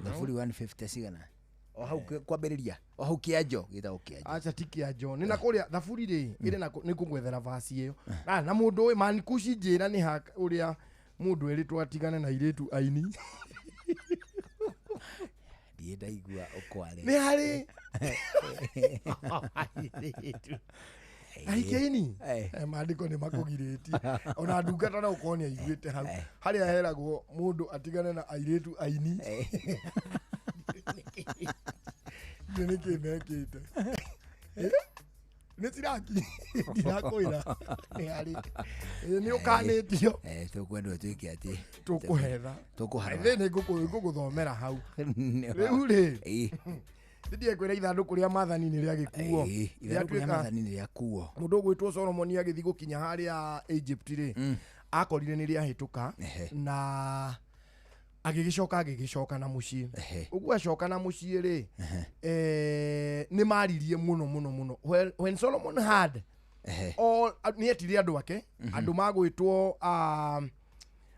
Thaburi 150 cigana? O hau kwambĩrĩria. O hau kĩanjo, gĩtagwo kĩanjo. Acha ti kĩanjo. Nĩ na kũrĩa thaburi rĩ, ĩrĩ na nĩ ngũgwethera verse ĩyo. Na mũndũ ũyũ man kuci njĩra nĩ ha ũrĩa mũndũ erĩtwo atigane na airĩtu aini. Ndiĩ ndaigua ũkware. Nĩ harĩ. Ahiki aini? Maandĩko nĩ makũgirĩtie. Ona ndungata no ũkorwo nĩ aiguĩte hau. Harĩa heragwo mũndũ atigane na airĩtu aini. Ndiũĩ nĩkĩ mekĩte. Nĩ ciraki. Ndirakwĩra. Nĩ harĩ. Nĩ ũkanĩtio. Tũkwendwo twĩke atĩ. Tũkũhetha. Tũkũharwa. Ithĩ nĩ ngũgũthomera hau. Rĩu rĩ. Ndiye kwĩra ithandũkũ rĩa maathani nĩ rĩa gĩkuo. Ithandũkũ rĩa maathani nĩ rĩa kuo. Mũndũ ũgwĩtwo Solomon agĩthiĩ gũkinya harĩa Egypt rĩ, akorire nĩ rĩahĩtũka na agĩgĩcoka na mũciĩ. Ũguo acoka na mũciĩ rĩ, nĩ maririe mũno mũno mũno. When Solomon had all nĩ etire andũ ake, andũ magwĩtwo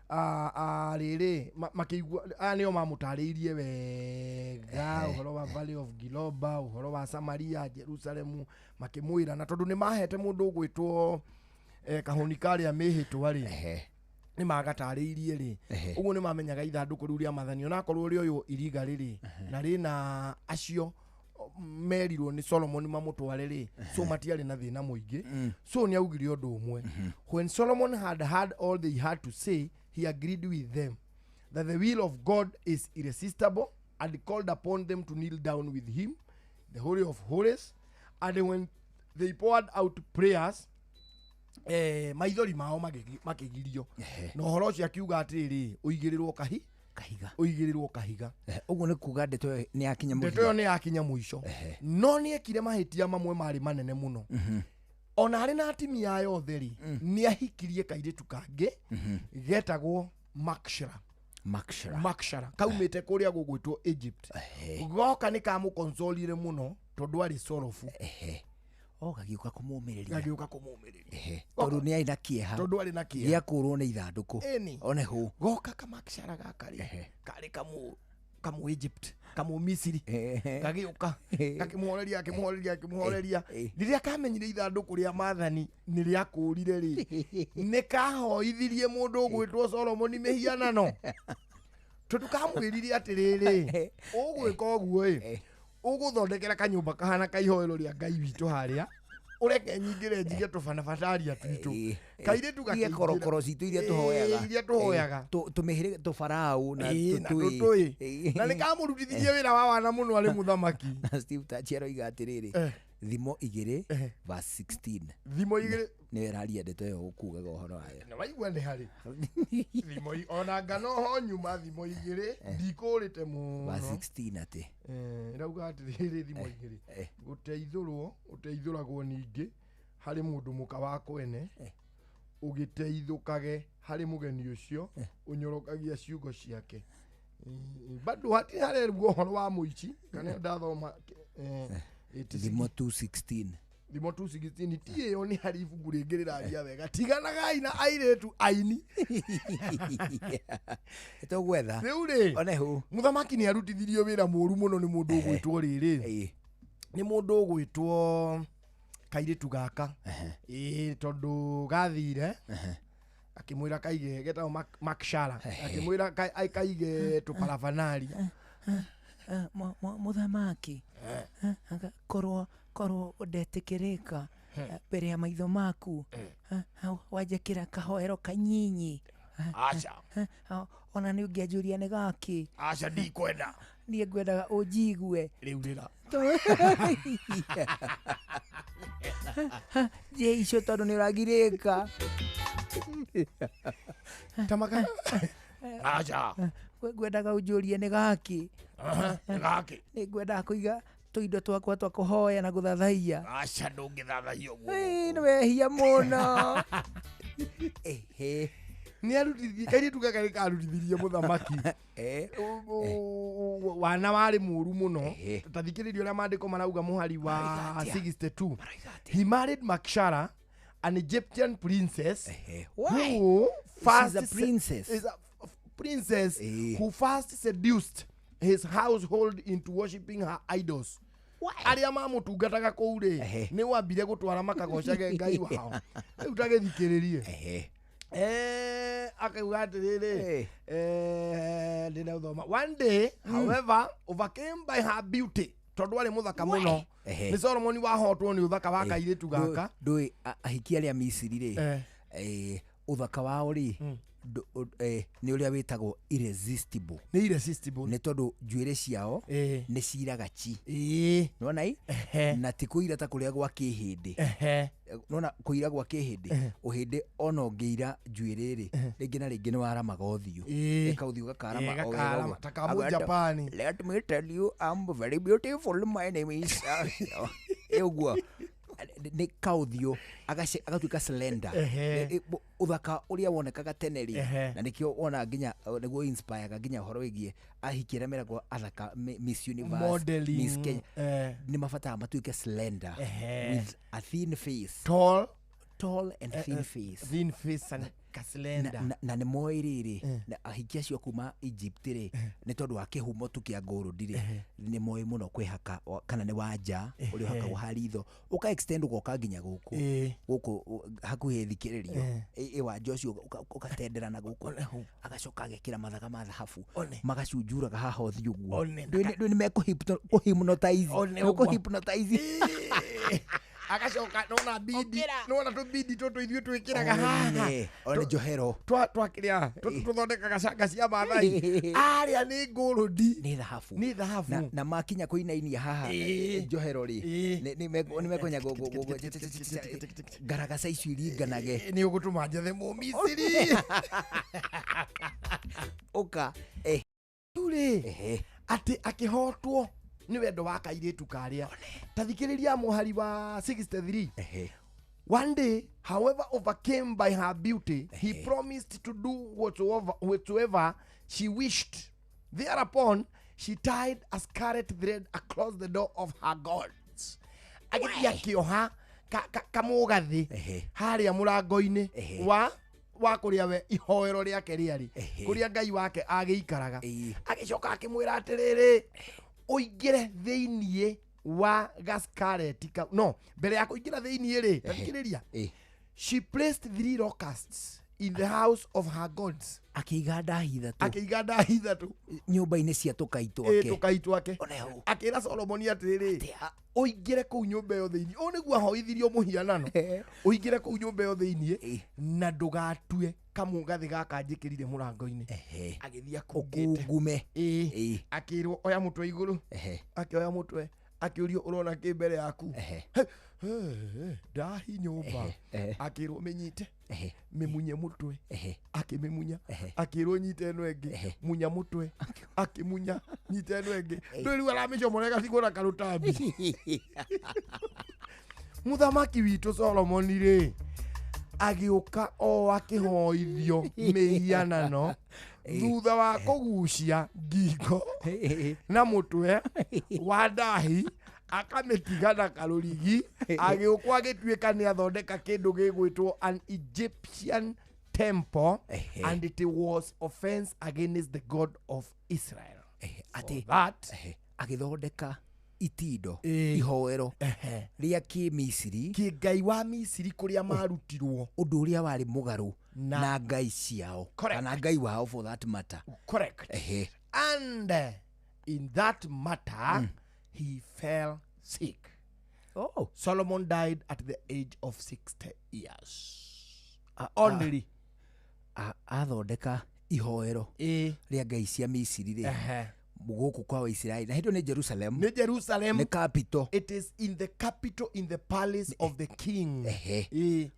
rĩrĩ makĩigua aya nĩo mamũtarĩirie wega ũhoro wa Valley of Giloba, ũhoro wa Samaria, Jerusalemu, makĩmwĩra na tondũ nĩ mahete mũndũ ũgwĩtwo kahũni karĩa mĩhĩtwa rĩ, nĩ magatarĩirie rĩ, ũguo nĩ mamenyaga ithandũkũ rĩu rĩa maathani onakorwo rĩoywo iriga rĩrĩ na rĩna acio merirwo nĩ Solomon mamũtware rĩ, so matiarĩ na thĩna mũingĩ. So nĩ augire ũndũ ũmwe. When Solomon had heard all they had to say, he agreed with them that the will of God is irresistible and called upon them to kneel down with him, the Holy of Holies. And when they poured out prayers, maithori mao makĩgirio na ũhoro ũcio akiuga atĩrĩrĩ, ũigĩrĩrwo kahi kahiga, ũigĩrĩrwo kahiga. Ũguo nĩ kuga ndeto ĩyo nĩ yakinya mũthia. Ndeto ĩyo nĩ yakinya mũico, no nĩ ekire mahĩtia mamwe marĩ manene mũno. Ona arĩ na atimia yothe rĩ, nĩ ahikirie kairĩtu kangĩ getagwo Makshara. Makshara kaumĩte kũrĩa gũgwĩtwo Egypt. Goka nĩ kamũkonsolire mũno tondũ arĩ sorofu. O gagĩũka kũmũmĩrĩria. Gagĩũka kũmũmĩrĩria. Tondũ nĩ arĩ na kĩeha. Tondũ arĩ na kĩeha. Gĩa kũũrwo nĩ ithandũkũ. Ĩni. One hũ. Goka kamakshara gaka rĩ, karĩ kamũ Egypt, kamũ Misiri. Gagĩũka, gakĩmũhoreria, akĩmũhoreria, akĩmũhoreria. Rĩrĩa kamenyire ithandũkũ rĩa maathani nĩ rĩakũrire rĩ, nĩ kahoithirie mũndũ ũgwĩtwo Solomon mĩhianano. Tondũ kamwĩrire atĩrĩrĩ, ũgwĩka ũguo ĩ, ũgũthondekera kanyũmba kahana ka ihoero rĩa Ngai witũ harĩa, ũreke nyingĩre njige tũbanabataria twitũ. Kairĩtu Iria korokoro citũ iria tũhoyaga. Iria tũhoyaga. Tũmĩhĩrĩga tũbaraũ na tũtũĩ. Na nĩ kamũrutithirie wĩra wa wana mũno arĩ mũthamaki. Na Steve Tachi aroiga atĩrĩrĩ, thimo 2 verse 16. Thimo 2 nĩyo ĩraria ndeto ĩyo ũkugaga ũhoro wayo. Na waigua nĩ harĩ. Thimo ona ngano ho nyuma thimo 2 ndikũrĩte mũno. Verse 16 atĩ. Ĩrauga atĩrĩrĩ, thimo 2 gũteithũrwo ũteithũragwo ningĩ harĩ mũndũ mũka wa kwene, ũgĩteithũkage harĩ mũgeni ũcio ũnyorokagia ciugo ciake. Bado hatirĩ harerwo ũhoro wa mũici kana ndathoma Thimo 2:16. Thimo 2:16 ti ĩyo nĩ harĩ ibuku rĩngĩ rĩraria wega. Tiganagai na airĩtu aini. Tũgwetha. Rĩu rĩ, one hũ. Mũthamaki nĩ arutithirio wĩra mũru mũno nĩ mũndũ ũgwĩtwo rĩrĩ. Nĩ mũndũ ũgwĩtwo kairĩtu gaka. Ĩĩ, tondũ gathire akĩmwĩra kaige getagwo Makshara, akĩmwĩra kaige tũparabanari. Mũthamaki, korwo ndetĩkĩrĩka mbere ya maitho maku, wanjĩkĩra kahoero kanyinyi. Aca. Ona nĩ ũngĩanjũria nĩ gakĩ. Aca, ndikwenda. Niĩ ngwendaga ũnjigue. Rĩu rĩra. Njĩ icio tondũ nĩ ũragirĩka. Tamaka. Aca. Ngwendaga ũnjũrie nĩ gakĩ. Nĩ gakĩ. Nĩ ngwendaga kũiga tũindo twakwa twa kũhoya na gũthathaiya. Aca, ndũngĩthathaiya ũguo. Nĩ wehia mũno. Nĩ arutithirie kairĩtu gaka nĩ karutithirie mũthamaki wana warĩ mũru mũno. Ta thikĩrĩria ũrĩa maandĩko marauga mũhari wa 62. He married Makshara, an Egyptian princess, who first a princess. Is a princess who first seduced his household into worshiping her idols. Arĩa mamũtungataga kũu rĩ, nĩ wambire gũtwara makagocage Ngai wao. Rĩu tagĩthikĩrĩrie. Akauga atĩrĩrĩ, ndĩrathoma. One day, however, overcame by her beauty, tondũ arĩ mũthaka mũno. Nĩ Solomon wahotwo nĩ ũthaka wa kairĩtu gaka. Ndũĩ ahiki arĩa Misiri rĩ, ũthaka wao rĩ nĩ ũrĩa wĩtagwo irresistible. Nĩ irresistible. Nĩ tondũ njuĩrĩ ciao nĩ ciraga chi. Nĩwona ĩ? Na ti kũira ta kũrĩa gwa kĩhĩndĩ. Nĩwona kũira gwa kĩhĩndĩ, ũhĩndĩ ona ũngĩira njuĩrĩ rĩ, rĩngĩ na rĩngĩ nĩ waramaga ũthiũ. Ĩka ũthiũ gakarama o wega ũguo. Ta ka Mũjapani. Let me tell you, I'm very beautiful. My name is ũguo. Nĩ kaũthiũ agatuĩka slender. Ũthaka ũrĩa wonekaga tene rĩ, na nĩkĩo wona nginya nĩguo inspire nginya ũhoro wĩgiĩ ahiki arĩa meragwo athaka Miss Universe, Miss Kenya, nĩ mabataraga matuĩke slender with a thin face, tall, Tall and thin face. Thin face and kaslender. Na nĩ moĩ rĩrĩ na ahiki acio kuma Egypt rĩ nĩ tondũ wa kĩhumo tu kĩa gold rĩ nĩ moĩ mũno kwĩhaka kana nĩ wanja ũrĩa ũhakagwo ha ritho ũka extend ũgoka nginya gũkũ gũkũ hakuhĩ thikĩrĩrio ĩ wanja ũcio ũgatendera na gũkũ agacoka agekĩra mathaga ma thahabu magacunjuraga haha ũthiũ guo ndũĩ nĩ mekũhypnotize nĩmekũhypnotize agacoka nona bidi nona tu bidi tũtũ ithuĩ twĩkĩraga haha one njohero twakĩrĩa tũthondekaga canga cia Maathai arĩa nĩ ngũrũndi nĩ thahabu nĩ thahabu na makinya kũinainia haha njohero rĩ nĩ mekonya ngaragaca icio iringanage nĩ ũgũtũma njethe Mũmisiri ũka rĩu rĩ atĩ akĩhotwo nĩ wendo wa kairĩtu karĩa tathikĩrĩria mũhari wa 63. One day, however, overcame by her beauty, he promised to do whatsoever she wished. Thereupon, she tied a scarlet thread across the door of her gods. Agĩthiĩ akĩoha kamũgathĩ harĩa mũrango-inĩ wa kũrĩa we ihoero rĩake rĩarĩ kũrĩa Ngai wake agĩikaraga agĩcoka akĩmwĩra atĩrĩrĩ ũingĩre thĩiniĩ wa gaskareti ka no mbere ya kũingĩra thĩiniĩ rĩ tathikĩrĩria she placed 3 locusts in the house of her gods akĩiga ndahi ithatũ nyũmba-inĩ cia tũkai twake akĩra Solomoni atĩrĩrĩ ũingĩre kũu nyũmba ĩyo thĩiniĩ ũũ nĩguo ahoithirio mũhianano ũingĩre kũu nyũmba ĩyo thĩiniĩ na ndũgatue kamũgathĩ gaka njĩkĩrire mũrango-inĩ agĩthiĩ akungĩte ũkungume akĩrwo oya mũtwe igũrũ akĩoya mũtwe akĩũrio ũrona kĩ mbere yaku ndahi nyũmba akĩrwo mĩnyite mĩmunye mũtwe akĩmĩmunya akĩrwo nyite ĩno ĩngĩ munya mũtwe akĩmunya nyite ĩno ĩngĩ ndũĩ rĩu aramĩcomora ĩgatigwo na karũtambi mũthamaki witũ Solomoni rĩ agĩũka o akĩhoithio mĩhianano thutha wa kũgucia ngingo na mũtwe wa ndahi akamĩtiga na karũrigi agĩũkwo agĩtuĩka nĩ athondeka kĩndũ gĩgwĩtwo an Egyptian temple and it was offense against the God of Israel. Atĩ that agĩthondeka itindo ihoero rĩa kĩmisiri kĩngai wa Misiri kũrĩa marutirwo ũndũ ũrĩa warĩ mũgarũ na ngai ciao kana ngai wao for that matter. Correct. And in that matter he fell sick. Oh. Solomon died at the age of 60 years. Only athondeka ihoero rĩa ngai cia Misiri rĩ gũkũ kwa Israeli na hĩndĩ nĩ Jerusalem nĩ Jerusalem nĩ capital. It is in the capital in the palace of the king.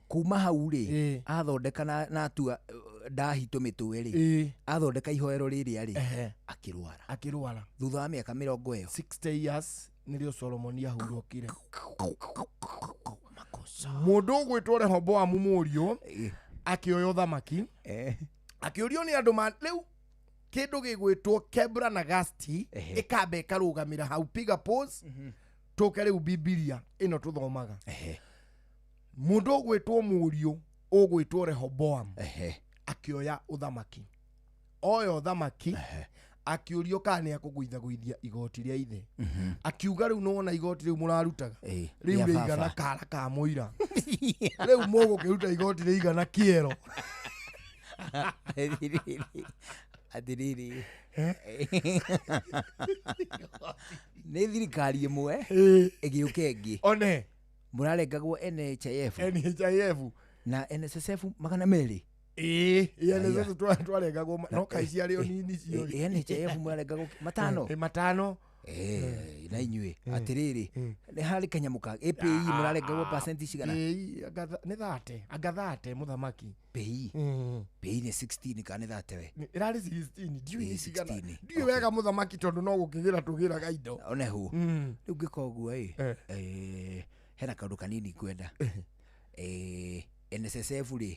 Kuma hau rĩ athondeka na atua ndahi tũmĩtwe rĩ athondeka ihoero rĩrĩa rĩ akĩrwara thutha wa mĩaka mĩrongo ĩyo 60 years nĩrĩo Solomoni ahurũkire. Mũndũ ũgwĩtwo Rehoboamu mũriũ akĩoya ũthamaki akĩũrio nĩ andũ ma rĩu kĩndũ gĩgwĩtwo Kebra na Gasti ĩkambe ĩkarũgamĩra hau piga pause tũke rĩu Bibilia ĩno tũthomaga mũndũ ũgwĩtwo mũriũ ũgwĩtwo Rehoboam akĩoya ũthamaki oya ũthamaki akĩũrio kana nĩ akũgũithagũithia igoti rĩa ithe akiuga rĩu nĩwona igoti rĩu mũrarutaga rĩu rĩigana kara ka mũira rĩu mũgũkĩruta igoti rĩigana kĩero atĩrĩrĩ nĩ thirikari ĩmwe ĩgĩũka ĩngĩ one mũrarengagwo NHIF na NSSF 200 NSSF twarengagwo no kai ciarĩ o nini cio NHIF mũrarengagwo matano na inyuĩ atĩrĩrĩ nĩ harĩ kanyamũ ka APE mũrarengagwo percent cigana nĩ 30 anga 30 mũthamaki PAYE PAYE nĩ 16 kana nĩ 30 we ĩrarĩ 16 ndiũĩ nĩ cigana ndiũĩ wega mũthamaki tondũ no gũkĩgĩra tũgĩraga indo one hu rĩu ngĩka ũguo ĩ hena kaũndũ kanini ngwenda NSSF rĩ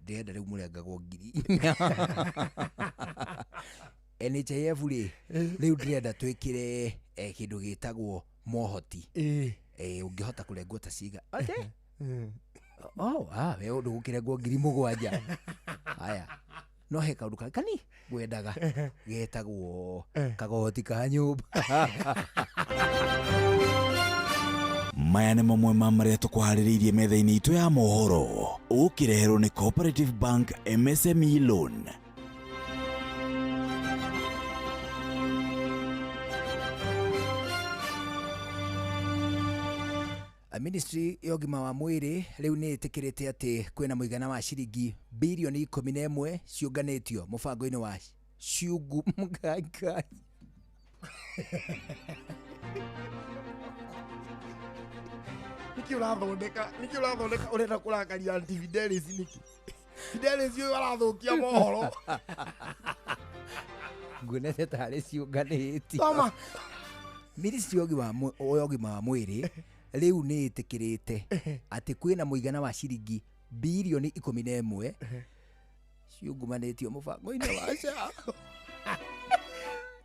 ndĩrenda rĩu mũrengagwo 1000 NHIF rĩ rĩu ndĩrenda twĩkĩre kĩndũ gĩtagwo mohoti ũngĩhota kũrengwo ta ciga atĩ Oh, we ndũgũkĩrengwo 7,000. Haya. No he kaũndũ kani ngwendaga getagwo kagoti ka nyũmba. Maya nĩ mamwe ma marĩa tũkũharĩrĩirie metha-inĩ itũ ya mohoro ũkĩreherwo nĩ Cooperative Bank MSME Loan. Ministry ya ũgima wa mwĩrĩ rĩu nĩ ĩtĩkĩrĩte atĩ kwĩna mũigana wa ciringi birioni 11 ciũnganĩtio mũbango-inĩ wa ciungu mgaigai. Niki ũrathondeka, niki ũrathondeka ũrenda kũrakaria Aunty Fidelis niki. Fidelis ũyũ arathũkia mohoro. Nguonete tarĩ ciũnganĩtio. Toma. Ministry ya ũgima wa mwĩrĩ rĩu nĩ ĩtĩkĩrĩte atĩ kwĩna mũigana wa ciringi birioni 11 ciungumanĩtio mũbango-inĩ wa SHA.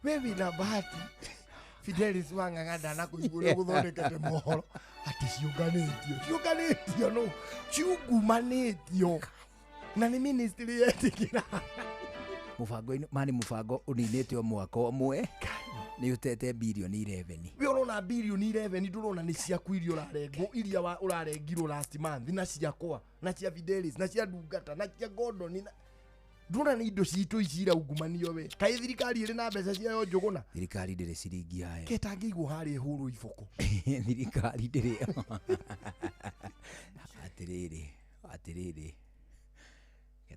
We wĩna bahati Fidelis Wang'ang'a ndanakũigua ũrĩa gũthondekete mohoro atĩ ciũnganĩtio ciũnganĩtio no ciungumanĩtio na nĩ ministry yetĩkĩra mũbango-inĩ mani mũbango ũninĩte o mwaka ũmwe nĩ ũtete birioni 11. We ũrona birioni 11 ndũrona nĩ ciaku iria ũrarengwo iria ũrarengirwo last month na ciakwa na cia Fidelis na cia Ndungata na cia Gordon na ndũrona nĩ indo citũ ici iraungumanio we. Kaĩ thirikari ĩrĩ na mbeca ciayo njũgũna? Thirikari ndĩrĩ ciringi yayo. Ketangĩigwo harĩa ĩhũrwo iboko. Thirikari ndĩrĩ. Atĩrĩrĩ, atĩrĩrĩ.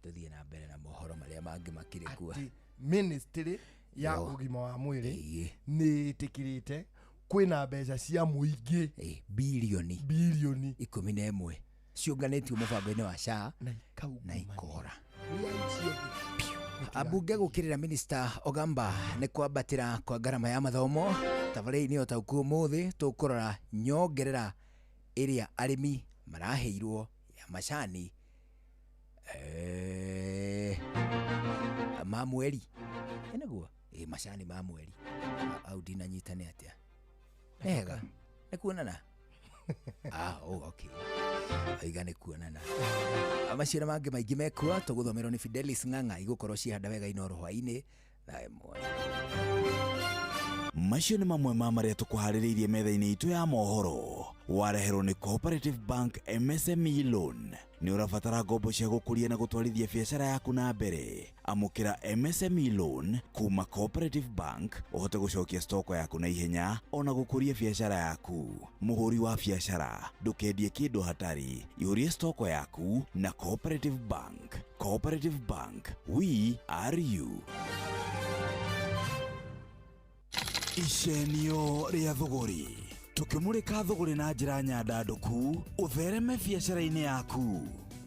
Tũthiĩ na mbere na mohoro marĩa mangĩ makĩrĩ kuo. Atĩ ministry ya ũgima wa mwĩrĩ nĩ ĩtĩkĩrĩte kwĩna mbeca cia mũingĩ birioni 11 ciũnganĩtio mũbango-inĩ wa SHA na ikora. Ambunge gũkĩrĩra Minister Ogamba nĩ kwambatĩra kwa ngarama ya mathomo. Tabarĩra-inĩ o ta ũkuo ũmũthĩ tũkũrora nyongerera ĩrĩa arĩmi maraheirwo ya macani ma mweri. Nĩguo macani ma mweri au ndinanyita nĩ atĩa? Nĩhega nĩ kuonana. Okay. Aiga nĩ kuonana. Macio na mangĩ maingĩ mekuo tũgũthomerwo nĩ Fidelis Ng'ang'a igũkorwo cihanda wega Inooro hwaĩ-inĩ thaa 1. Macio nĩ mamwe ma marĩa tũkũharĩrĩirie metha-inĩ itũ ya mohoro wareherwo nĩ Cooperative Bank MSME Loan. Nĩ ũrabatara ngombo cia gũkũria na gũtwarithia biacara yaku na mbere. Amũkĩra MSME Loan kuma Cooperative Bank ũhote gũcokia stoko yaku na ihenya ona gũkũria biacara yaku. Mũhũri wa biacara ndũkendie kĩndũ hatari, ihũrie stoko yaku na Cooperative Bank. Cooperative Bank, we are you. Icenio rĩa thũgũrĩ tũkĩmũrĩka thũgũrĩ na njĩra nyandandũku ũthereme biacara-inĩ yaku.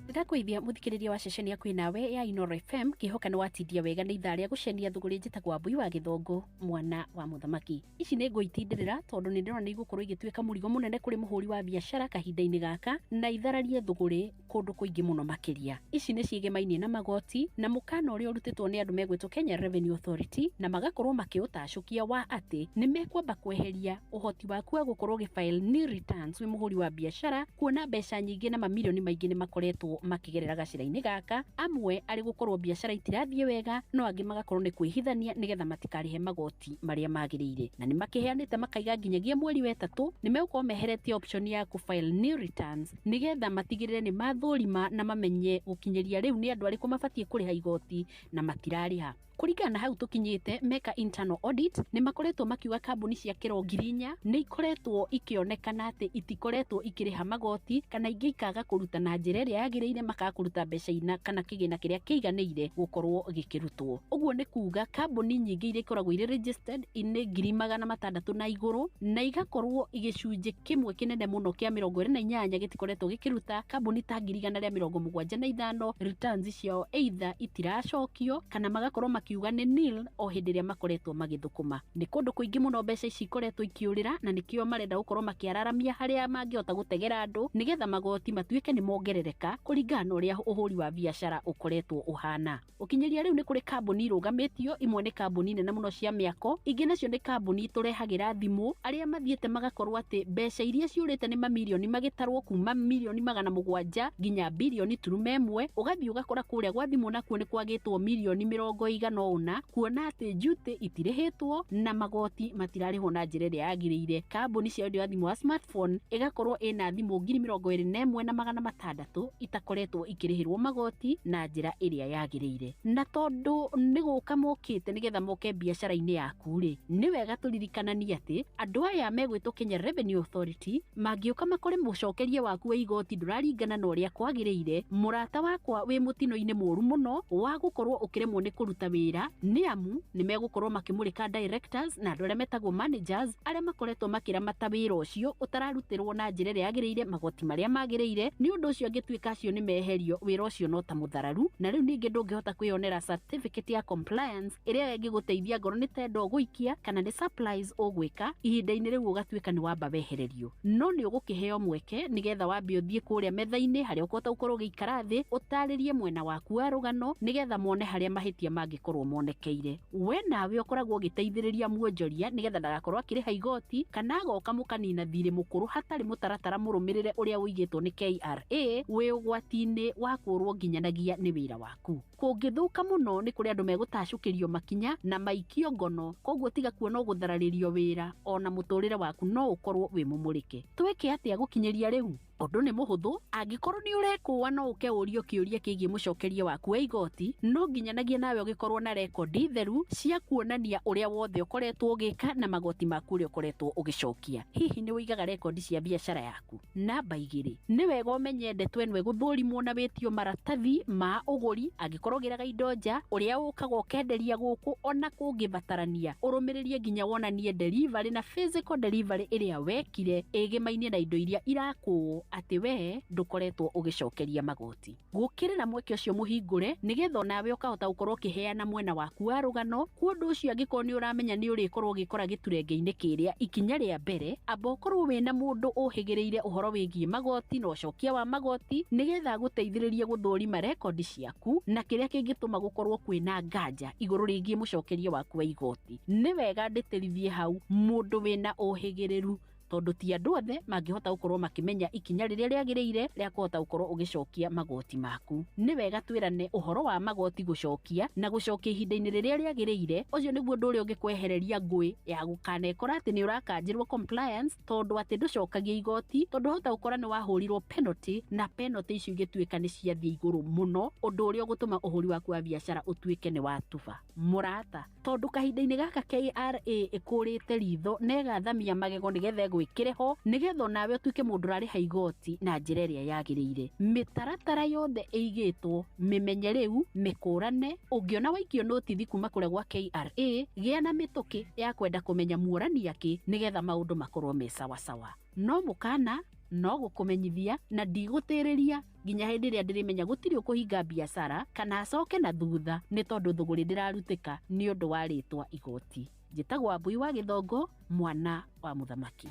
Ndĩrakwĩithia mũthikĩrĩria wa ceceni yaku nawe ya Inooro FM ngĩhoka nĩ watindia wega nĩ ithaa rĩa gũcenia thũgũrĩ njĩtagwo Wambui wa Gĩthũngũ mwana wa mũthamaki. Ici nĩ ngũitindĩrĩra tondũ nĩ ndĩrona nĩ igũkorwo igĩtuĩka mũrigo mũnene kũrĩ mũhũri wa biacara kahinda-inĩ gaka na ithararie thũgũrĩ kũndũ kũingĩ mũno makĩria. Ici nĩ ciĩgemainie na magoti na mũkana ũrĩa ũrutĩtwo nĩ andũ megwĩtwo Kenya Revenue Authority na magakorwo makĩũtacũkia wa atĩ nĩ mekwamba kweheria ũhoti waku wa gũkorwo ũgĩfile nil returns wĩ mũhũri wa biacara kuona mbeca nyingĩ na mamirioni maingĩ nĩ makoretwo makigerera gacĩra-inĩ gaka, amwe arĩ gũkorwo biacara itirathiĩ wega no angĩ magakorwo nĩ kwĩhithania nĩgetha matikarĩhe magoti marĩa magĩrĩire. Na nĩ makĩheanĩte makaiga nginyagia mweri wa 3 nĩ megũkorwo meheretie option ya kũ-file nil returns nĩgetha matigĩrĩre nĩ mathũrima na mamenye gũkinyĩria rĩu nĩ andũ arĩkũ mabatiĩ kũrĩha igoti na matirarĩha. Kũringana na hau tũkinyĩte meka internal audit nĩ makoretwo makiuga kambuni cia kĩro 4,000 nĩ ikoretwo ikĩonekana atĩ itikoretwo ikĩrĩha magoti kana ingĩ ikaga kũruta na njĩra ĩrĩa yagĩrĩire makaga kũruta mbeca ina kana kĩgĩna kĩrĩa kĩiganĩire gũkorwo gĩkĩrutwo. Ũguo nĩ kuga kambuni nyingĩ iria ikoragwo irĩ registered nĩ 600,000 na igũrũ na igakorwo gĩcunjĩ kĩmwe kĩnene mũno kĩa 28 gĩtikoretwo gĩkĩruta. Kambuni ta 1,175 returns ciao either itiracokio kana magakorwo makiuga nĩ nil o hĩndĩ ĩrĩa makoretwo magĩthũkũma. Nĩ kũndũ kũingĩ mũno mbeca ici ikoretwo ikĩũrĩra na nĩkĩo marenda gũkorwo makĩararamia harĩa mangĩhota gũtegera andũ nĩgetha magoti matuĩke nĩ mongerereka kũringana Kũringana na ũrĩa ũhũri wa biacara ũkoretwo ũhana. Gũkinyĩria rĩu nĩ kũrĩ kambuni irũgamĩtio, imwe nĩ kambuni nene mũno cia mĩako, ingĩ nacio nĩ kambuni tũrehagĩra thimũ, arĩa mathiĩte magakorwo atĩ mbeca iria ciũrĩte nĩ mamirioni magĩtarwo kuma mirioni 700 nginya birioni 1.1, ũgathiĩ ũgakora kũrĩa gwa thimũ nakuo nĩ kwagĩtwo mirioni 40, kuona atĩ duty itirĩhĩtwo na magoti matirarĩhwo na njĩra ĩrĩa yagĩrĩire. Kambuni cia wendia wa thimũ wa smartphone ĩgakorwo ĩna thimũ 21,600 itakoretwo ikĩrĩhĩrwo magoti na njĩra ĩrĩa yagĩrĩire. Na tondũ nĩ gũka mokĩte nĩgetha moke biacara-inĩ yaku rĩ, nĩ wega tũririkananie atĩ andũ aya megwĩtwo Kenya Revenue Authority mangĩũka makore mũcokeria waku wa igoti ndũraringana na ũrĩa kwagĩrĩire, mũrata wakwa wĩ mũtino-inĩ mũru mũno wa gũkorwo ũkĩremwo nĩ kũruta wĩra, nĩ amu nĩ megũkorwo makĩmũrĩka directors na andũ arĩa metagwo managers arĩa makoretwo makĩramata wĩra ũcio ũtararutĩrwo na njĩra ĩrĩa yagĩrĩire, magoti marĩa magĩrĩire. Nĩ ũndũ ũcio angĩtuĩka acio nĩ meherio, wĩra ũcio no ta mũthararu, na rĩu ningĩ ndũngĩhota kwĩyonera certificate ya compliance ĩrĩa ĩngĩgũteithia ngoro nĩ tenda ũgũikia kana nĩ supplies ũgwĩka ihinda-inĩ rĩu ũgatuĩka nĩ wamba wehererio. No nĩ ũgũkĩheo mweke nĩgetha wambe ũthiĩ kũrĩa metha-inĩ harĩa ũkũhota gũkorwo ũgĩikara thĩ ũtarĩrie mwena waku wa rũgano nĩgetha mone harĩa mahĩtia mangĩkorwo monekeire. We nawe ũkoragwo ũgĩteithĩrĩria muonjoria nĩgetha ndagakorwo akĩrĩha igoti kana agoka mũkanina thirĩ mũkũrũ hatarĩ mũtaratara mũrũmĩrĩre ũrĩa ũigĩtwo nĩ KRA, wĩ ũgwati-inĩ wa kũrwo nginyanagia nĩ wĩra waku. Kũngĩthũka mũno nĩ kũrĩ andũ megũtacũkĩrio makinya na maikio ngono, koguo tiga kuona ũgũthararĩrio wĩra ona mũtũrĩre waku no ũkorwo wĩ mũmũrĩke. Twĩke atĩa gũkinyĩria rĩu? Ũndũ nĩ mũhũthũ, angĩkorwo nĩ ũrekũa no ũke ũrio kĩũria kĩgiĩ mũcokeria waku wa igoti, no nginyanagia nawe ũgĩkorwo na rekondi theru cia kuonania ũrĩa wothe ũkoretwo ũgĩka na magoti maku ũrĩa ũkoretwo ũgĩcokia. Hihi nĩ ũigaga rekondi cia biacara yaku? Namba 2, nĩ wega ũmenye ndeto ĩno ĩgũthũrimwo na wĩtio maratathi ma ũgũri angĩkorwo ũgĩraga indo nja, ũrĩa ũkaga ũkenderia gũkũ ona kũngĩbatarania ũrũmĩrĩrie nginya wonanie delivery na physical delivery ĩrĩa wekire ĩgĩmainie na indo iria irakũo atĩ we ndũkoretwo ũgĩcokeria magoti. Gũkĩrĩra mweke ũcio mũhingũre nĩgetha onawe ũkahota gũkorwo ũkĩheana mwena waku wa rũgano. Kwa ũndũ ũcio angĩkorwo nĩ ũramenya nĩ ũrĩkorwo ũgĩkora gĩturenge-inĩ kĩrĩa, ikinya rĩa mbere amba ũkorwo wĩna mũndũ ũhĩgĩrĩire ũhoro wĩgiĩ magoti na ũcokia wa magoti nĩgetha agũteithĩrĩrie gũthũrima rekondi ciaku na kĩrĩa kĩngĩtũma gũkorwo kwĩna nganja igũrũ rĩgiĩ mũcokeria waku wa igoti. Nĩ wega ndĩtĩrithie hau mũndũ wĩna ũhĩgĩrĩru, tondũ ti andũ othe mangĩhota gũkorwo makĩmenya ikinya rĩrĩa rĩagĩrĩire rĩa kũhota gũkorwo ũgĩcokia magoti maku. Nĩ wega twĩrane ũhoro wa magoti gũcokia na gũcokia ihinda-inĩ rĩrĩa rĩagĩrĩire. Ũcio nĩguo ũndũ ũrĩa ũngĩkwehereria ngũĩ ya gũkanekora atĩ nĩ ũrakanjĩrwo compliance tondũ atĩ ndũcokagia igoti, tondũ wahota gũkora nĩ wahũrirwo penalty na penalty icio igĩtuĩka nĩ ciathiĩ igũrũ mũno, ũndũ ũrĩa ũgũtũma ũhũri waku wa biacara ũtuĩke nĩ watuba. Mũrata, tondũ kahinda-inĩ gaka KRA ĩkũrĩte ritho na ĩgathamia magego nĩgetha ĩgwĩkĩre ho nĩgetha onawe ũtuĩke mũndũ ũrarĩha igoti na njĩra ĩrĩa yagĩrĩire. Mĩtaratara yothe ĩigĩtwo, mĩmenye rĩu, mĩkũrane. Ũngĩona waikio notithi kuma kũrĩa gwa KRA, gĩa na mĩtũkĩ ya kwenda kũmenya muorania kĩ nĩgetha maũndũ makorwo me sawasawa. No mũkana no gũkũmenyithia na ndigũtĩrĩria nginya hĩndĩ ĩrĩa ndĩrĩmenya gũtirĩ ũkũhinga biacara kana acoke na thutha nĩ tondũ thũgũrĩ ndĩrarutĩka nĩ ũndũ wa rĩtwa igoti. Njĩtagwo Wambui wa Gĩthongo, mwana wa mũthamaki.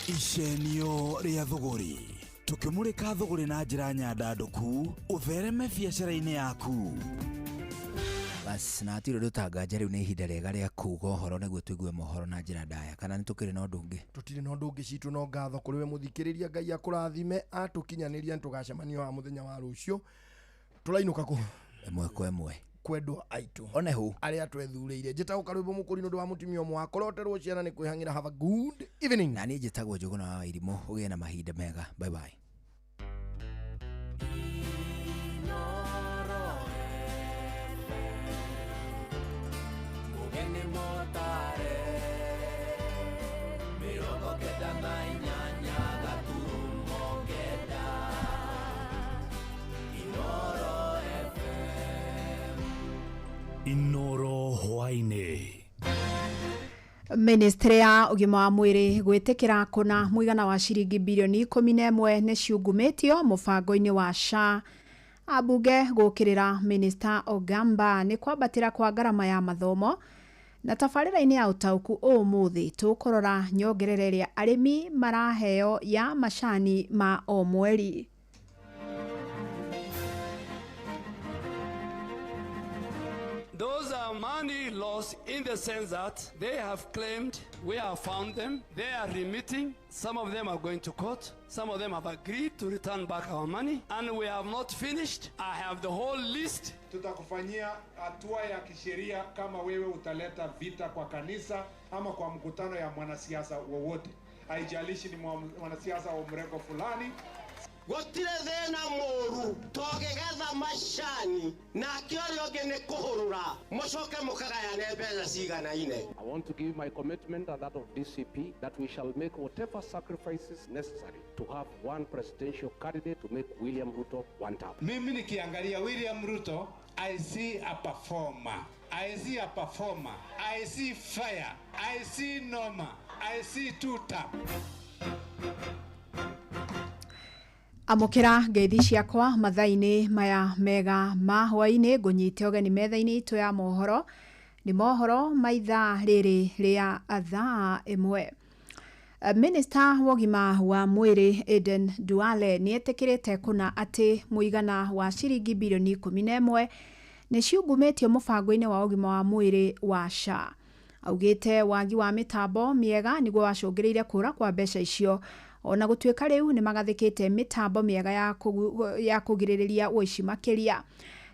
Icenio rĩa thũgũrĩ, tũkĩmũrĩka thũgũrĩ na njĩra nyandandũku ũthereme biacara-inĩ yaku. Bas, na hatirĩ ũndũ tanganja rĩu nĩ ihinda rĩega rĩa kuga ũhoro nĩguo tũigue mohoro na njĩra ndaya, kana nĩ tũkĩrĩ na ũndũ ũngĩ? Tũtirĩ na ũndũ ũngĩ citũ, no ngatho kũrĩ we mũthikĩrĩria, Ngai akũrathime atũkinyanĩria, nĩtũgacemania wa mũthenya wa rũciũ. Tũrainũka kũ? Ĩmwe kwa ĩmwe kwendwa aitũ one hu arĩa twethurĩire. Njĩtagwo Karwĩmbo Mũkũri nĩ ũndũ wa mũtumia ũmwe wakoroterwo ciana nĩ kwĩhang'ĩra. Have a good evening. Na niĩ njĩtagwo Njũgũna wa Irimũ, ũgĩe na mahinda mega. Bye bye. Inoro hwaini. Ministry ya ũgima wa mwĩrĩ gwĩtĩkĩra kũna mũigana wa ciringi bilioni 11 nĩ ciungumĩtio mũbango-inĩ wa SHA. Ambunge gũkĩrĩra Minister Ogamba nĩ kwambatĩra kwa ngarama ya mathomo. Na tabarĩra-inĩ ya ũtaũku ũmũthĩ tũkũrora nyongerera ĩrĩa arĩmi maraheo ya macani ma o mweri. money lost in the sense that they have claimed we have found them, they are remitting, some of them are going to court, some of them have agreed to return back our money, and we have not finished. I have the whole list. Tutakufanyia hatua ya kisheria kama wewe utaleta vita kwa kanisa ama kwa mkutano ya mwanasiasa wowote, haijalishi ni mwanasiasa wa mrengo fulani. Gutire thina muru togegetha macani nake uria ungi ni kuhurura mucoke mukagayane mbeca ciganaine. I want to give my commitment and that of DCP that we shall make whatever sacrifices necessary to have one presidential candidate to make William Ruto one term. Mimi nikiangalia William Ruto, I see a performer. I see a performer. I see fire. I see noma. I see two tap. Amũkĩra ngeithi ciakwa mathaa-inĩ maya mega ma hwaĩ-inĩ, ngũnyite ũgeni metha-inĩ itũ ya mohoro. Nĩ mohoro ma ithaa rĩrĩ rĩa thaa 1. Minista wa ũgima wa mwĩrĩ Aden Duale nĩ etĩkĩrĩte kũna atĩ mũigana wa ciringi birioni 11 nĩ ciungumĩtio mũbango-inĩ wa ũgima wa mwĩrĩ wa SHA. Augĩte wagi wa mĩtambo mĩega nĩguo wacũngĩrĩirie kũra kwa mbeca icio, ona gũtuĩka rĩu nĩ magathĩkĩte mĩtambo mĩega ya kũgirĩrĩria ũici makĩria.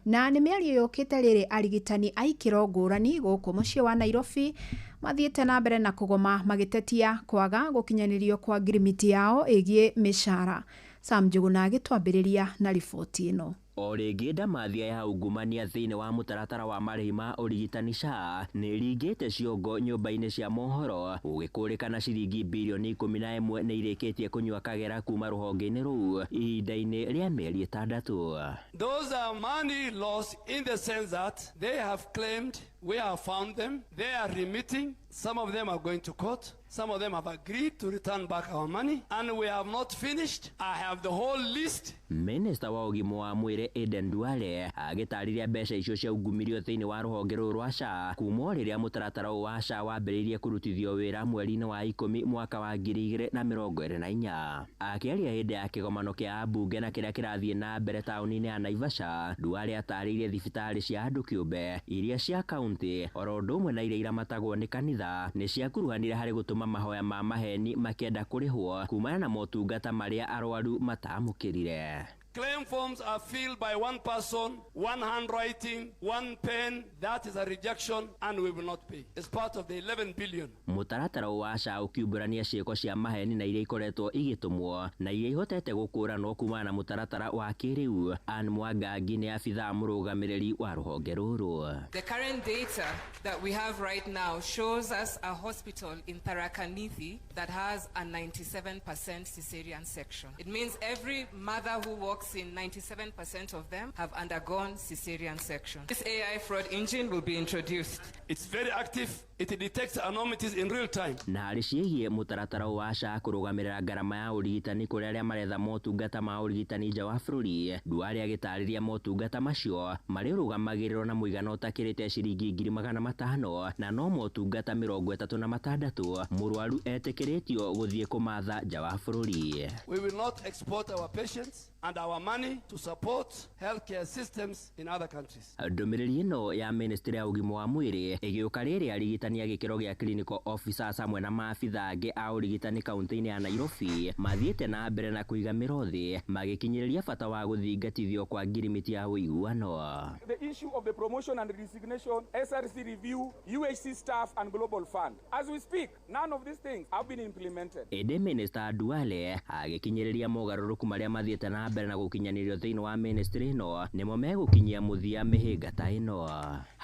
Na nĩ mĩario yũkĩte rĩrĩ arigitani a ikĩro ngũrani gũkũ mũciĩ wa Nairobi mathiĩte na mbere na kũgoma magĩtetia kwaga gũkinyanĩrio kwa ngirimiti yao ĩgiĩ mĩcara. Sam Njuguna agĩtwambĩrĩria na riboti ĩno. O rĩngĩ ndamathia ya ungumania thĩinĩ wa mũtaratara wa marĩhi ma ũrigitani SHA nĩ ĩringĩte ciongo nyũmba-inĩ cia mohoro, gũgĩkũrĩkana ciringi birioni 11 nĩ irĩkĩtie kũnyua kagera kuma rũhonge-inĩ rũu ihinda-inĩ rĩa mĩeri 6. Those are money lost in the sense that they have claimed we have found them, they are remitting, some of them are going to court, some of them have agreed to return back our money, and we have not finished. I have the whole list. Minista wa ũgima wa mwĩrĩ Aden Duale agĩtarĩria mbeca icio ciaungumirio thĩinĩ wa rũhonge rũrũ rwa SHA kuma o rĩrĩa mũtaratara ũyũ wa SHA wambĩrĩirie kũrutithio wĩra mweri-inĩ wa 10 mwaka wa 2024. Akĩaria hĩndĩ ya kĩgomano kĩa ambunge na kĩrĩa kĩrathiĩ na mbere taũni-inĩ ya Naivasha, Duale atarĩirie thibitarĩ cia andũ kĩũmbe iria cia kaunti oro ũndũ ũmwe na iria iramatagwo nĩ kanitha nĩ ciakuruhanire harĩ gũtũma mahoya ma maheni makĩenda kũrĩhwo kumana na motungata marĩa arwaru matamũkĩrire. Claim forms are filled by one person, one handwriting, one pen. That is a rejection and we will not pay. It's part of the 11 billion. Mũtaratara wa SHA ũkiumbũrania ciĩko cia maheni na iria ikoretwo igĩtũmwo na iria ihotete gũkũranwo kumana na mũtaratara wa kĩrĩu. Ann Mwangangi nĩ abithaa mũrũgamĩrĩri wa rũhonge rũrũ. The current data that we have right now shows us a hospital in Tharaka Nithi that has a 97% cesarean section. It means every mother who walks in, 97% of them have undergone cesarean section. This AI fraud engine will be introduced. It's very active. It detects anomalies in real time. Na harĩ ciĩgiĩ mũtaratara wa SHA kũrũgamĩrĩra ngarama ya ũrigitani kũrĩ arĩa maretha motungata ma ũrigitani nja wa bũrũri, Duale agĩtarĩria motungata macio marĩ ũrũgamagĩrĩrwo na mũigana ũtakĩrĩte ciringi 500,000 na no motungata 36 mũrwaru etĩkĩrĩtio gũthiĩ kũmatha nja wa bũrũri. We will not export our patients and our money to support healthcare systems in other countries. Ndũmĩrĩri ĩno ya ministry ya ũgima wa mwĩrĩ ĩgĩũka rĩrĩa arigitani a gĩkĩro gĩa clinical officers hamwe na maabitha angĩ a ũrigitani kaunti-inĩ ya Nairobi mathiĩte na mbere na kũiga mĩro thĩ magĩkinyĩrĩria bata wa gũthingatithio kwa ngirimiti ya ũiguano. The issue of the promotion and resignation, SRC review, UHC staff and Global Fund. As we speak, none of these things have been implemented. Ĩndĩ Minister Duale agĩkinyĩrĩria mogarũrũku marĩa mathiĩte na mbere na gũkinyanĩrio thĩinĩ wa ministry ĩno nĩmo megũkinyia mũthia mĩhĩnga ta ĩno.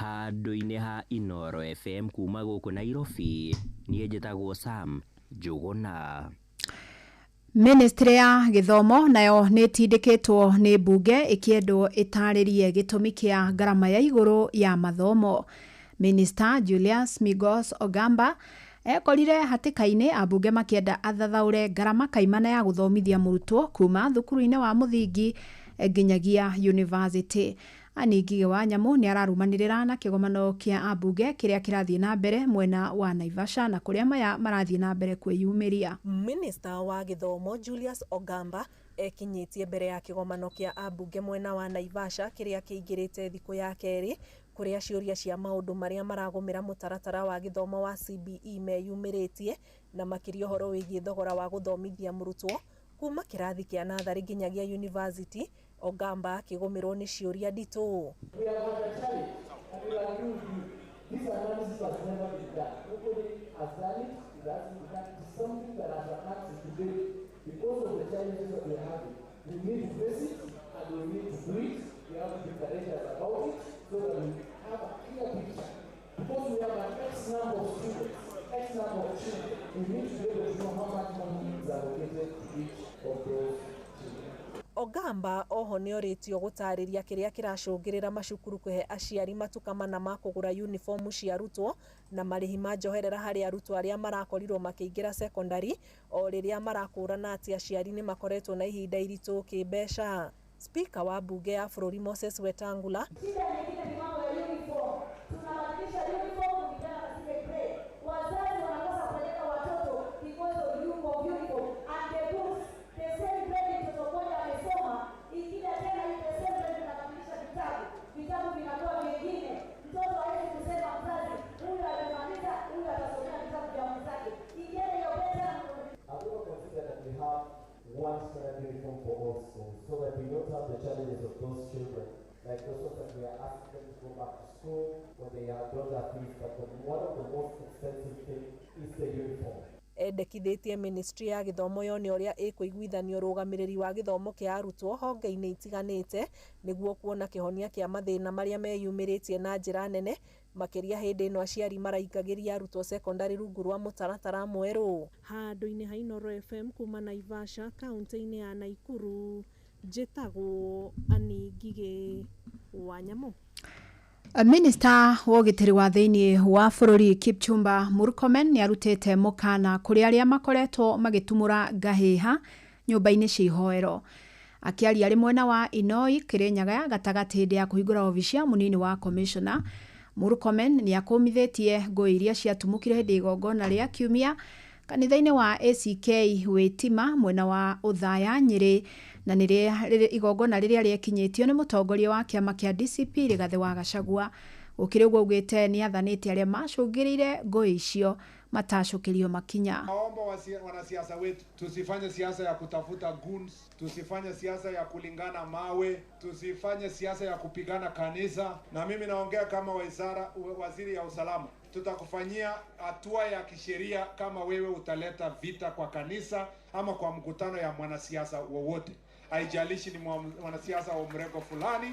Handũ-inĩ ha Inooro FM kuma gũkũ Nairobi, niĩ njĩtagwo Sam Njuguna. Ministry ya gĩthomo nayo nĩ ĩtindĩkĩtwo nĩ mbunge ĩkĩendwo ĩtarĩrie gĩtũmi kĩa ngarama ya igũrũ ya mathomo. Minister Julius Migos Ogamba ekorire hatĩka-inĩ ambunge makĩenda athathaũre ngarama kaimana ya gũthomithia mũrutwo kuma thukuru-inĩ wa mũthingi nginyagia university. Anne Ngigĩ wa Nyamũ nĩ ararumanĩrĩra na kĩgomano kĩa ambunge kĩrĩa kĩrathiĩ na mbere mwena wa Naivasha na kũrĩa maya marathiĩ na mbere kwĩyumĩria. Minista wa gĩthomo Julius Ogamba ekinyĩtie mbere ya kĩgomano kĩa ambunge mwena wa Naivasha kĩrĩa kĩingĩrĩte thikũ ya kerĩ Kũrĩa ciũria cia maũndũ marĩa maragũmĩra mũtaratara wa gĩthomo wa CBE meyumĩrĩtie na makĩria ũhoro wĩgiĩ thogora wa gũthomithia mũrutwo kuma kĩrathi kĩa natharĩ nginyagia yunivasĩtĩ, Ogamba akĩgũmĩrwo nĩ ciũria nditũ. We have had a challenge, and we agree with you. This analysis has never been done. Nobody has done it. It hasn't been done. It is something that as a country today, because of the challenges that we are having, we need to face it and we need to do it. We have to be courageous about it so that we have a clear picture. Because we have an X number of students, X number of children, we need to be able to know how much money is allocated to each of those children. Ogamba oho nĩorĩtio gũtarĩria kĩrĩa kĩracũngĩrĩra macukuru kũhe aciari matuka mana ma kũgũra unibomu cia arutwo na marĩhi ma njoherera harĩ arutwo arĩa marakorirwo makĩingĩra cekondarĩ o rĩrĩa marakũrana atĩ aciari nĩmakoretwo na ihinda iritũ kĩmbeca. Spika wa mbunge ya bũrũri Moses Wetangula Shida nyingine ni mambo ya uniform. Tunabadilisha uniform kulingana na zile grade. Wazazi wanakosa kupeleka watoto because of uniform and the books. The same grade mtoto mmoja amesoma, ikija tena the same grade tunabadilisha vitabu. Vitabu vinakuwa vingine. Mtoto hawezi kusema mzazi, huyu amemaliza, huyu atasomea vitabu vya mwenzake. Ikienda hiyo pesa Have you ever considered that we have one standard uniform for all schools so that we don't have the challenges of those children, like those ones that we are asking them to go back to school when they don't have fees, but one of the most expensive things is the uniform. Endekithĩtie ministry ya gĩthomo yone ũrĩa ĩkũiguithania ũrũgamĩrĩri wa gĩthomo kĩa arutwo honge-inĩ itiganĩte nĩguo kuona kĩhonia kĩa mathĩna marĩa meyumĩrĩtie na njĩra nene makĩria hĩndĩ ĩno aciari maraingagĩria arutwo cekondarĩ rungu rwa mũtaratara mwerũ. Handũ-inĩ ha Inooro FM kuma Naivasha kaũntĩ-inĩ ya Naikuru, njĩtagwo Annie Ngigĩ wa Nyamũ. Minista wa ũgitĩri wa thĩinĩ wa bũrũri Kipchumba Murkomen nĩ arutĩte mũkana kũrĩ arĩa makoretwo magĩtumũra ngahĩha nyũmba-inĩ cia ihoero. Akĩaria arĩ mwena wa Inoi Kĩrĩnyaga gatagatĩ hĩndĩ ya kũhingũra obici ya mũnini wa commissioner, Murkomen nĩ akũmithĩtie ngũĩ iria ciatumũkire hĩndĩ ya igongona rĩa kiumia kanitha-inĩ wa ACK Wĩtima mwena wa Othaya Nyĩrĩ, na nĩ igongona rĩrĩa rĩekinyĩtio nĩ mũtongoria wa kĩama kĩa DCP Rigathĩ wa Gachagua. Gũkĩrĩ ũguo augĩte nĩ athanĩte arĩa macũngĩrĩire ngũĩ icio matacũkĩrio makinya. Naomba wanasiasa wetu tusifanye siasa ya kutafuta goons, tusifanye siasa ya kulingana mawe, tusifanye siasa ya kupigana kanisa. Na mimi naongea kama waziri ya usalama, tutakufanyia hatua ya kisheria kama wewe utaleta vita kwa kanisa ama kwa mkutano ya mwanasiasa wowote, haijalishi ni mwanasiasa wa mrengo fulani.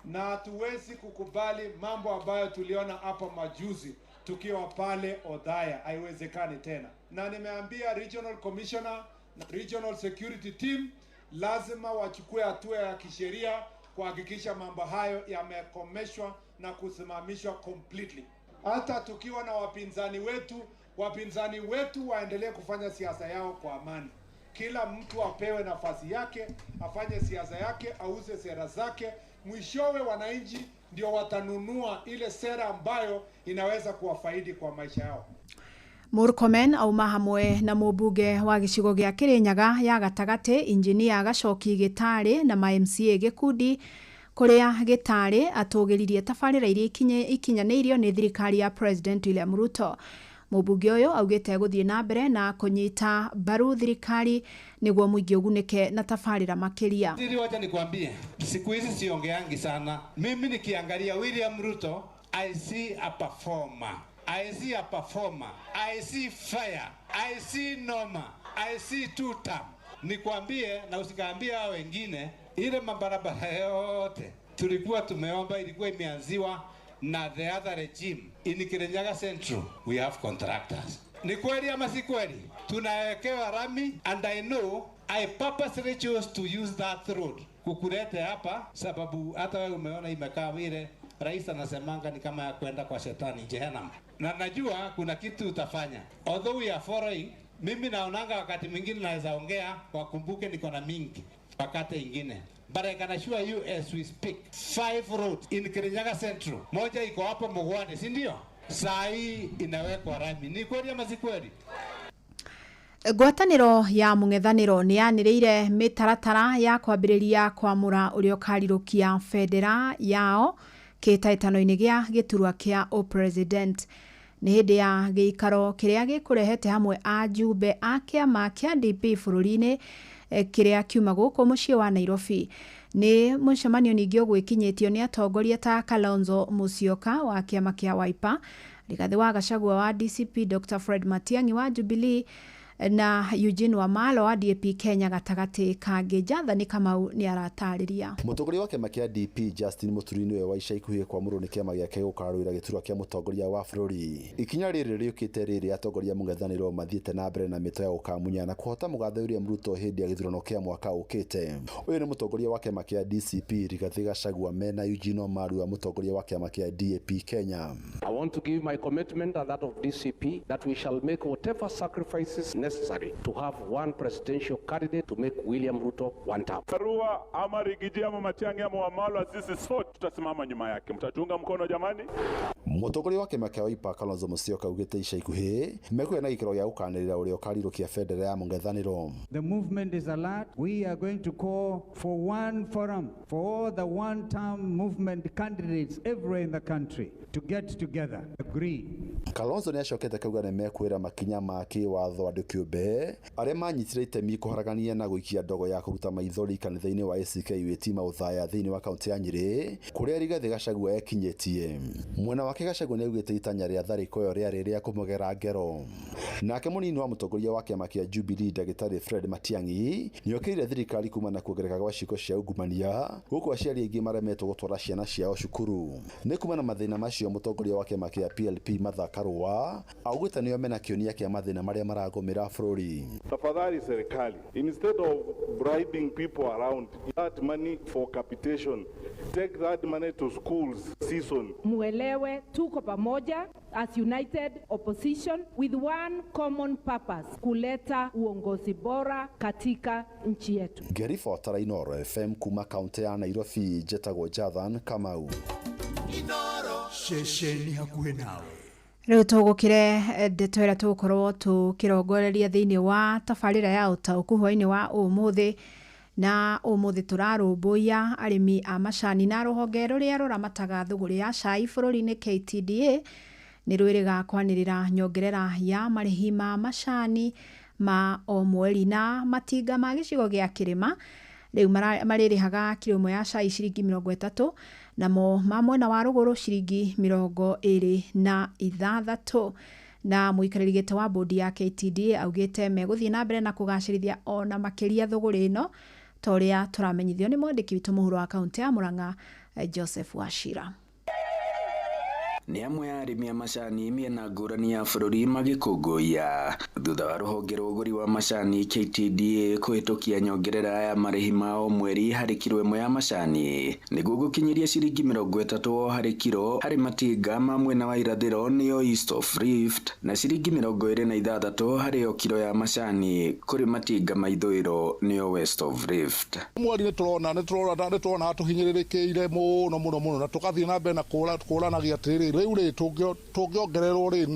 Na hatuwezi kukubali mambo ambayo tuliona hapa majuzi tukiwa pale Othaya, haiwezekani tena. Na nimeambia regional commissioner na regional security team lazima wachukue hatua ya kisheria kuhakikisha mambo hayo yamekomeshwa na kusimamishwa completely. Hata tukiwa na wapinzani wetu, wapinzani wetu waendelee kufanya siasa yao kwa amani. Kila mtu apewe nafasi yake, afanye siasa yake, auze sera zake. Mwishowe wananchi ndio watanunua ile sera ambayo inaweza kuwafaidi kwa maisha yao. Murkomen auma hamwe na mũmbunge wa gĩcigo gĩa Kĩrĩnyaga ya gatagatĩ injinia Gacoki Gĩtarĩ na ma MCA gĩkundi kũrĩa Gĩtarĩ atũgĩririe tabarĩra iria ikinyanĩirio nĩ thirikari ya President William Ruto. Mũmbunge ũyũ augĩte gũthiĩ na mbere na kũnyita mbaru thirikari nĩguo mũingĩ ũgunĩke na tabarĩra makĩria. Siri, wacha nikwambie, siku hizi siongeangi sana. Mimi nikiangalia William Ruto, I see a performer. I see a performer. I see fire. I see noma. I see two term. Nikwambie na usikaambie hao wengine, ile mabarabara yote tulikuwa tumeomba ilikuwa imeanziwa na the other regime. In Kirinyaga Central, we have contractors. Ni kweli ama si kweli? Tunawekewa rami, and I know I purposely chose to use that road kukulete hapa, sababu hata wewe umeona imekaa vile. Rais anasemanga ni kama ya kwenda kwa shetani Jehanamu. Na najua kuna kitu utafanya. Although we are following, mimi naonanga wakati mwingine naweza ongea wakumbuke niko na mingi wakati ingine. But I can assure you as we speak, 5 roads in Kirinyaga Central. Moja iko hapo Mugwani, si ndio? Saa hii inawekwa rami. Ni kweli ama si kweli? Ngwatanĩro ya mũng'ethanĩro nĩ yanĩrĩire mĩtaratara ya kwambĩrĩria kwamũra ũrĩa ũkarirũkia bendera yao Kĩhĩtahĩtano-inĩ gĩa gĩturwa kĩa ũpresident. Nĩ hĩndĩ ya gĩikaro kĩrĩa gĩkũrehete hamwe ajumbe a kĩama kĩa DP bũrũri-inĩ kĩrĩa kiuma gũkũ mũciĩ wa Nairobi. Nĩ mũcemanio ningĩ ũgwĩkinyĩtio nĩ atongoria ta Kalonzo Musyoka wa kĩama kĩa Wiper, Rigathĩ wa Gachagua wa DCP, Dr Fred Matiang'i wa Jubilee na Eugene Wamalwa wa DAP Kenya gatagatĩ kangĩ. Jathani Kamau nĩ aratarĩria. Mũtongoria wa kĩama kĩa DP Justin Muturi nĩwe wa ica ikuhĩ kwamũrwo nĩ kĩama gĩake gũkarũĩra gĩturwa kĩa mũtongoria wa bũrũri. Ikinya rĩrĩ rĩũkĩte rĩrĩa atongoria mũng'ethanĩro mathiĩte na mbere na mĩto ya gũkamunya na kũhota mũgathe William Ruto hĩndĩ ya gĩthurano kĩa mwaka ũkĩte. Ũyũ nĩ mũtongoria wa kĩama kĩa DCP Rigathĩ Gachagua mena Eugene Wamalwa mũtongoria wa kĩama kĩa DAP Kenya. I want to give my commitment and that of DCP that we shall make whatever sacrifices necessary to have one presidential candidate to make William Ruto one term. Karua ama Rigiji ama Matiang'i ama Wamalwa, sisi sote tutasimama nyuma yake. Mtatunga mkono jamani? Mũtongoria wa kĩama kĩa Wiper Kalonzo Musyoka augĩte ica ikuhĩ mekũgĩa na gĩikaro gĩa gũkanĩrĩra ũrĩa ũkarirũkia bendera ya mũng'ethanĩro. The movement is alert. We are going to call for one forum for all the one-term movement candidates everywhere in the country to get together, agree. Kalonzo nĩ acokete kauga nĩ mekwĩra makinya ma kĩwatho andũ kĩũmbe arĩa manyitire itemi kũharagania na gũikia ndogo ya kũruta maithori kanitha-inĩ wa ACK Witima Othaya thĩinĩ wa kaunti ya Nyĩrĩ kũrĩa Rigathĩ Gachagua ekinyĩtie. Mwena wake Gachagua nĩ augĩte itanya rĩa tharĩko ĩyo rĩarĩ rĩa kũmũgera ngero. Nake mũnini wa mũtongoria wa kĩama kĩa Jubilee Ndagĩtarĩ Fred Matiang'i nĩokĩrĩire thirikari kuma na kuongerereka gwa ciĩko cia ungumania gũkũ aciari aingĩ maremetwo gũtwara ciana ciao cukuru. Nĩ kuma na mathĩna macio mũtongoria wa kĩama kĩa PLP Martha Karua augĩte nĩo mena kĩonia kĩa mathĩna marĩa maragũmĩra bũrũri. Tafadhali serikali, instead of bribing people around, that money for capitation, take that money to schools season. Muelewe tuko pamoja as united opposition with one common purpose, kuleta uongozi bora katika nchi yetu. Ngĩribotera Inooro FM kuma kaunti ya Nairobi, njĩtagwo Jathan Kamau. Ceceni hakuhĩ nawe. Rĩu tũgũkĩre ndeto ĩrĩa tũgũkorwo tũkĩrongoreria thĩinĩ wa tabarĩra ya ũtaũku hwainĩ wa ũmũthĩ. Na ũmũthĩ tũrarũmbũiya arĩmi a macani na rũhonge rũrĩa rũramataga thũgũrĩ ya cai bũrũri-inĩ KTDA nĩ rwĩrĩga kwanĩrĩra nyongerera ya marĩhi ma macani ma o mweri na matinga ma gĩcigo gĩa kĩrĩma rĩu marĩrĩhaga kiro ĩmwe ya cai ciringi 30 namo ma mwena wa rũgũrũ ciringi 26. Na mũikarĩri gĩtĩ wa bodi ya KTDA augĩte megũthiĩ na mbere na kũgacĩrithia ona makĩria thũgũrĩ ĩno ta ũrĩa tũramenyithio nĩ mwandĩki witũ mũhuro wa kaunti ya Murang'a Joseph Wachira. Nĩ amwe a arĩmi a macani mĩena ngũrani ya bũrũri magĩkũngũiya thutha wa rũhonge rwa ũgũri wa macani KTDA kũhĩtũkia nyongerera ya marĩhi ma o mweri harĩ kiro ĩmwe ya macani nĩguo gũkinyĩria ciringi 30 o harĩ kiro harĩ matinga ma mwena wa irathĩro nĩyo East of Rift na ciringi 26 harĩ o kiro ya macani kũrĩ matinga ma ithũĩro nĩyo West of Rift. Mweri nĩ tũrona tũhinyĩrĩrĩkĩire mũno mũno mũno na tũgathiĩ na mbere na kũranagia atĩrĩrĩ rĩu rĩ tũngĩongererwo rĩ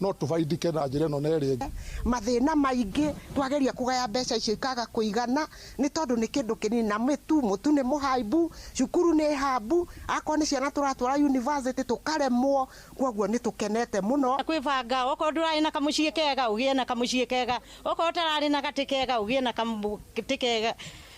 no tũbaidike na njĩra ĩno na ĩrĩa ĩngĩ. Mathĩna maingĩ twageria kũgaya mbeca icio ikaga kũigana nĩ tondũ nĩ kĩndũ kĩnini na mũtu nĩ mũhaimbu, cukuru nĩ hambu, akorwo nĩ ciana tũratwara university tũkaremwo, koguo nĩ tũkenete mũno. Kwĩbanga okorwo ndũrarĩ na kamũciĩ kega ũgĩe na kamũciĩ kega, okorwo ũtararĩ na gatĩ kega ũgĩe na kamũtĩ kega,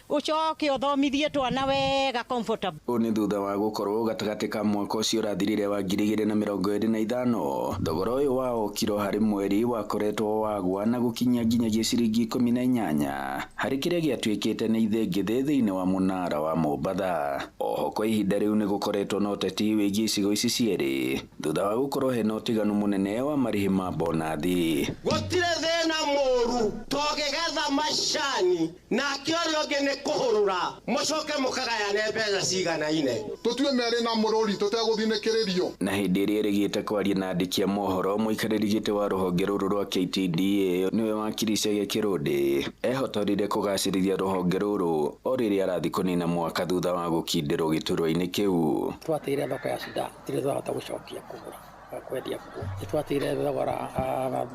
ucoke uthomithie twana wega comfortable. Ũũ nĩ thutha wa gũkorwo gatagatĩ ka mwaka ũcio ũrathirire wa 2025 thogora ũyũ wa o kiro harĩ mweri wakoretwo wagwa na gũkinyia nginyagia ciringi 18 harĩ kĩrĩa gĩatuĩkĩte nĩ ithĩngĩthĩ thĩinĩ wa mũnara wa Mombatha. Oho kwa ihinda rĩu nĩ gũkoretwo na ũteti wĩgiĩ icigo ici cierĩ thutha wa gũkorwo hena ũtiganu mũnene wa marĩhi ma bonathi. Gũtirĩ thĩna mũru tũngĩgetha macani nake ũrĩa ũngĩ nĩ kũhũrũra mũcoke mũkagayane mbeca ciganaine tũtue merĩ na mũrũri tũtegũthinĩkĩrĩrio. Na hĩndĩ ĩrĩa ĩrĩgĩte kwaria na andĩki a mohoro mũikarĩri gĩtĩ wa rũhonge rũrũ rwa KTDA nĩwe wakiri Chege Kĩrũndĩ ehotorire kũgacĩrithia rũhonge rũrũ o rĩrĩa arathiĩ kũnina mwaka thutha wa gũkindĩrwo gĩturwa-inĩ kĩu. Twateire thoko ya Sudan tirĩ twahota gũcokia kũgũra kwendia kuo. Nĩ twatigire thogora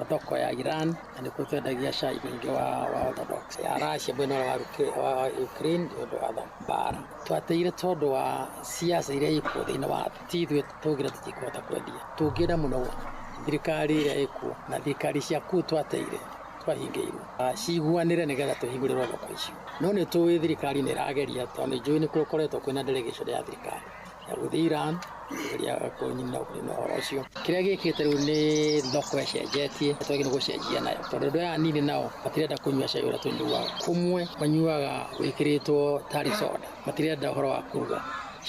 thoko ya Iran na nĩkuo twendagia cai mũingĩ wa Orthodox ya Russia mwena ũrĩa wa Ukraine nĩ ũndũ wa mbara. Twateire tondũ wa siasa iria ikuo thĩinĩ wa thĩ, ti ithuĩ tũngĩra tũtikũhota kwendia. Tũngĩenda mũno thirikari ĩrĩa ĩkuo na thirikari cia kũu twateire twahingĩirwo ciguanĩre nĩgetha tũhingũrĩrwo thoko icio. No nĩ tũĩ thirikari nĩ ĩrageria tondũ nĩ njũĩ nĩ gũkoretwo kwĩna delegation ya thirikari ya gũthiĩ Iran kũgeria kũnina ũhoro ũcio. Kĩrĩa gĩkĩte rĩu nĩ thoko ĩcenjetie, twagĩrĩirwo gũcenjia nayo tondũ andũ aya anini nao matirenda kũnyua cai ũrĩa tũnyuaga. Kũmwe manyuaga wĩkĩrĩtwo tarĩ soda, matirenda ũhoro wa kũruga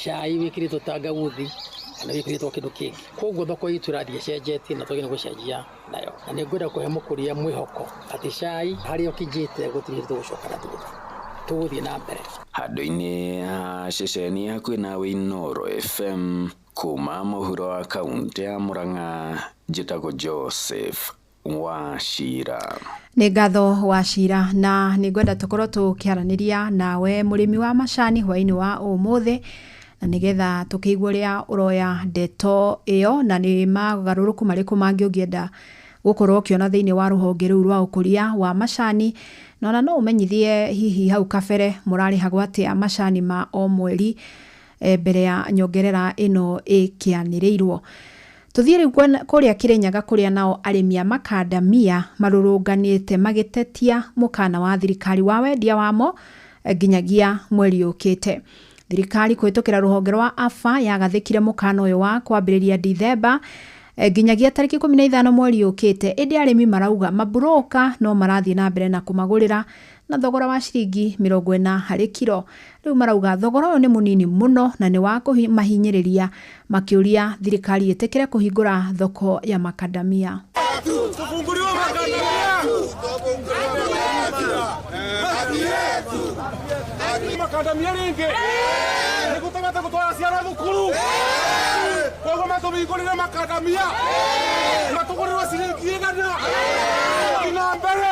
cai wĩkĩrĩtwo tangauthi kana wĩkĩrĩtwo kĩndũ kĩngĩ. Koguo thoko itũ ĩrathiĩ ĩcenjetie na twagĩrĩirwo gũcenjia nayo. Na nĩ ngwenda kũhe mũkũria mwĩhoko atĩ cai harĩa ũkinyĩte gũtirĩ hĩndĩ tũgũcoka na thutha, tũgũthiĩ na mbere. Handũ-inĩ ha ceceni hakuhĩ nawe Inooro FM kuma mũhuro wa kaũntĩ ya Murang'a, njĩtagwo Joseph Wachira. Nĩ ngatho Wachira, na nĩ ngwenda tũkorwo tũkĩaranĩria nawe mũrĩmi wa macani hwaĩ-inĩ wa ũmũthĩ, na nĩgetha tũkĩigue ũrĩa ũroya ndeto ĩyo na nĩ mogarũrũku marĩkũ mangĩ ũngĩenda gũkorwo ũkĩona thĩinĩ wa rũhonge rũu rwa ũkũria wa macani, na ona no ũmenyithie hihi hau kabere mũrarĩhagwo atĩa macani ma o mweri mbere ya nyongerera ĩno ĩkĩanĩrĩirwo. Tũthiĩ rĩu kũrĩa Kĩrĩnyaga kũrĩa nao arĩmi a makandamia marũrũnganĩte magĩtetia mũkana wa thirikari wa wendia wamo nginyagia mweri ũkĩte. Thirikari kũhĩtũkĩra rũhonge rwa AFA yagathĩkire mũkana ũyũ wa kwambĩrĩria Dithemba nginyagia tarĩki 15 mweri ũkĩte, ĩndĩ arĩmi marauga maburoka no marathiĩ na mbere na kũmagũrĩra na thogora wa ciringi 40 harĩ kiro. Rĩu marauga thogora ũyũ nĩ mũnini mũno na nĩ wa kũmahinyĩrĩria, makĩũria thirikari ĩtĩkĩre kũhingũra thoko ya makandamia. Makandamia rĩngĩ nĩgũtũmĩte gũtwara ciana thukuru, koguo matũhingũrĩre makandamia matũgũrĩrwo ciringi 100 nginya mbere.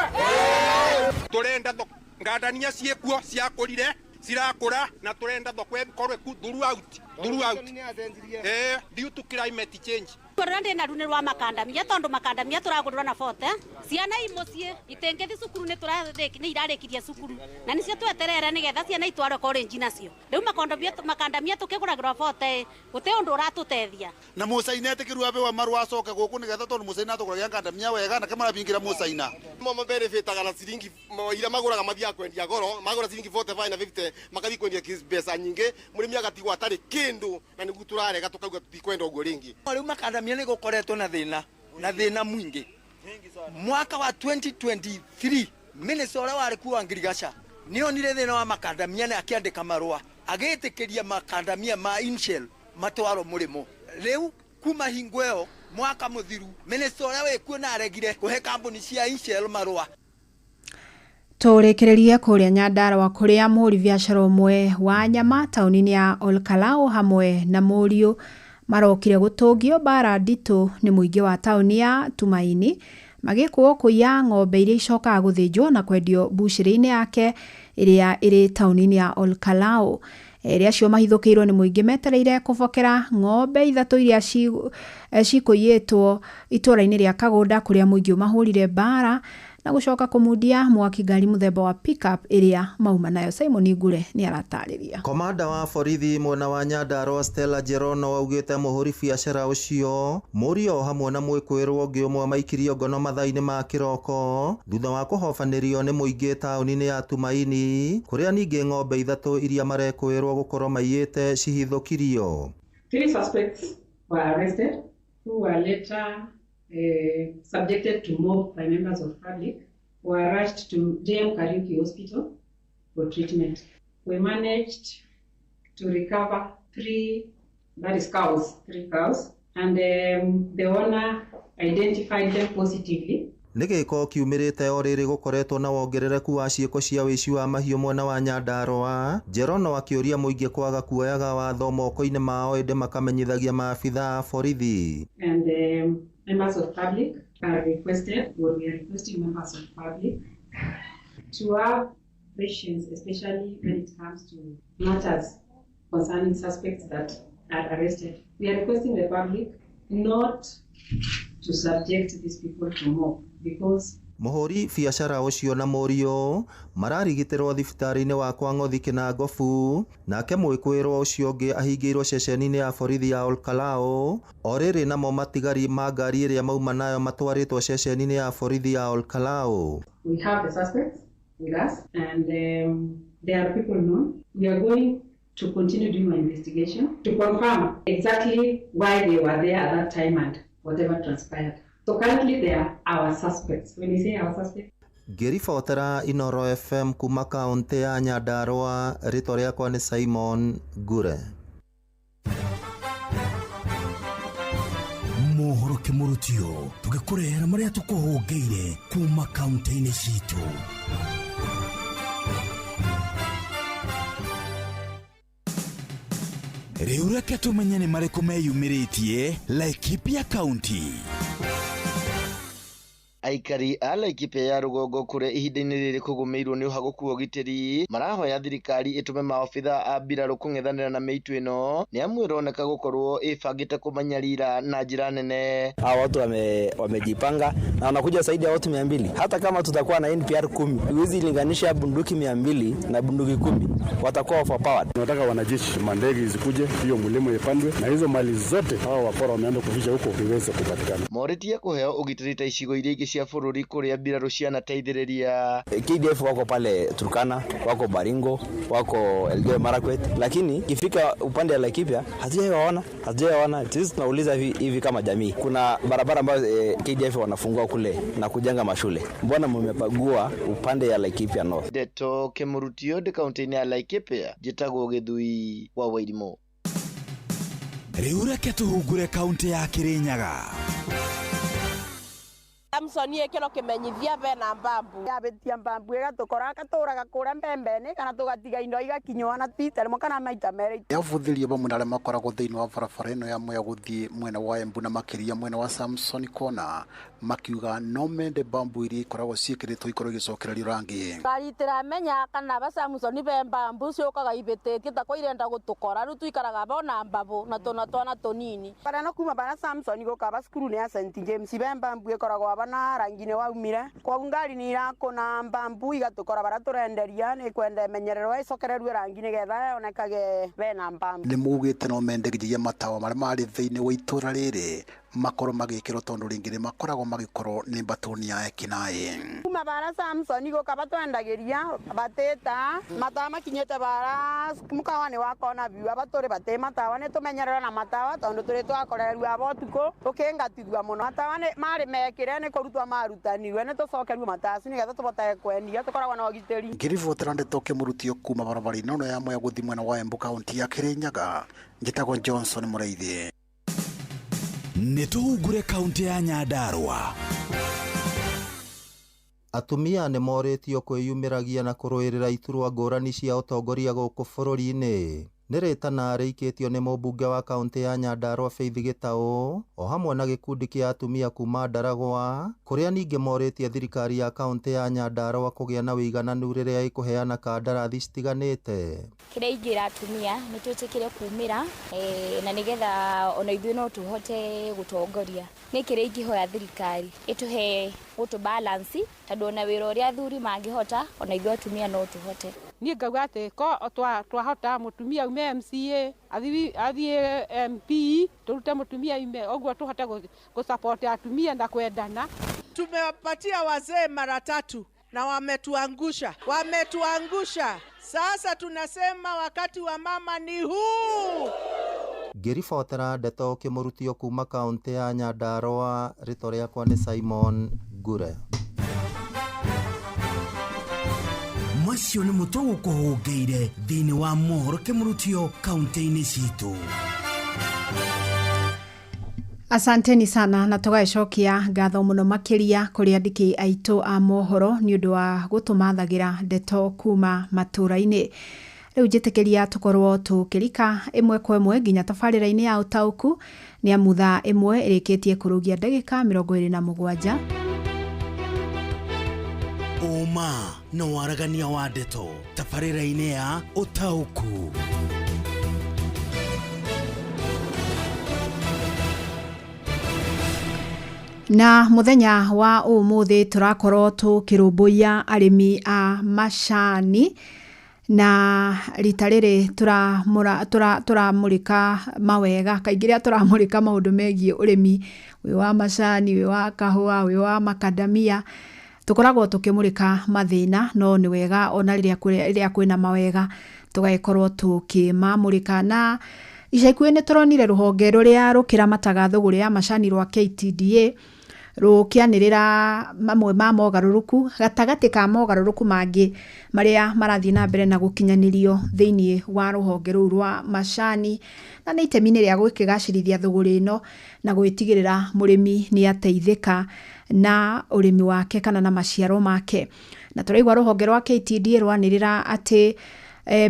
Tũrenda ngandania ciĩkuo ciakũrire cirakũra na tũrenda thoko ĩkorwo throughout due to climate change. Rũrĩa ndĩna ru nĩ rwa makandamia tondũ makandamia tũragũrĩrwo na 40 ciana i mũciĩ itingĩthiĩ cukuru nĩ irarĩkirie cukuru na nĩcio tweterere nĩgetha ciana itwarwo college nacio. Rĩu makandamia tũkĩgũragĩrwo 40 gũtĩ ũndũ ũratũteithia. Na mũcaina etĩkĩrwo abewa marũa acoke gũkũ nĩgetha tondũ mũcaina atũgũragia ngandamia wega na kĩmarabingĩra mũcaina. Mo mabenefitaga na ciringi iria magũraga mathiaga kwendia goro, magũra ciringi 45 na 50 makathiĩ kwendia mbeca nyingĩ, mũrĩmi agatigwo atarĩ kĩndũ na nĩguo tũrarega tũkauga tũtikwenda ũguo rĩngĩ. Rĩu makandamia nĩ gũkoretwo na thĩna mũingĩ. Mwaka wa 2023 minister ũrĩa warĩ kuo wa ngirigaca nĩonire thĩna wa makandamia na akĩandĩka marũa agĩtĩkĩria makandamia ma Inshell matwarwo mũrĩmo. Rĩu kuma hingo ĩyo mwaka mũthiru minister ũrĩa wĩkuo na aregire kũhe kambuni cia Inshell marũa. Tũrĩkĩrĩrie kũrĩa Nyandarũa kũrĩa mũhũri biacara ũmwe wa nyama taũni-inĩ ya Olkalau hamwe na mũriũ marokire gũtũngio mbara nditũ nĩ mũingĩ wa taũni ya Tumaini magĩkwo kũiya ng'ombe iria icokaga gũthĩnjwo na kwendio mbucĩrĩ-inĩ yake ĩrĩa ĩrĩ taũni-inĩ ya Olkalau. Erĩ acio mahithũkĩirwo nĩ mũingĩ metereire kũbokera ng'ombe 3 iria cikũiyĩtwo itũũra-inĩ rĩa Kagũnda kũrĩa mũingĩ ũmahũrire mbara na gũcoka kũmundia mwaki ngari mũthemba wa pickup ĩrĩa mauma nayo. Simon Ngure nĩ aratarĩria. Komanda wa borithi mwena wa Nyandarũa Stella Jerono augĩte mũhũri biacara ũcio mũriũ hamwe na mwĩkũĩrwo ũngĩ ũmwe maikirio ngono mathaa-inĩ ma kĩroko thutha wa kũhobanĩrio nĩ mũingĩ taũni-inĩ ya Tumaini kũrĩa ningĩ ng'ombe 3 iria marekũĩrwo gũkorwo maiyĩte cihithũkirio. 3 suspects were arrested who were later subjected to mob by members of public, were rushed to JM Kariuki Hospital for treatment. We managed to recover 3 cows, and the owner identified them positively. Nĩ gĩko kiumĩrĩte o rĩrĩ gũkoretwo na wongerereku wa ciĩko cia wĩici wa mahiũ mwena wa Nyandarũa. Jerono akĩũria mũingĩ kwaga kuoyaga watho moko-inĩ mao ĩndĩ makamenyithagia maabithaa a borithi. And members of public are requested, or we are requesting members of public to have patience, especially when it comes to matters concerning suspects that are arrested. We are requesting the public not to subject these people to mob because Mũhũri biacara ũcio na mũriũ mararigitĩrwo thibitarĩ-inĩ wa Kwang'othi Kĩnangobu, nake mwĩkũĩrwo ũcio ũngĩ ahingĩirwo ceceni-inĩ ya borithi ya Olkalau, o rĩrĩ namo matigari ma ngari ĩrĩa mauma nayo matwarĩtwo ceceni-inĩ ya borithi ya Olkalau. We have the suspects with us and they are people known. We are going to continue doing our investigation to confirm exactly why they were there at that time and whatever transpired. So currently they are our suspects. When you say our suspects, Ngĩribotera Inoro FM kuma kaũntĩ ya Nyandarua, rĩtwa rĩakwa nĩ Simon Ngure. Mohoro kĩmũrutio tũgĩkũrehera marĩa tũkũhũngĩire kuma kaunti-inĩ citũ. Rĩu reke tũmenye nĩ marĩkũ meyumĩrĩtie Laikipia County. Aikari a Laikipia ya rũgongo kũrĩa ihinda-inĩ rĩrĩ kũgũmĩirwo nĩ ũhagũku wa ũgitĩri marahoya thirikari ĩtũme maobitha a mbirarũ kũng'ethanĩra na mĩitũ ĩno nĩ amu ĩroneka gũkorwo ĩbangĩte kũmanyarira na njĩra nene. Hawa watu wamejipanga na wanakuja zaidi ya watu 200. Hata kama tutakuwa na NPR 10, huwezi linganisha bunduki 200 na bunduki 10, watakuwa overpowered. Tunataka wanajeshi mandege zikuje, hiyo mlima ipandwe na hizo mali zote hawa wakora wameanza kuficha huko iweze kupatikana. Morĩtie kũheo ũgitĩri ta icigo iria ingĩ cia bũrũri kũrĩa mbirarũ cianateithĩrĩria. KDF wako pale Turkana, wako Baringo, wako Elgeyo Marakwet, lakini ikifika upande wa Laikipia hatujaiwaona, hatujaiwaona. Sisi tunauliza hivi kama jamii, kuna barabara ambayo KDF wanafungua kule na kujenga mashule, mbona mmepagua upande ya Laikipia North? Ndeto Kĩmũrutio ndĩ kaunti-inĩ ya Laikipia, njĩtagwo Gĩthui wa Wairimũ. Rĩu reke tũhungure kaunti ya Kirinyaga. Samson ekero kimenyithia bena mbambu yabetia mbambu igatukora agaturaga kuria mbembeni kana tugatiga indo igakinywa na tita rimwe kana maita mere. Yavuthirie vamwe na aria makoragwo thiini wa barabara ĩno ya Mwea guthii mwena wa Embu na makiria mwena wa Samson Kona makiuga no mende bambu iria ikoragwo ciĩkĩrĩtwo ikorwo igĩcokererio rangi. Ngari itiramenya kana ba Samson be mbambu ciũkaga ibĩtĩtie ta kwa irenda gũtũkora rĩu tuikaraga bona mbabu na tũna twana tũnini. Bara no kuma bara Samson gũka ba cukuru nĩ ya St James be mbambu ĩkoragwo bana rangi nĩ waumire kwoguo ngari nĩ irakũna mbambu igatũkora bara tũrenderia nĩ kwenda ĩmenyererwo ĩcokererue rangi nĩgetha yonekage bena mbambu. Nĩ maugĩte no mende nginyagia matawa marĩa marĩ thĩinĩ wa itũra rĩrĩ makorwo magĩkĩrwo tondũ rĩngĩ nĩ makoragwo magĩkorwo nĩ mbatũni ya ekinaĩ. Kuma bara Samson gũka batwendagĩria batĩta matawa makinyĩte bara mũkawa nĩ wakona biũ abatũrĩ batĩ matawa nĩ tũmenyerera na matawa tondũ tũrĩ twakorerua aba ũtukũ tũkĩngatithua mũno. Matawa nĩ marĩ mekĩre nĩ kũrutwo marutanirwe nĩ tũcokerue matawa acio nĩgetha tũhotage kwendia tũkoragwo na ũgitĩri. Ngĩribotera ndeto Kĩmũrutio kuma barabara-inĩ ĩno ya Mwea gũthiĩ mwena wa Embu kaunti ya Kirinyaga, njĩtagwo Johnson Mũraithi. Nĩ tũhungure kaunti ya Nyandarua. Atumia nĩ morĩtio kwĩyumĩragia na kũrũĩrĩra iturwa ngũrani cia ũtongoria gũkũ bũrũri-inĩ. Nĩ rĩtana rĩikĩtio nĩ mũmbunge wa kaunti ya Nyandarua Faith Gĩtaũ o hamwe na gĩkundi kĩa atumia kuma Ndaragwa kũrĩa ningĩ morĩtie thirikari ya kaunti ya Nyandarua kũgĩa na ũigananu rĩrĩa ĩkũheana kandarathi citiganĩte. Kĩrĩa ingĩra atumia nĩ twĩtĩkĩre kumĩra na nĩgetha ona ithuĩ no tũhote gũtongoria. Nĩ kĩrĩa ingĩhoya thirikari ĩtũhe gũtũ balance tondũ ona wĩra ũrĩa athuri mangĩhota ona ithuĩ atumia no tũhote. Niĩ ngauga atĩ ko twahota mũtumia aume MCA athiĩ MP tũrute mũtumia ime ũguo tũhote gũsupport atumia na kwendana. Tumewapatia wazee mara tatu na wametuangusha, wametuangusha. Sasa tunasema wakati wa mama ni huu. Ngĩribotera ndeto Kĩmũrutio kuma kaunti ya Nyandarua, rĩtwa rĩakwa nĩ Simon Ngure. Macio nĩ mũtwe gũkũhũngĩire thĩinĩ wa mohoro Kĩmũrutio kaunti-inĩ citũ. Asanteni sana na tũgagĩcokia ngatho mũno makĩria kũrĩ andĩki aitũ a mohoro nĩ ũndũ wa gũtũmathagira ndeto kuma matũra-inĩ. Rĩu njĩtĩkĩria tũkorwo tũkĩrika ĩmwe kwa ĩmwe nginya tabarĩra-inĩ ya ũtaũku nĩ amu thaa ĩmwe ĩrĩkĩtie kũrũgia ndagĩka 27. Ũma na waragania wa ndeto tabarĩra-inĩ ya ũtaũku. Na muthenya wa umuthi turakorwo tukirumbuiya arimi a macani, na rita rĩrĩ tũramũrĩka mawega. Kaingĩ rĩrĩa tũramũrĩka maũndũ megiĩ ũrĩmi, wĩ wa macani, wĩ wa kahũa, wĩ wa makandamia, tũkoragwo tũkĩmũrĩka mathĩna, no nĩ wega ona rĩrĩa kwĩna mawega tũgagĩkorwo tũkĩmamũrĩka. Na ica ikuhĩ nĩ tũronire rũhonge rũrĩa rũkĩramataga thũgũrĩ ya macani rwa KTDA rũkĩanĩrĩra mamwe ma mogarũrũku, gatagatĩ ka mogarũrũku mangĩ marĩa marathiĩ na mbere na gũkinyanĩrio thĩinĩ wa rũhonge rũu rwa macani, na nĩ itemi-inĩ rĩa gũkĩgacĩrithia thũgũrĩ ĩno na gwĩtigĩrĩra mũrĩmi nĩ ateithĩka na ũrĩmi wake kana na maciaro make. Na tũraigua rũhonge rwa KTDA rwanĩrĩra atĩ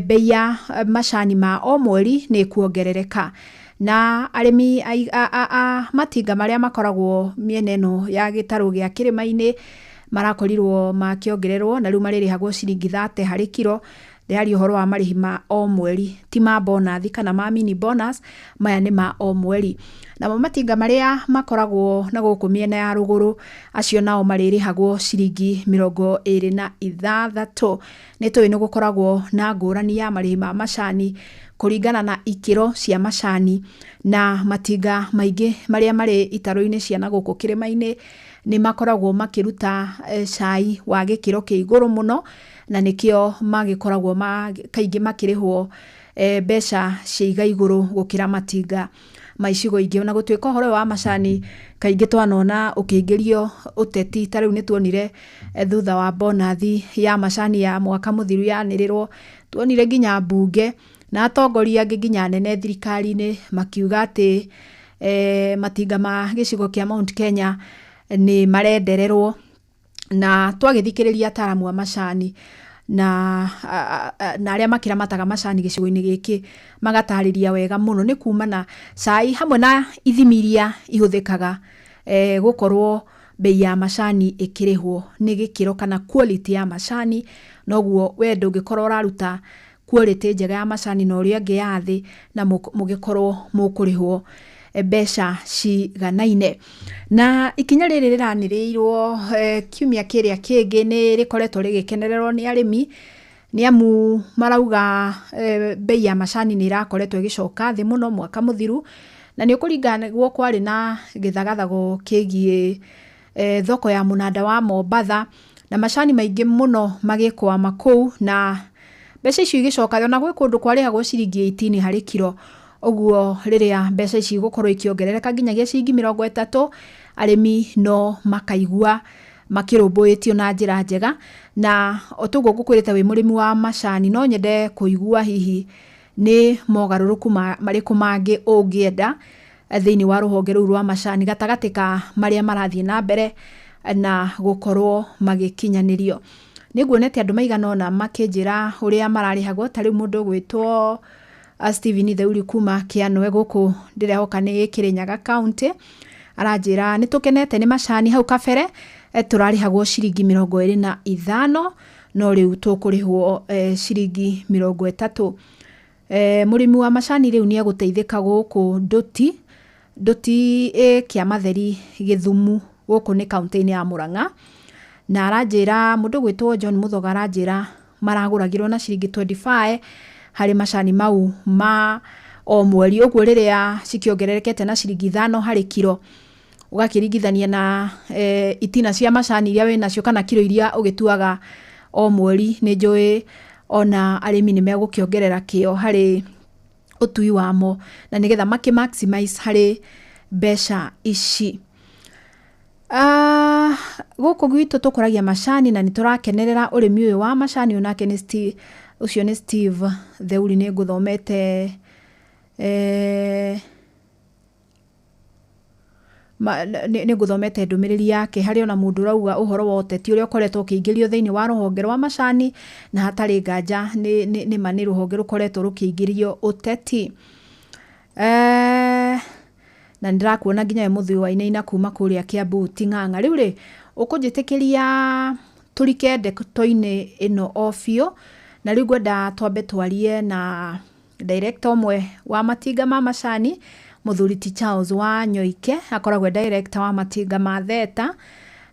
bei ya macani ma o mweri nĩ ĩkuongerereka, na arĩmi a matinga marĩa makoragwo mĩena ĩno ya gĩtarũ gĩa kĩrĩma-inĩ marakorirwo makĩongererwo, na rĩu marĩrĩhagwo ciringi 30 harĩ kiro. Ndĩraria ũhoro wa marĩhi ma o mweri, ti ma bonathi kana ma mini bonus, maya nĩ ma o mweri. Namo matinga marĩa makoragwo na gũkũ mĩena ya rũgũrũ, acio nao marĩrĩhagwo ciringi 26. Nĩ tũĩ nĩ gũkoragwo na ngũrani ya marĩhi ma macani kũringana na ikĩro cia macani, na matinga maingĩ marĩa marĩ itarũ-inĩ cia na gũkũ kĩrĩma-inĩ nĩ makoragwo makĩruta cai wa gĩkĩro kĩa igũrũ mũno, na nĩkĩo magĩkoragwo kaingĩ makĩrĩhwo mbeca cia iga igũrũ gũkĩra matinga ma icigo ingĩ. Ona gũtuĩka ũhoro ũyũ wa macani kaingĩ twanona ũkĩingĩrio ũteti, ta rĩu nĩ tuonire thutha wa bonathi ya macani ya mwaka mũthiru yanĩrĩrwo, tuonire nginya mbunge na atongoria angĩ nginya anene thirikari-inĩ makiuga atĩ matinga ma gĩcigo kĩa Mount Kenya nĩ marendererwo. Na twagĩthikĩrĩria ataramu a macani na arĩa makĩramataga macani gĩcigo-inĩ gĩkĩ magatarĩria wega mũno nĩ kumana cai hamwe na ithimi iria ihũthĩkaga gũkorwo bei ya macani ĩkĩrĩhwo nĩ gĩkĩro kana quality ya macani. Noguo we ndũngĩkorwo ũraruta quality njega ya macani na ũrĩa ũngĩ ya thĩ, na mũgĩkorwo mũkũrĩhwo mbeca ciganaine. Na ikinya rĩrĩ rĩranĩrĩirwo kiumia kĩrĩa kĩngĩ nĩ rĩkoretwo rĩgĩkenererwo nĩ arĩmi, nĩ amu marauga bei ya macani nĩ ĩrakoretwo ĩgĩcoka thĩ mũno mwaka mũthiru, na nĩ ũkũringana kwarĩ na gĩthagathago kĩgiĩ thoko ya mũnanda wa Mombatha, na macani maingĩ mũno magĩkwama kũu, na mbeca icio igĩcoka ona gwĩ kũndũ kwarĩhagwo ciringi 18 harĩ kiro. Ũguo rĩrĩa mbeca ici igũkorwo ikĩongerereka nginyagia ciringi 30, arĩmi no makaigua makĩrũmbũĩtio na njĩra njega. Na o toguo ngũkwĩrĩte wĩ mũrĩmi wa macani, no nyende kũigua hihi nĩ mogarũrũku marĩkũ mangĩ ũngĩenda thĩinĩ wa rũhonge rũu rwa macani gatagatĩ ka marĩa marathiĩ na mbere na gũkorwo magĩkinyanĩrio. Nĩ nguonete andũ maigana ũna makĩnjĩra ũrĩa mararĩhagwo, ta rĩu mũndũ ũgwĩtwo Steven Theuri kuma Kĩanũe gũkũ ndĩrehoka nĩ Kĩrĩnyaga County, aranjĩra nĩ tũkenete nĩ macani, hau kabere tũrarĩhagwo ciringi 25, no rĩu tũkũrĩhwo ciringi 30. Mũrĩmi wa macani rĩu nĩ egũteithĩka gũkũ Ndũti, Ndũti Kĩamatheri Gĩthumu, gũkũ nĩ kaũntĩ-inĩ ya Mũrang'a. Na aranjĩra mũndũ ũgwĩtwo John Mũthoga aranjĩra maragũragĩrwo na ciringi 25 harĩ macani mau ma o mweri. Ũguo rĩrĩa cikĩongererekete na ciringi 5 harĩ kiro, ũgakĩringithania na itina cia macani iria wĩnacio kana kiro iria ũgĩtuaga o mweri, nĩ njũĩ ona arĩmi nĩ megũkĩongerera kĩo harĩ ũtui wamo, na nĩgetha makĩ maximize harĩ mbeca ici. Gũkũ gwitũ tũkũragia macani na nĩ tũrakenerera ũrĩmi ũyũ wa macani. Onake nĩ Steve, ũcio nĩ Steve Theuri, nĩ ngũthomete nĩ ngũthomete ndũmĩrĩri yake. Harĩ ona mũndũ ũrauga ũhoro wa ũteti ũrĩa ũkoretwo ũkĩingĩrio thĩinĩ wa rũhonge rwa macani, na hatarĩ nganja nĩ ma nĩ rũhonge rũkoretwo rũkĩingĩrio ũteti. Na nĩndĩrakuona nginya we mũthuri wa Inaina kuma kũrĩa Kiambu Ting'ang'a. Rĩu rĩ, ũkũnjĩtĩkĩria tũrike ndeto-inĩ ĩno o biũ, na rĩu ngwenda twambe twarie na director ũmwe wa matinga ma macani, Mũthuri ti Charles wa Nyoike, akoragwo e director wa matinga ma Theta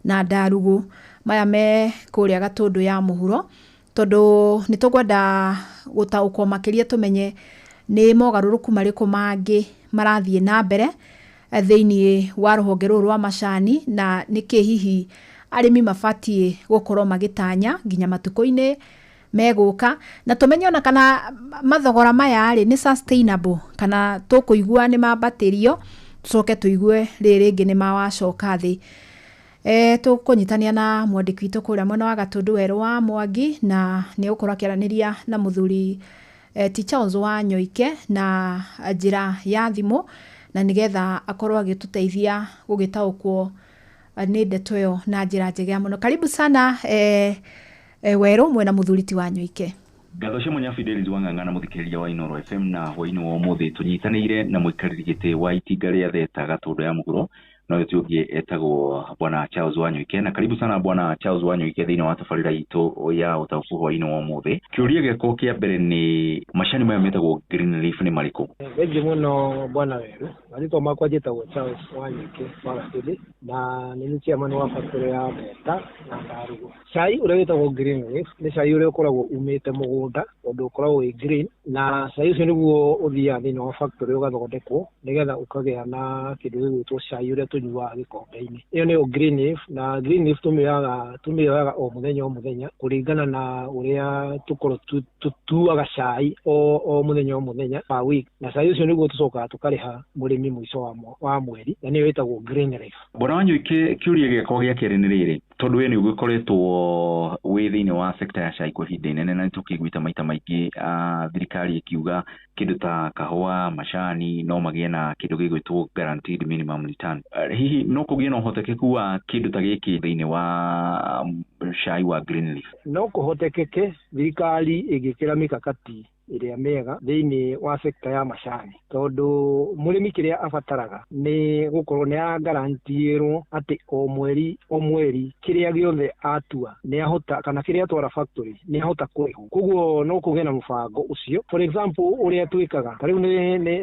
na Ndarugu maya me kũrĩa Gatũndũ ya mũhuro, tondũ nĩ tũkwenda gũtaũkwo makĩria tũmenye nĩ mogarũrũku marĩkũ mangĩ marathiĩ na mbere thĩinĩ wa rũhonge rũrũ rwa macani, na nĩkĩ hihi arĩmi mabatiĩ gũkorwo magĩtanya nginya matukũ-inĩ megũka, na tũmenye ona kana mathogora maya rĩ nĩ sustainable kana tũkũigua nĩ mambatĩrio tũcoke tũigue rĩrĩ rĩngĩ nĩ mawacoka thĩ. Tũkũnyitania na mwandĩki witũ kũrĩa mwena wa Gatũndũ Werũ wa Mwangi, na nĩ egũkorwo akĩaranĩria na mũthuri ti Charles wa Nyoike na njĩra ya thimũ, na nĩgetha akorwo agĩtũteithia gũgĩtaũkwo nĩ ndeto ĩyo na njĩra njega mũno. Karibu sana Werũ mwena mũthuri ti wa Nyoike. Ngatho cia mwanya Fidelis wa Ng'ang'a na mũthikĩrĩria wa Inooro FM, na hwainĩ wa ũmũthĩ tũnyitanĩire na mũikarĩri gĩtĩ wa itinga rĩa Theta Gatũndũ ya mũhuro, no ũyũ ti ũngĩ etagwo Bwana Charles Wanyoike. Na karibu sana Bwana Charles Wanyoike thĩinĩ wa tabarĩra itũ ya ũtaũku hwainĩ wa ũmũthĩ. Kĩũria gĩakwa kĩa mbere nĩ macani maya metagwo green leaf nĩ marĩkũ? Thengiũ mũno Bwana Werũ, marĩtwa makwa njĩtagwo Charles Wanyoike wa Gatũndũ, na nĩ niĩ chairman wa factory ya Theta na Ndarugu. Cai ũrĩa wĩtagwo green leaf nĩ cai ũrĩa ũkoragwo umĩte mũgũnda, tondũ ũkoragwo wĩ green, na cai ũcio nĩguo ũthiaga thĩinĩ wa factory ũgathondekwo nĩgetha ũkagĩa na kĩndũ gĩgwĩtwo cai ũrĩa tũnyuaga gĩkombe-inĩ. Ĩyo nĩyo green leaf, na green leaf tũmĩoyaga o mũthenya o mũthenya kũringana na ũrĩa tũkorwo tũtuaga cai o mũthenya o mũthenya per week, na cai ũcio nĩguo tũcokaga tũkarĩha mũrĩmi mũico wa mweri, na nĩyo ĩtagwo green leaf. Bwana Wanyoike, kĩũria gĩakwa gĩa kerĩ nĩ rĩrĩ, tondũ we nĩ ũgĩkoretwo wĩ thĩinĩ wa sector ya cai kwa ihinda inene, na nĩtũkĩiguĩte maita maingĩ thirikari ĩkiuga kĩndũ ta kahũa, macani no magĩe na kĩndũ gĩgwĩtwo guaranteed minimum return. Hihi no kũgĩe na ũhotekeku wa kĩndũ ta gĩkĩ thĩinĩ wa cai wa green leaf? No kũhotekeke thirikari ĩngĩkĩra mikakati ĩrĩa mĩega thĩinĩ wa sector ya macani, tondũ mũrĩmi kĩrĩa abataraga nĩ gũkorwo nĩ agarantiĩrwo atĩ o mweri o mweri kĩrĩa gĩothe atua nĩ ahota, kana kĩrĩa atwara factory nĩ ahota kũrĩhwo. Koguo no kũgĩe na mũbango ũcio. For example, ũrĩa twĩkaga ta rĩu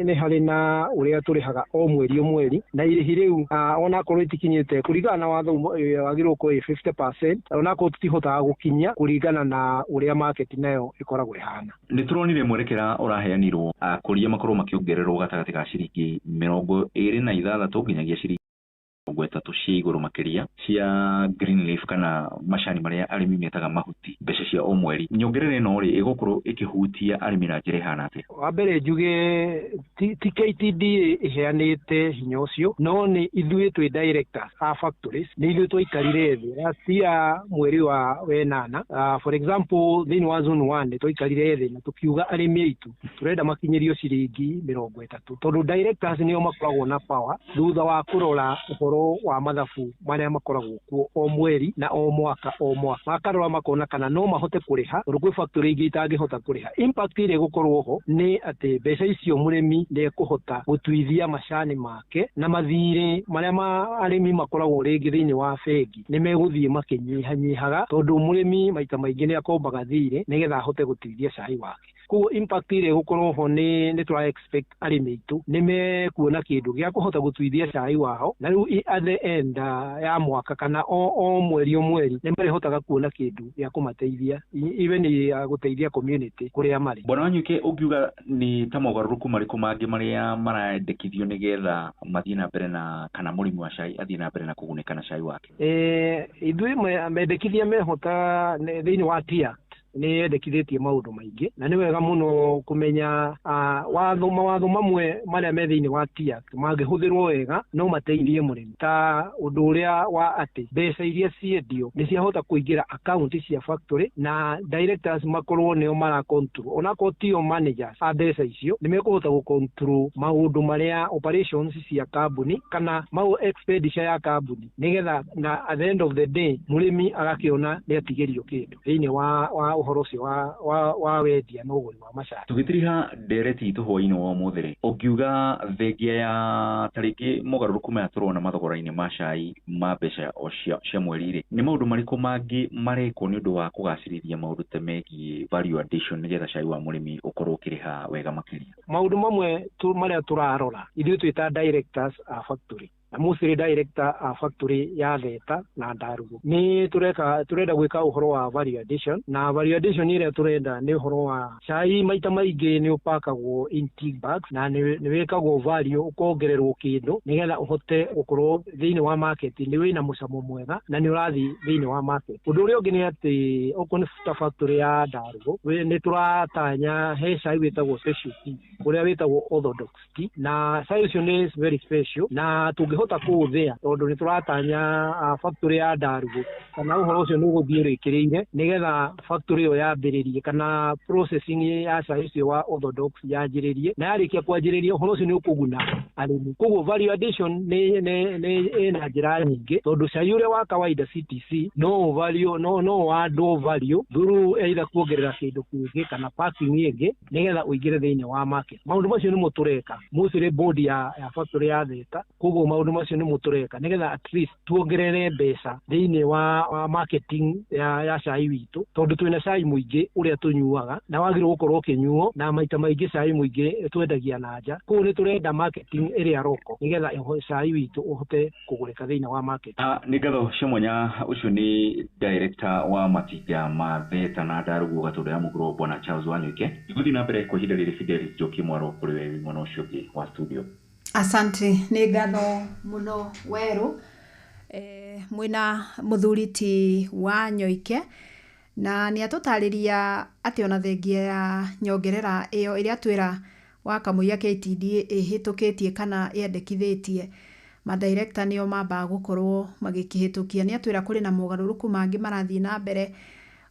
nĩ harĩ na ũrĩa tũrĩhaga o mweri o mweri, na irĩhi rĩu onakorwo itikinyĩte kũringana na watho wagĩrĩirwo gũkorwo ĩ 50%, onakorwo tũtihotaga gũkinyia kũringana na ũrĩa market nayo ĩkoragwo ĩhana. Nĩ tũronire mwerekera ũraheanirwo akũria makorwo makĩongererwo gatagatĩ ka ciringi 26 nginyagia ciringi 30 cia igũrũ makĩria cia green leaf kana macani marĩa arĩmi metaga mahuti, mbeca cia o mweri. Nyongerera ĩno rĩ ĩgũkorwo ĩkĩhutia arĩmi na njĩra ĩhana atĩa? Wa mbere njuge ti KTDA ĩheanĩte hinya ũcio, no nĩ ithuĩ twĩ directors a factories, nĩ ithuĩ twaikarire thĩ last year mweri wa wenana. For example, thĩinĩ wa zone 1 nĩ twaikarire thĩ na tũkiuga arĩmi aitũ tũrenda makinyĩrio ciringi 30, tondũ directors nĩo makoragwo na power thutha wa kũrora ũhoro wa mathabu marĩa makoragwo kuo o mweri na o mwaka o mwaka, makarora makona kana no mahote kũrĩha, tondũ kwĩ factory ingĩ itangĩhota kũrĩha. Impact ĩrĩa ĩgũkorwo ho nĩ atĩ mbeca icio mũrĩmi nĩekũhota gũtuithia macani make, na mathirĩ marĩa arĩmi makoragwo rĩngĩ thĩinĩ wa bengi nĩ megũthiĩ makĩnyihanyihaga, tondũ mũrĩmi maita maingĩ nĩ akombaga thirĩ nĩgetha ahote gũtuithia cai wake. Koguo impact ĩrĩa ĩgũkorwo ho nĩ tũra expect arĩmi aitũ nĩ mekuona kĩndũ gĩa kũhota gũtuithia cai wao, na rĩu at the end ya mwaka kana o mweri o mweri nĩ marĩhotaga kuona kĩndũ gĩa kũmateithia, even ya gũteithia community kũrĩa marĩ. Bwana Wanyoike, ũngiuga nĩ ta mogarũrũku marĩkũ mangĩ marĩa marendekithio nĩgetha mathiĩ na mbere na kana mũrĩmi wa cai athiĩ na mbere na kũgunĩka na cai wake? Ithuĩ mendekithia mehota thĩinĩ wa TIA nĩ yendekithĩtie maũndũ maingĩ, na nĩ wega mũno kũmenya watho mawatho mamwe marĩa me thĩinĩ wa TIA mangĩhũthĩrwo wega no mateithie mũrĩmi, ta ũndũ ũrĩa wa atĩ mbeca iria ciendio nĩ ciahota kũingĩra akaunti cia factory na directors makorwo nĩo mara control, onakorwo tio managers a mbeca icio nĩ mekũhota gũ control maũndũ marĩa operations cia kambuni kana mau expenditure ya kambuni, nĩgetha na at the end of the day mũrĩmi agakĩona nĩ atigĩrio kĩndũ thĩinĩ wa ũhoro ũcio wa wendia na ũgũri wa macani. Tũgĩtiriha ndereti itũ hwaĩ-inĩ wa ũmũthĩ rĩ, ũngiuga thengia ya tarĩngĩ mogarũrũku maya tũrona mathogora-inĩ ma cai ma mbeca o cia mweri rĩ, nĩ maũndũ marĩkũ mangĩ marekwo nĩ ũndũ wa kũgacĩrithia maũndũ ta megiĩ value addition nĩgetha cai wa mũrĩmi ũkorwo ũkĩrĩha wega makĩria? Maũndũ mamwe marĩa tũrarora ithuĩ twĩ ta directors a factory, na mostly director a factory ya Theta na Ndarugu, nĩ turenda gwĩka ũhoro wa value addition, na value addition ĩrĩa turenda nĩ ũhoro wa cai maita maingĩ nĩ ũpakagwo in tea bags na nĩ wĩkagwo value, ũkongererwo kĩndũ nĩgetha ũhote gũkorwo thĩinĩ wa market nĩ wĩna mũcamo mwega na nĩ ũrathiĩ thĩinĩ wa market. Ũndũ ũrĩa ũngĩ nĩ atĩ okorwo nĩ ta factory ya Ndarugu nĩ tũratanya he cai wĩtagwo special tea ũrĩa wĩtagwo orthodox tea, na cai ũcio nĩ very special na tũngĩhota kũũthĩa tondũ nĩ tũratanya factory ya Ndarugu kana ũhoro ũcio nĩ ũgũthiĩ ũrĩkĩrĩire nĩgetha factory ĩyo yambĩrĩrie kana processing ya cai ũcio wa orthodox yanjĩrĩrie, na yarĩkia kwanjĩrĩria ũhoro ũcio nĩ ũkũguna arĩmi. Koguo value addition nĩ ĩna njĩra nyingĩ tondũ cai ũrĩa wa kawaida CTC no value no wandwo value through either kuongerera kĩndũ kĩngĩ kana packing ĩngĩ nĩgetha ũingĩre thĩinĩ wa market. Maũndũ macio nĩmo tũreka mostly board ya factory ya Theta, koguo maũndũ macio nĩmo tũreka nĩgetha at least tuongerere mbeca thĩinĩ wa marketing ya cai witũ tondũ twĩna cai mũingĩ ũrĩa tũnyuaga na wagĩrĩirwo gũkorwo ũkĩnyuo, na maita maingĩ cai mũingĩ twendagia na nja. Koguo nĩ tũrenda marketing ĩrĩa roko nĩgetha cai witũ ũhote kũgũrĩka thĩinĩ wa market. Nĩ ngatho cia mwanya. Ũcio nĩ director wa matinga ma Theta na Ndarugu Gatũndũ ya Mũhuro Bwana Charles Wanyoike. Igũthiĩ na mbere kwa ihinda rĩrĩ Fidelis Njoki Mwaro kũrĩ we mwena ũcio ũngĩ wa studio. Asante, nĩ ngatho mũno Werũ. Mwĩna mũthuri ti Wanyoike na nĩ atũtarĩria atĩ ona thengia ya nyongerera ĩyo ĩrĩa twĩra wa kamũiya KTDA ĩhĩtũkĩtie kana ĩendekithĩtie madirector nĩo mambaga gũkorwo magĩkĩhĩtũkia. Nĩ atwĩra kũrĩ na mogarũrũku mangĩ marathiĩ na mbere,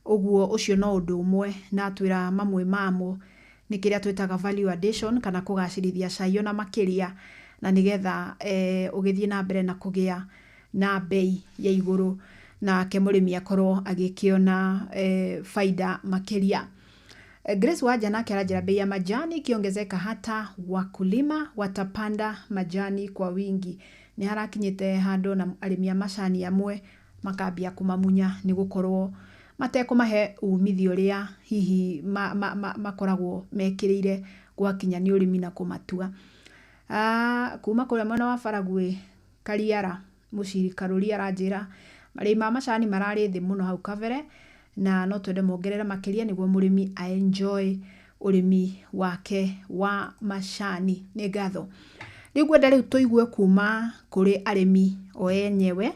ũguo ũcio no ũndũ ũmwe, na atwĩra mamwe mamo nĩ kĩrĩa twĩtaga value addition kana kũgacĩrithia cai ona makĩria na nĩgetha ũgĩthiĩ na mbere na kũgĩa na bei ya igũrũ nake mũrĩmi akorwo agĩkĩona faida makĩria. Grace Wanja nake aranjĩra bei ya majani ikiongezeka hata wakulima watapanda majani kwa wingi. Nĩ harakinyĩte handũ na arĩmi a macani amwe makambia kũmamunya nĩ gũkorwo matekũmahe umithio ũrĩa hihi makoragwo mekĩrĩire gwakinya nĩ ũrĩmi na kũmatua. Kuma kũrĩa mwena wa Baragwi Kariara Mũciri Karũri aranjĩra marĩmi ma macani mararĩ thĩ mũno hau kabere na no twende mongerere makĩria nĩguo mũrĩmi a enjoy ũrĩmi wake wa macani. Nĩ ngatho. Rĩu ngwenda rĩu tũigue kuma kũrĩ arĩmi o enyewe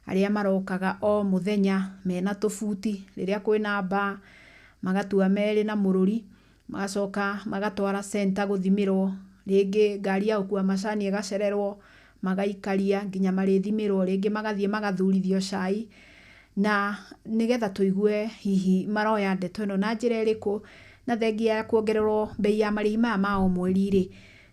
arĩa marokaga o mũthenya mena tũbuti rĩrĩa kwĩna mbaa magatua merĩ na mũrũri magacoka magatwara center gũthimĩrwo, rĩngĩ ngari ya gũkua macani ĩgacererwo magaikaria nginya marĩthimĩrwo, rĩngĩ magathiĩ magathurithio cai, na nĩgetha tũigue hihi maroya ndeto ĩno na njĩra ĩrĩkũ, na thengia ya kuongererwo bei ya marĩhi maya ma o mweri rĩ,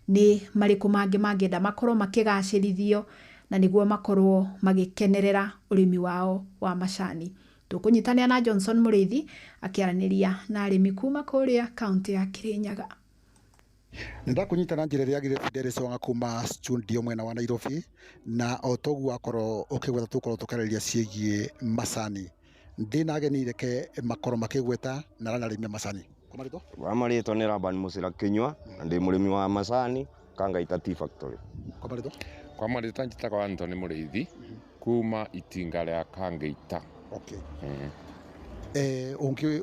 nĩ marĩkũ mangĩ mangĩenda makorwo makĩgacĩrithio na nĩguo makorwo magĩkenerera ũrĩmi wao wa macani. Tũkũnyitanĩra na Johnson Mũrĩithi akĩaranĩria na arĩmi kuma kũrĩa kaũntĩ ya Kirinyaga. Nĩndakũnyita na njĩra ĩrĩa yagĩrĩire Fidelis Wanga kuma studio mwena wa Nairobi, na o toguo akorwo ũkĩgweta tũkorwo tũkĩarĩrĩria ciĩgiĩ macani. Ndĩna ageni reke makorwo makĩgweta na arĩa arĩmi a macani. Kwa marĩtwa nĩ Laban Mũcĩra Kĩnyua na ndĩ mũrĩmi wa macani Kangaita Tea Factory. Kwa marĩtwa? Kwa marĩtwa njĩtagwo Anthony Mũrĩithi kuma itinga rĩa Kangaita. Okay.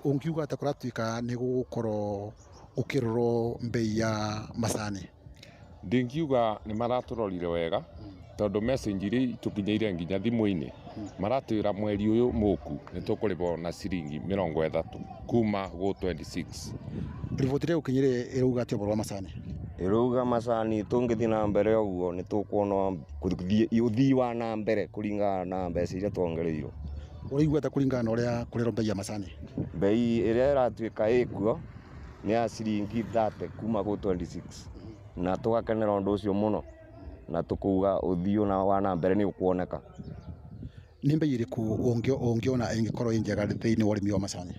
Ũngiuga atĩa kũratuĩka nĩ gũgũkorwo ũkĩrorwo mbei ya macani? Ndingiuga nĩ maratũrorire wega tondũ message iria itũkinyĩire nginya thimũ-inĩ maratwĩra mweri ũyũ mũku nĩ tũkũrĩhwo na ciringi 30 kuma go 26. Riboti ĩrĩa ĩgũkinyĩire ĩrauga atĩa ũhoro wa macani? Ĩrauga macani tũngĩthiĩ na mbere ũguo nĩ tũkuona ũthii wa na mbere kũringana na mbeca iria tuongereirwo. Ũraigua atĩa kũringana na ũrĩa kũrerwo mbei ya macani? Mbei ĩrĩa ĩratuĩka ĩkuo nĩ ya ciringi 30 kuma go 26 na tũgakenera ũndũ ũcio mũno na tũkauga ũthii wa na mbere nĩ ũkuoneka. Nĩ mbei ĩrĩkũ ũngĩona ĩngĩkorwo ĩ njega thĩinĩ wa ũrĩmi wa macani?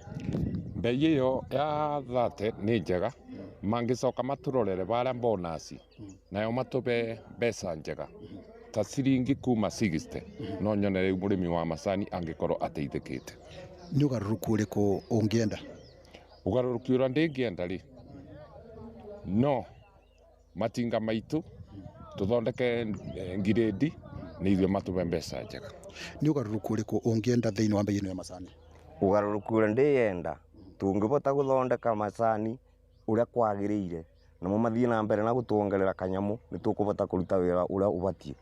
Mbei ĩyo ya 30 nĩ njega, mangĩcoka matũrorere barĩa bonus nayo matũbe mbeca njega ta ciringi kuma 60, no nyone rĩu mũrĩmi wa macani angĩkorwo ateithĩkĩte. Nĩ ũgarũrũku ũrĩkũ ũngĩenda? Ũgarũrũki ũrĩa ndĩngĩenda rĩ, no matinga maitũ tũthondeke ngirĩndi nĩ ithuĩ matũbe mbeca njega. Nĩ ũgarũrũku ũrĩkũ ũngĩenda thĩinĩ wa mbei ĩno ya macani? Ũgarũrũku ũrĩa ndĩyenda, tũngĩbota gũthondeka macani ũrĩa kwagĩrĩire namo mathiĩ na mbere na gũtuongerera kanyamũ, nĩ tũkũbota kũruta wĩra ũrĩa ũbatiĩ.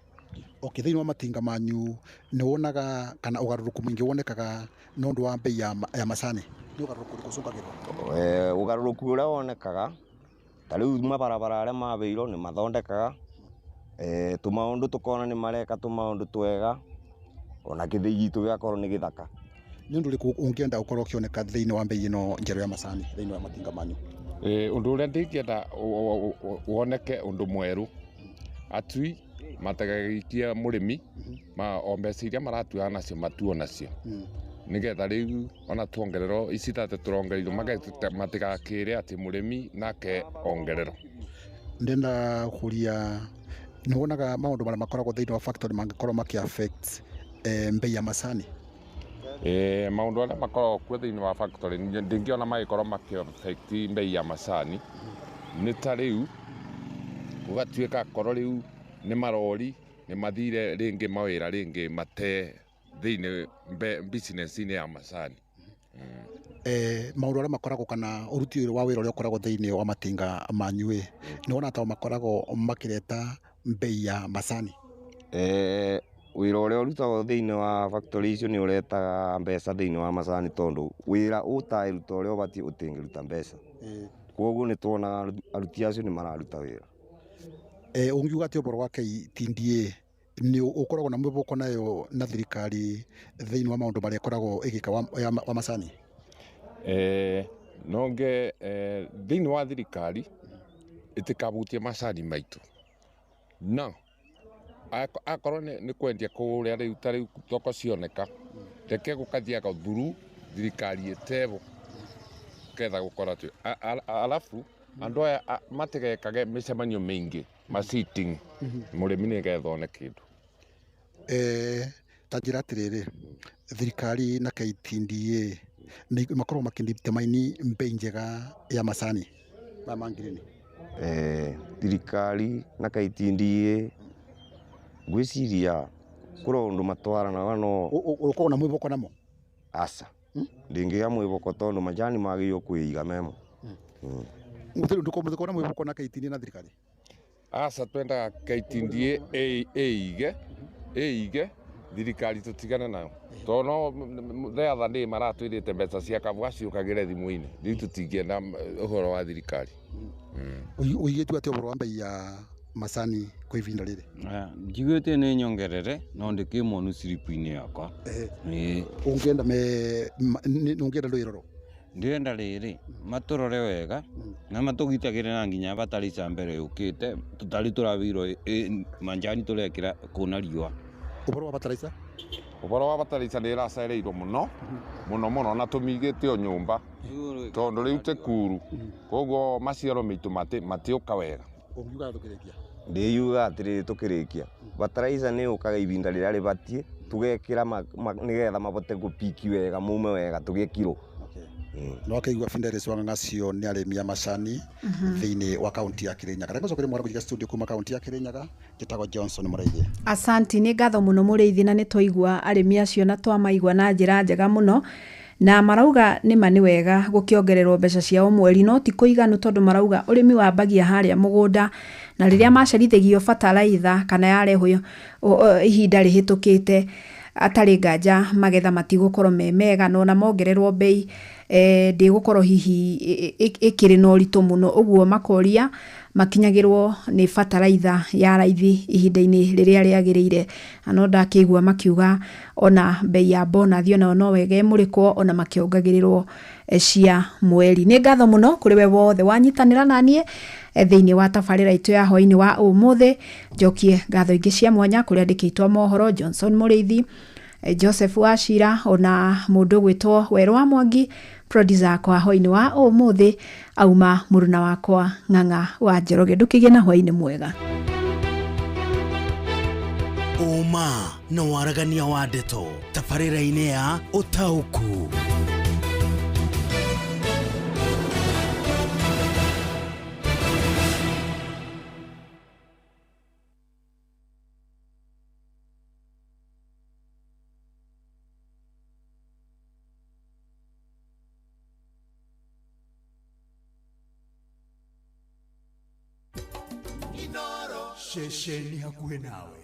Okay, thĩinĩ wa matinga manyu nĩ wonaga kana ũgarũrũku mũingĩ wonekaga nĩ ũndũ wa mbei ya macani? Nĩ ũgarũrũku ũrĩkũ ũcũngagĩrwo? Ũgarũrũku ũrĩa wonekaga ta rĩu mabarabara arĩa mabĩirwo nĩ mathondekaga, tũmaũndũ tũkona nĩ mareka tũmaũndũ twega, ona kĩthĩi gitũ gĩgakorwo nĩ gĩthaka. Nĩ ũndũ ũrĩkũ ũngĩenda ũkorwo ũkĩoneka thĩinĩ wa mbei ĩno njerũ ya macani thĩinĩ wa matinga manyu? Ũndũ ũrĩa ndingĩenda woneke ũndũ mwerũ, atui mategagĩikia mũrĩmi o mbeca iria maratuaga nacio matuo nacio, nĩgetha rĩu ona tuongererwo ici 30 tũrongereirwo matigakĩre atĩ mũrĩmi nake ongererwo. Ndĩrenda kũria, nĩ wonaga maũndũ marĩa makoragwo thĩinĩ wa factory mangĩkorwo makĩ affect mbei ya macani? Maũndũ arĩa makoragwo kuo thĩinĩ wa factory ndingĩona magĩkorwo makĩ affect mbei ya macani, nĩ ta rĩu gũgatuĩka korwo rĩu nĩ marori nĩ mathire rĩngĩ mawĩra rĩngĩ mate thĩinĩ business-inĩ ya macani. Maũndũ arĩa makoragwo kana ũruti wa wĩra ũrĩa ũkoragwo thĩinĩ wa matinga manyu ĩ, nĩ wonaga ta makoragwo makĩreta mbei ya macani? Wĩra ũrĩa ũrutagwo thĩinĩ wa factory icio nĩ ũretaga mbeca thĩinĩ wa macani, tondũ wĩra ũtarĩruta ũrĩa ũbatiĩ ũtingĩruta mbeca. Koguo nĩ tuonaga aruti acio nĩ mararuta wĩra. Ũngiuga atĩ ũhoro wa KTDA nĩ ũkoragwo na mwĩhoko nayo na thirikari thĩinĩ wa maũndũ marĩa ĩkoragwo ĩgĩka wa macani? Nonge thĩinĩ wa thirikari ĩtikabutie macani maitũ, no akorwo nĩ kwendia kũrĩa rĩu ta rĩu thoko cioneka, reke gũkathiaga thuru thirikari ĩtebo ketha gũkora atĩ alafu andũ aya matigekage mĩcemanio mĩingĩ ma sitting mũrĩmi nĩgetha one kĩndũ. Ta njĩra atĩrĩrĩ, thirikari na KTDA nĩ makoragwo makĩdetermine mbei njega ya macani maya ma ngirini? Thirikari na KTDA ngwĩciria kũrĩ ũndũ matwaranaga no Ũkoragwo na mwĩhoko namo? Aca, ndingĩgĩa mwĩhoko tondũ majani magĩrĩirwo kwĩiga memo. Mũtirĩ na mwĩhoko na KTDA na thirikari? Aca, twendaga KTDA ĩige thirikari tũtigane nayo, tondũ no the other day maratwĩrĩte mbeca cia kabwa ciũkagĩre thimũ-inĩ, rĩu tũtingĩenda ũhoro wa thirikari. Ũigĩtwo atĩa ũhoro wa mbei ya macani kwa ihinda rĩrĩ? Njiguĩte nĩ nyongerere no ndĩkĩmonu slip-inĩ yakwa. Ũngĩenda ũngĩenda rwĩroro? Ndĩrenda rĩrĩ matũrore wega na matũgitagĩre na nginya bataraitha mbere yũkĩte tũtarĩ tũrawĩrwo manjani tũrekĩra kũna riũa. Ũhoro wa bataraitha? Ũhoro wa bataraitha nĩ ĩracereirwo mũno mũno mũno na tũmĩigĩte o nyũmba tondũ rĩu ti kuru, koguo maciaro maitũ matiũka wega. Ũngiuga tũkĩrĩkia? Ndĩyuga atĩrĩrĩ, tũkĩrĩkia bataraitha nĩ yũkaga ihinda rĩrĩa rĩbatiĩ, tũgekĩra nĩgetha mabote gũpiki wega, mume wega tũgĩe kiro. No akĩigua Fidelis Wang'ang'acio nĩ arĩmi a macani thĩinĩ wa kaunti ya Kirinyaga. Reke njokerie mwara kũnjĩra studio kuma kaunti ya Kirinyaga, njĩtagwo Johnson Mũraithi. Asanti, nĩ ngatho mũno Mũrĩithi, na nĩ twaigua arĩmi acio na twamaigua na njĩra njega mũno, na marauga nĩma nĩ wega gũkĩongererwo mbeca cia o mweri, no ti kũiganu tondũ marauga ũrĩmi wambagia harĩa mũgũnda, na rĩrĩa macerithĩgio bataraitha kana yarehwo ihinda rĩhĩtũkĩte, atarĩ nganja magetha matigũkorwo me mega, na ona mongererwo mbei ndĩgũkorwo hihi ĩkĩrĩ na ũritũ mũno. Ũguo makoria makinyagĩrwo nĩ bataraitha ya raithi ihinda-inĩ rĩrĩa rĩagĩrĩire. Na no ndakĩigua makiuga ona mbei ya bonathi onayo no wega ĩmũrĩkwo ona makĩongagĩrĩrwo cia mweri. Nĩ ngatho mũno kũrĩ we wothe wanyitanĩra naniĩ thĩinĩ wa tabarĩra itũ ya hwaĩ-inĩ wa ũmũthĩ. Njokie ngatho ingĩ cia mwanya kũrĩ andĩki aitũ a mohoro Johnson Mũrĩithi Joseph Wachira ona mũndũ gwĩtwo Werũ wa Mwangi, producer wakwa hwainĩ wa ũmũthĩ auma mũruna wakwa Ng'ang'a wa Njoroge. Ndũkĩgĩe na hwainĩ mwega. Ũma na waragania wa ndeto tabarĩra-inĩ ya ũtaũku. Ceceni hakuhĩ nawe.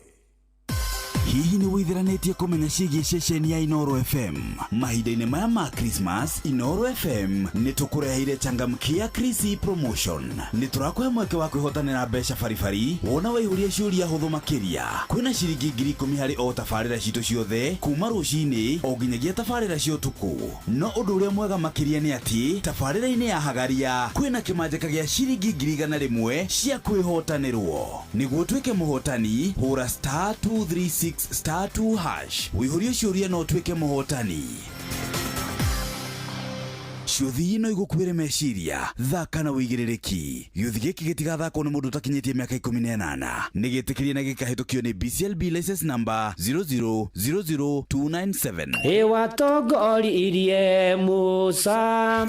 Hihi nĩ wĩithiranĩtie kũmenya ciĩgiĩ ceceni ya Inoro FM? Mahinda-inĩ maya ma Christmas, Inoro FM nĩ tũkũreheire changamkia Krisi promotion. Nĩ tũrakũhe mweke wa kwĩhotanĩra mbeca baribari wona waihũria ciũria hũthũ makĩria. Kwĩna ciringi 10,000 harĩ o tabarĩra citũ ciothe kuma rũcinĩ o nginyagia tabarĩra cia ũtukũ. No ũndũ ũrĩa mwega makĩria nĩ atĩ tabarĩra-inĩ ya Hagaria kwĩna kĩmanjĩka gĩa ciringi 100,000 cia kwĩhotanĩrwo. Nĩguo ũtuĩke mũhotani, hũra star 236 star 2 hash wĩihũrie ciũria na ũtuĩke mũhotani. Ciũthi no igũkuĩre meciria, thaka na wĩigĩrĩrĩki. Gĩũthi gĩkĩ gĩtigathakwo nĩ mũndũ ũtakinyĩtie mĩaka 18. Nĩ gĩtĩkĩrie na gĩkahĩtũkio nĩ BCLB license number 0000297. Ĩwatongoririe Musa.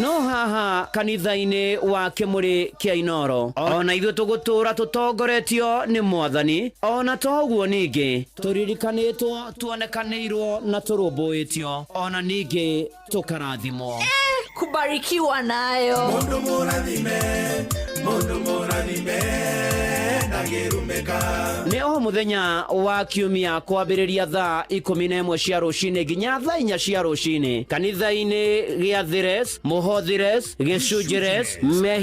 No haha kanitha-inĩ wa Kĩmũrĩ kĩa Inoro ona ithuĩ tũgũtũra tũtongoretio nĩ Mwathani, ona toguo ningĩ tũririkanĩtwo, tuonekanĩirwo na tũrũmbũĩtio, ona ningĩ tũkarathimwo. Kubarikiwa nayo. Mundu mũrathime, mundu mũrathime, ndangĩrumĩka. Nĩ o mũthenya wa kiumia kwambĩrĩria thaa 11 cia rũcinĩ nginya thaa 4 cia rũcinĩ kanitha-inĩ gĩa Thires, Mũhothires, Gĩcunjires, Mehia.